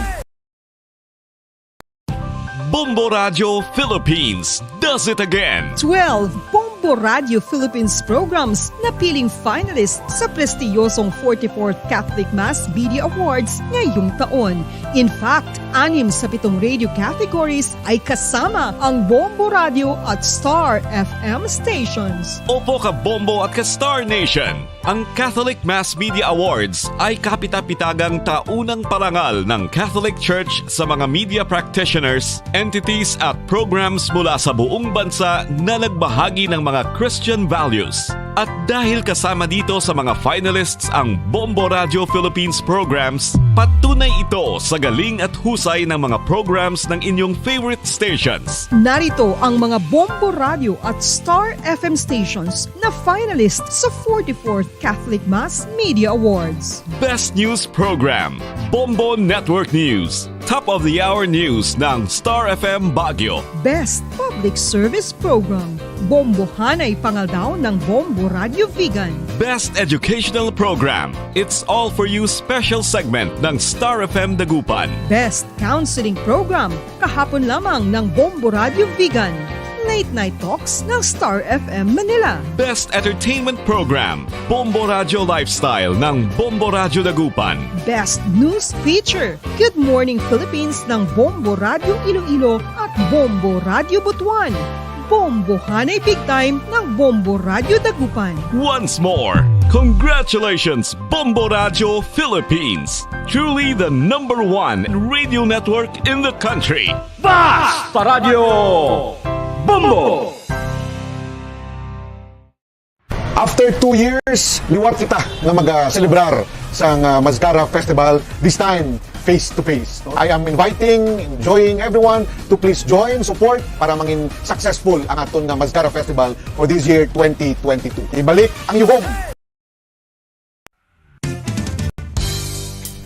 Bombo Radio Philippines does it again. Twelve Bombo Radio Philippines programs napiling finalists sa prestiyosong forty-fourth Catholic Mass Media Awards ngayong taon. In fact, anim sa pitong radio categories ay kasama ang Bombo Radio at Star F M stations. Opo ka Bombo at ka Star Nation. Ang Catholic Mass Media Awards ay kapita-pitagang taunang parangal ng Catholic Church sa mga media practitioners, entities at programs mula sa buong bansa na nagbahagi ng mga Christian values. At dahil kasama dito sa mga finalists ang Bombo Radio Philippines programs, patunay ito sa galing at husay ng mga programs ng inyong favorite stations. Narito ang mga Bombo Radio at Star F M stations na finalist sa forty-fourth Catholic Mass Media Awards. Best News Program, Bombo Network News. Top of the Hour News ng Star F M Baguio. Best Public Service Program, Bombohanay Pangaldaw ng Bombo Radio Vigan. Best Educational Program, It's All For You Special Segment ng Star F M Dagupan. Best Counseling Program, Kahapon Lamang ng Bombo Radio Vigan. Late Night Talks ng Star F M Manila. Best Entertainment Program, Bombo Radio Lifestyle ng Bombo Radio Dagupan. Best News Feature, Good Morning Philippines ng Bombo Radio Iloilo at Bombo Radio Butuan. Bombohanay Big Time ng Bombo Radio Dagupan. Once more, congratulations, Bombo Radio Philippines! Truly the number one radio network in the country. Basta Radio Bombo! After two years, liwat kita nga mag-selebrar sang, ah, Mascara Festival, this time face to face. I am inviting, enjoying everyone to please join, support para mangin successful ang aton nga Mascara Festival for this year, twenty twenty-two. Ibalik ang Yugom!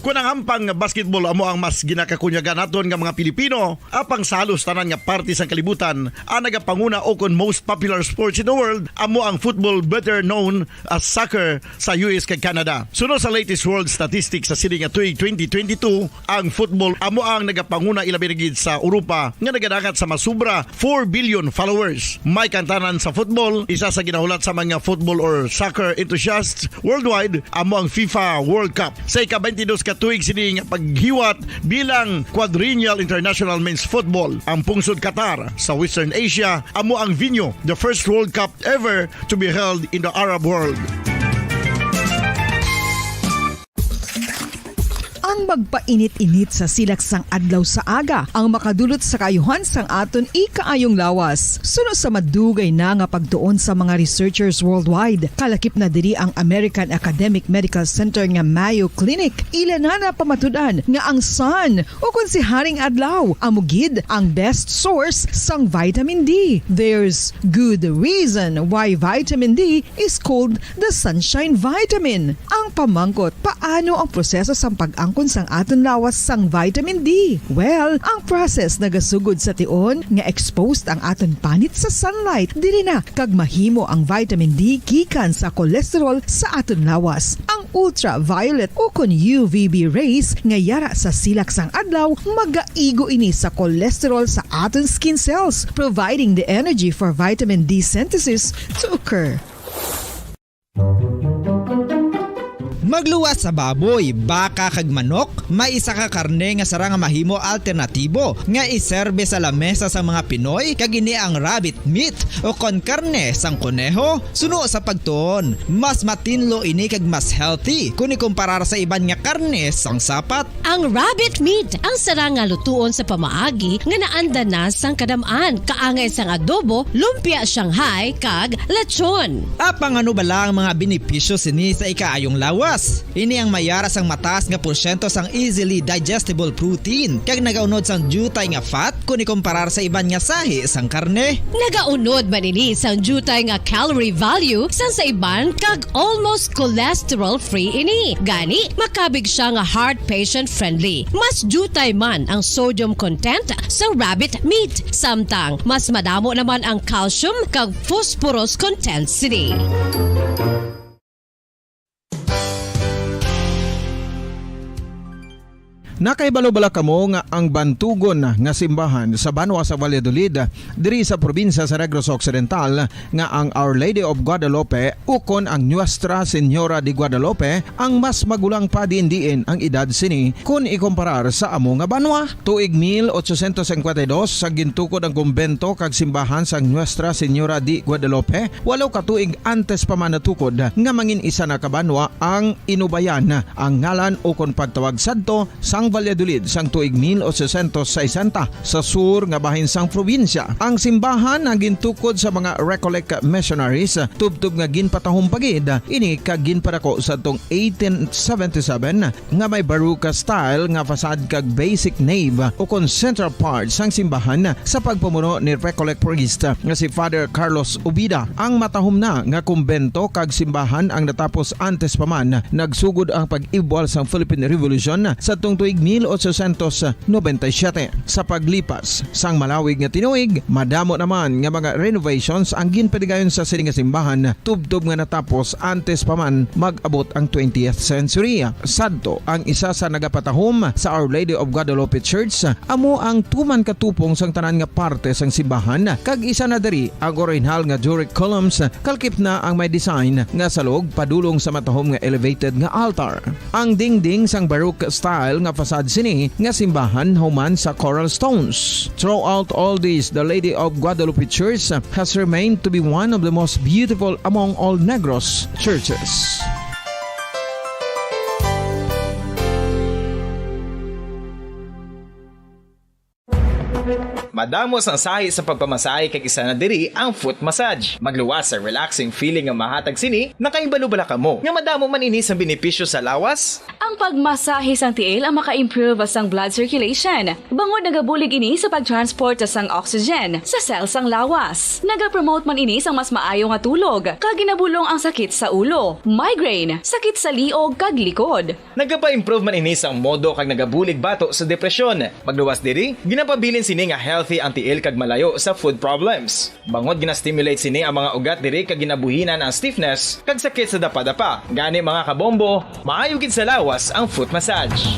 Kon ang ampang nga basketball amo ang mas ginakakunyagan naton nga mga Pilipino, apang sa halos tanan nga parte sang kalibutan, ang nagapanguna o kon most popular sports in the world amo ang football, better known as soccer, sa U S kag Canada. Suno sa latest world statistics sa sini nga tuig twenty twenty-two, ang football amo ang nagapanguna, ilabi na gid sa Europa nga nagadangat sa masubra four billion followers. May kantanan sa football, isa sa ginahulat sa mga football or soccer enthusiasts worldwide amo ang FIFA World Cup. Sa ika-twenty-dos ka tuig sini nga paghiwat bilang quadrennial international men's football, ang pungsod Qatar sa Western Asia amo ang venue, the first World Cup ever to be held in the Arab world. Ang magpainit-init sa silak sang adlaw sa aga ang makadulot sa kaayuhan sang aton ikaayong lawas. Suno sa madugay na nga pagtuon sa mga researchers worldwide, kalakip na diri ang American Academic Medical Center nga Mayo Clinic. Ila na napamatud-an nga ang sun, o kon si Haring Adlaw, amo gid ang best source sang vitamin D. There's good reason why vitamin D is called the sunshine vitamin. Ang pamangkot, paano ang proseso sang pag-angkon sang aton lawas sang vitamin D? Well, ang process nagasugod sa tion nga exposed ang aton panit sa sunlight diri na, kag mahimo ang vitamin D gikan sa cholesterol sa aton lawas. Ang ultraviolet o kon U V B rays nga yara sa silak sang adlaw magaigo ini sa cholesterol sa aton skin cells, providing the energy for vitamin D synthesis to occur. Magluwas sa baboy, baka, kag manok, may isa ka karne nga sarang nga mahimo alternatibo nga iserbe sa lamesa sang mga Pinoy, kag ini ang rabbit meat o kon karne sang koneho. Suno sa pagtuon, mas matinlo ini kag mas healthy kon ikumparar sa iban nga karne sang sapat. Ang rabbit meat ang sarang nga lutuon sa pamaagi nga naanda na sang kadam-an, kaangay sang adobo, lumpia Shanghai, kag lechon. Apang ano bala ang mga benepisyo sini sa ikaayong lawas? Ini ang mayara sang mataas nga porsyento sang easily digestible protein, kag nagaunod sang diutay nga fat kon ikumparar sa iban nga sahi sang karne. Nagaunod man ini sang diutay nga calorie value sang sa iban, kag almost cholesterol-free ini. Gani, makabig sia nga heart patient-friendly. Mas diutay man ang sodium content sa rabbit meat, samtang mas madamo naman ang calcium kag phosphorus content sini. Nakahibalo bala kamo nga ang bantugon nga simbahan sa banwa sa Valladolid, diri sa probinsya sa Negros Occidental, nga ang Our Lady of Guadalupe ukon ang Nuestra Señora de Guadalupe ang mas magulang pa diin-diin ang edad sini kon ikumparar sa amo nga banwa? Tuig mil ochocientos cincuenta y dos, sa gintukod ang kumbento kag simbahan sang Nuestra Señora de Guadalupe, walo ka tuig antes pa man natukod nga mangin isa na ka banwa ang Inubayan, ang ngalan ukon pagtawag sadto sang Valladolid sang tuig mil ochocientos sesenta sa sur nga bahin sang probinsya. Ang simbahan ang gintukod sa mga Recollect missionaries, tubtob nga ginpatahom pa gid ini kag ginpadako sadtong eighteen seventy-seven, nga may Baroque style nga facade kag basic nave, ukon central part sang simbahan, sa pagpamuno ni Recollect priest nga si Father Carlos Ubida. Ang matahom na nga kumbento kag simbahan ang natapos antes pa man nagsugod ang pag-ibwal sang Philippine Revolution sadtong tuig mil ochocientos noventa y siete. Sa paglipas sang malawig nga tinuig, madamo naman nga mga renovations ang ginpatigayon sa sini nga simbahan, tubtob nga natapos antes pa man mag-abot ang twentieth century. Sadto, ang isa sa nagapatahom sa Our Lady of Guadalupe Church amo ang tuman katupong sang tanan nga parte sang simbahan, kag isa na diri ang orihinal nga Doric columns, kalkip na ang may design nga salog padulong sa matahom nga elevated nga altar. Ang dingding sang Baroque style nga facade sini nga simbahan human sa coral stones. Throughout all this, the Lady of Guadalupe Church has remained to be one of the most beautiful among all Negros churches. Madamo sang sahi sa pagpamasahe, kag isa na diri ang foot massage. Magluwas sa relaxing feeling nga mahatag sini. Nakahibalo bala kamo nga madamo man ini sang benepisyo sa lawas? Ang pagmasahe sang tiil ang maka-improve sang blood circulation, bangod nagabulig ini sa pag-transport sang oxygen sa cell sang lawas. Nagapromote man ini sang mas maayo nga tulog, kag ginabulong ang sakit sa ulo, migraine, sakit sa liog, kag likod. Nagapa-improve man ini sang modo kag nagabulig bato sa depresyon. Magluwas diri, ginapabilin sini nga healthy ang tiil kag malayo sa foot problems. Bangod gina-stimulate sini ang mga ugat diri kag ginabuhinan ang stiffness kag sakit sa dapadapa. Gani, mga kabombo, maayo gid sa lawas ang foot massage.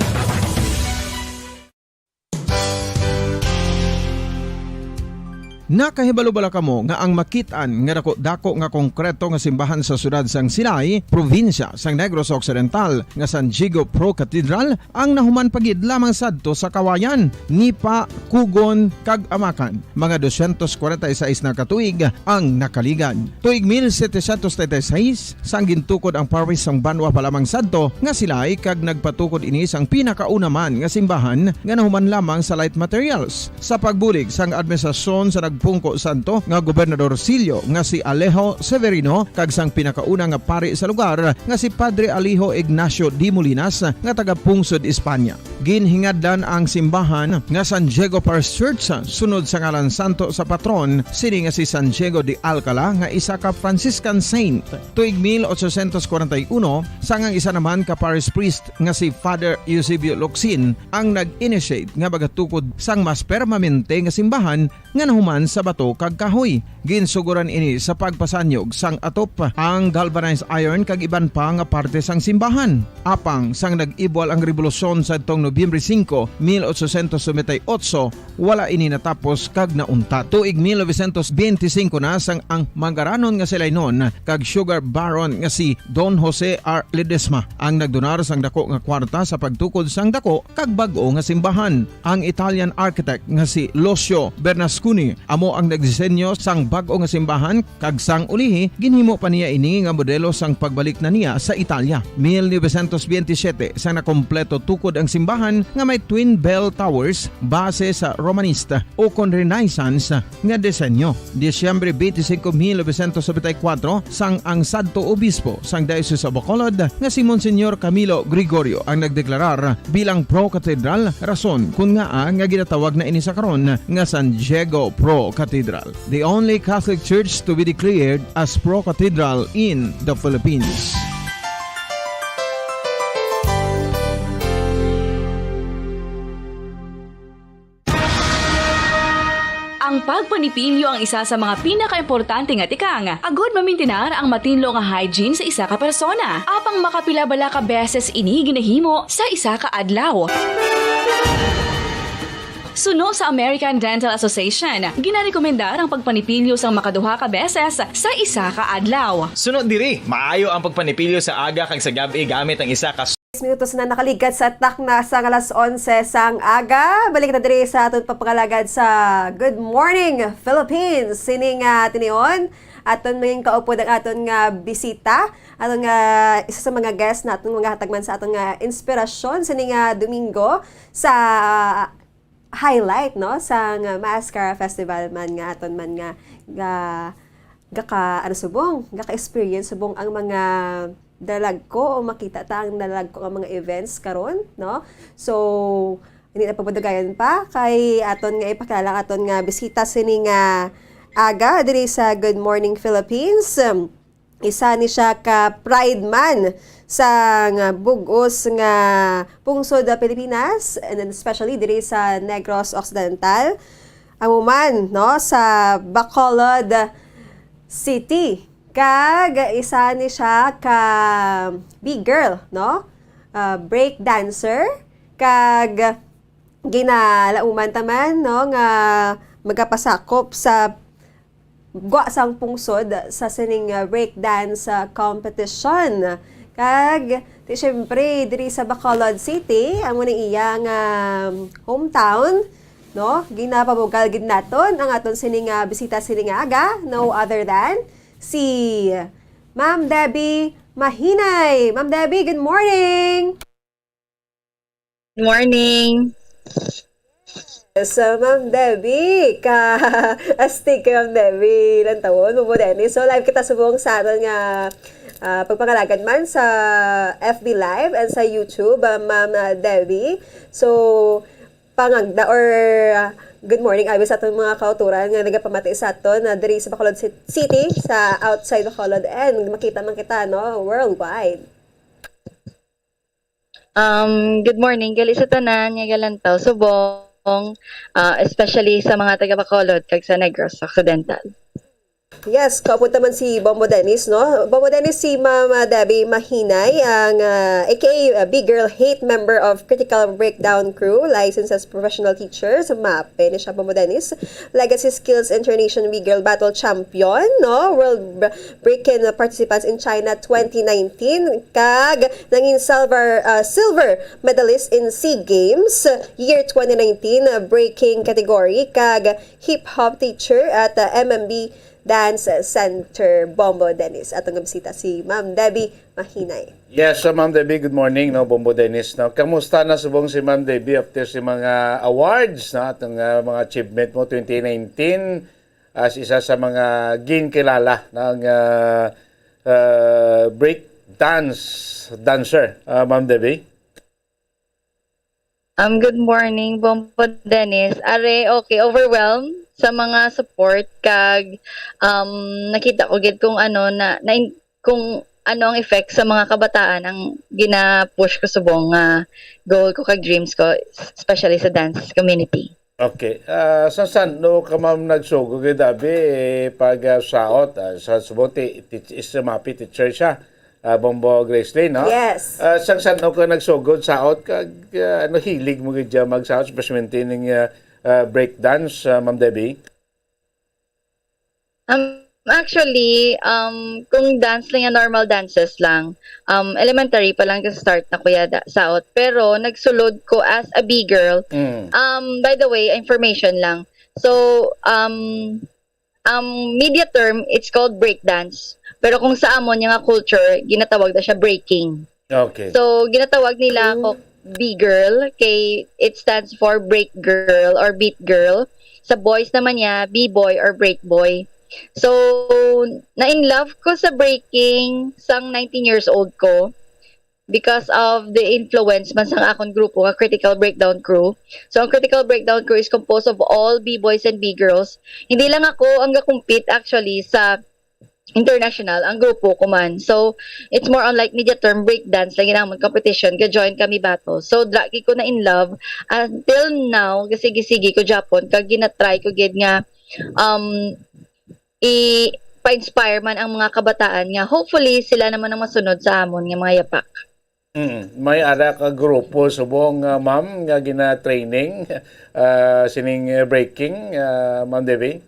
Nakahibalo bala kamo nga ang makit-an nga dako-dako nga konkreto nga simbahan sa siyudad sang Silay, probinsya sang Negros Occidental, nga San Diego Pro Cathedral, ang nahuman pa gid lamang sadto sa Kawayan, Nipa, Cugon, kag Amacan, mga dosyentos kwarenta y seis na ka tuig ang nakaligad. Tuig mil setecientos treinta y seis, sang gintukod ang parish sang banwa pa lamang sadto nga Silay, kag nagpatukod ini sang pinakauna man nga simbahan nga nahuman lamang sa light materials. Sa pagbulig sang administrasyon sa nagpungko sadto nga Gobernador Silio nga si Alejo Severino kag sang pinakauna nga pari sa lugar nga si Padre Alejo Ignacio de Molinas nga taga-pungsod Espanya. Ginhingadlan ang simbahan nga San Diego Parish Church sunod sa ngalan santo sa patron sini nga si San Diego de Alcala, nga isa ka Franciscan saint. Tuig mil ochocientos kwarenta y uno, sang ang isa naman ka parish priest nga si Father Eusebio Locsin ang nag-initiate nga magatukod sang mas permanente nga simbahan nga nahuman sa bato kag kahoy. Ginsugoran ini sa pagpasanyog sang atop, ang galvanized iron kag iban pa nga parte sang simbahan. Apang sang nag-ibwal ang rebolusyon sadtong Nobyembre singko, mil ochocientos noventa y ocho, wala ini natapos kag nauntat. Tuig mil novecientos benti singko na sang ang mangaranon nga Silaynon kag sugar baron nga si Don Jose R. Ledesma ang nagdonar sang dako nga kwarta sa pagtukod sang dako kag bag-o nga simbahan. Ang Italian architect nga si Lucio Bernasconi amo ang nagdisenyo sang bag-o nga simbahan, kag sang ulihi ginhimo pa niya ini nga modelo sang pagbalik na niya sa Italia. Mil novecientos benti siyete, sang nakompleto tukod ang simbahan nga may twin bell towers base sa Romanista ukon Renaissance nga disenyo. Disyembre benti singko, mil novecientos nobenta y kuwatro, sang ang sadto obispo sang Diocese of Bacolod nga si Monsignor Camilo Gregorio ang nagdeklarar bilang pro-cathedral, rason kon ngaa nga ginatawag na ini sa karon nga San Diego Pro Cathedral, the only Catholic church to be declared as pro-cathedral in the Philippines. Ang pagpanipilyo ang isa sa mga pinakaimportante nga tikang agud mamintinar ang matinlo nga hygiene sa isa ka persona. Apang makapila bala ka beses ini ginahimo sa isa ka adlaw? Suno sa American Dental Association, ginarekomendar ang pagpanipilyo sang makaduha ka beses sa isa ka adlaw. Suno diri, maayo ang pagpanipilyo sa aga kag sa gab-i gamit ang isa ka minutos na nakaligat sa takna sang alas onse sang aga. Balik na diri sa aton pagpangalagad sa Good Morning Philippines. Sini nga tinion, aton may kaupod ang aton nga bisita, aton nga isa sa mga guest naton, mga hatag man sa aton nga inspirasyon sini nga Domingo sa highlight, no, sang Mascara Festival man nga aton man nga ga gaka ano subong, gaka-experience subong ang mga dalagko o makita ta ang dalagko nga mga events karon, no? So, hindi na pagpadugayan pa kay aton nga ipakilala ang aton nga bisita sini nga aga diri sa Good Morning Philippines. Um, isa ni siya ka pride man sa nga bug-os nga pungsod sa Pilipinas, and then especially diri sa Negros Occidental. Amo man, no, sa Bacolod City. Kag isa ni siya ka big girl, no? Ah, break dancer. Kag ginalauman ta man, no, nga magapasakop sa gwa sang pungsod sa sining, ah, breakdance, ah, competition. Kag, ti, siyempre, diri sa Bacolod City, amo ni iya nga hometown, no? Ginapabugal gid naton ang aton sining, ah, bisita sining aga, no other than si Ma'am Debbie Mahinay. Ma'am Debbie, good morning! Morning. So, Ma'am Debbie, ka astig kay Ma'am Debbie Lantawon, Bobo Dennis. So, live kita subong sa aton nga, ah, pagpangalagad man sa F B Live and sa YouTube, ah, Ma'am, ah, Debbie. So, pangagda or, ah, good morning, always sa aton mga kauturan nga nagapamati sa aton na diri sa Bacolod Ci-, City, sa outside Bacolod, and makita man kita, no, worldwide. Um, good morning gali sa tanan nga galantaw subong, ah, especially sa mga taga Bacolod kag sa Negros Occidental. Yes, kaupod naman si Bombo Dennis, no? Bombo Dennis, si Ma'am, ah, Debbie Mahinay, ang, ah, A K A, ah, Big Girl Hate, member of Critical Breakdown Crew, licensed as professional teacher sa MAPE ni siya, Bombo Dennis. Legacy Skills International Big Girl Battle Champion, no? World Breaking participants in China twenty nineteen, kag nangin silver, ah, silver medalist in SEA Games year twenty nineteen, ah, breaking category, kag hip hop teacher at, ah, M M B Dance Center. Bombo Dennis. Atong bisita si Ma'am Debbie Mahinay. Yes, so Ma'am Debbie, good morning, no, Bombo Dennis, no. Kamusta na subong si Ma'am Debbie after si mga awards, no, atong, ah, mga achievement mo twenty nineteen? As isa sa mga ginkilala nga, ah, ah, break dance dancer, ah, Ma'am Debbie? Um, good morning, Bombo Dennis. Are, okay, overwhelmed sa mga support kag, um, nakita ko gid kung ano na, na kung ano ang effect sa mga kabataan ang gina-push ko subong nga goal ko kag dreams ko, especially sa dance community. Okay. Ah, sang san-o ka, ma'am, nagsugod kay Dabi, eh, pag, ah, saot, ah, sa subong ti-, ti-, is MAPE teacher siya, ah, Bombo Gracelyn, no? Yes. Ah, sang san-o ka nagsugod saot kag, ah, ano, hilig mo gid dyan magsaot, especially ning, ah, ah, breakdance, ah, Ma'am Debbie? Um, actually, um, kung dance lang yan, normal dances lang, um, elementary pa lang, start na ko yada, saot. Pero nagsulod ko as a B-girl. Mm. Um, by the way, information lang. So, um, ang media term, it's called breakdance. Pero kung sa amon, yung nga culture, ginatawag na siya breaking. Okay. So, ginatawag nila ako B-girl, kay it stands for break girl or beat girl. Sa boys naman niya, B-boy or break boy. So, na-in love ko sa breaking sang nineteen years old ko because of the influence man sang akon grupo nga Critical Breakdown Crew. So, ang Critical Breakdown Crew is composed of all B-boys and B-girls. Hindi lang ako ang ga-compete actually sa international, ang grupo ko man. So, it's more on, like, media term, breakdance lang yun amon competition, ga-join kami battle. So, dra gid ko na-in love. Until now, gasigi-sige ko Japon, kag ginatry ko gid nga, um, i pa-inspire man ang mga kabataan nga hopefully sila naman ang masunod sa amon nga mga yapak. Mm. May ara ka grupo subong, ah, ma'am, nga gina-training, ah, sining, ah, breaking, ah, Ma'am Debbie?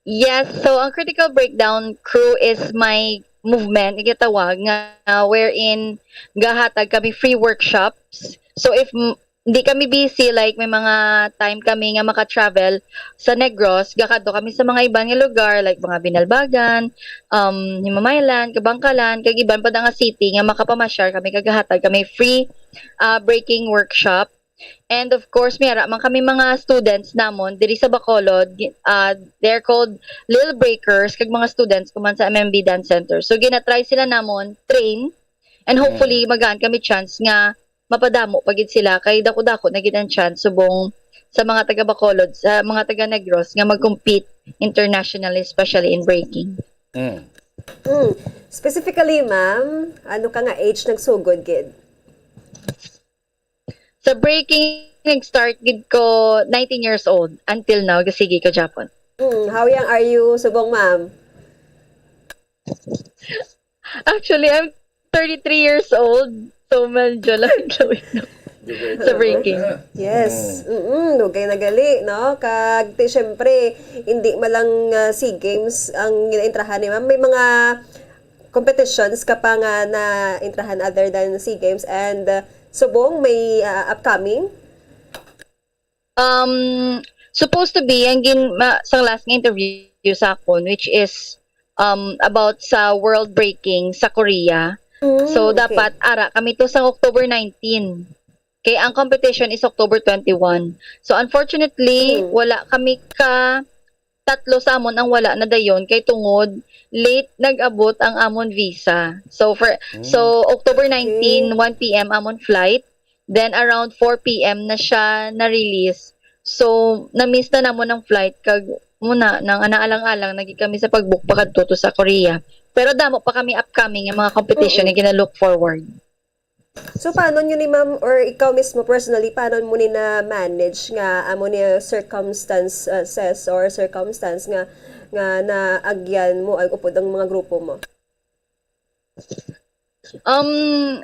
Yes, so ang Critical Breakdown Crew is my movement nga gitawag nga, uh, wherein gahatag kami free workshops. So if m- di kami busy, like may mga time kami nga maka-travel sa Negros, gakadto kami sa mga iban nga lugar like mga Binalbagan, um, Himamaylan, Kabangkalan, kag iban pa nga city nga makapamasyar kami kag gahatag kami free, uh, breaking workshop. And of course, may ara man kami mga students namon diri sa Bacolod, gi- uh, they're called Lil Breakers, kag mga students ko man sa M M B Dance Center. So ginatry sila namon train, and hopefully magaan kami chance nga mapadamo pa gid sila kay dako-dako na gid ang chance subong sa mga taga Bacolod, sa mga taga Negros nga mag-compete internationally, especially in breaking. Mm. Mm. Specifically, ma'am, ano ka nga age nagsugod gid? Sa breaking, nag-start gid ko nineteen years old until now, gasigi ko Japon. Mm. How young are you, subong ma'am? Actually, I'm thirty-three years old. So, medyo lang gawin na sa breaking. Yes. Mm, dugay na gali, no? Kag ti, syempre, hindi man lang, ah, SEA Games ang ginaintrahan ni ma'am. May mga competitions ka pa nga na-intrahan other than SEA Games, and, ah, subong may, ah, upcoming? Um, supposed to be, ang gin, ma, sa last nga interview sa akon, which is, um, about sa world breaking sa Korea. So, Mm, okay. Dapat ara kami to sa October nineteen. Kay ang competition is October twenty-one. So, unfortunately, Mm. wala kami ka tatlo sa amon ang wala na dayon kay tungod late nag-abot ang amon visa. So, for, so October nineteen, one p m amon flight. Then, around four p m na siya na-release. So, na-miss na namon ang flight kag muna nang anaalang-alang na gid kami sa pag-book pakadto to sa Korea. Pero damo pa kami upcoming nga mga competition Mm-mm. Nga gina-look forward. So, paano nyo ni ma'am, or ikaw mismo personally, paano mo ni na-manage nga amo ni circumstances or circumstance nga nga naagyan mo ag upod ang mga grupo mo? Um,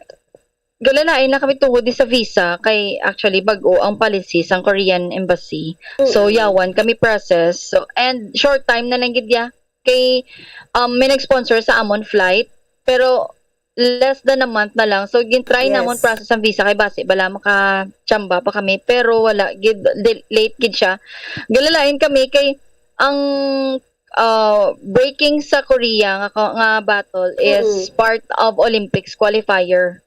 galalain na kami tungod di sa visa kay actually bag-o ang policy sang Korean embassy. So Mm-mm. Yawan kami process. So, and short time na lang gid ya. Kay um, may nag-sponsor sa amon flight, pero less than a month na lang. So gin-try namon Yes. Process ang visa kay basi bala makachamba pa kami, pero wala gid, de- late gid siya. Galalain kami kay ang uh, breaking sa Korea nga, ka- nga battle is Mm. Part of Olympics qualifier.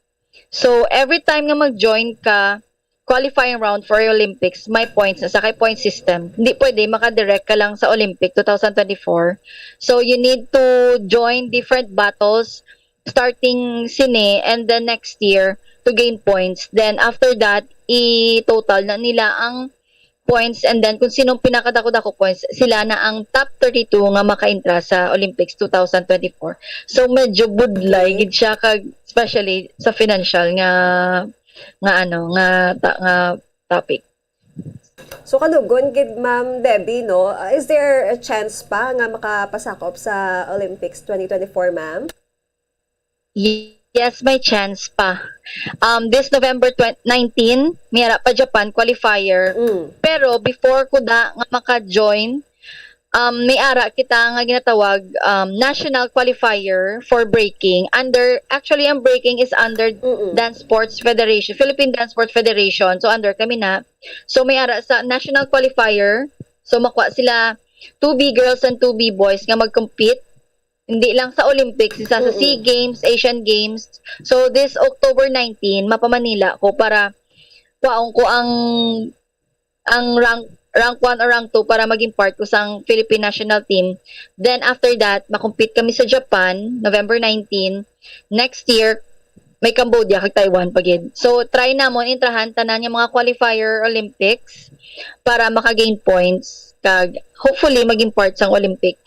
So every time nga mag-join ka qualifying round for Olympics, may points na sa kay point system. Hindi pwede maka-direct ka lang sa Olympic two thousand twenty-four. So you need to join different battles starting sini and then next year to gain points. Then after that, i-total na nila ang points, and then kung sinong pinakadako-dako points, sila na ang top thirty-two nga maka-intra sa Olympics two thousand twenty-four. So medyo budlay Okay. Gid siya kag especially sa financial nga nga ano nga ta, nga topic. So, kanugon gid, Ma'am Debbie, no? Uh, is there a chance pa nga makapasakop sa Olympics twenty twenty-four, ma'am? Yes, may chance pa. Um, this November twenty nineteen, may ara pa Japan qualifier. Mm. Pero before ko da nga maka-join, um, may ara kita nga ginatawag um, national qualifier for breaking. Under, actually, ang breaking is under Mm-mm. Dance Sports Federation, Philippine Dance Sports Federation. So, under kami na. So, may ara sa national qualifier. So, makuha sila two B girls and two B boys nga mag-compete. Hindi lang sa Olympics, isa sa Mm-mm. SEA Games, Asian Games. So, this October nineteen, mapamanila ko para kwaon ko ang ang rank rank one o rank two para maging part ko sang Philippine national team. Then after that, makompete kami sa Japan, November nineteen. Next year, may Cambodia kag Taiwan pa gid. So try namon intrahan tanan nga mga qualifier Olympics para maka-gain points kag hopefully maging part sang Olympic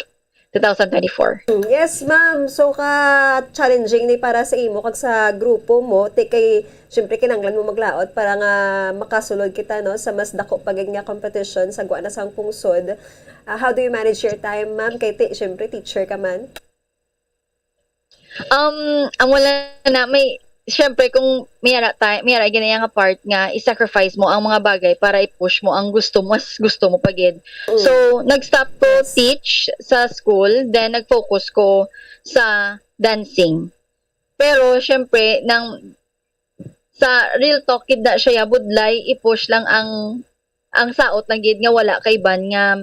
two thousand twenty-four. Mm, yes, ma'am. So, ka-challenging ni para sa imo kag sa grupo mo. Ti kay, syempre, kinahanglan mo maglaot para nga makasulod kita, no, sa mas dako pa gid nga competition sa gwa na sang pungsod. Ah, how do you manage your time, ma'am? Kay, ti, syempre, teacher ka man. Um, ang wala na, may syempre, kung may ara ta-, may ara gid nga part nga i-sacrifice mo ang mga bagay para i-push mo ang gusto mo, mas gusto mo pa gid. Mm. So, nag-stop ko Yes. teach sa school, then nag-focus ko sa dancing. Pero, syempre, nang, sa real talk gid na siya, budlay, i-push lang ang, ang saot lang gid nga wala kay ban nga,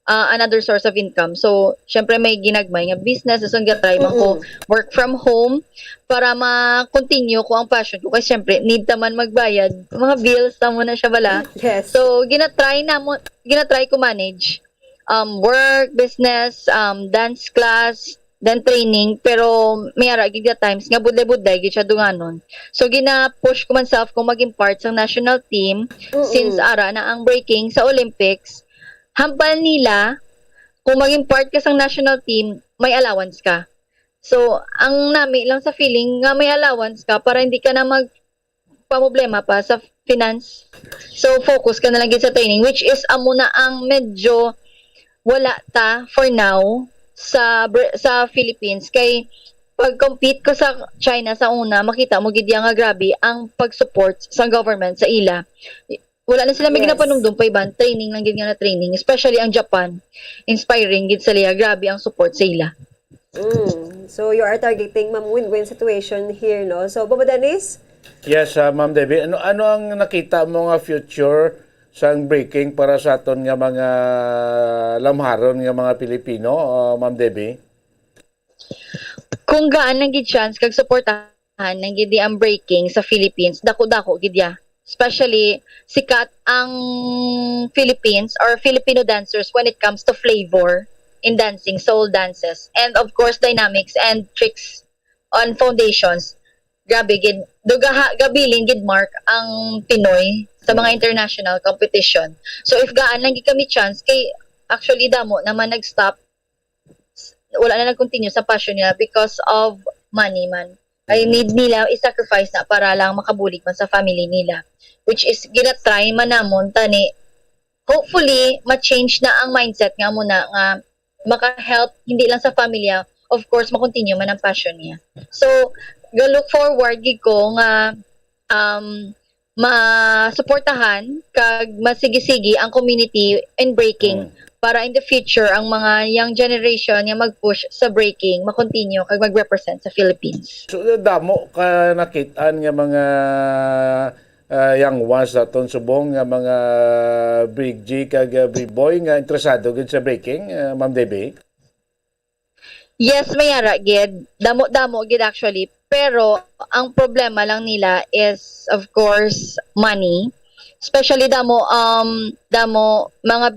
ah, another source of income. So, syempre, may ginagmay nga business, so, gatry man ko Mm-mm. work from home para ma-continue ko ang passion ko. Kay, syempre, need ta man magbayad. Mga bills, tamo na siya bala. Yes. So, ginatry na mo, ginatry ko manage, um, work, business, um, dance class, then training. Pero may ara gid nga times nga budlay-budlay gid siya dunganon. So, gina-push ko man self kung maging part sang national team Mm-mm. since ara na ang breaking sa Olympics. Hambal nila, kung maging part ka sang national team, may allowance ka. So, ang nami lang sa feeling nga may allowance ka para hindi ka na mag-, pamoblema pa sa finance. So, focus ka na lang gid sa training, which is amo na ang medyo wala ta for now sa Br-, sa Philippines. Kay pag-compete ko sa China sa una, makita mo gid ya nga grabe ang pag-support sa government sa ila. Wala na sila may Yes. ginapanumdum pa iban, training lang gid nga na training, especially ang Japan. Inspiring gid sa ila, grabe ang support sa ila. Mm. So, you are targeting, ma'am, win-win situation here, no? So, Papa Dennis? Yes, ah, Ma'am Debbie. Ano, ano ang nakita mo nga future sang breaking para sa aton nga mga lamharon nga mga Pilipino, ah, Ma'am Debbie? Kung gaan lang gid chance kag suportahan lang gid ang breaking sa Philippines, dako-dako gid ya. Especially, sikat ang Philippines or Filipino dancers when it comes to flavor in dancing, soul dances, and of course, dynamics and tricks on foundations. Grabe gid, dugaha gabilin gid, Mark, ang Pinoy sa mga Mm. international competition. So, if gaan lang gid kami chance, kay actually damo naman nag-stop, wala na nag-continue sa passion nila because of money man. Ay Mm. need nila i-sacrifice na para lang makabulig man sa family nila. Which is, ginatry man namon, tani, hopefully, ma-change na ang mindset nga muna nga maka-help, hindi lang sa family, of course, ma-continue man ang passion niya. So, ga-look forward gid ko nga, um, masuportahan kag masigi-sigi ang community in breaking Mm. para in the future ang mga young generation nga mag-push sa breaking, ma-continue kag mag-represent sa Philippines. So, damo ka nakit-an nga mga, ah, young ones naton subong nga mga Brig G kag, ah, Brig Boy nga interesado gid sa breaking, ah, Ma'am Debbie? Yes, may ara gid. Damo-damo gid actually. Pero ang problema lang nila is, of course, money. Especially damo, um, damo mga,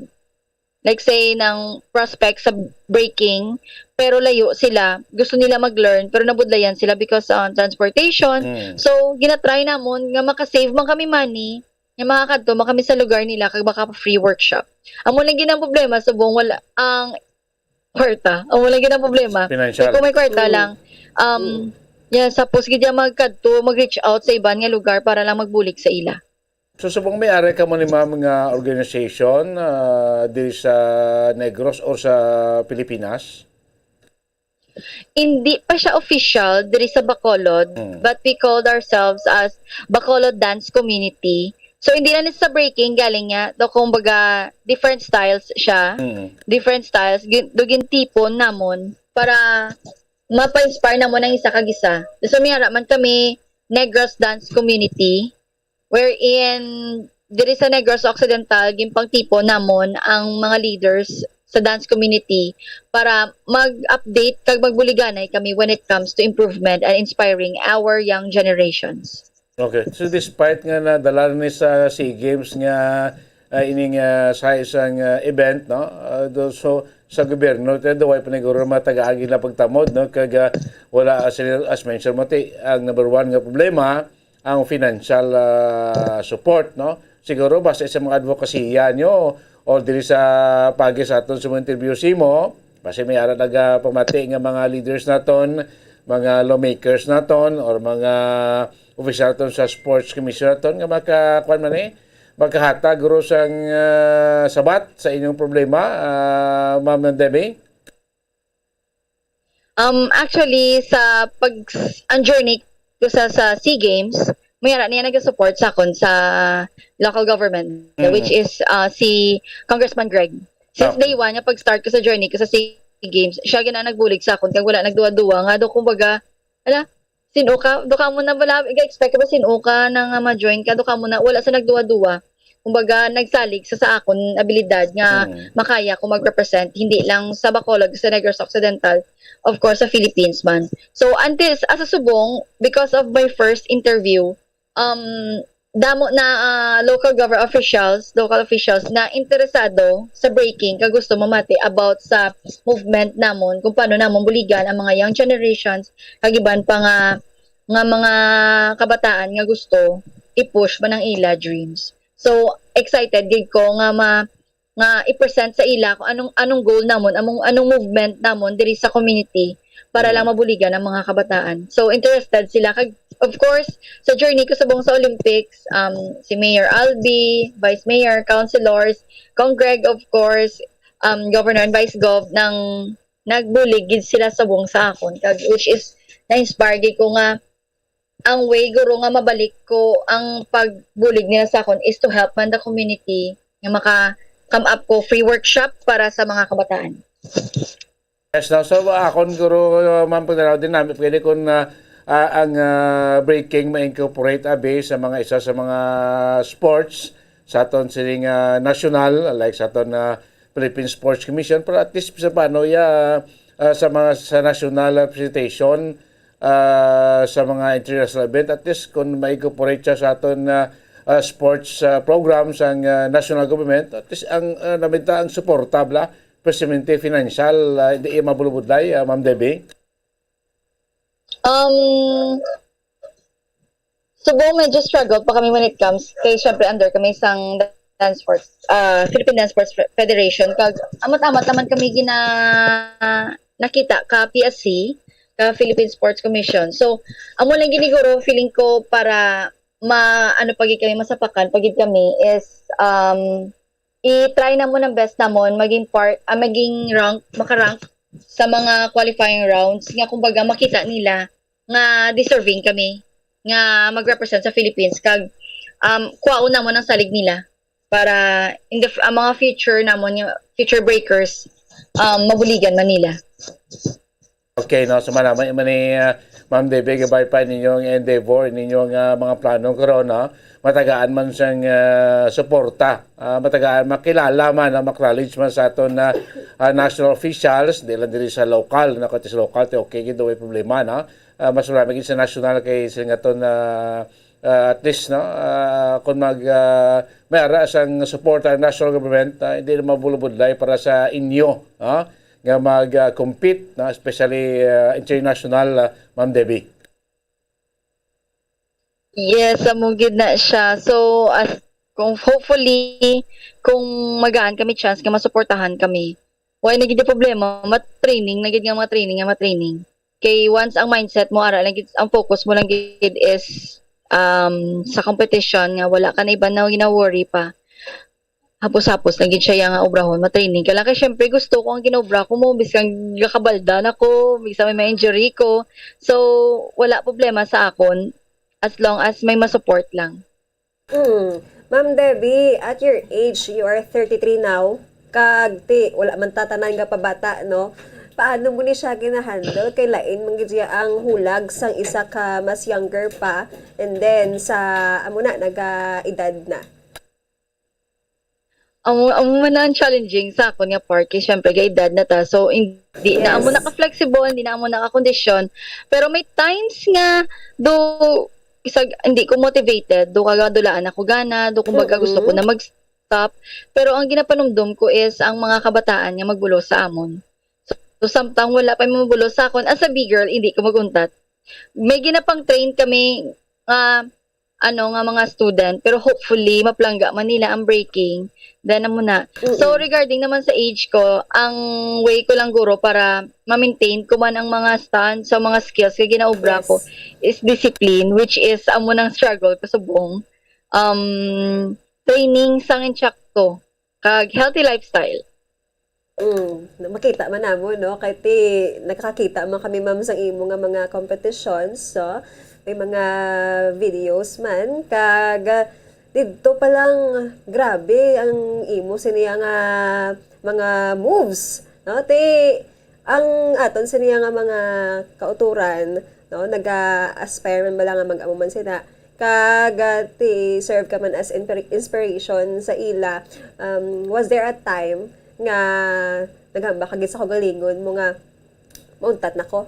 like say, ng prospects sa breaking, pero layo sila. Gusto nila mag-learn, pero nabudlayan sila because on transportation. Mm. So, ginatry namon nga makasave man kami money, nga makakadto man kami sa lugar nila kag maka-free workshop. Amo lang gid ang problema, subong wala ang kwarta. Amo lang gid ang problema. Financial. Kung may kwarta Mm. lang, um, Mm. yeah, suppose gid ya magkadto, mag-reach out sa iban nga lugar para lang magbulig sa ila. So, subong may ara kamo ni ma'am nga organization, ah, diri sa Negros or sa Pilipinas? Hindi pa siya official diri sa Bacolod, Mm. but we called ourselves as Bacolod Dance Community. So, hindi na ni sa breaking galing niya. Do, kumbaga, different styles siya. Mm. Different styles. Gin-, do gintipon namon para mapa-inspire namon ang isa kag isa. So, may ara man kami Negros Dance Community, wherein diri sa Negros Occidental, ginpangtipon namon ang mga leaders sa dance community para mag-update kag magbuliganay kami when it comes to improvement and inspiring our young generations. Okay. So, despite nga nadala ni sa SEA Games nga, ah, ining, ah, sa isang, ah, event, no? Ah, do, so, sa gobyerno, te, do, way paniguro matagaan gid na pagtamod, no? Kag, ah, wala, as, as mentioned mo, te, ang number one nga problema, ang financial, ah, support, no? Siguro, basta sa mga advokasya nyo, o diri sa pagi sa aton sa mga interview simo, basta may ara nagapamati nga mga leaders naton, mga lawmakers naton, or mga opisyal naton sa Sports Commission naton nga maka-, kuwan man eh, makahatag guro sang, ah, sabat sa inyong problema, ah, Ma'am Debbie? Um, actually, sa pag-, ang journey ko sa, sa SEA Games, may ara niya nag-support sa akon sa local government, Mm. which is ah, si Congressman Greg. Since Okay. day one, nga pag-start ko sa journey ko sa SEA Games, siya gina nagbulig sa akon, kag wala nagduwa-duwa, nga do, kumbaga, ala, sino ka? Do ka mo na, wala, ga-expect ka ba sino ka na nga ma-join ka? Do ka mo na, wala sa nagduwa-duwa. Kumbaga, nagsalig sa, sa akon abilidad nga Mm. makaya ko mag-represent, hindi lang sa Bacolod, sa Negros Occidental, of course, sa Philippines man. So, until, as a subong, because of my first interview, um, damo na ah, local government officials, local officials na interesado sa breaking, kag gusto mamati about sa movement namon, kung paano namon buligan ang mga young generations, kag iban pa nga, nga mga kabataan nga gusto i-push man ang ila dreams. So, excited gid ko nga ma nga i-present sa ila kung anong, anong goal namon, among, anong movement namon diri sa community para Mm. lang mabuligan ang mga kabataan. So, interested sila. Kag, of course, sa journey ko subong sa Olympics, um, si Mayor Albi, Vice Mayor, councilors, Cong Greg, of course, um, Governor and Vice Gov, nang nagbulig gid sila subong sa akon. Kag, which is, na-inspire gid ko nga ang way guro nga mabalik ko ang pagbulig nila sa akon is to help man the community nga maka-come up ko free workshop para sa mga kabataan. Yes, no? So, akon guro, uh, ma'am, pagdanaw din namin, pwede kung uh, uh, ang uh, breaking ma-incorporate abi sa mga isa sa mga sports sa aton sining uh, national, like sa aton uh, Philippine Sports Commission, pero at least sa paano ya uh, sa mga sa national representation uh, sa mga international event, at least kung ma-incorporate siya sa aton uh, uh, sports uh, program sang uh, national government, at least ang uh, namita ang suporta bla, precisamente financial, uh, hindi iya mabulubudlay, uh, Ma'am Debbie. Um, subong medyo struggle pa kami when it comes kay syempre under kami sang dance sports, ah, Philippine Dance Sports Fe- Federation, kag amat-amat naman kami gina nakita ka P S C, ka Philippine Sports Commission. So, amo lang giniguro feeling ko para ma ano pagid kami, masapakan pagid kami is um i-try namon ang best namon maging part, ah, maging rank, maka-rank sa mga qualifying rounds nga kumbaga makita nila nga deserving kami nga mag-represent sa Philippines, kag um, kuhaon namon ang salig nila para in the f- ang mga future namon, nga future breakers, um, mabuligan man nila. Okay, no? So, manamay man ni uh, Ma'am Debbie, gabay pa ninyong endeavor, ninyong uh, mga plano karon, no? Matagaan man sang uh, suporta, uh, matagaan makilala man, uh, maknowledge man sa aton na uh, national officials, di lang diri sa local, na kung sa local, te, okay, gid, way problema, no? Uh, mas marami gid sa national kay sa aton uh, uh, at least, no, uh, kung mag uh, may ara sang suporta ang national government, uh, hindi na mabulubudlay para sa inyo, no? Nga mag uh, compete, no, especially uh, international, uh, Ma'am Debbie. Yes, amo gid na siya. So as kung hopefully kung magaan kami chance nga masuportahan kami, why na gid yung problema, ma-training na gid nga mga training nga ma-training. Kay once ang mindset mo ara lang gid, ang focus mo lang gid is um, sa competition, nga wala ka na iban na gina-worry pa. Hapos-hapos na gid siya nga obrahon, ma-training ka lang. Kay syempre gusto ko ang ginaobra ko mo, biskan gakabalda na ko, biskan may ma-injury ko. So wala problema sa akon as long as may ma-support lang. Mm. Ma'am Debbie, at your age, you are thirty-three now, kag ti, wala man tatanan nga pabata, no? Paano mo ni siya ginahandle? Kay lain man gid siya ang hulag sang isa ka mas younger pa, and then sa amo na, naga-edad na. Amo, amo man ang challenging sa akon nga part kay syempre ga edad na ta. So hindi na amo Yes. naka-flexible, hindi na amo naka-condition. Pero may times nga do isag hindi ko motivated, do kaga dulaan ako gana, do kumbaga gusto ko Mm-mm. na mag-stop. Pero ang ginapanumdom ko is ang mga kabataan nga magbulos sa amon. So, so samtang wala pa yung mabulos sa akon, as a big girl, hindi ko maguntat. May ginapang-train kami nga ano nga mga student, pero hopefully mapalangga man nila ang breaking. Then amo na. So Mm-mm. Regarding naman sa age ko, ang way ko lang guro para ma-maintain ko man ang mga stunts, sa mga skills nga ginaobra ko Yes. is discipline, which is amo nang struggle ko subong. Um, training sang insakto kag healthy lifestyle. Mm, makita man namo, no? Kay ti, nakakakita man kami, ma'am, sa imo nga mga competitions, so, May mga videos man, kag, ah, didto pa lang, grabe ang imo siniya nga mga moves, no? Ti, ang aton siniya nga mga kauturan, no, naga-aspire man bala nga mag-amo man sila, kag, ah, ti serve ka man as inspira-, inspiration sa ila. Um, was there a time nga naghambal ka gid sa kaugalingon mo nga, "Mauntat na ko"?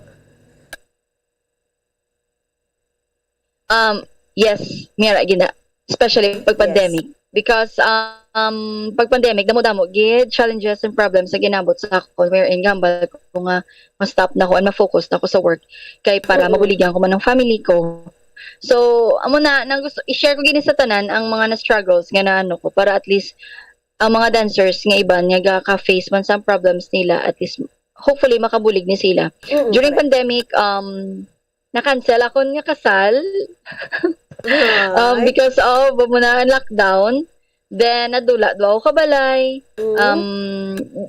Um, yes, mira gina, especially pag Yes. pandemic. Because, um, pag pandemic, damo-damo gid challenges and problems nga ginabot sa akon, wherein gambal ko nga ma-stop na ko and ma-focus na ko sa work, kay para Mm. mabuligan ko man ang family ko. So, amo na, nang gusto, i-share ko gini sa tanan ang mga na-struggles nga naano ko, para at least ang mga dancers nga iban nga gaka-face man sa problems nila, at least, hopefully, makabulig ni sila. Mm, During correct. pandemic, um, na-cancel akon nga kasal, um, Ay. because of, amo na ang lockdown. Then, nadula duha ka balay. Mm. Um,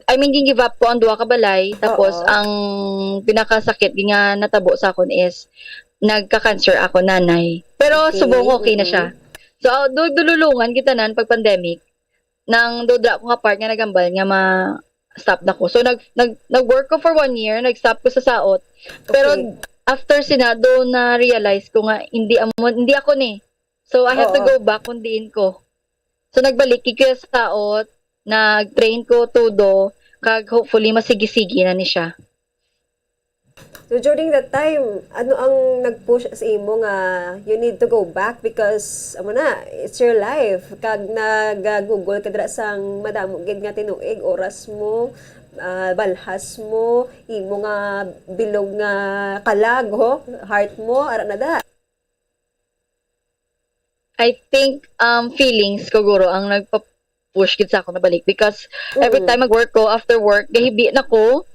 I mean, gin-give up ko ang duha ka balay. Tapos, Oo. ang pinakasakit nga natabo sa akon is nagka-cancer ako, nanay. Pero Okay, subong okay na mm. siya. So, du-, dululungan kita nan pag pandemic. Nang dudra ko nga part nga nagambal nga ma-stop na ko. So, nag, nag, nag-work ko for one year, nag-stop ko sa saot. Pero Okay. after sina, do na-realize ko nga hindi amo, hindi ako ni. So, I have to Oo. go back kung diin ko. So, nagbalik gid ko sa saot, nag-train ko todo, kag hopefully masigi-sige na ni siya. So, during that time, ano ang nag-push sa imo nga you need to go back because, amo na, it's your life. Kag nagagugol ka dira sang madamo gid nga tinuig, oras mo, ah, balhas mo, imo nga bilog nga kalag, ho, heart mo, ara na da. I think, um, feelings ko guro ang nagpa-push gid sa ako na balik, because every Mm. time mag-work ko, after work, gahibi na ko.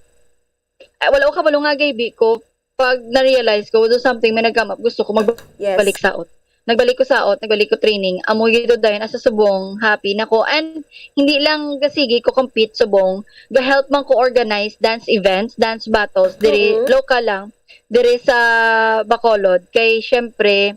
Ay, wala ko kabalo nga gahibi ko. Pag na-realize ko, do something may nag-come up, gusto ko magbalik Yes. saot. Nagbalik ko saot, nagbalik ko training. Amo gyud dayon, asa subong, happy na ko. And hindi lang gasigi ko compete subong, ga-help man ko organize dance events, dance battles, diri Mm-mm. local lang, diri sa Bacolod. Kay syempre,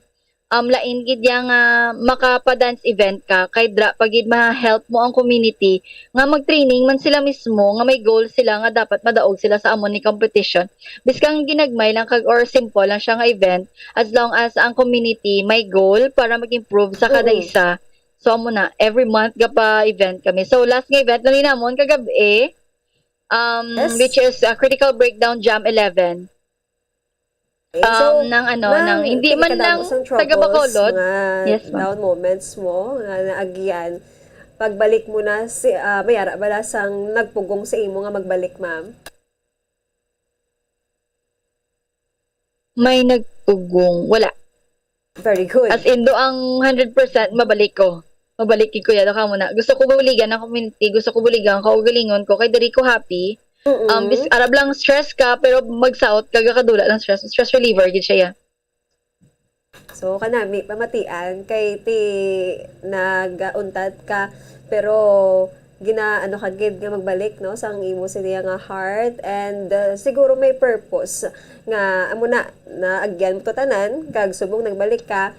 um, lain gid ya nga makapa-dance event ka, kay dra pa gid ma-help mo ang community nga mag-training man sila mismo, nga may goal sila nga dapat madaog sila sa amo ni competition. Biskang ginagmay lang kag or simple lang siya nga event, as long as ang community may goal para mag-improve sa kada Mm. isa. So, amo na, every month gapa-event kami. So, last nga event na ni namon kagab-i, um, Yes. which is, uh, Critical Breakdown Jam eleven. Okay, so, Um, nang ano, ma'am, nang hindi man nakita lang mo sang taga troubles, Bacolod. Mga Yes, ma'am. Down moments mo nga naagyan. Pagbalik mo na, si, ah, may ara bala sang nagpugong sa imo nga magbalik, ma'am? May nagpugong. Wala. Very good. As in, do ang hundred percent mabalik ko. Mabalik ko ya, do ka muna. Gusto ko buligan ang community, gusto ko buligan ang kaugalingon ko, kay diri ko happy. Mm-mm. Um, bis, arab lang stress ka, pero magsaot ka, gakadula lang stress. Stress reliever, gid siya, ya. So, kanami, pamatian, kay ti nagauntat ka, pero gina-, ano ka gid nga magbalik, no, sang imo siniya nga heart, and, uh, siguro may purpose nga, amo na, naagyan mo to tanan, kag subong nagbalik ka,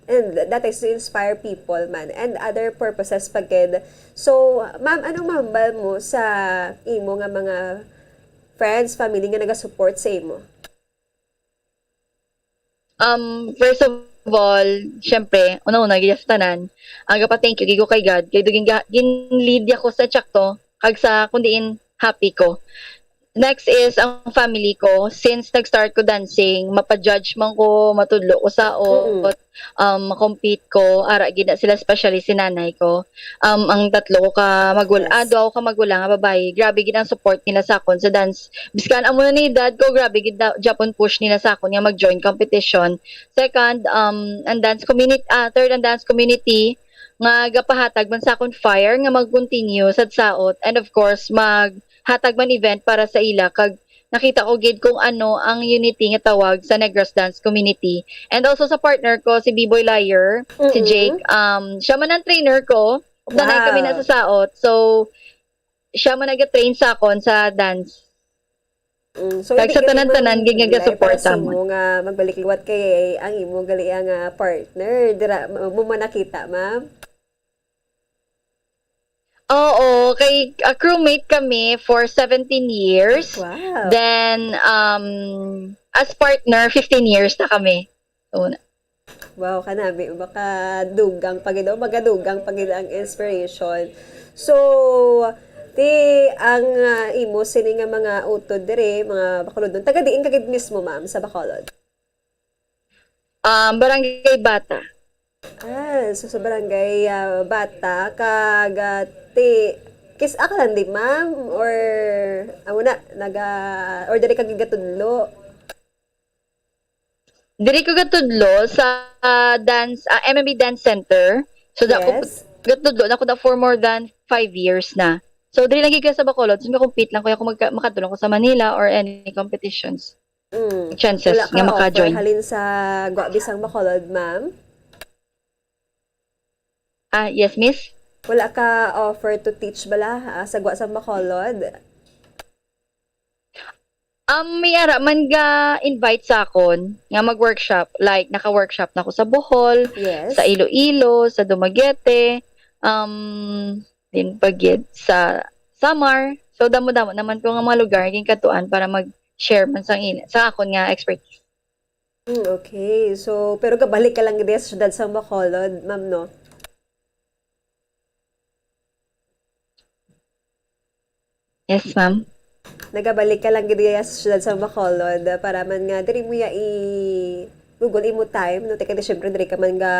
and that is to inspire people man, and other purposes pa gid. So, ma'am, anong mahambal mo sa imo nga mga friends, family nga naga-support sa imo? Um, first of all, syempre, una-una, gid sa tanan, ang gapa-thank you gid ko kay God, kay do gin-, gin-lead ako sa tsakto, kag sa kung diin happy ko. Next is ang family ko. Since nag-start ko dancing, mapa-judge man ko, matudlo ko sa Mm-mm. ot, um, ma-compete ko, ara gid na sila, especially si nanay ko. Um, ang tatlo ko ka magul-, Yes. ah, duha ko ka magulang nga babayi, grabe gid ang support nila sa akon sa dance. Biskan amo na ni dad ko, grabe gid da-, Japon push nila sa akon nga mag-join competition. Second, um, ang dance community, ah, third, ang dance community nga gapahatag man sa akon fire nga mag-continue sad saot, and of course, maghatag man event para sa ila, kag nakita ko gid kung ano ang unity nga tawag sa Negros dance community. And also sa partner ko, si B-Boy Liar, si Mm-mm. Jake, um, siya man ang trainer ko. Danay kami na Wow. sa saot. So, siya man nag-train sa akon sa dance. Mm, so, Kag hindi sa gani, tanan-tanan, ma'am, gid nga naglain para gasuporta sa mo. Imo nga magbalik liwat kay ang imo gali nga partner, dira mo, mo man nakita, ma'am? Oo, kay, ah, crewmate kami for seventeen years. Wow. Then, um, as partner, fifteen years na kami. So, na- Wow, kanami, makadugang pa gid, oh, magadugang pa gid ang inspiration. So, ti, ang, ah, imo sini nga mga utod diri, mga Bacolodnon, taga diin ka gid mismo, ma'am, sa Bacolod? Um, Barangay Bata. Ah, so sa Barangay, ah, Bata, kag, ah, ti, kis-a ka lang di, ma'am? Or, amo na, naga, or diri ka gigatudlo? Diri ko gatudlo sa, ah, dance, ah, M M B Dance Center. So, da-, Yes. gatudlo na ko na for more than five years na. So, diri lagi ko sa Bacolod. So, compete lang ko kung magka-, makadulong ko sa Manila or any competitions. Mm. Chances Wala ka nga maka-join. Offer halin sa Guabisang Bacolod, ma'am? Ah, yes, miss? Wala ka offer to teach bala, ah, sa Guabisang Bacolod? Um, may ara man ga invite sa akon nga mag-workshop. Like, naka-workshop na ako sa Bohol, Yes. sa Iloilo, sa Dumaguete, um, din pa gid sa Samar. So, damo-damo naman ko nga mga lugar nga ginkadtuan para mag-share man sang in-, sa akon nga expertise. Mm, okay. So, pero gabalik ka lang gid sa siyudad sa Bacolod, ma'am, no? Yes, ma'am. Nagabalik ka lang gid sa siyudad sa Bacolod para man nga diri mo ya i-google imo time, no? Ti kay di, syempre, diri ka man ga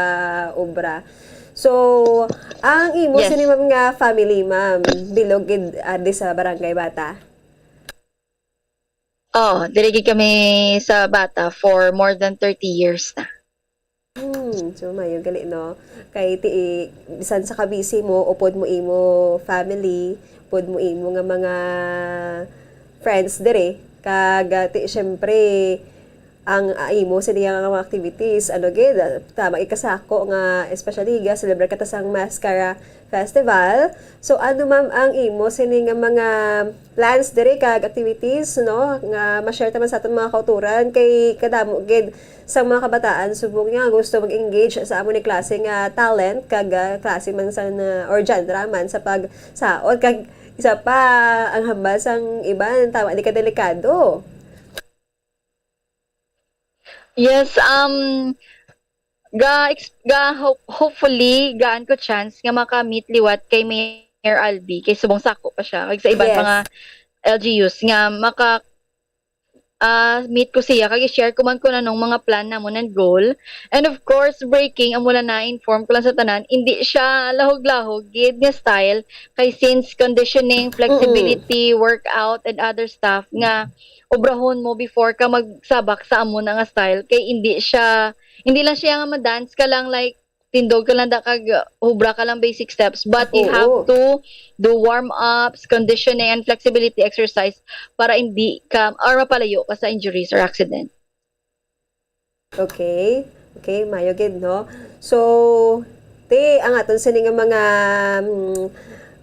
obra. So, ang imo Yes. sini, ma'am, nga family, ma'am, bilog gid, ah, di sa Barangay Bata? Oo, diri gid kami sa Bata for more than thirty years na. Hmm, so mayo gali, no? Kay ti, bisan sa kabisi mo, upod mo imo family, upod mo imo nga mga friends diri, kag, ah, ti, syempre, ang, ah, imo sini nga mga activities, ano gid, ah, tama gid ka sa ako nga, especially ga celebrate ka ta sang Mascara Festival. So, ano, ma'am, ang imo sini nga mga plans diri kag activities, no, nga ma-share ta man sa aton mga kautoran, kay kadamo gid sa mga kabataan subong nga gusto mag-engage sa amo ni klase nga talent kag, ah, klase man sa na, or genre man sa pagsaot, kag isa pa, ang hambal sang iban, tama, di ka delikado. Yes, um, ga, ex-, ga, ho-, hopefully, gaan ko chance nga maka-meet liwat kay Mayor Albi, kay subong sako pa siya, kag sa iban Yes. mga L G Us nga maka, ah, meet ko siya, kag i-share ko man kung anong mga plan namon and goal. And of course, breaking, amo lang na-inform ko lang sa tanan, hindi siya lahog-lahog gid nga style, kay since conditioning, Mm-mm. flexibility, workout, and other stuff nga obrahon mo before ka magsabak sa amo na nga style, kay hindi siya, hindi lang siya nga ma-dance ka lang, like, tindog ka lang da kag, uh, hubra ka lang basic steps, but you Oo. have to do warm-ups, conditioning, and flexibility exercise para hindi ka or mapalayo ka sa injuries or accident. Okay. Okay, mayo gid, no? So, ti, ang aton sini nga mga, mm,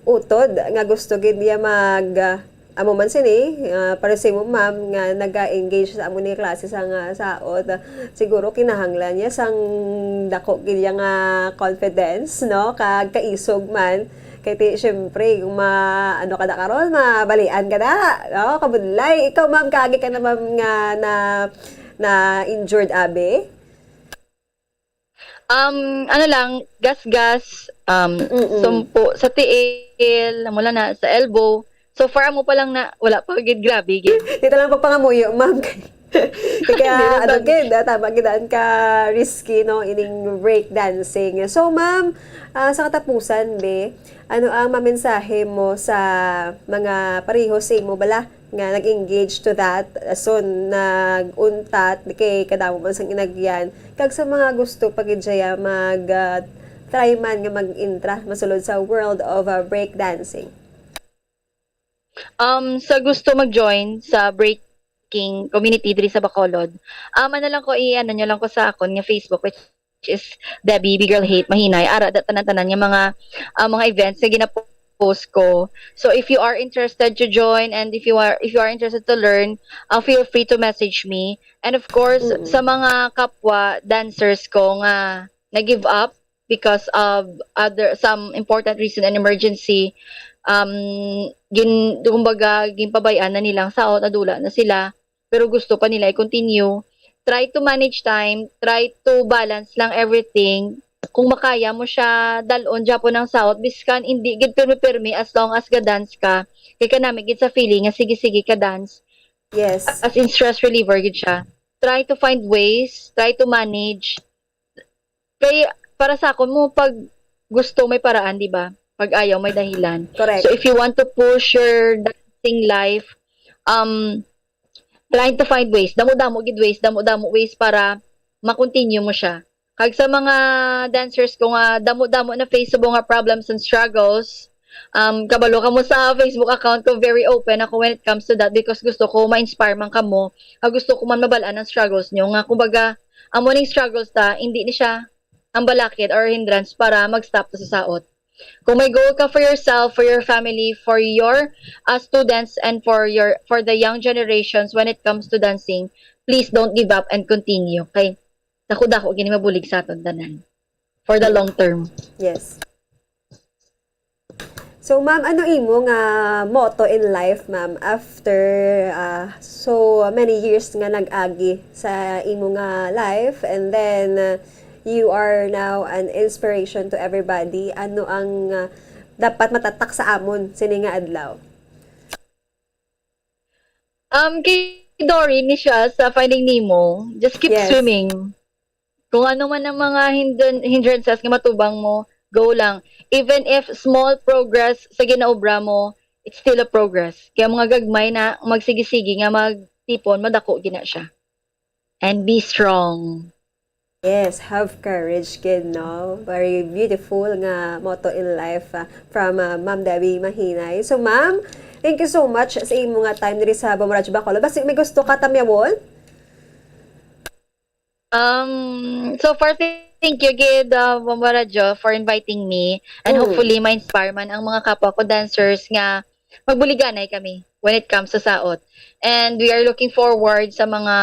utod nga gusto gid niya mag, ah, amo man sini, ah, para sa imo, ma'am, nga naga-engage sa amo ni klase sa nga saot, ah, siguro kinahanglan niya sang dako gid niya nga confidence, no? Kag kaisog man. Kay ti, syempre, kung ma-, ano ka da karon, mabalian ka da, no? Kabudlay. Ikaw, ma'am, kaagi ka na, ma'am, nga na, na injured, abi? Um, ano lang, gasgas, um, Mm-mm. sumpo sa tiil, mula na sa elbow. So far, amo pa lang na, wala pa gid, grabe gid. Dito lang pagpangamuyo, ma'am. Kaya, Hindi lang ano, tag- gid, ah, tama gid, daan ka risky, no, ining break dancing. So, ma'am, ah, sa katapusan, be, ano ang mamensahe mo sa mga pareho sa imo bala nga nag-engage to that, ah, so nag-untat kay kadamo man sang inagyan, kag sa mga gusto pa gid siya mag, ah, try man nga mag-intra, masulod sa world of, ah, break dancing? Um, sa gusto mag-join sa breaking community diri sa Bacolod, um, ano lang ko, i-ano nyo lang ko sa akon nga Facebook, which is Debbie, Big Girl Hate, Mahinay. Ara, da, tanan-tanan nga mga, ah, mga events nga ginapo-, post ko. So if you are interested to join and if you are if you are interested to learn, uh, feel free to message me. And of course, Mm. sa mga kapwa dancers ko nga nag-give up because of other some important reason and emergency, um, gin kumbaga ginpabayaan na nilang saot, nadula na sila, pero gusto pa nila i-continue. Try to manage time, try to balance lang everything. Kung makaya mo siya dal-on gyapon ang saot, biskan hindi gid pirmi-pirmi, as long as ga-dance ka, kay kanami gid sa feeling nga sige-sige ka dance. Yes. As in stress reliever gid siya. Try to find ways, try to manage. Kay para sa akon mo, pag gusto may paraan, di ba? Pag ayaw may dahilan. Correct. So if you want to push your dancing life, um, trying to find ways, damo-damo gid ways, damo-damo ways para ma-continue mo siya. Kag sa mga dancers ko nga damo-damo na face mo nga problems and struggles, um, kabalo kamo sa Facebook account ko, very open ako when it comes to that because gusto ko ma-inspire man kamo. Kag gusto ko man mabal-an ang struggles nyo nga kumbaga amo ning struggles ta, hindi ni siya ang balakid or hindrance para mag-stop ta sa saot. Kung may goal ka for yourself, for your family, for your uh, students, and for your for the young generations when it comes to dancing, please don't give up and continue. Kay dako-dako gini mabulig sa aton tanan for the long term. Yes. So, ma'am, ano imo nga motto in life, ma'am, after uh, so many years nga nag-agi sa imo nga life, and then uh, you are now an inspiration to everybody? Ano ang uh, dapat matatak sa amon sini nga adlaw? Um, kay Dory ni siya sa Finding Nemo, just keep Yes. swimming. Kung ano man ang mga hindran- hindrances nga matubang mo, go lang. Even if small progress sa ginaobra mo, it's still a progress. Kaya mga gagmay na magsigi-sigi nga magtipon, madako gina siya. And be strong. Yes, have courage, kid, no? Very beautiful nga motto in life ah, from ah, Ma'am Debbie Mahinay. So, ma'am, thank you so much sa imo nga time diri sa Bombo Radyo Bacolod. Basi may gusto ka tamyawon? Um, so far, thank you gid, uh, Bombo Radyo, for inviting me. And Mm. Hopefully, ma-inspire man ang mga kapwa ko dancers nga magbuliganay kami when it comes sa saot. And we are looking forward sa mga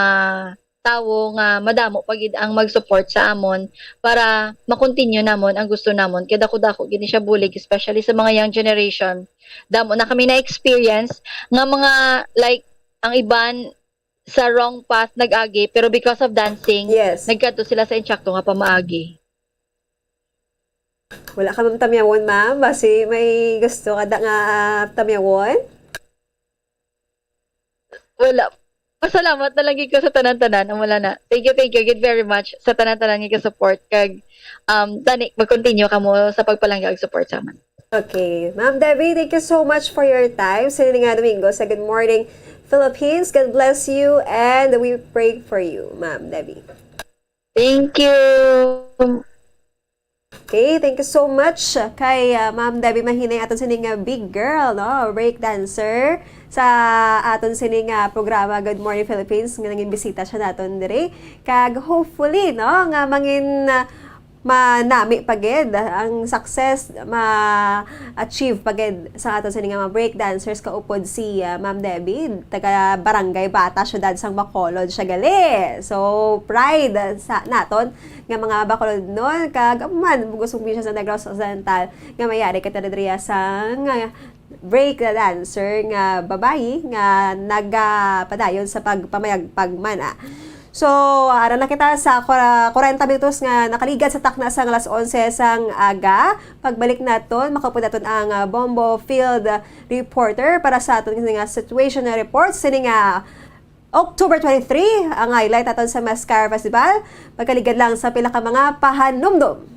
tawo nga madamo pa gid ang mag-support sa amon para ma-continue namon ang gusto namon. Kay dako-dako gid ni siya bulig, especially sa mga young generation. Damo na kami na-experience nga mga, like, ang iban sa wrong path nag-agi, pero because of dancing, Yes. nagkadto sila sa insakto nga pamaagi. Wala ka, ma'am, tamyawon, ma'am? Basi may gusto ka da nga ah, tamyawon? Wala. Pasalamat na lang gid ko sa tanan-tanan. Ang wala na. Thank you, thank you gid very much sa tanan-tanan nga support kag um tani mag-continue kamo sa pagpalangga og support sa aman. Okay. Ma'am Debbie, thank you so much for your time. Sini nga Domingo sa Good Morning Philippines. God bless you and we pray for you, Ma'am Debbie. Thank you. Okay, thank you so much kay ah, Ma'am Debbie Mahinay, aton sini nga big girl, no, break dancer sa aton sini nga programa Good Morning Philippines nga nangin bisita siya naton diri. Kag hopefully, no, nga mangin ah, manami pa gid ang success ma-achieve pa gid sa aton sini nga mga break dancers kaupod si ah, Ma'am Debbie, taga Barangay Bata, Syudad sang Bacolod siya gali. So, pride sa naton nga mga Bacolodnon kag man gusto mo siya sa Negros Occidental nga mayari ka diri sang break dancer nga babayi nga nagapadayon sa pagpamayagpag man ah. So, ara na kita sa kura- kwarenta minutos nga nakaligad sa takna sang alas onse sang aga. Pagbalik naton, makaupod naton ang ah, Bombo Field Reporter para sa aton nga situation report. Sini nga October twenty-three, ang highlight naton sa Mascara Festival. Magkaligad lang sa pila ka mga pahanumdom.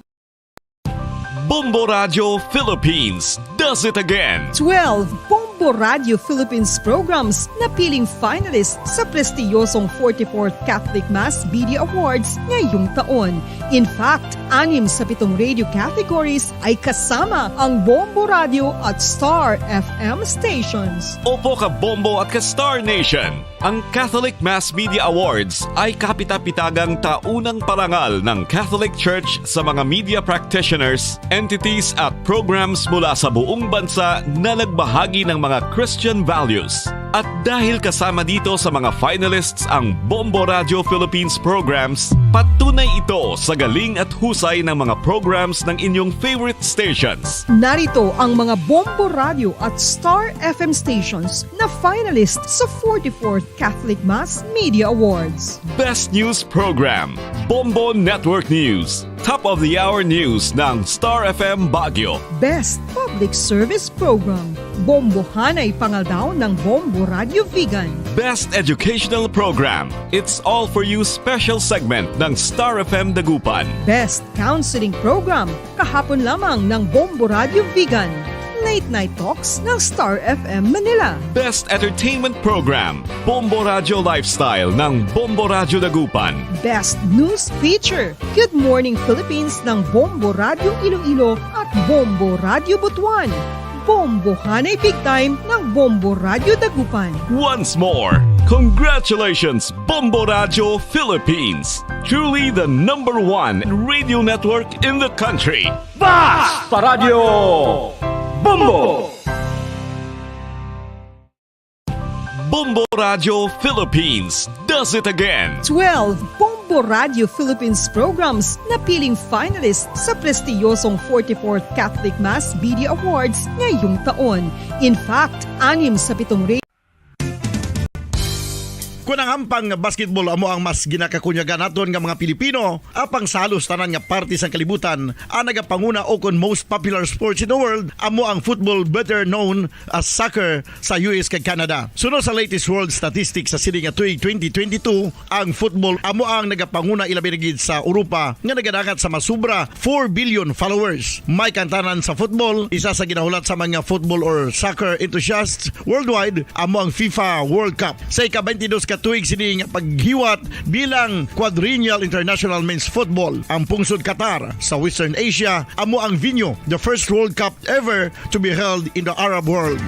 Bombo Radio Philippines does it again. Twelve Bombo Radio Philippines programs napiling finalists sa prestiyosong forty-fourth Catholic Mass Media Awards ngayong taon. In fact, Anim sa pitong radio categories ay kasama ang Bombo Radio at Star F M stations. Opo, ka Bombo at ka Star Nation. Ang Catholic Mass Media Awards ay kapitapitagang taunang parangal ng Catholic Church sa mga media practitioners, entities at programs mula sa buong bansa na nagbahagi ng mga Christian values. At dahil kasama dito sa mga finalists ang Bombo Radio Philippines programs, patunay ito sa galing at husay ng mga programs ng inyong favorite stations. Narito ang mga Bombo Radio at Star F M stations na finalist sa forty-fourth Catholic Mass Media Awards. Best News Program, Bombo Network News. Top of the Hour News ng Star F M Baguio. Best Public Service Program, Bombohanay Pangaldaw ng Bombo Radio Vigan. Best Educational Program, It's All For You Special Segment ng Star F M Dagupan. Best Counseling Program, kahapon lamang ng Bombo Radio Vigan. Late Night Talks ng Star F M Manila. Best Entertainment Program, Bombo Radio Lifestyle ng Bombo Radio Dagupan. Best News Feature, Good Morning Philippines ng Bombo Radio Iloilo at Bombo Radio Butuan. Bombohanay Big Time ng Bombo Radio Dagupan. Once more, congratulations, Bombo Radio Philippines! Truly the number one radio network in the country. Basta Radyo Bombo! Bombo Radio Philippines does it again. Twelve Bombo Radio Philippines programs napiling finalist sa prestiyosong forty-fourth Catholic Mass Media Awards ngayong taon. In fact, anim sa pitong Kon ang hampang nga basketball amo ang mas ginakakunyagan naton nga mga Pilipino, apang sa halos tanan nga parte sang kalibutan, ang nagapanguna o kon most popular sports in the world amo ang football, better known as soccer, sa U S kag Canada. Suno sa latest world statistics sa sini nga tuig twenty twenty-two, ang football amo ang nagapanguna, ilabi na gid sa Europa nga nagadangat sa masubra four billion followers. May kantanan sa football, isa sa ginahulat sa mga football or soccer enthusiasts worldwide, amo ang FIFA World Cup. Sa ika-twenty-dos ka tuig sini nga paghiwat bilang quadrennial international men's football, ang pungsod Qatar sa Western Asia amo ang venue, the first World Cup ever to be held in the Arab world.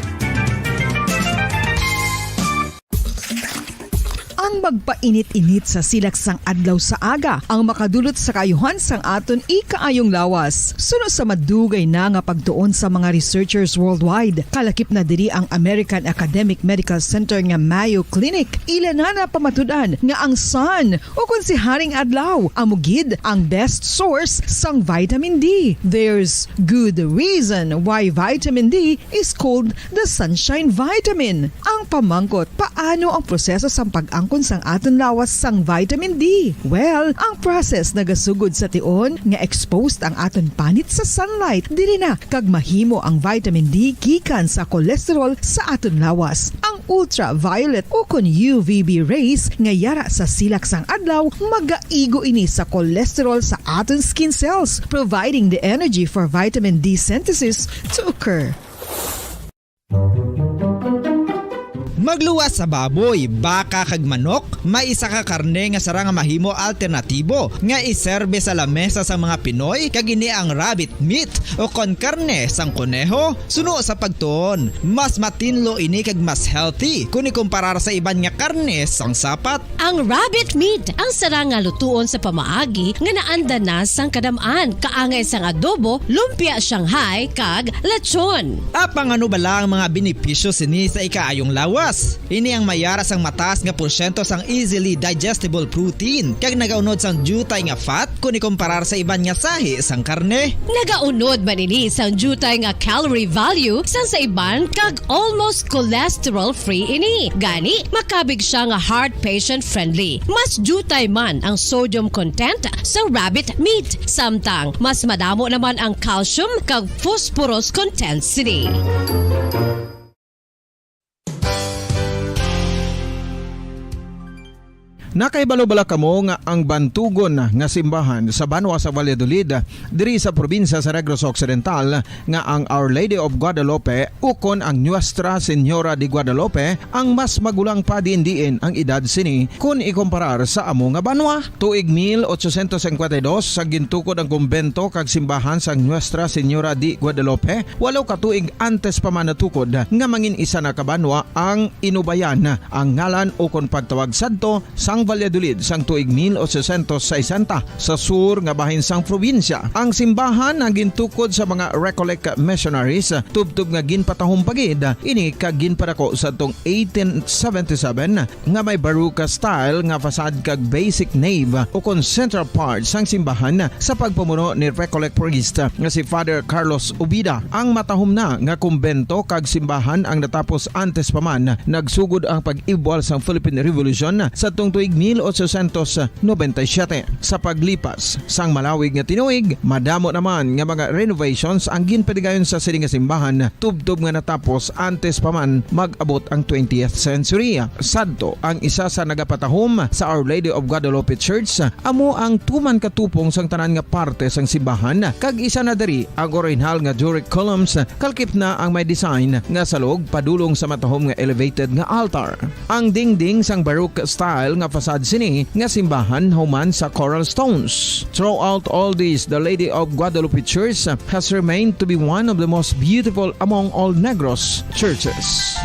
Ang magpainit-init sa silak sang adlaw sa aga ang makadulot sa kaayuhan sang aton ikaayong lawas. Suno sa madugay na nga pagtuon sa mga researchers worldwide, kalakip na diri ang American Academic Medical Center nga Mayo Clinic. Ila na napamatud-an nga ang sun, o kon si Haring Adlaw, amo gid ang best source sang vitamin D. There's good reason why vitamin D is called the sunshine vitamin. Ang pamangkot, paano ang proseso sang pag-angkon sang aton lawas sang vitamin D? Well, ang process nagasugod sa tion nga exposed ang aton panit sa sunlight. Diri na kag mahimo ang vitamin D gikan sa cholesterol sa aton lawas. Ang ultraviolet o kon U V B rays nga yara sa silak sang adlaw magaigo ini sa cholesterol sa aton skin cells, providing the energy for vitamin D synthesis to occur. Magluwas sa baboy, baka, kag manok, may isa ka karne nga sarang nga mahimo alternatibo nga iserbe sa lamesa sang mga Pinoy, kag ini ang rabbit meat o kon karne sang koneho. Suno sa pagtuon, mas matinlo ini kag mas healthy kon ikumparar sa iban nga karne sang sapat. Ang rabbit meat ang sarang nga lutuon sa pamaagi nga naanda na sang kadam-an, kaangay sang adobo, lumpia Shanghai, kag lechon. Apang ano bala ang mga benepisyo sini sa ikaayong lawas? Ini ang mayara sang mataas nga porsyento sang easily digestible protein, kag nagaunod sang diutay nga fat kon ikumparar sa iban nga sahi sang karne. Nagaunod man ini sang diutay nga calorie value sang sa iban, kag almost cholesterol-free ini. Gani, makabig sia nga heart patient-friendly. Mas diutay man ang sodium content sa rabbit meat, samtang mas madamo naman ang calcium kag phosphorus content sini. Nakahibalo bala kamo nga ang bantugon nga simbahan sa banwa sa Valladolid, diri sa probinsya sa Negros Occidental, nga ang Our Lady of Guadalupe ukon ang Nuestra Señora de Guadalupe ang mas magulang pa diin-diin ang edad sini kon ikumparar sa amo nga banwa? Tuig mil ochocientos cincuenta y dos, sa gintukod ang kumbento kag simbahan sang Nuestra Señora de Guadalupe, walo ka tuig antes pa man natukod nga mangin isa na ka banwa ang Inubayan, ang ngalan ukon pagtawag sadto sang Valladolid sang tuig mil ochocientos sesenta, sa sur nga bahin sang probinsya. Ang simbahan ang gintukod sa mga Recollect missionaries, tubtob nga ginpatahom pa gid ini kag ginpadako sadtong eighteen seventy-seven, nga may Baroque style nga facade kag basic nave ukon central part sang simbahan sa pagpamuno ni Recollect priest nga si Father Carlos Ubida. Ang matahom na nga kumbento kag simbahan ang natapos antes pa man nagsugod ang pag-ibwal sang Philippine Revolution sadtong tuig mil ochocientos noventa y siete. Sa paglipas sang malawig nga tinuig, madamo naman nga mga renovations ang ginpadigayon sa sini nga simbahan, tubtob nga natapos antes pa man mag-abot ang twentieth century. Sadto, ang isa sa nagapatahom sa Our Lady of Guadalupe Church amo ang tuman ka tupong sang tanan nga parte sang simbahan, kag isa na diri ang orihinal nga Doric columns, kalkip na ang may design nga salog padulong sa matahom nga elevated nga altar. Ang dingding sang Baroque style nga facade sini nga simbahan human sa coral stones. Throughout all this, the Lady of Guadalupe Church has remained to be one of the most beautiful among all Negros churches.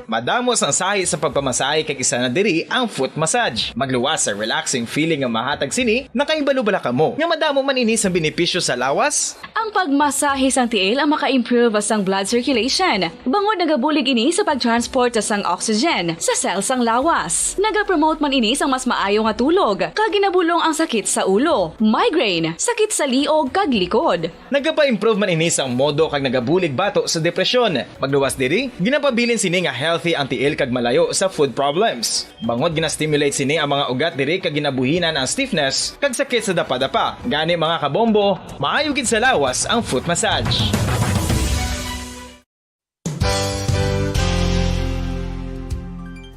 Madamo sang sahi sa pagpamasahe, kag isa na diri ang foot massage. Magluwas sa relaxing feeling nga mahatag sini. Nakahibalo bala kamo nga madamo man ini sang benepisyo sa lawas? Ang pagmasahe sang tiil ang maka-improve sang blood circulation, bangod nagabulig ini sa pag-transport sang oxygen sa cell sang lawas. Nagapromote man ini sang mas maayo nga tulog, kag ginabulong ang sakit sa ulo, migraine, sakit sa liog, kag likod. Nagapa-improve man ini sang modo kag nagabulig bato sa depresyon. Magluwas diri, ginapabilin sini nga healthy ang tiil kag malayo sa foot problems. Bangod gina-stimulate sini ang mga ugat diri kag ginabuhinan ang stiffness kag sakit sa dapadapa. Gani, mga kabombo, maayo gid sa lawas ang foot massage.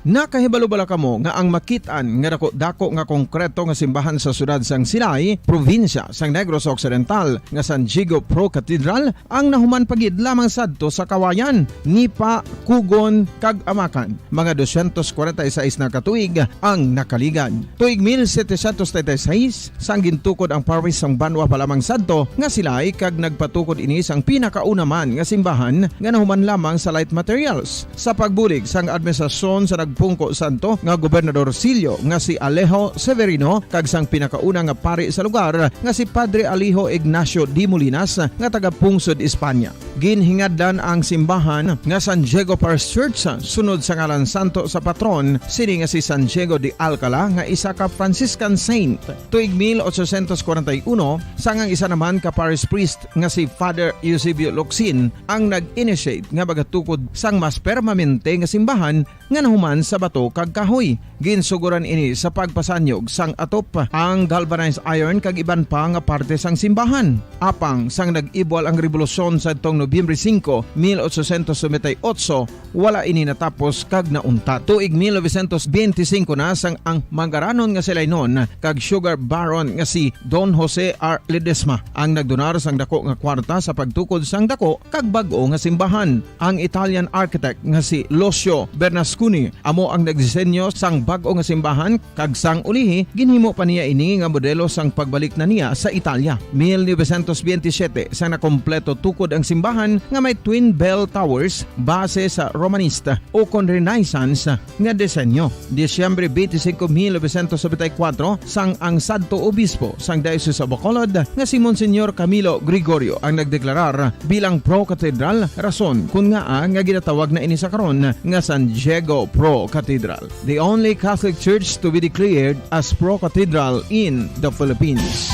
Nakahibalo bala kamo nga ang makit-an nga dako-dako nga konkreto nga simbahan sa siyudad sang Silay, probinsya sang Negros Occidental, nga San Diego Pro Cathedral ang nahuman pa gid lamang sadto sa Kawayan, Nipa, Cugon, kag Amacan, mga dosyentos kwarenta y seis na ka tuig ang nakaligad. Tuig mil setecientos treinta y seis, sang gintukod ang parish sang banwa pa lamang sadto nga Silay, kag nagpatukod ini sang pinakauna man nga simbahan nga nahuman lamang sa light materials. Sa pagbulig sang administrasyon sa nagpungko sadto nga Gobernador Silio nga si Alejo Severino kag sang pinakauna nga pari sa lugar nga si Padre Alejo Ignacio de Molinas nga taga-pungsod Espanya. Ginhingadlan ang simbahan nga San Diego Parish Church sunod sa ngalan santo sa patron sini nga si San Diego de Alcala nga isa ka Franciscan saint. Tuig mil ochocientos kwarenta y uno, sang ang isa naman ka parish priest nga si Father Eusebio Locsin ang nag-initiate nga magatukod sang mas permanente nga simbahan nga nahuman sa bato kag kahoy. Ginsuguran ini sa pagpasanyog sang atop, ang galvanized iron kag iban pa nga parte sang simbahan. Apang sang nag-ibwal ang rebolusyon sadtong Nobyembre singko, mil ochocientos noventa y ocho, wala ini natapos kag nauntat. Tuig mil novecientos benti singko na sang ang mangaranon nga Silaynon kag sugar baron nga si Don Jose R. Ledesma ang nagdonar sang dako nga kwarta sa pagtukod sang dako kag bag-o nga simbahan. Ang Italian architect nga si Lucio Bernasconi amo ang nagdisenyo sang bag-o nga simbahan, kag sang ulihi ginhimo pa niya ini nga modelo sang pagbalik na niya sa Italia. Mil novecientos benti siyete, sang nakompleto tukod ang simbahan nga may twin bell towers base sa Romanista ukon Renaissance nga disenyo. Disyembre benti singko, mil novecientos nobenta y kuwatro, sang ang sadto obispo sang Diocese of Bacolod nga si Monsignor Camilo Gregorio ang nagdeklarar bilang pro-cathedral, rason kon ngaa nga ginatawag na ini sa karon nga San Diego Pro Cathedral, the only Catholic church to be declared as pro-cathedral in the Philippines.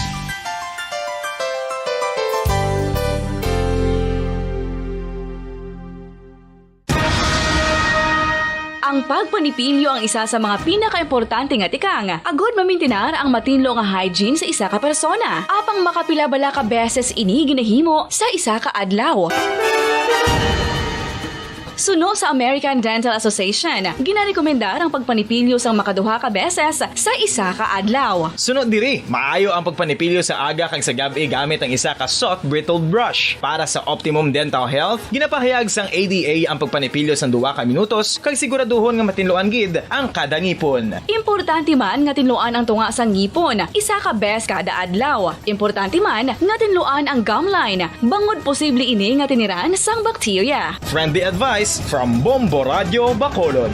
Ang pagpanipilyo ang isa sa mga pinakaimportante nga tikang, agod mamintinar ang matinlo nga hygiene sa isa ka persona. Apang makapila bala ka beses ini ginahimo sa isa ka adlaw? Suno sa American Dental Association, ginarekomendar ang pagpanipilyo sang makaduha ka beses sa isa ka adlaw. Suno diri, maayo ang pagpanipilyo sa aga kag sa gab-i gamit ang isa ka soft bristled brush. Para sa optimum dental health, ginapahayag sang A D A ang pagpanipilyo sang duha ka minutos kag siguraduhon nga matinluan gid ang kada ngipon. Importante man nga tinluan ang tunga sang ngipon isa ka bes kada adlaw. Importante man nga tinluan ang gum line, bangod posible ini nga tiniran sang bakterya. Friendly advice from Bombo Radio Bacolod.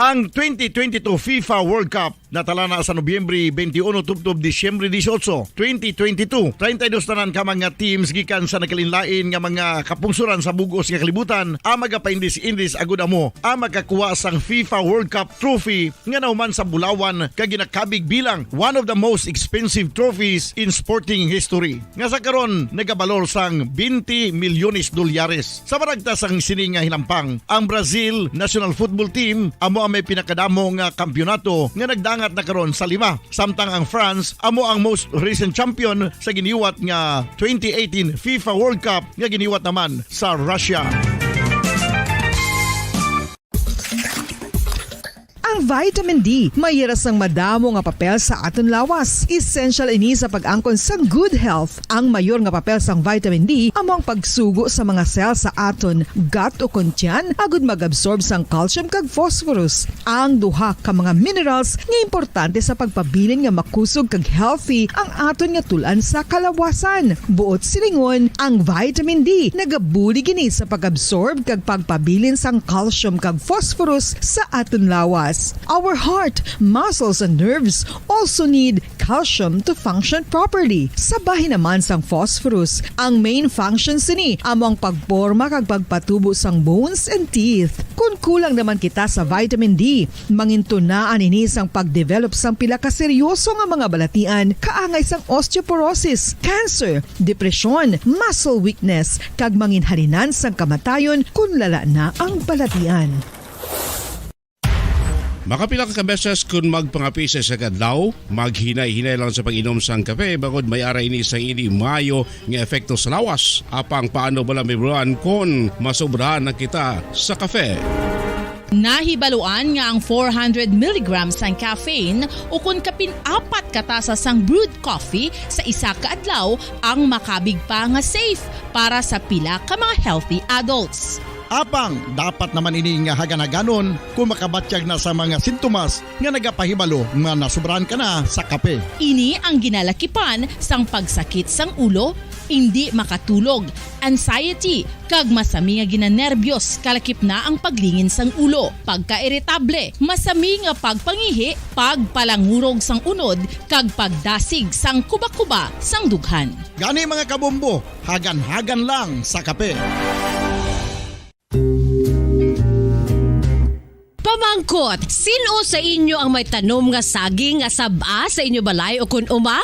Ang twenty twenty-two FIFA World Cup natala na sa Nobyembre twenty-one tubtob Disyembre dieciocho, twenty twenty-two. Treinta y dos tanan ka mga teams gikan sa nagkalainlain nga mga kapungsoran sa bug-os nga kalibutan ang magapaindis-indis agud amo ang makakuha sang FIFA World Cup trophy nga nahuman sa bulawan kag ginakabig bilang one of the most expensive trophies in sporting history, nga sa karon nagabalor sang twenty milyones dolyares. Sa maragta sang sini nga hinampang, ang Brazil national football team amo ang may pinakadamo nga kampiyonato nga nagdangat na karon sa lima, samtang ang France amo ang most recent champion sa giniwat nga twenty eighteen FIFA World Cup nga giniwat naman sa Russia. Ang vitamin D may hira sang madamo nga papel sa aton lawas. Essential ini sa pag-angkon sang good health. Ang mayor nga papel sang vitamin D amo ang pagsugo sa mga cell sa aton gut o kon tiyan agud mag-absorb sang calcium kag phosphorus. Ang duha ka mga minerals nga importante sa pagpabilin nga makusog kag healthy ang aton nga tul-an sa kalawasan. Buot silingon, ang vitamin D nagabulig ini sa pag-absorb kag pagpabilin sang calcium kag phosphorus sa aton lawas. Our heart, muscles, and nerves also need calcium to function properly. Sa bahin naman sang phosphorus, ang main function sini amo ang pagporma kag pagpatubo sang bones and teeth. Kon kulang naman kita sa vitamin D, mangintunaan ini sang pagdevelop sang pila ka seryoso nga mga balatian, kaangay sang osteoporosis, cancer, depresyon, muscle weakness, kag manginhalinan sang kamatayon kon lala na ang balatian. Makapila ka beses kon magpangape sa isa ka adlaw, maghinay-hinay lang sa pag-inom sang kape, bangod may ara ini sang hindi maayo nga epekto sa lawas. Apang paano bala, Ma'am Ron, kon masobrahan na kita sa kape? Nahibaluan nga ang four hundred milligrams sang caffeine, ukon kapin apat ka tasa sang brewed coffee sa isa ka adlaw, ang makabig pa nga safe para sa pila ka mga healthy adults. Apang dapat naman ini nga hagan-haganon kon makabatyag na sa mga sintomas nga nagapahibalo nga nasobrahan ka na sa kape. Ini ang ginalakipan sang pagsakit sang ulo, indi makatulog, anxiety, kag masami nga ginanerbyos, kalakip na ang paglingin sang ulo, pagkairitable, masami nga pagpangihi, pagpalangurog sang unod, kag pagdasig sang kuba-kuba sang dughan. Gani, mga kabombo, hagan-hagan lang sa kape. Pamangkot, sin-o sa inyo ang may tanom nga saging nga sab-a sa inyo balay o kon uma?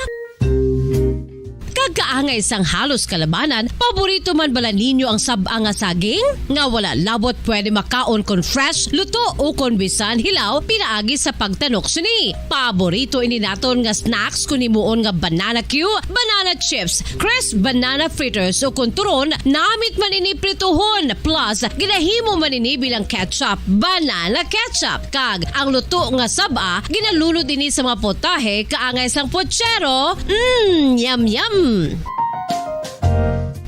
Kag kaangay sang halos kalabanan, paborito man bala ninyo ang sab-a nga saging? Nga wala labot pwede makaon kon fresh, luto, o kon bisan hilaw, pinaagi sa pagtanok sini. Paborito ini naton nga snacks kon himuon nga banana cue, banana chips, crisp banana fritters, o kon turon, namit man ini prituhon. Plus, ginahimo man ini bilang ketchup, banana ketchup. Kag ang luto nga sab-a, ginalunod ini sa mga potahe kaangay sang pochero. Mm, yum, yum!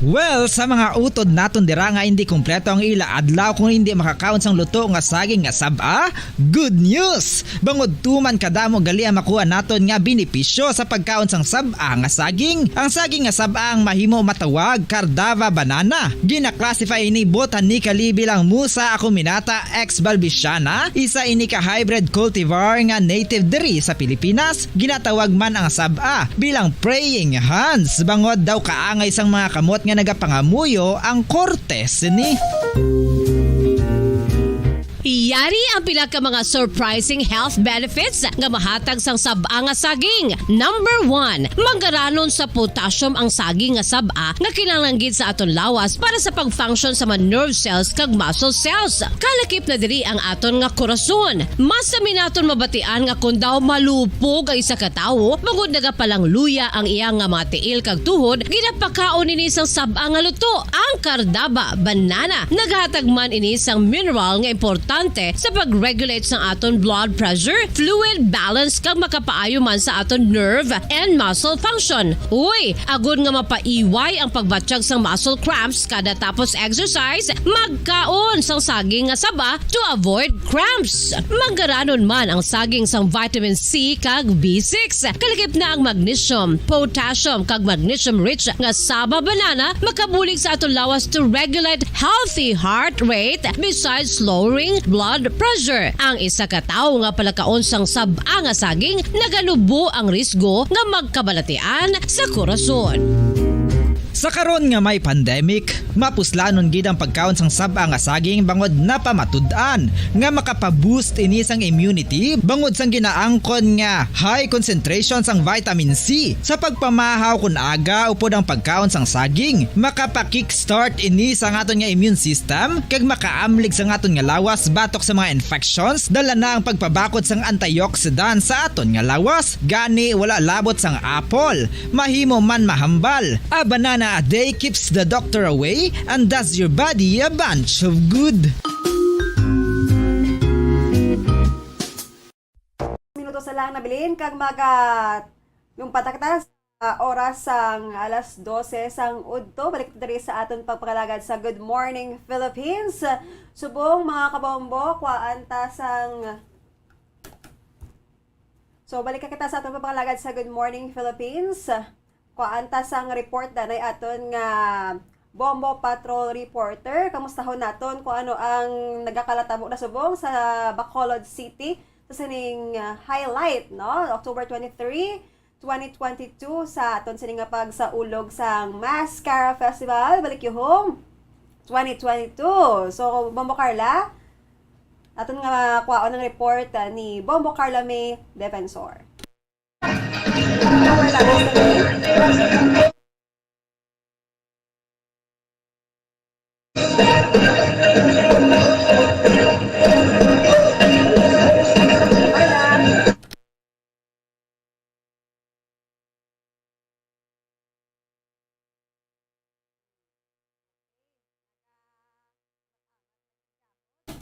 Well, sa mga utod naton dira nga hindi kompleto ang ila adlaw kung hindi makakaon sang luto nga saging nga sab-a, good news! Bangod tuman kadamo gali ang makuha naton nga benepisyo sa pagkaon sang sab-a nga saging. Ang saging nga sab-a ang mahimo matawag Cardava banana. Gina-classify ini botanically bilang Musa acuminata ex balbisiana, isa ini ka hybrid cultivar nga native diri sa Pilipinas. Ginatawag man ang sab-a bilang praying hands, bangod daw kaangay sang mga kamot nga nagapangamuyo ang korte sini. Yari ang pila ka mga surprising health benefits nga mahatag sang sab-a nga saging. Number one, manggaranon sa potassium ang saging nga sab-a nga kinahanglan gid sa aton lawas para sa pag-function sa mga nerve cells kag muscle cells. Kalakip na diri ang aton nga korason. Mas sami naton mabatian nga kon daw malupog ang isa ka tawo, bangod nagapalangluya ang iya nga mga tiil kag tuhod, ginapakaon ini sang sab-a nga luto. Ang kardaba, banana, naghatag man ini sang mineral nga importante sa pag-regulate sang aton blood pressure, fluid balance, kag makapaayo man sa aton nerve and muscle function. Uy, agod nga mapaiway ang pagbatyag sang muscle cramps kada tapos exercise, magkaon sang saging nga saba to avoid cramps. Manggaranon man ang saging sang vitamin C kag B six. Kalakip na ang magnesium, potassium, kag magnesium-rich nga saba banana makabulig sa aton lawas to regulate healthy heart rate besides lowering blood pressure. Ang isa ka tawo nga palakaon sang sab-a nga saging naganubo ang risgo nga magkabalatian sa korason. Sa karon nga may pandemic, mapuslanon gid ang pagkaon sang sab-a nga saging bangod napamatud-an nga makapa-boost ini sang immunity bangod sang ginaangkon nga high concentration sang vitamin C. Sa pagpamahaw kon aga upod ang pagkaon sang saging, makapa-kickstart ini sa aton nga immune system kag makaamlig sa aton nga lawas batok sa mga infections. Dala na ang pagpabakod sang antioxidant sa aton nga lawas, gani wala labot sang apple. Mahimo man mahambal. A banana a day keeps the doctor away and does your body a bunch of good. Minutos na lang nabilin kag maga lumpat na kita sa oras sang alas dose sang udto. Balik ta diri sa aton pagpangalagad sa Good Morning Philippines. Subong, mga kabombo, kuhaan ta sang So, balik ka kita sa aton pagpangalagad sa Good Morning Philippines. Kuhaan ta sang report danay aton nga Bombo Patrol reporter. Kamustahon naton kung ano ang nagakalatabo na subong sa Bacolod City sa sining, ah, highlight, no? October twenty-three, twenty twenty-two, sa aton sini nga pagsaulog sang Mascara Festival, Balik You Home twenty twenty-two. So, Bombo Carla, aton nga kuhaon ang report, ah, ni Bombo Carla May Defensor.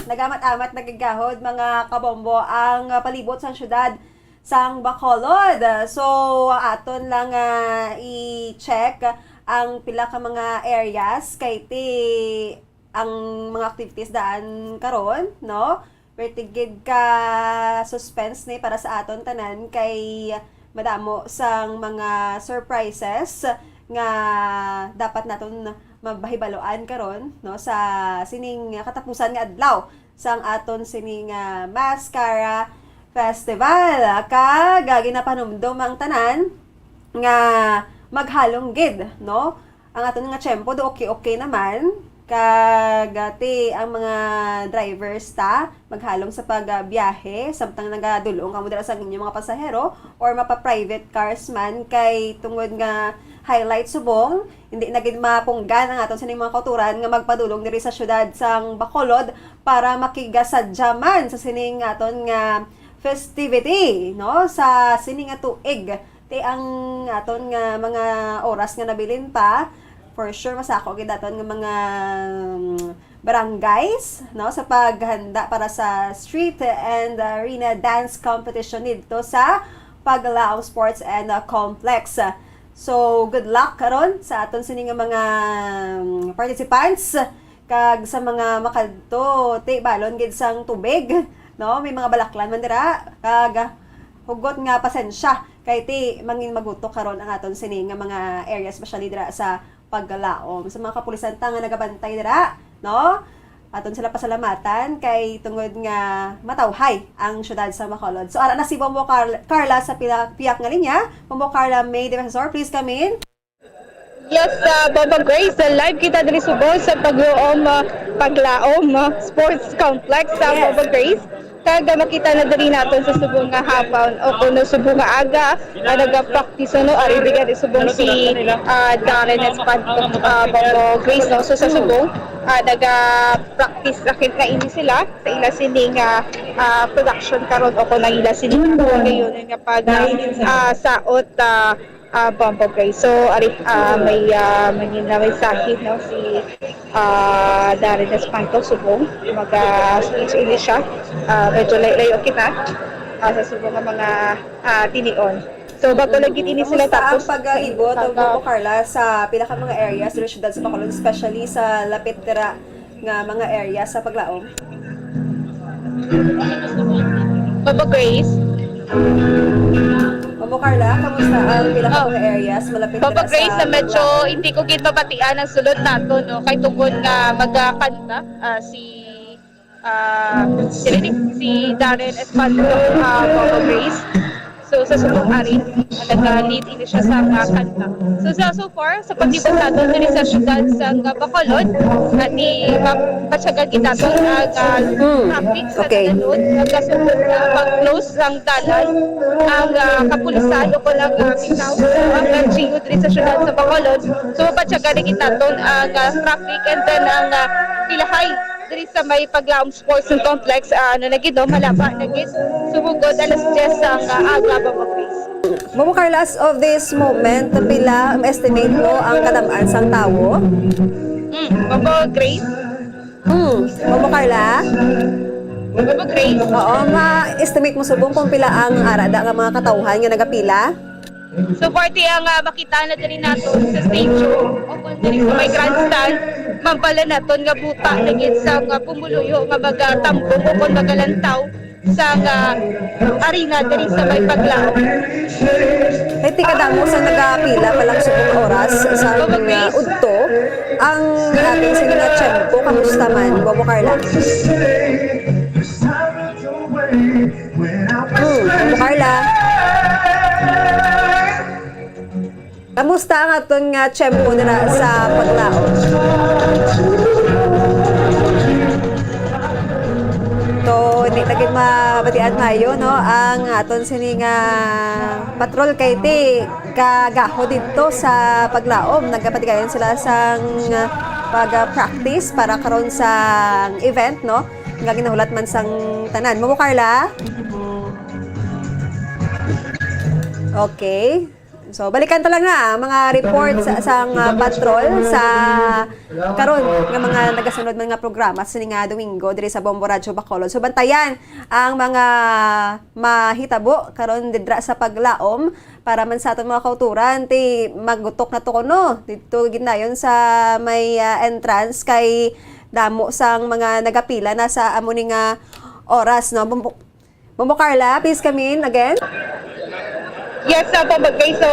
Nagamat-amat na gid gahod, mga kabombo, ang, ah, palibot sang siyudad sang Bacolod. So, aton lang, ah, i-check ang pila ka mga areas kay ti ang mga activities daan karon, no? Perti gid ka suspense ni para sa aton tanan kay madamo sang mga surprises nga dapat naton mabahibaluan karon, no, sa sining katapusan nga adlaw sang aton sini nga Mascara Festival. Kag, ah, ginapanumdom ang tanan nga maghalong gid, no? Ang aton nga tiyempo do okay-okay naman. Kag, ah, ti ang mga drivers ta maghalong sa pagbiyahe samtang nagadul-ong kamo dira sa inyong mga pasahero or mapa-private cars man, kay tungod nga highlight subong, hindi na gid mapunggan ang aton sining mga kauturan nga magpadulong diri sa siyudad sang Bacolod para makigasadya man sa sining aton nga festivity, no, sa sini nga tuig. Ti ang aton nga mga oras nga nabilin pa, for sure, masako gid aton nga mga, mm, barangays, no, sa paghanda para sa street and arena dance competition didto sa Paglaom Sports and, uh, Complex. So, good luck karon sa aton sini nga mga, mm, participants. Kag sa mga makadto, ti balon gid sang tubig, no? May mga balaklan man dira, kag, ah, hugot nga pasensya, kay ti mangin magutok karon ang aton sini nga mga area, especially dira sa Paglaom. Sa mga kapulisan ta nga nagabantay dira, no? Aton sila pasalamatan kay tungod nga matawhay ang siyudad sa Bacolod. So, ara na si Bombo Carl-, Carla sa pila-, piyak nga linya. Bombo Carla May Defensor, please come in. Yes, uh, Bombo Grace, uh, live kita diri subong sa Paglaom, uh, Paglaom, no? Sports Complex sa Yes. Bobo Grace. Kag, ah, makita na diri naton sa subong nga hapon o kuno subong nga aga, ah, nagapractice, no? Ari bigan subong si, ah, Darren Espanto, ah, Bobo Grace, no? So, sa subong, ah, nagapractice na kit-, na ini sila sa ila sining, ah, ah, production karon o kung ang ila sining karon ngayon nga pag, ah, ah, saot, ah, ah, Bombo Gray. So, ari, ah, may, ah, may na may sahid, no, si, ah, Darren Espanto subong. Mag, ah, speech ini siya. Ah, medyo lay-, layo kita, ah, sa subong nga mga, ah, tinion. So, bago lagi ini sila Kamusta ang tapos, pag-aibot o pag, ah, Bombo Carla sa pila ka mga areas sa siyudad sa Bacolod, especially sa lapit dira nga mga area sa Paglaom? Papa Grace? Mamo Carla, kamusta ang pila ka Oh. mga areas malapit Papa dira Grace, sa na medyo Paglaom? Hindi ko gid mabatian ang sulod nato, no? Kay tungod nga magakanta, ah, si, ah, si, si Darren Espanto, ah, Papa Grace. So, sa subong ari, ah, nag-lead ini siya sa mga kanta. So, sa, so far, sa paglibot naton diri sa siyudad sa nga Bacolod, at di mapatyagan gid naton ang, ah, Hmm. traffic sa Okay. tanan, nagkasugod nga pag-close sang dalan ang, ah, kapulisan o kung ang, ah, bitaw, so, ang L G U diri sa siyudad sa Bacolod. So, mapatyagan na gid naton ang, ah, traffic and then ang, ah, pilahay diri sa may Paglaom Sports Complex, ah, ano na gid, no? Malaba na gid. Sumugod alas diyes sa aga, Bombo Grace. Mamo Carla, as of this moment, pila ang estimate mo ang kadam-an sang tawo? Mm, Bombo Grace? Hmm, Mamo Carla? Bombo Grace? Oo, ma-estimate mo subong kung pila ang ara da nga mga katawhan nga nagapila? So, parte ang, ah, makita na diri naton sa stadium o kung diri sa may grandstand, mambala naton nga buta na gid sa mga pumuluyo nga magatambong o kung magalantaw sa, ah, arena diri sa may Paglaom. Kay ti kadamo sa nagapila pa lang subong oras sa Pabagris. Mga udto ang ating sini nga tiyempo. Kamusta man, Bobo Carla? Hmm, Bobo Carla? Kamusta ang aton nga tiyempo dira sa Paglaom? So, hindi na gid mabatian maayo, no, ang aton sini nga patrol kay ti kagaho didto sa Paglaom. Nagapatigayon sila sang pag-practice para karon sa event, no, nga ginahulat man sang tanan. Mamo, Carla? Okay. So, balikan ta lang na ang mga report sa, sang, ah, patrol sa karon nga mga nagasunod man nga programa sa sini nga Domingo diri sa Bombo Radyo Bacolod. So, bantayan ang mga mahitabo karon didra sa Paglaom para man sa aton mga kauturan, ti magutok na to kuno didto gid nayon sa may, ah, entrance kay damo sang mga nagapila na sa amo ni nga oras, no? Bombo-, Bombo Carla, please come in again. Yes, uh, Bombo Gray. So,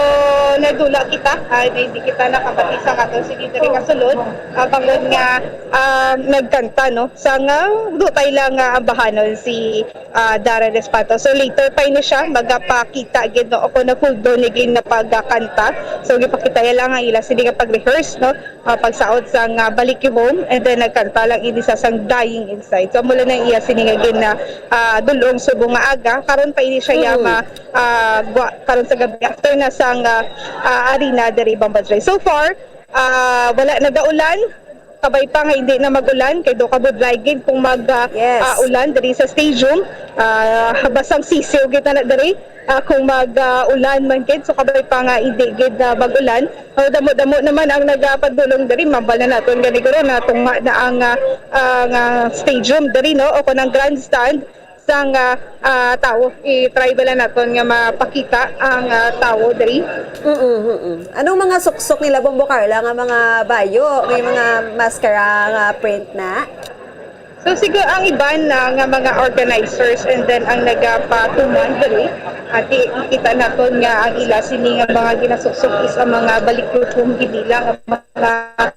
nadula kita. Ah, hindi kita nakabati sa aton sini diri nga sulod. Ah, bangod nga, ah, nagkanta, no? Sa nga, dutay lang nga ambahanon si, ah, Darren Espanto. So, later pa ini siya, magapakita gid, no? O kung nagkuldo ni gid na pagkanta. So, gipakita niya lang ang ila sini nga pag-rehearse, no? Ah, pagsaot sang, ah, Balik You Home, and then nagkanta lang ini sa sang Dying Inside. So, amo lang ang iya sini nga gin, ah, ah, dul-ong subong nga aga. Karon pa ini siya Mm. yama, ah, gwa-, karon sa gabi after na sang, ah, ah, arena diri Bombo Gray. So far, ah, wala nagaulan. Kabay pa nga hindi na mag-ulan kay do kabudlay gid kung mag, ah, Yes. ah, ulan diri sa stadium. Ah, basang sisiw gid na diri. Ah, kung mag, ah, ulan man gid, so kabay pa nga hindi gid, ah, mag-ulan. Oh, damo-damo naman ang nagapadulong diri. Mambal na naton gani guro na tunga na ang, ah, ang, ah, stadium diri, no? O kung ang grandstand sang, ah, ah, tawo. I-try bala naton nga mapakita ang, ah, tawo diri. Mm, mm, mm. Anong mga suksok nila, Bombo Carla, nga mga bayo? May mga maskara nga print na? So, siguro ang iban na nga mga organizers and then ang nagapatuman diri, ati, kita naton nga ang ila sini nga mga ginasuksok is ang mga Balik You Home gid nila nga mga, ah,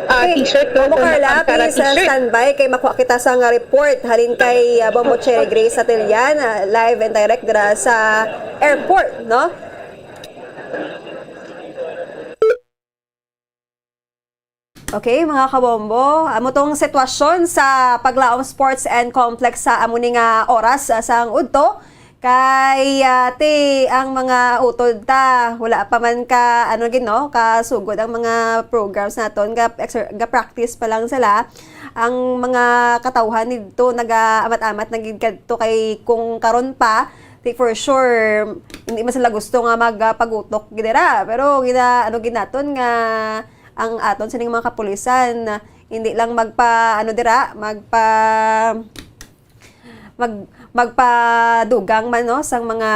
Okay. T-shirt, no? Bombo So, Carla, nakapkara please, uh, t-shirt. Standby kay makuha kita sa nga report halin kay, uh, Bombo Cherry Grace Atilian, uh, live and direct dira sa airport, no? Okay, mga kabombo, amo tong sitwasyon sa Paglaom Sports and Complex sa amo ni nga oras, ah, sang udto. Kay, ah, ti, ang mga utod ta, wala pa man ka, ano gid, no, kasugod ang mga programs naton, ga, exer-, ga practice pa lang sila. Ang mga katawhan didto nagaamat-amat na gid kadto, kay kung karon pa, ti for sure, hindi man sila gusto nga magpagutok gid dira. Pero gina, ano gid naton nga ang aton sining mga kapulisan, hindi lang magpa, ano dira, magpa, mag, magpadugang man, no, sang mga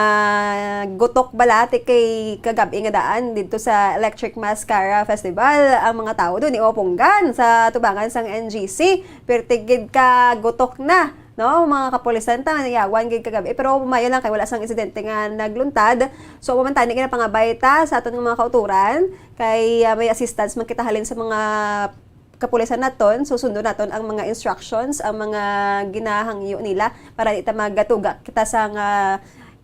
gutok bala, ti kay kagab-i nga daan didto sa Electric Mascara Festival, ang mga tawo dun ioponggan sa tubangan sang N G C. Pirti gid ka gutok na, no, mga kapulisan ta, nayawan gid kagab-i, pero maayo lang kay wala sang insidente nga nagluntad. So, amo man tani ginapangabay ta sa aton nga mga kauturan kay, ah, may assistance man kita halin sa mga kapulisan naton, susundo naton ang mga instructions, ang mga ginahangyo nila para di ta magatuga kita sa nga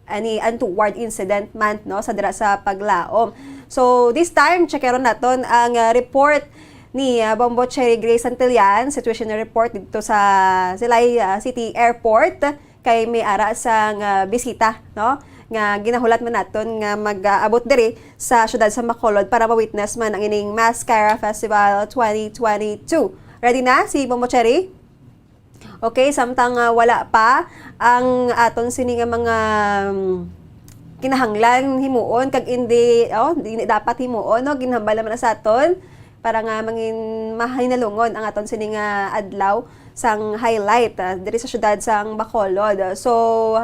ani untoward incident man, no, sa dira sa Paglaom. So, this time, checkeron naton ang, ah, report ni, ah, Bombo Cherry Grace Santillan, situation report dito sa Silay, ah, City Airport. Kay may ara sang, ah, bisita, no, nga ginahulat man naton nga mag-aabot diri sa siyudad sa Bacolod para ma-witness man ang ining Mascara Festival twenty twenty-two. Ready na si Bombo Cherry? Okay, samtang, ah, wala pa ang aton sini nga mga, um, kinahanglan himuon kag indi, oh, di dapat himuon, no? Ginhambal naman na sa aton para nga mangin mahinalungon ang aton sini nga adlaw sang highlight, ah, diri sa siyudad sang Bacolod. So,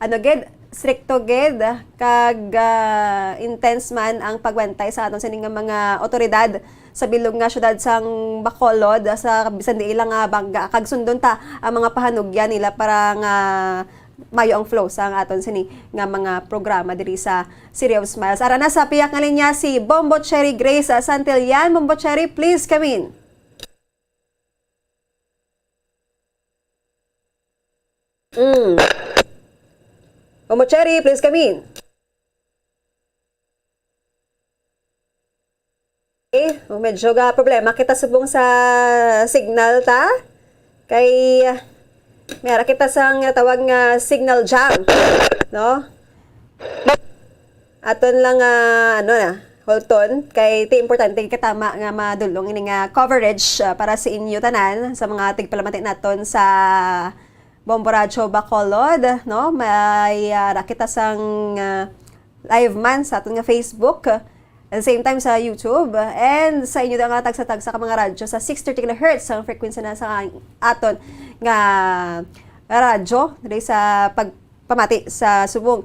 ano gid, strikto gid kag, ah, intense man ang pagbantay sa aton sini nga mga otoridad sa bilog nga siyudad sang Bacolod, sa bisan diin lang nga bangga, kag sundon ta ang mga pahanugyan nila para nga mayo ang flow sa aton sini nga mga programa diri sa City of Smiles. Ara na sa piyak nga linya si Bombo Cherry Grace, ah, Santillan. Bombo Cherry, please come in. Mm. Bombo Cherry, please come in. Eh, medyo ga problema kita subong sa signal ta. Kay, ah, may ara kita sang tawag nga signal jam, no? Aton lang, ah, ano na, holton, kay ti importante katama nga madulong ini nga coverage, ah, para sa inyo tanan, sa mga tigpalamati naton sa Bombo Radyo Bacolod, no? May, ah, ra kita sang, ah, live man sa aton nga Facebook, at the same time sa YouTube, and sa inyo nga tagsa-tagsa ka mga radyo sa six thirty kilohertz ang frequency na sa aton nga radyo diri sa pagpamati sa subong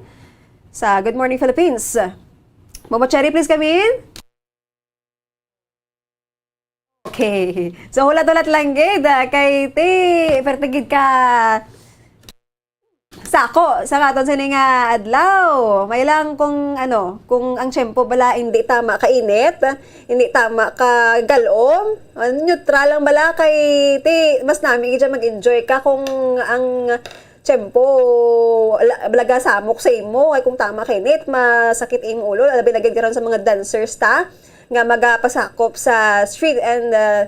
sa Good Morning Philippines. Bombo Cherry, please come in. Okay. So, hulat-hulat lang gid, ah, kay ti, perte gid ka sako sa aton sini nga adlaw. May lang kung ano, kung ang tiyempo bala hindi tama ka init, hindi tama ka galom, ah, neutral lang bala kay ti, mas nami gid siya mag-enjoy ka kung ang tiyempo la-, balaga samok sa imo, ay kung tama ka init, masakit imo ulo, labi na gid karon sa mga dancers ta nga magapasakop sa street and, uh,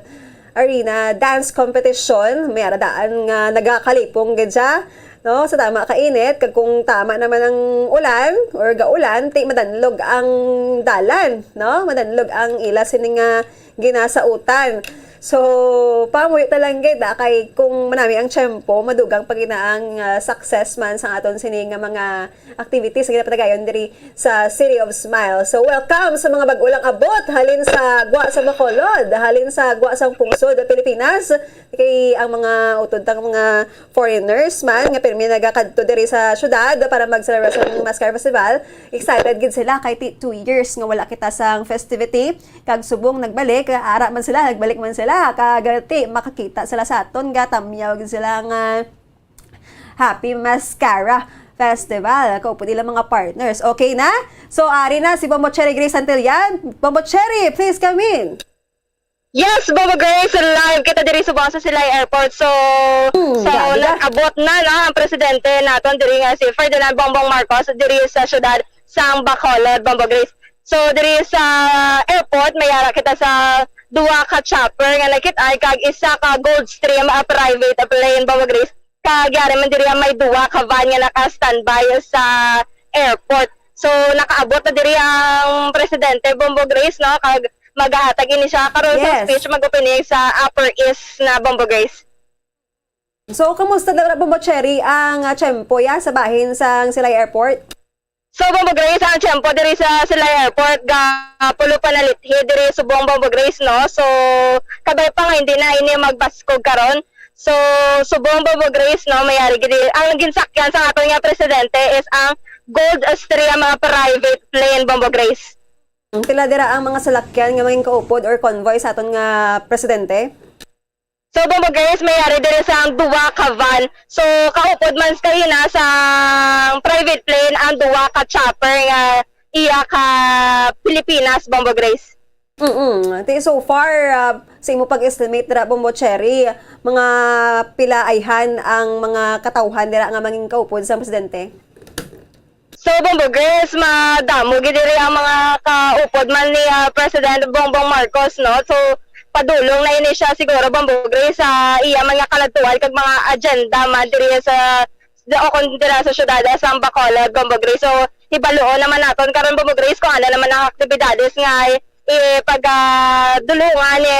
arena dance competition. May ara daan nga nagakalipong gid siya, no, sa tama ka init, kag kung tama naman ang ulan or gaulan, ti madanlog ang dalan, no? Madanlog ang ila sini nga ginasautan. So, pamuyo ta lang gid, ah, kay kung manami ang tiyempo, madugang pa gid na ang, ah, success man sa aton sini nga mga activities nga ginapatigayon diri sa City of Smiles. So, welcome sa mga bag-o lang abot halin sa gwa sa Bacolod, halin sa gwa sang pungsod sa Pilipinas. Kay ang mga utod tang mga foreigners man nga pirmi nagakadto diri sa syudad para mag-celebrate sa Mascara Festival, excited gid sila kay ti-, two years nga wala kita sang festivity. Kag subong nagbalik, ara man sila, nagbalik man sila. Kag ti makakita sila sa aton, gatamyaw gid sila nga Happy Mascara Festival. Kaupod nila mga partners. Okay na? So, ari na si Bombo Cherry Grace Santillan. Bombo Cherry, please come in. Yes, Bombo Grace, live kita diri sa Buang sa Silay Airport. So, Hmm, so grabe ka. Nag-abot na, no, ang presidente naton diri nga si Ferdinand Bongbong Marcos diri sa syudad sang Bacolod, Bombo Grace. So, diri sa airport, may ara kita sa duha ka chopper nga nakit-an kag isa ka Goldstream, ah, private plane, Bombo Grace. Kag yari man diri may duha ka van nga naka-standby sa airport. So, nakaabot na diri ang presidente, Bombo Grace, no? Kag magahatag ini siya karon sa Yes. speech, mag-opening sa Upper East na, Bombo Grace. So, kamusta na, Bombo Cherry, ang, ah, tiyempo ya sa bahin sang Silay Airport? So, Bombo Grace, ang tiyempo diri sa Silay Airport, ga pulo pa na lithi diri subong, Bombo Grace, no? So, kabay pa nga hindi na ini magbaskog karon. So, subong, Bombo Grace, no, mayari gid ang ginsakyan sa aton nga presidente is ang Goldstream, mga private plane, Bombo Grace. Pila dira ang mga salakyan nga mangin kaupod or convoy sa aton nga presidente? So, Bombo Grace, mayari diri sa duha ka van. So, kaupod man sa kahina sa private plane ang duha ka chopper nga iya ka Pilipinas, Bombo Grace. Mm-mm. Ti, so far, ah, sa imo pag-estimate dira, Bombo Cherry, mga pila ayhan ang mga katawhan dira nga mangin kaupod sa presidente? So, Bombo Grace, madamo gid diri ang mga kaupod man ni, ah, President Bongbong Marcos, no? So, padulong na ini siya siguro, Bombo Grace, sa iya man nga kaladtuan kag mga agenda man diri sa, o kon dira sa siyudad sa Bacolod, Bombo Grace. So, hibaluon naman naton karon, Bombo Grace, kung ano naman ang aktibidades nga ipagadulungan ni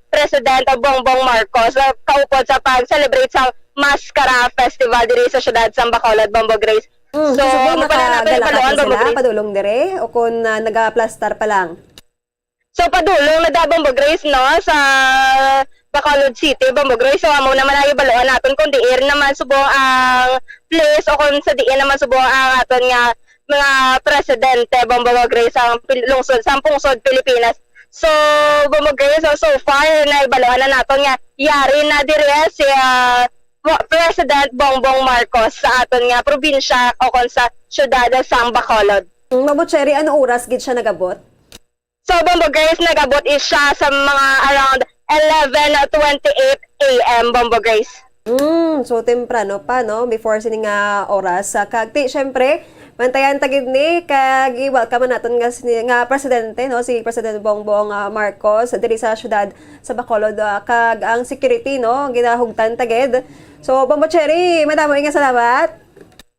President Bongbong Marcos, ah, kaupod sa pag-celebrate sa Maskara Festival diri sa siyudad sa Bacolod, Bombo Grace. Mm, so, so, subong amo pa na nato nakagalak ibaluan, na Bombo sila, Grace. Padulong dire, o kung, ah, nagaplastar pa lang? So, padulong na da, Bombo Grace, no, sa Bacolod City, Bombo Grace. So, amo naman ang ibaluan naton kung diin naman subong ang place o kung sa diin naman subong ang aton nga mga presidente, Bombo Grace, sa pil-, lungsod, sa pungsod Pilipinas. So, Bombo Grace, so, so far, naibaluan na naton nga yari na dire si, ah, Wa-, President Bongbong Marcos sa aton nga probinsya o kon sa siyudad sang Bacolod. Mm, Bombo Cherry, ano oras gid siya nagabot? So, Bombo Grace, nagabot is siya sa mga around eleven twenty-eight A M, Bombo Grace. Mm, so temprano pa, no? Before sini nga oras. Sa kagti, syempre, mantayan ta gid ni, kag i-welcome naton nga sini, nga presidente, no? Si President Bongbong, ah, Marcos diri sa siyudad sa Bacolod, ah, kag ang security, no, ginahugtan ta gid. So, Bombo Cherry, madamo nga salamat.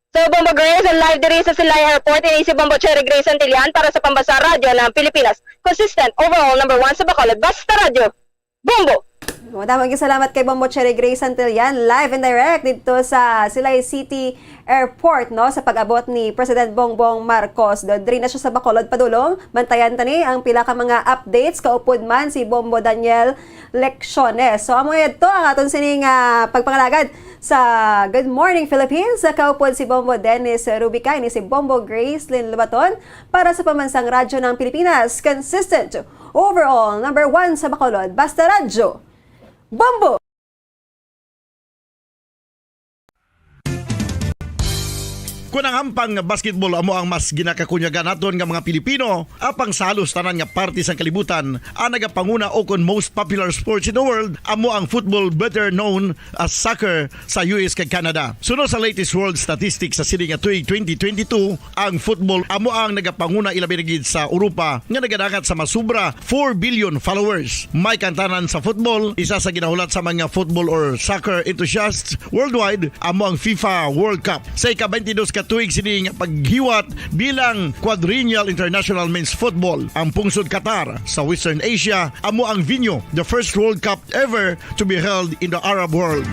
So, Bombo Grace, live diri sa Silay Airport, ini si Bombo Cherry Grace Santillan para sa Pambasa Radyo ng Pilipinas. Consistent, overall number one sa Bacolod, Basta Radyo. Bombo! Madamo nga salamat kay Bombo Cherry Grace Santillan, live and direct dito sa Silay City Airport, no, sa pag-abot ni President Bongbong Marcos. Do-, diri na siya sa Bacolod padulong. Bantayan tani ang pila ka mga updates. Kaupod man si Bombo Daniel Lecciones. So, amo yadto ang aton sining, ah, pagpangalagad sa Good Morning Philippines. Kaupod si Bombo Dennis Rubica, ini si Bombo Grace Lynn Lubaton para sa Pambansang Radyo ng Pilipinas. Consistent, overall, number one sa Bacolod. Basta Radyo, Bombo! Kon ang hampang nga basketball amo ang mas ginakakunyagan naton nga mga Pilipino, apang sa halos tanan nga parte sang kalibutan, ang nagapanguna o kon most popular sports in the world amo ang football, better known as soccer, sa U S kag Canada. Suno sa latest world statistics sa sini nga tuig twenty twenty-two, ang football amo ang nagapanguna, ilabi na gid sa Europa nga nagadangat sa masubra four billion followers. May kantanan sa football, isa sa ginahulat sa mga football or soccer enthusiasts worldwide, amo ang FIFA World Cup. Sa ika-twenty-dos ka tuig sini nga paghiwat bilang Quadrennial International Men's Football, ang pungsod Qatar sa Western Asia amo ang venue, the first World Cup ever to be held in the Arab world.